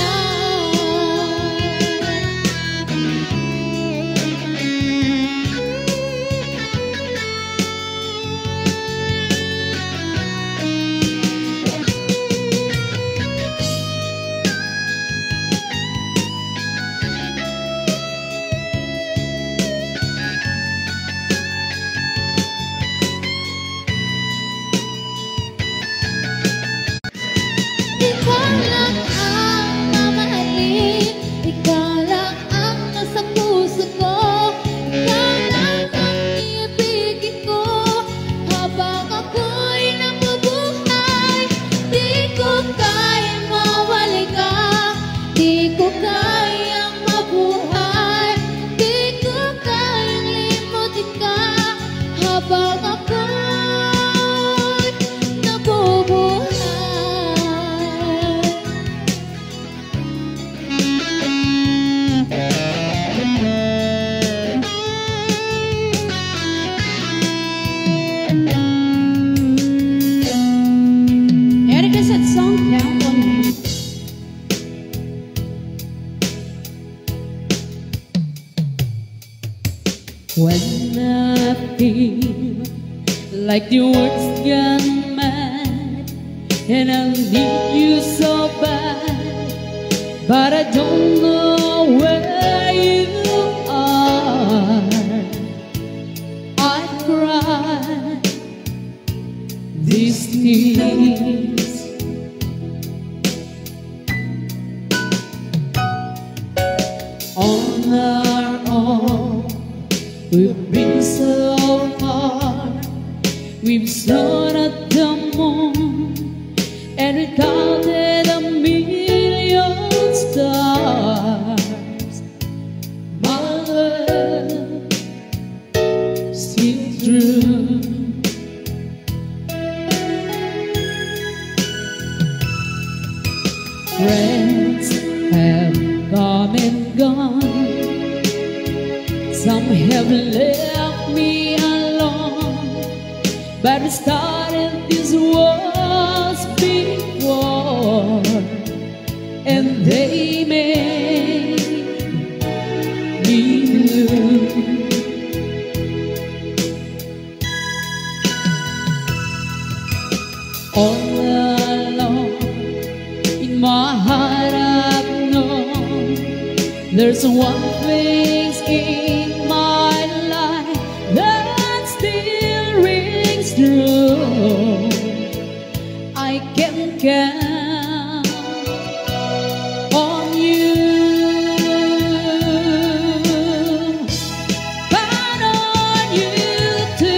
When I feel like the world's gone mad, and I need you so bad, but I don't know where you are, I cry these tears. On our own, we've been so far. We've stared at the moon and we counted a million stars. My love, still true. Friends have come and gone. Some have left me alone. But we started this was before, and they made me blue. All alone in my heart I've known there's one place in my life that still rings true. I can count on you, count on you to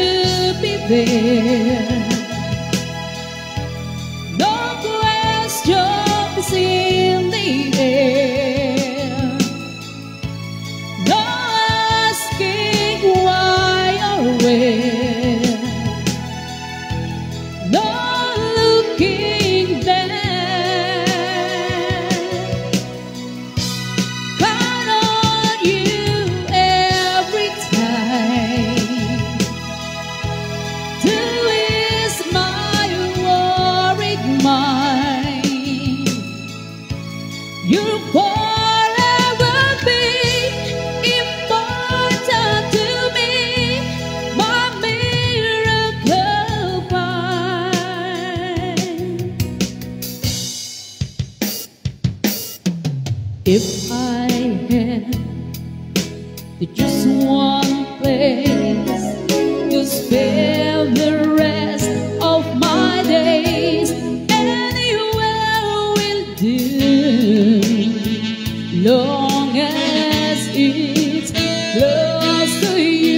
be there. No questions in the air. No asking why or where. No looking back. Count on you every time to ease my worried mind. You'll forever be important to me, my miracle vine. If I had to choose one place to spend the rest of my days, anywhere will do, long as it's close to you.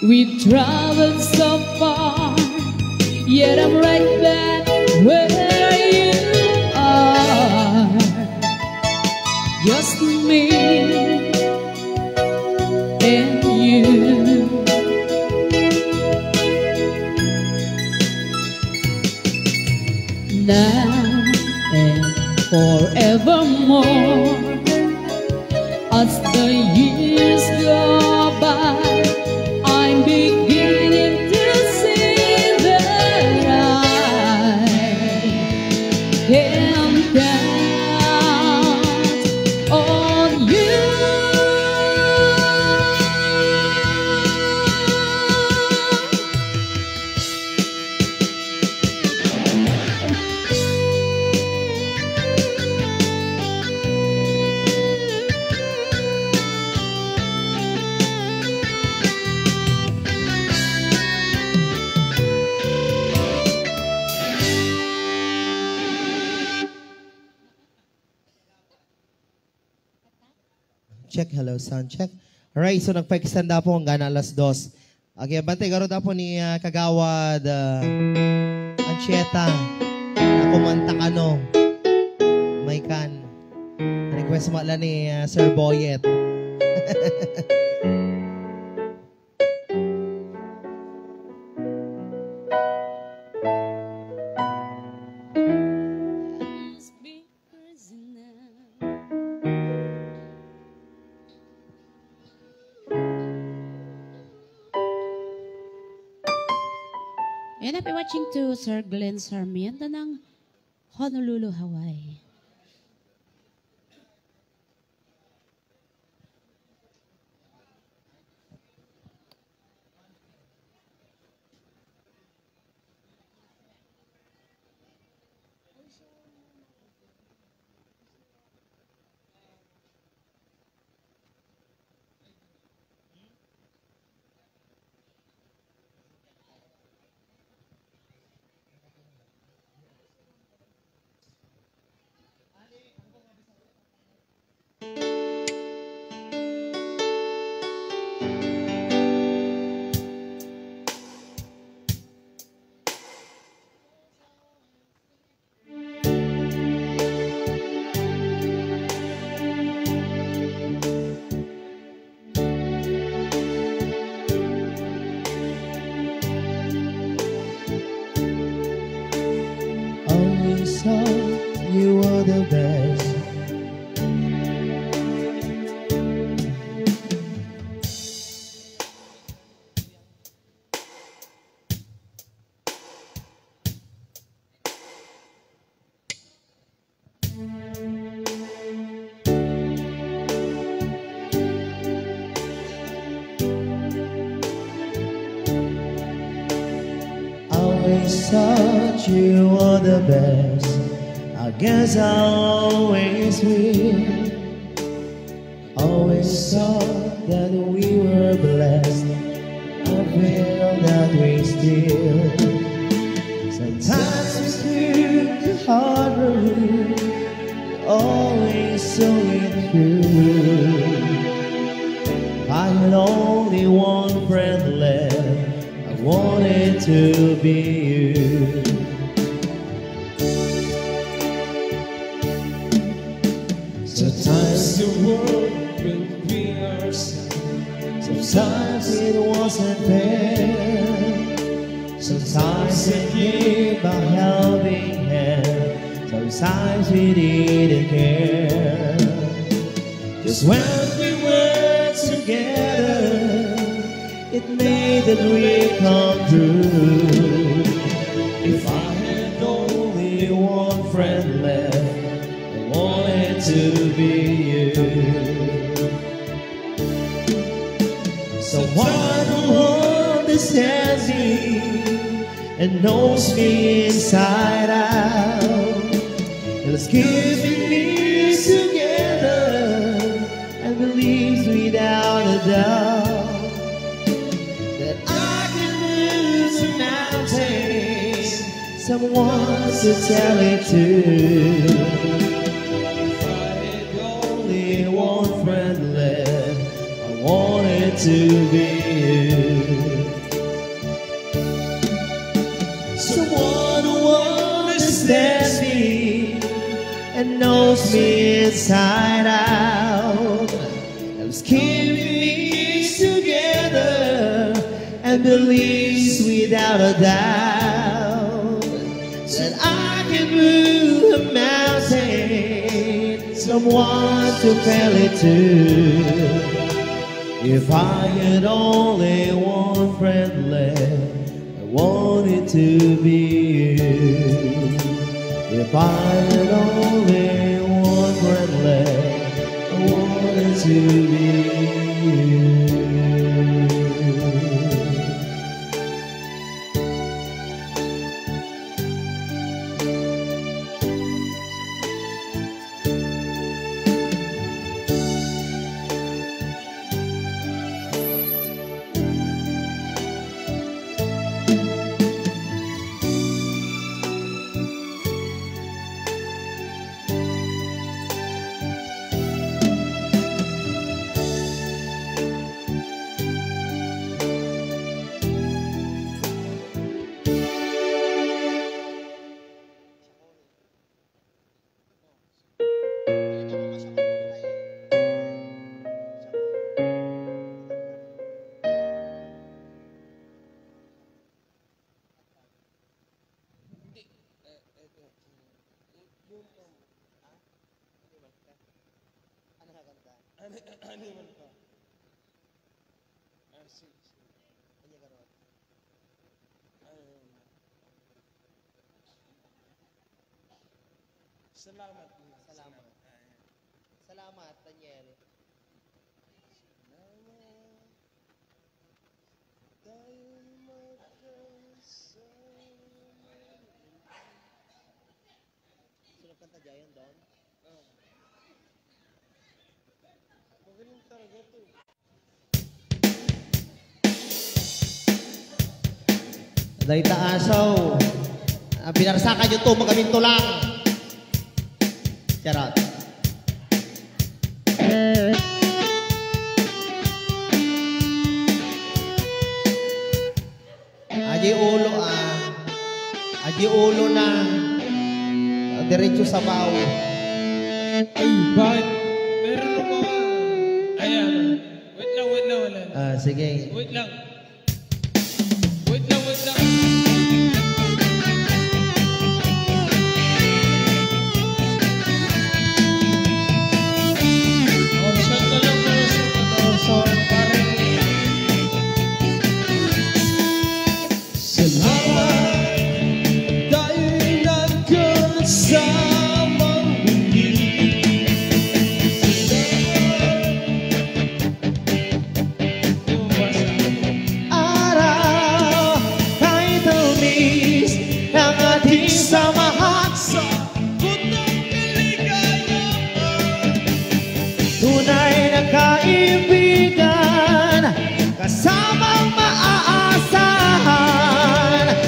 We traveled so far, yet I'm right back where you are. Just me and you. Now and forevermore. As the years go by, I'm beginning to see that I can count on you. Check, hello, sound check. Alright, so nagpa-extend da po hanggang alas dos. Okay, bantay garud da po ni, ah, Kagawad, ah, Anchieta. Nakumanta kano. May kan. Request mo lang ni, ah, Sir Boyet. And happy watching to Sir Glenn Sarmiento ng Honolulu, Hawaii. Always thought you were the best. Always thought you were the best. I guess I always will. Always thought that we were blessed. I feel that we still. Sometimes we took the hard road, always so true. If I had only one friend left, I wanted to be you. Sometimes the world will be our side. Sometimes it wasn't fair. Sometimes it gave a helping hand. Sometimes we didn't care. Just when we were together, it made the dream come true. If I had only one friend left, I wanted to be you. Someone who understands me and knows me inside out. Let's keep it near together and believes without a doubt that I can move the mountains, someone to tell it to. If I had only one friend left, I wanted to be you. and knows me inside out. Loves keeping me together and believes without a doubt that I can move a mountain, someone to tell it to. If I had only one friend left, I want it to be you. If I had only one friend left, I want it to be you. Hindi. Eh, eh, eh, yung, um, ha? Ano man ka? Ano nga kanta? Ano, ano man ka? Ah, sige, sige. Ano ka ron? Ano man? Salamat. Salamat. Salamat, Daniel. Salamat. Tayo'y magkasama. Sino kanta dyan, Don? Ah. Magaling talaga to. Dayta aso. Ah, pinarsakan nyo to, magaminto lang. Charot. Adi ulo, ah. Adi ulo na. Ah, diretso sabaw. Ay, bakit? Meron ako, ah. Ayan. Wait lang, wait lang, wait lang. Ah, sige. Wait lang. Wait lang, wait lang. Oh, shot na lang, pero sa, ano, sa parang Ara, kay tamis ng ating samahan. Tunay na kaibigan, kasamang maaasahan.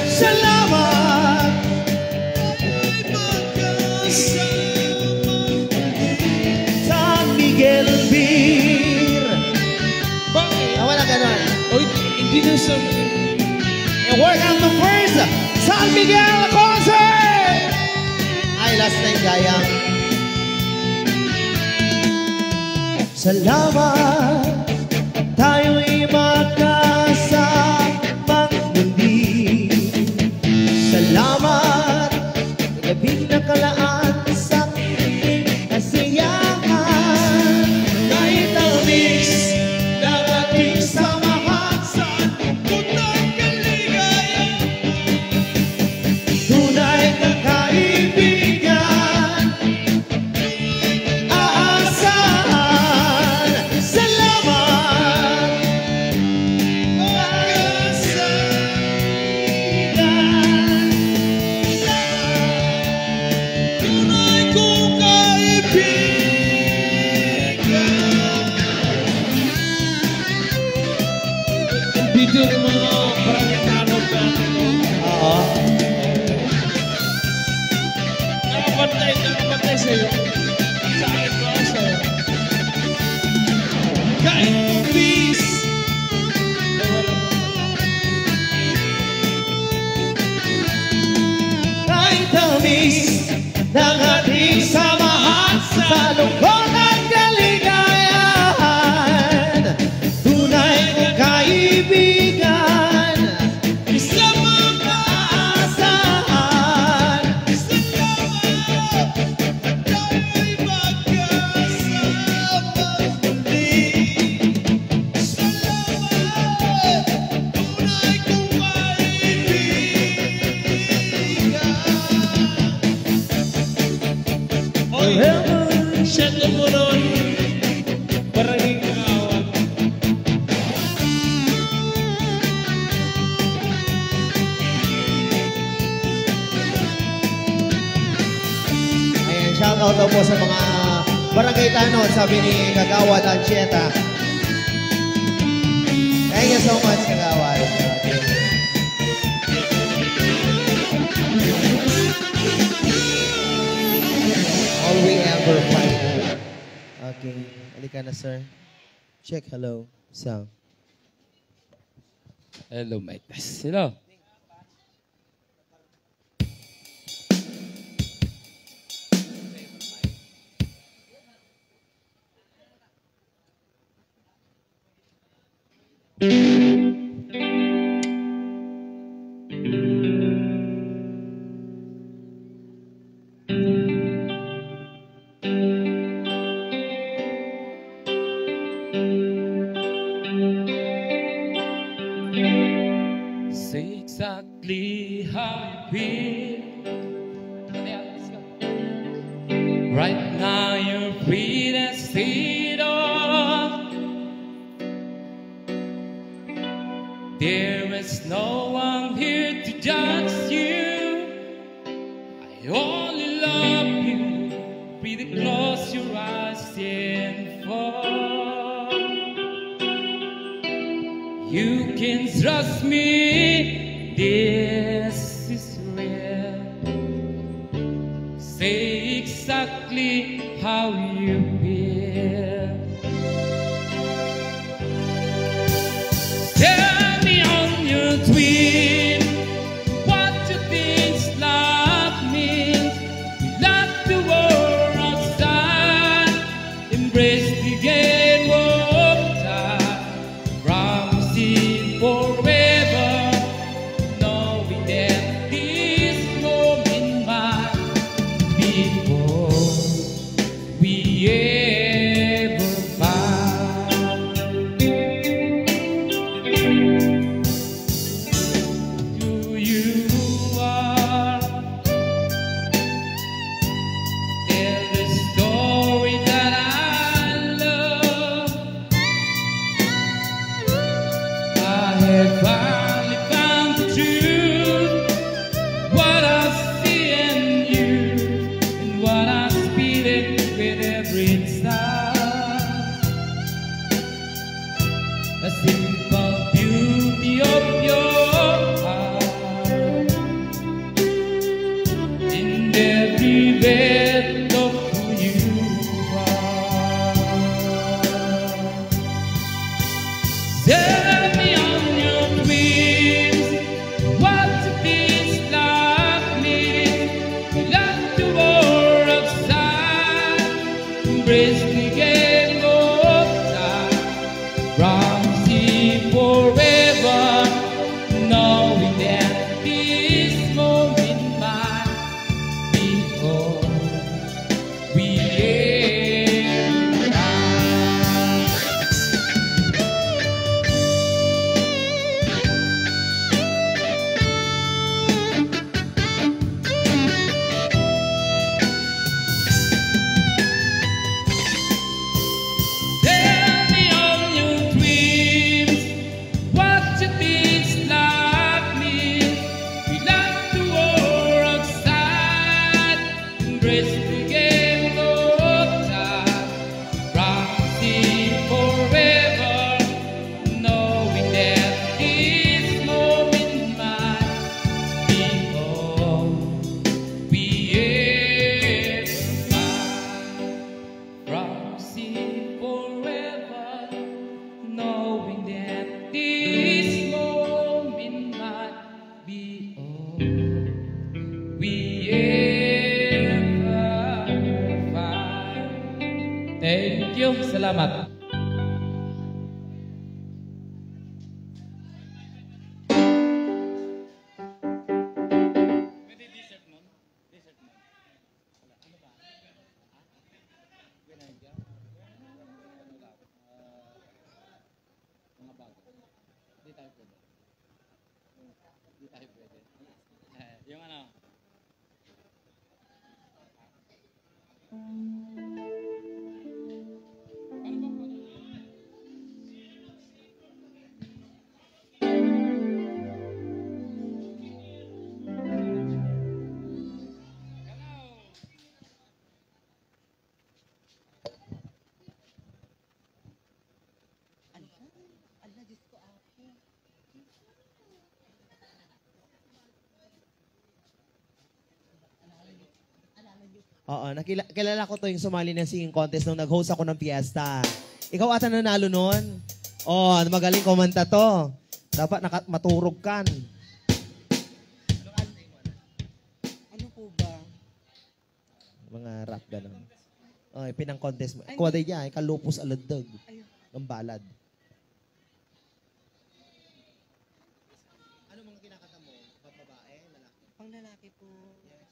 Salamat. San Miguel Beer. Bakit? Ah, wala ganon. Oy, hindi na sa... Eh, welcome to first San Miguel Concert! Ay, last na yung gaya. Salamat, tayo'y magkasamang muli. Salamat, gabing nakalaan sa ating kasiyahan. Kahit ang miss, dapat isamahan sa lungkot at kaligayahan. Tunay na kaibigan, aasahan. Salamat. Aasahan. Tunay kong kaibigan. Ang video ng mga barangay tanod natin, no? Oo. Nakapantay, nakapantay sa'yo. Sa akin ba? Sa'yo. Kain mo, please. Kahit ang miss ng ating sama. Kalungkot at kaligayahan, tunay kong kaibigan, isang makaasahan. Salamat at tayo'y magkasamang muli. Salamat, tunay kong kaibigan. Oy, shout out mo nun. Barangay Kagawad. Ayan, shout out daw po sa mga barangay tanod, sabi ni Kagawad Anchieta. Thank you so much, Kagawad. All we ever fight. Okay, halika na, sir. Check, hello. Sound. Hello, mic test. Hello. Say exactly how you feel. Right now you're free to say it all. There is no one here to judge you. I only love you. Pretty close your eyes and fall. You can trust me. This is real. Say exactly how you feel. Tell me on your tweet what you think love means. We love the world outside, embrace the game of time, promising forever, knowing that this moment might be before we ever find. Who you are. Tell the story that I love. I have finally found the truth. What I see in you and what I feel it with every touch. The simple beauty of your heart and every bit of who you are. Tell me on your Salamat. Mga bago. Hindi tayo pwede. Hindi tayo pwede. Eh, yung ano, Ala, ala, Diyos ko, Apo. Oo, nakila-, kilala ko to yung sumali ng singing contest nung nag-host ako ng fiesta. Ikaw ata nanalo nun? Oh, magaling kumanta to. Dapat naka-, maturog kan. Ano po ba? Mga rap, ganun. Oh, pinang-contest mo. Ay, kuha hindi. Day dyan, ay, kalupos a lagdeg. Ayun. Ang balad. Ano mga kinakanta mo? Ba-, babae, lalaki? Pang lalaki po. Yes.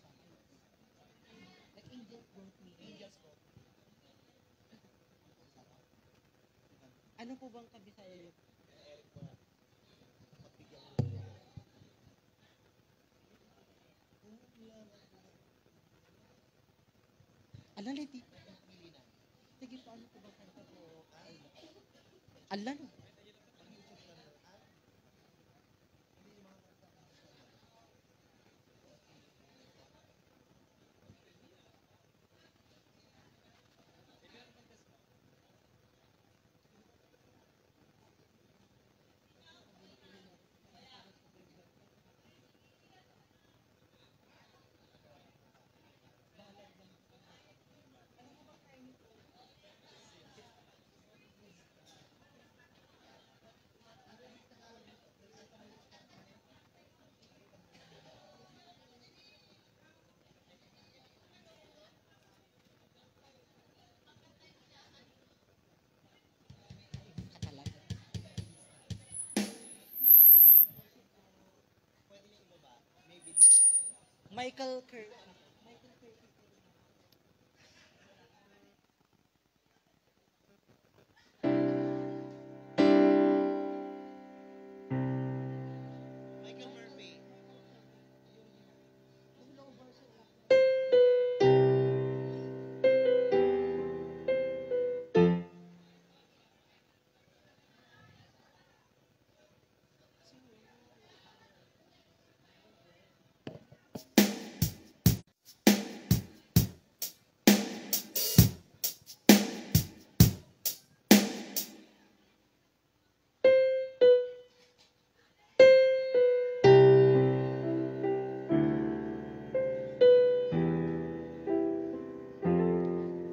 Like Angel's Goat, maybe. Angel's Goat. Ano po bang kabisaya niyo? Ala, Leti. Sige, paano ko ba kanta po? Ala, no. Michael Curtis.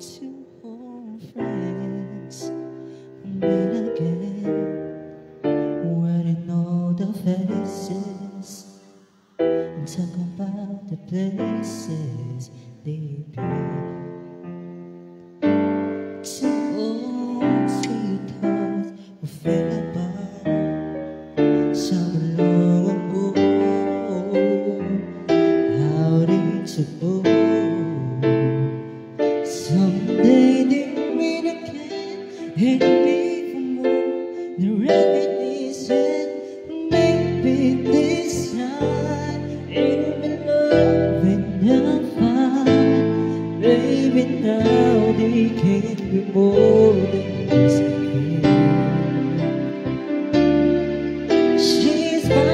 Two old friends meet again, wearing all the faces, and talk about the places they've been. Two old sweethearts who fell apart. Some long ago, how did you know? Someday they meet again and be for more than recognition. Maybe this time it'll be love and not fight. Maybe now they can be more than this. She's my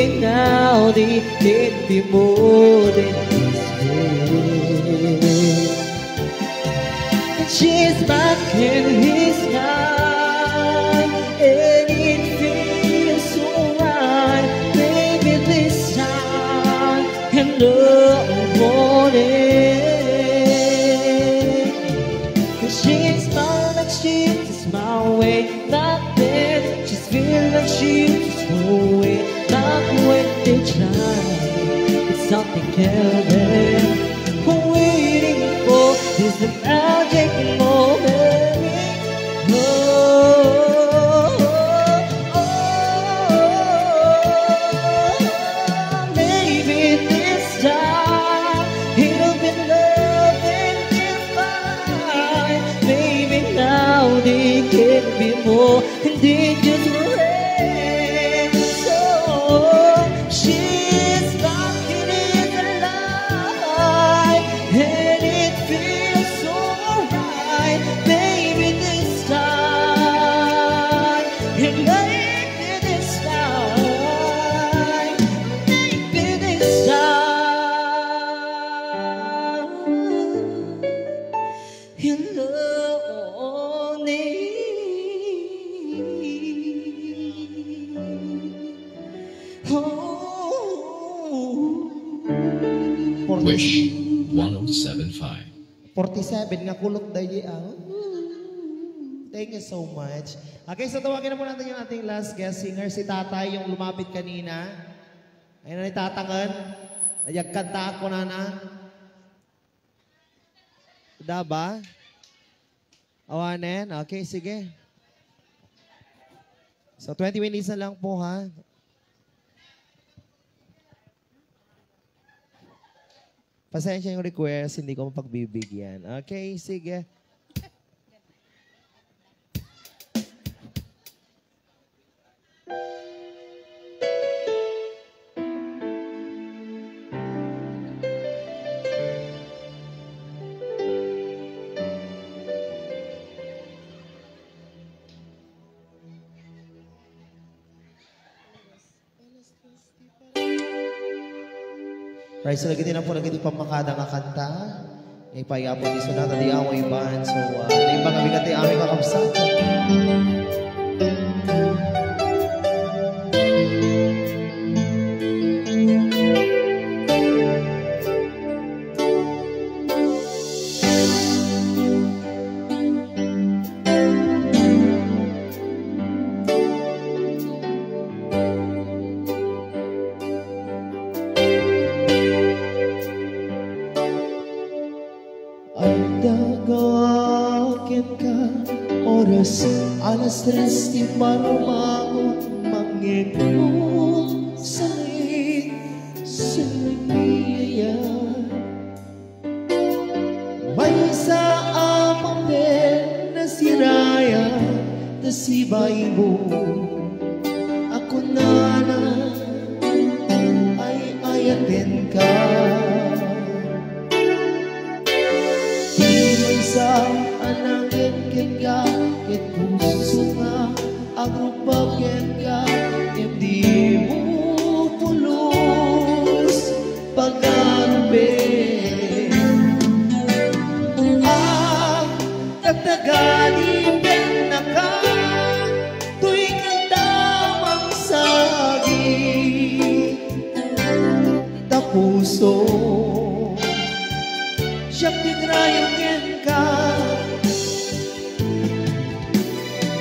Now they can be more than this way. And she's back in his life, and it feels so right. Maybe this time can love on it. And she's not like she is my way, not then. She's feeling like she is going back when they try. It's something can be waiting for this magic moment. Oh, oh, oh, maybe this time it'll be love and divine. Maybe now they can be more than just friends. So she's back in his life, and it feels so right. Maybe this time, and maybe this time, maybe this time, he'll love on me. Oh. Wish one oh seven five. Forty-seven nga kulot daydi, ah. Thank you so much. Okay, so tawagin na po natin yung ating last guest singer, si Tatay, yung lumapit kanina. Ayun na ni Tatangan. Nayagkanta ako, nana. Da ba? Awanen? Okay, sige. So, twenty minutes na lang po, ha? Pasensya yung request, hindi ko mapagbibigyan. Okay, sige. Right, so lagiti na po, lagiti pammakada nga kanta. Ipayapon ti sonata, the Away Band. So, uh, naimbag a bigat ti amin kakabsat. Adda kenka oras, alas tres ti barbangon, mangngegmo sa sumigaya. Maysa a papel nasiraya ta sibaybo a kunana, ay-ayatenka. Ti maysa a nangngegngeg ket pusona agrugbab kenka, ngem dimo pulos pagaruben. Agtatagani bennaka, toy kanta mangsagit ta puso. Siak ti agrayo kenka.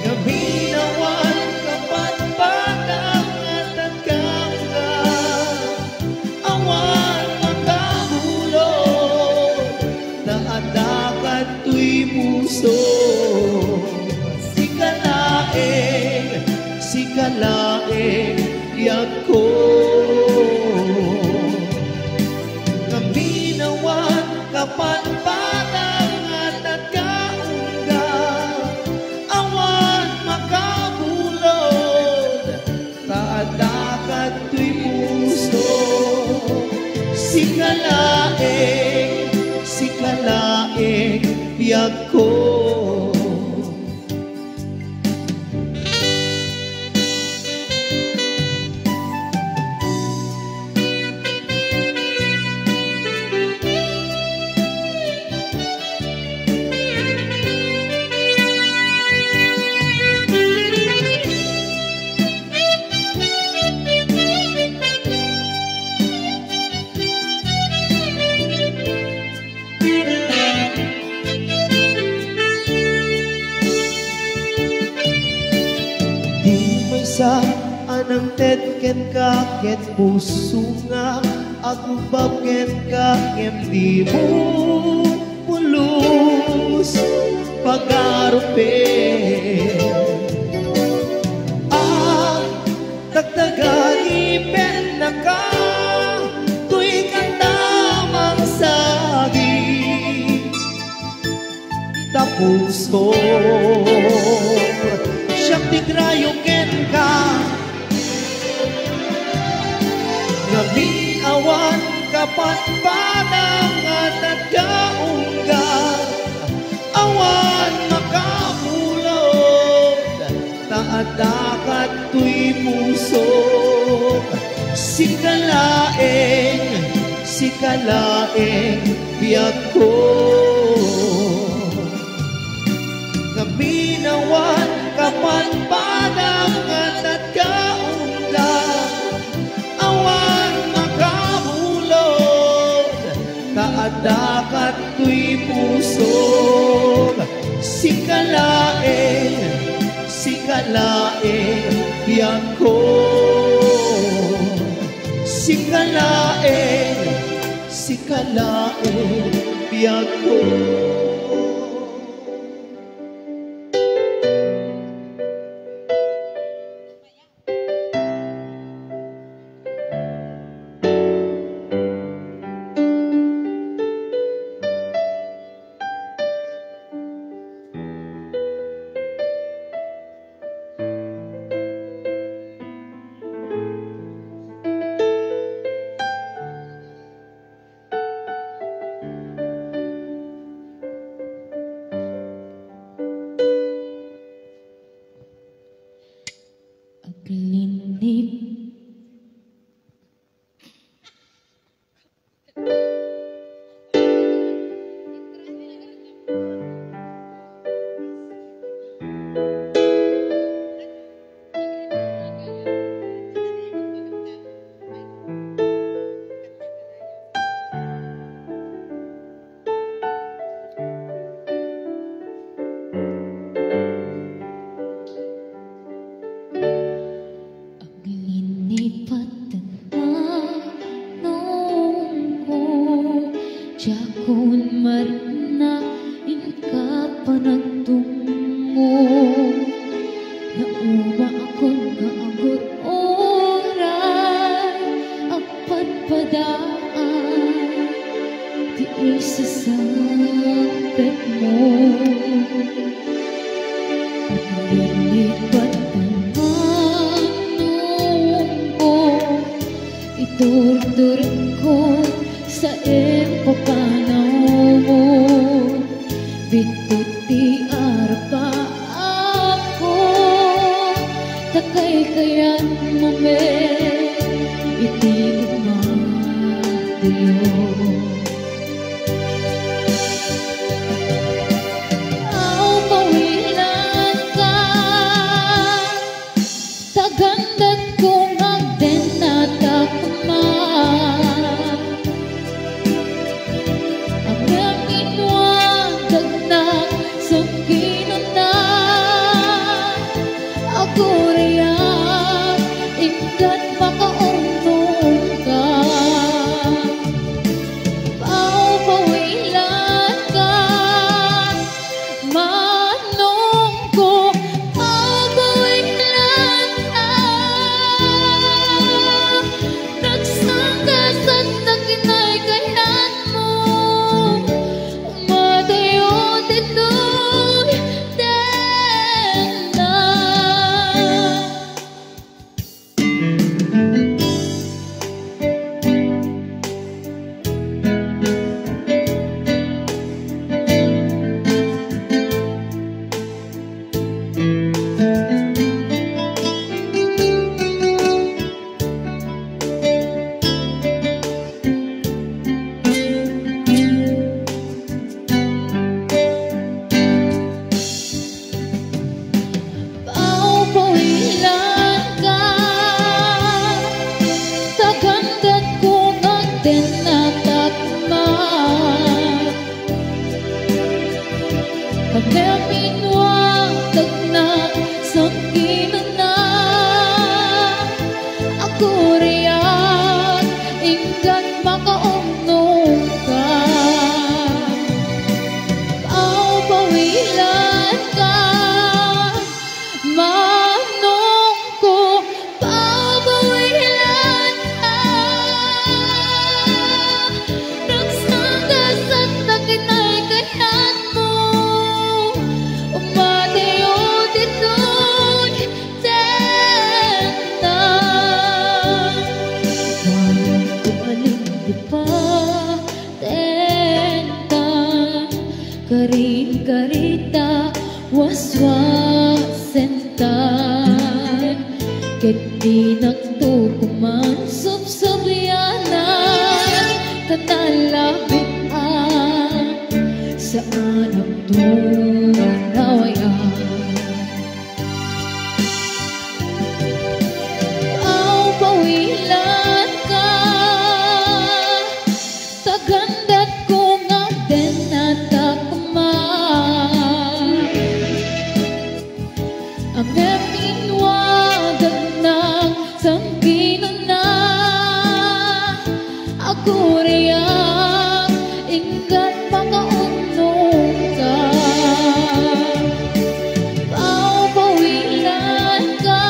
Ngamin awan kapat-patan nga tadkangga, awan makabulod, ta adda kadtoy puso. Sika laeng, sika laeng, biagko. Ngamin awan kapat-patan nga tadkangga, awan makabulod, ta adda kadtoy puso. Sika laeng, sika laeng, biagko. Kenka ket puso nga agbab kenka, ngem dimo pulos pagarupen. Ah, tagtagani pennaka, toy kanta mangsabi. Ta puso, siak ti agrayo kenka. Ngamin awan kapadpadang nga taggaungga, awan makabulod, ta adda kadtoy pusok. Sika laeng, sika laeng, biagko. Ngamin awan kapadpadang nga taggaungga, awan makabulod, ta adda kadtoy pusok. Sika laeng, sika laeng, biagko. Sika laeng, sika laeng, biagko. Aglindip. Aglinipat ti naungko, diakon marikna inka panagtungmo. Naumaakon nga agur-uray, agpadpadaan ti isasangpetmo. Aglinipat ti naungko, iturturekko sa impapanawmo. Bitot ti arapaakko, ta kaykayatmo met iti umadiyo. Aw, pawilanka, tagandatko nga agdennatak koma. Ngem inwan dagnak sangkinana, agurayak, inkat makaurnong Swasentan, ket dinakto koman subsublianan, ta nalabit a saanakto nawayan. Pawpawilanka, tagandat ko nga den natakma. Ngem inwadagnak, sangkinuna, aguriak, inggan makaunongka. Pawpawilanka,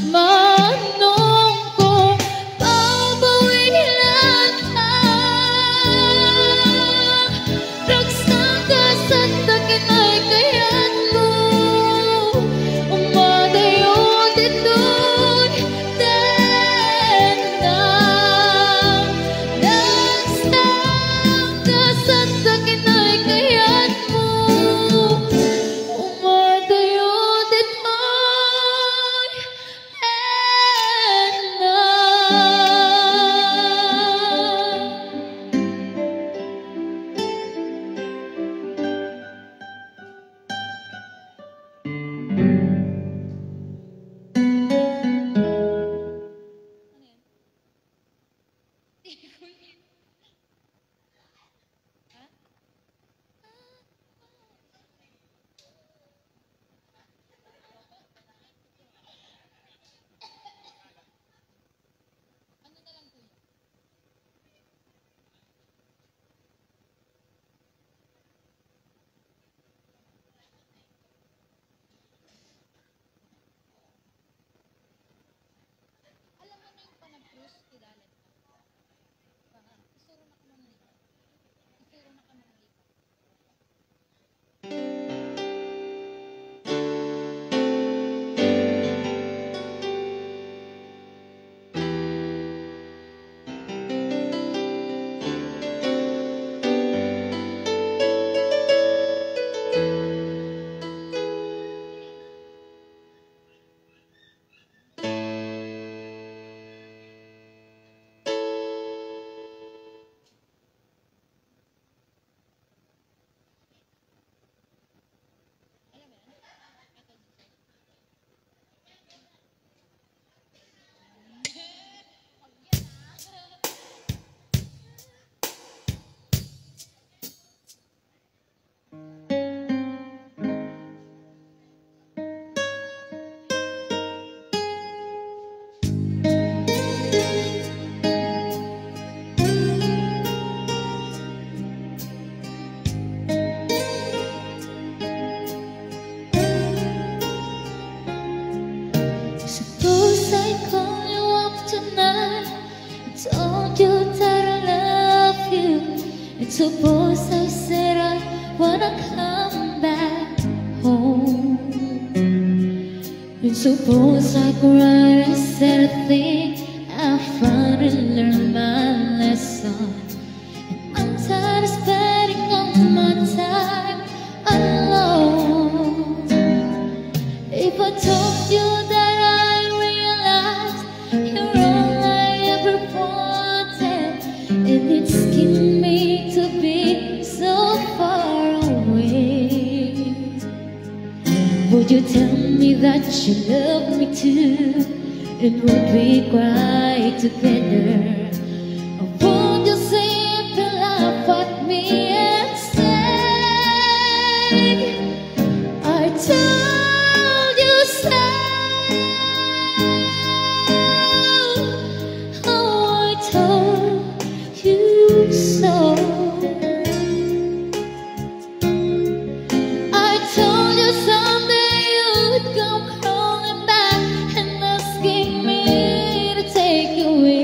manongko, pawpawilanka. Ragsakka santa ken ay kayatmo, umadayo ditoy tengneng. Ragsakka santa ken ay kayatmo, umadayo ditoy tengneng. Alam mo na yung panag-cruise, kilala niya. Baka, isuro na ka manglipat. Isuro na ka manglipat. Suppose I call you up tonight and told you that I love you. And suppose I said I wanna come back home. And suppose I cried, I said a thing, I finally learned my lesson. And I'm tired of spending all my time alone. If I told you that I realize you're all I ever wanted, and it's killing me to be so far away. Would you tell me that you love me too? And would we cry together? Or would you simply laugh at me and say, I told you so. Oh, I told you so. I told you someday you would come crawling back and asking me to take you in.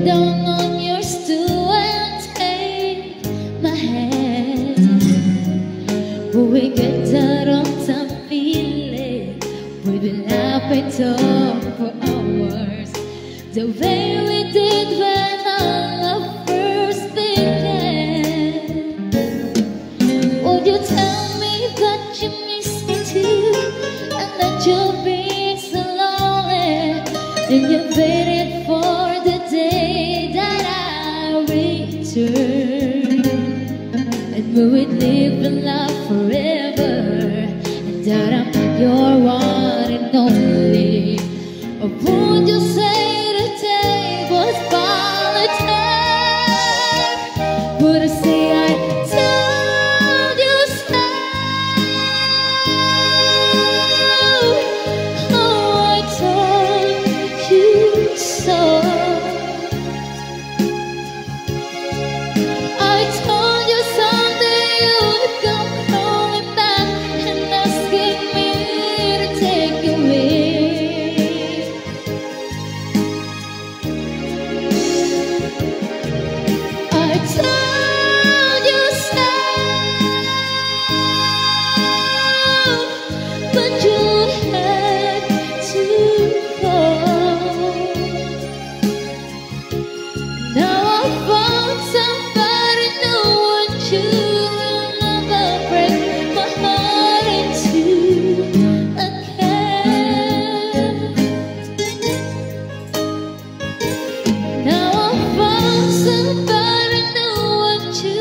Down on your stool and take my hand. We get that on some feeling. We've been laughing talk for hours. The way we did when our love first began. Would you tell me that you miss me too? And that you'll be so lonely. And you waited for the day that I return. And we would live in love forever. And that I'm your one and only. Or would you say the day was volatile? Would I say I told you so? Oh, I told you so. I told you someday you would come crawling back and asking me to take you away. I told you so, but you had to go. Now I found somebody new, and you will never break my heart in two again. Now I found somebody new, and you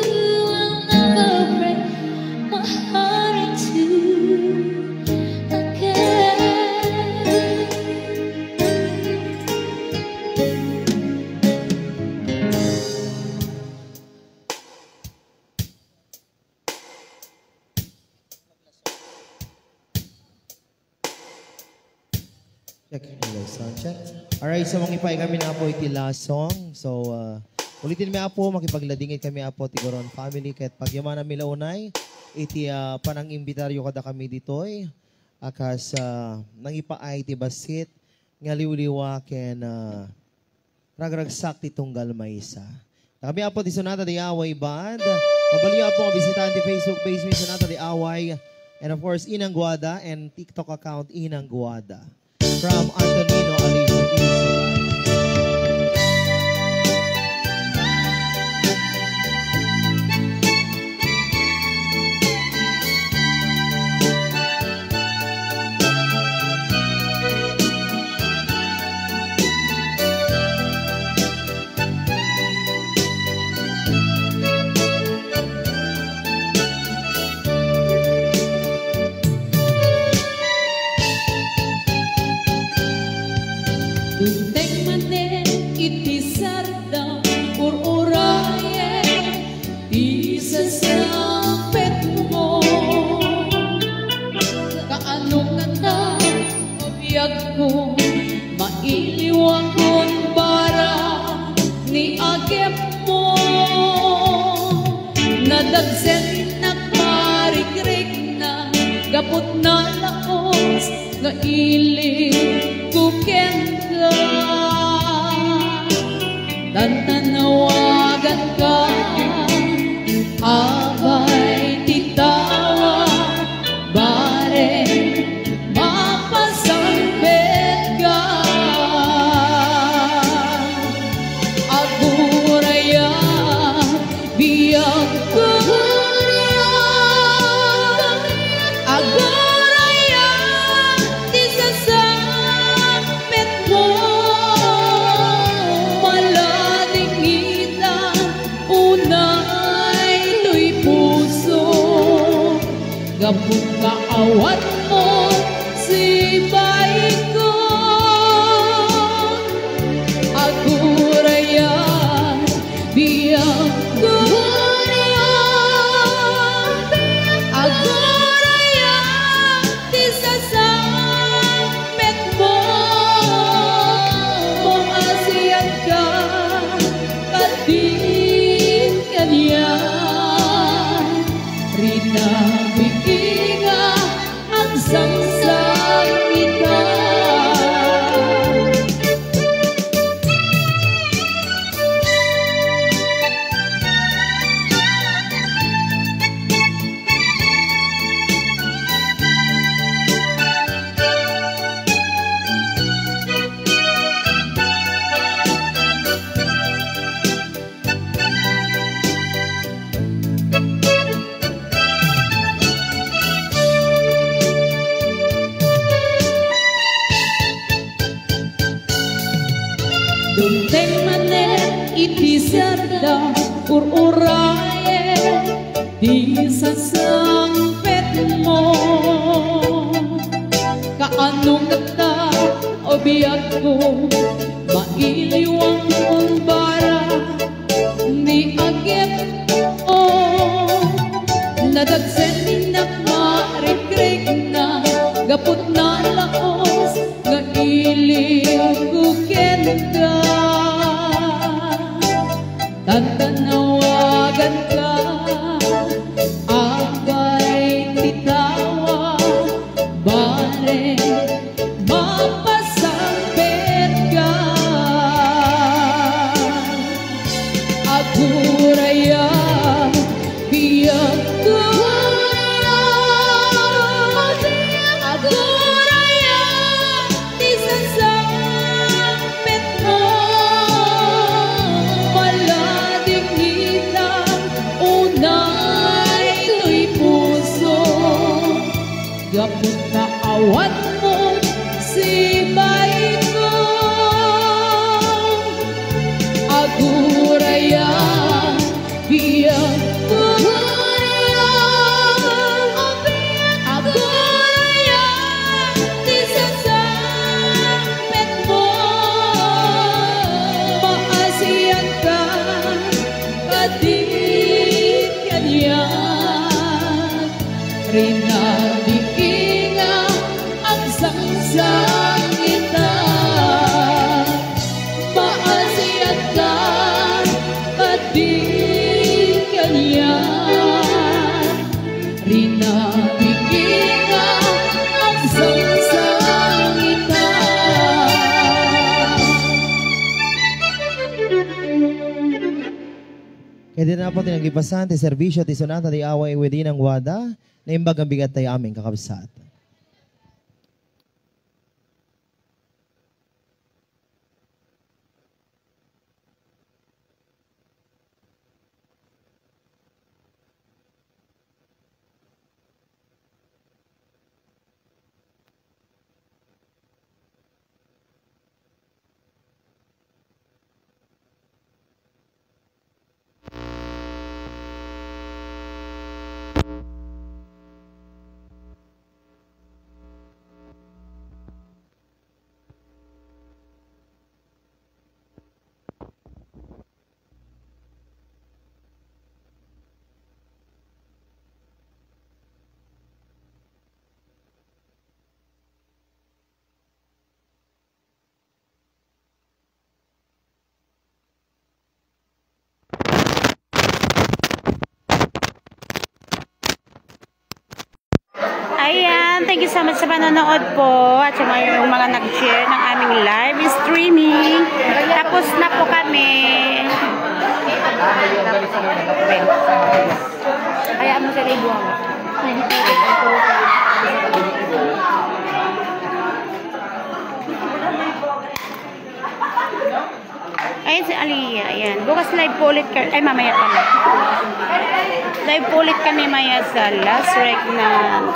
will never break my heart in two again. Check. Hello, sound check. Alright, so mangipaay kami na, Apo, iti last song. So, uh, ulitin mi, Apo, makipagladingit kami, Apo, ti Goron family, ket pagyamanam mi la unay iti, uh, panangimbitaryo kada kami ditoy. A kas, uh, nangipaay ti bassit nga liwliwa ken, uh, ragragsak ti tunggal maysa. Kami, Apo, ti Sonata de Away Band. Mabalyo, Apo, nga bisitaen ti Facebook page mi, Sonata de Away. And of course, Inang Guada and TikTok account, Inang Guada. From Antonino Alicia Quezon. Dumteng manen iti sardam, ur-urayen ti sasapetmo. Kaano ngata a biagko, mailiwakon bara ni agepmo. Nadagsennak marikrikna gapu ta nalaos nga ilikko kenka. Tantanawaganka, abay ti tawag, bareng mapasangpetka. Agurayam, biagko, agurayam ti sasapetmo. Maladingitan unay toy puso, gapu ta awan mo sibaiko. Agurayam, biagko, agurayam ti sasapetmo. Maasianka, kadin kanian, rina bikinga, a Sasangpetmo, kaano ngata a biagko, mailiwang kumbara, ni agep-o, nadagsen ni nakarikrikna, gapu ta laos nga iliwko kenka. Tantanawaganka, apay ti tawag, bareng mapasangpetka. Aguraya, biagko. Aguraya, ti sasangpetmo, maladingit unay toy puso, gapu ta awan mo sibaiko. Aguraya, biag, aguraya, aguraya, ti sasangpetmo, maasianka, kadi kaniak. Rinabiki nga agsangsangitak, maasiatka, kadi kaniak. Rinabiki nga agsangsangitak. Ket dita na po ti nagipasan ti serbisio ti Sonata ti Away Within ang Wada. Naimbag nga bigat tayo amin, kakabsat. Ayan, thank you so much sa panonood po at sa mga, yung mga nag-share ng aming live streaming. Tapos na po kami. Kaya mo sa libuan. Ayan si Aliyah, ayan. Bukas live po ulit ka-, ay, mamaya pala. Live po ulit kami maya sa Last Regnant.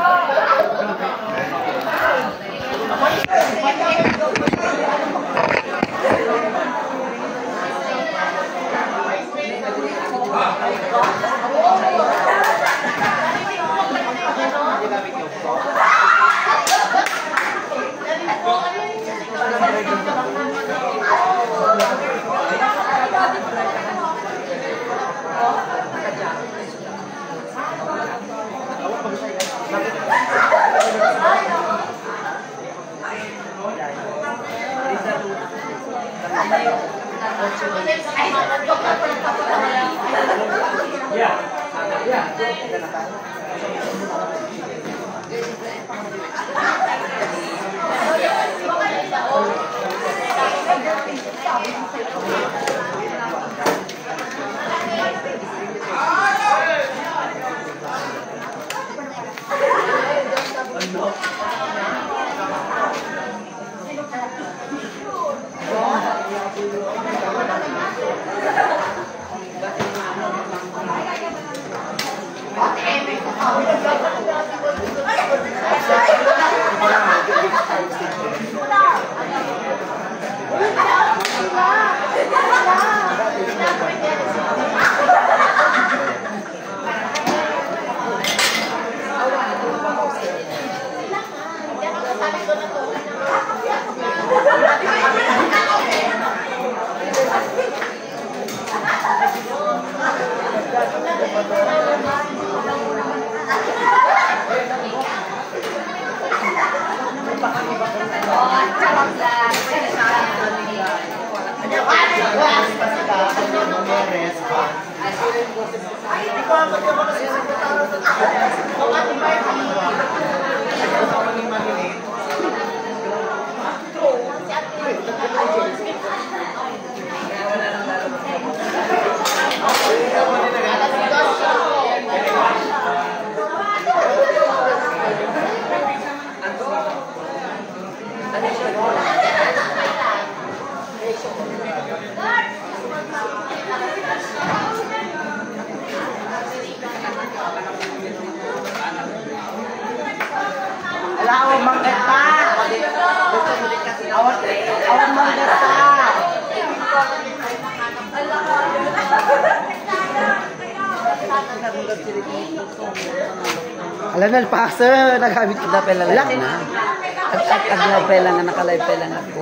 Ala, awan manggatta. Awan, awan manggatta. Ala, nalpaso, nagamit ko. Aglape lang na. Ag-, ag-, aglape lang, nakalape lang ako.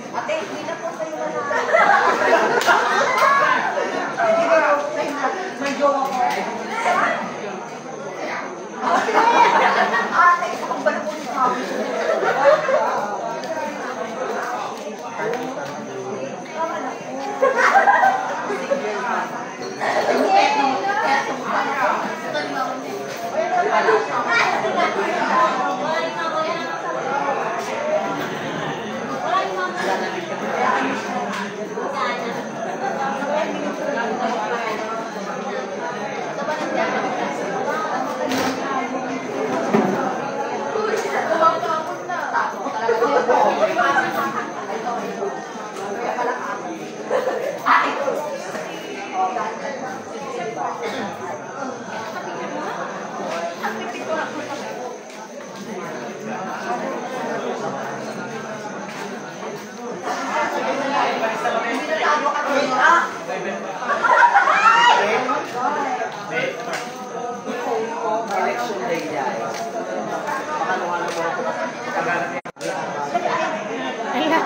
Ate, hindi na po kayo wala. Hindi na po kayo na. May jowa po. Ate, isa kang balukon sa amin. Election day, guys. Baka nung ano mo, Ay, na.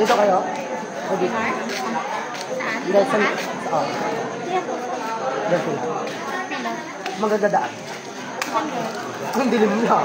Dito kayo? O dito? Saan? Dito sa, oh. Dito. Maganda daan. Ang dilim na.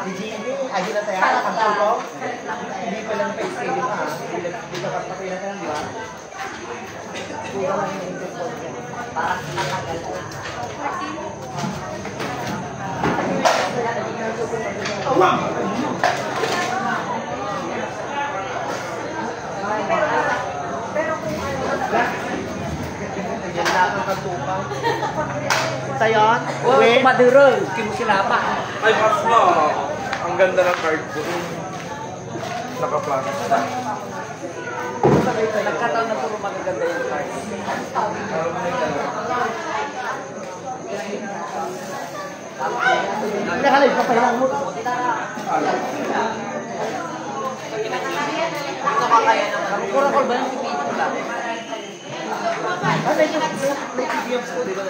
Di Jimmy, agi na tayo, ang tulo. Hindi pa lang pa isipin, ha? Hindi ka, hindi ka kapatid na tayo, di ba? Para sa matagal na. Yan na ang katupang. Sa yan? Oh, wait. Kumaduro. Kinusilapa. Ay, mas no. Ang ganda ng card ko. Naka-plastic. Nagkataon na puro magaganda yung card. Hindi, halay, papahilang mo. Pura ko ba yung pipili ko lang? Ah, may, may, may P D Fs ko, di ba?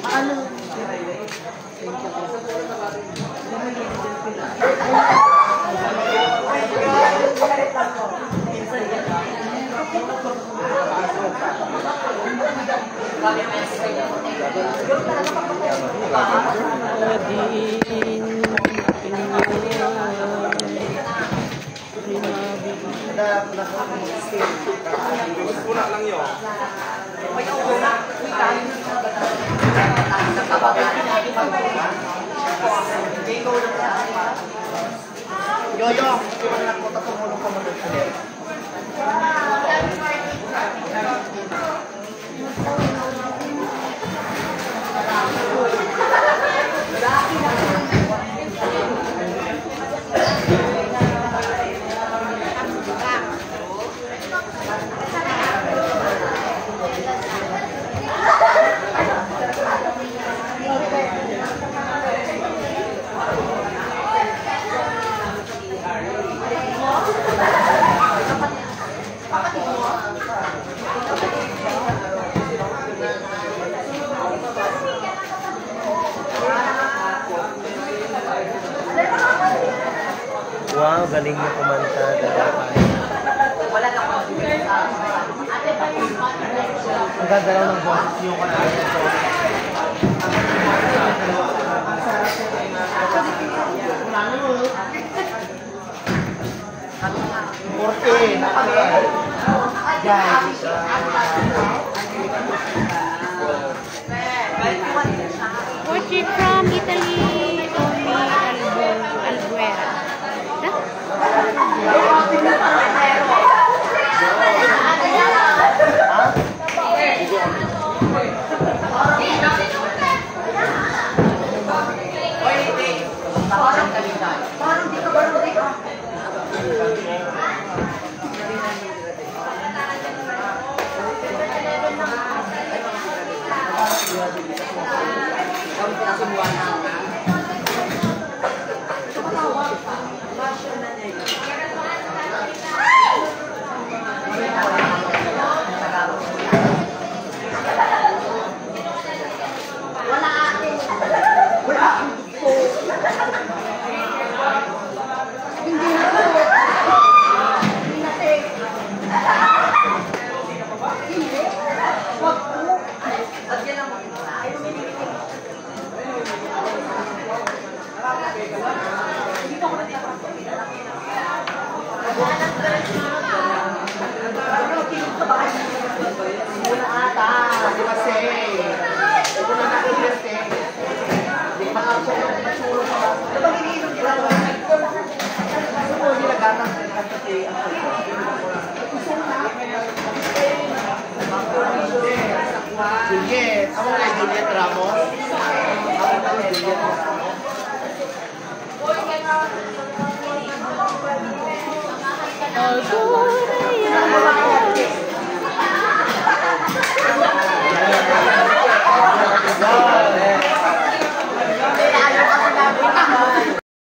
Ano? Una lang yun. Yoyo, iwan na po, tatong mo lang po. Wow, galing niyo kumanta, Dara. Ang ganda raw ng boses niyo kanina. Forty. Guys. Watching from Italy, Tommy Albu-, Alguera. Huh?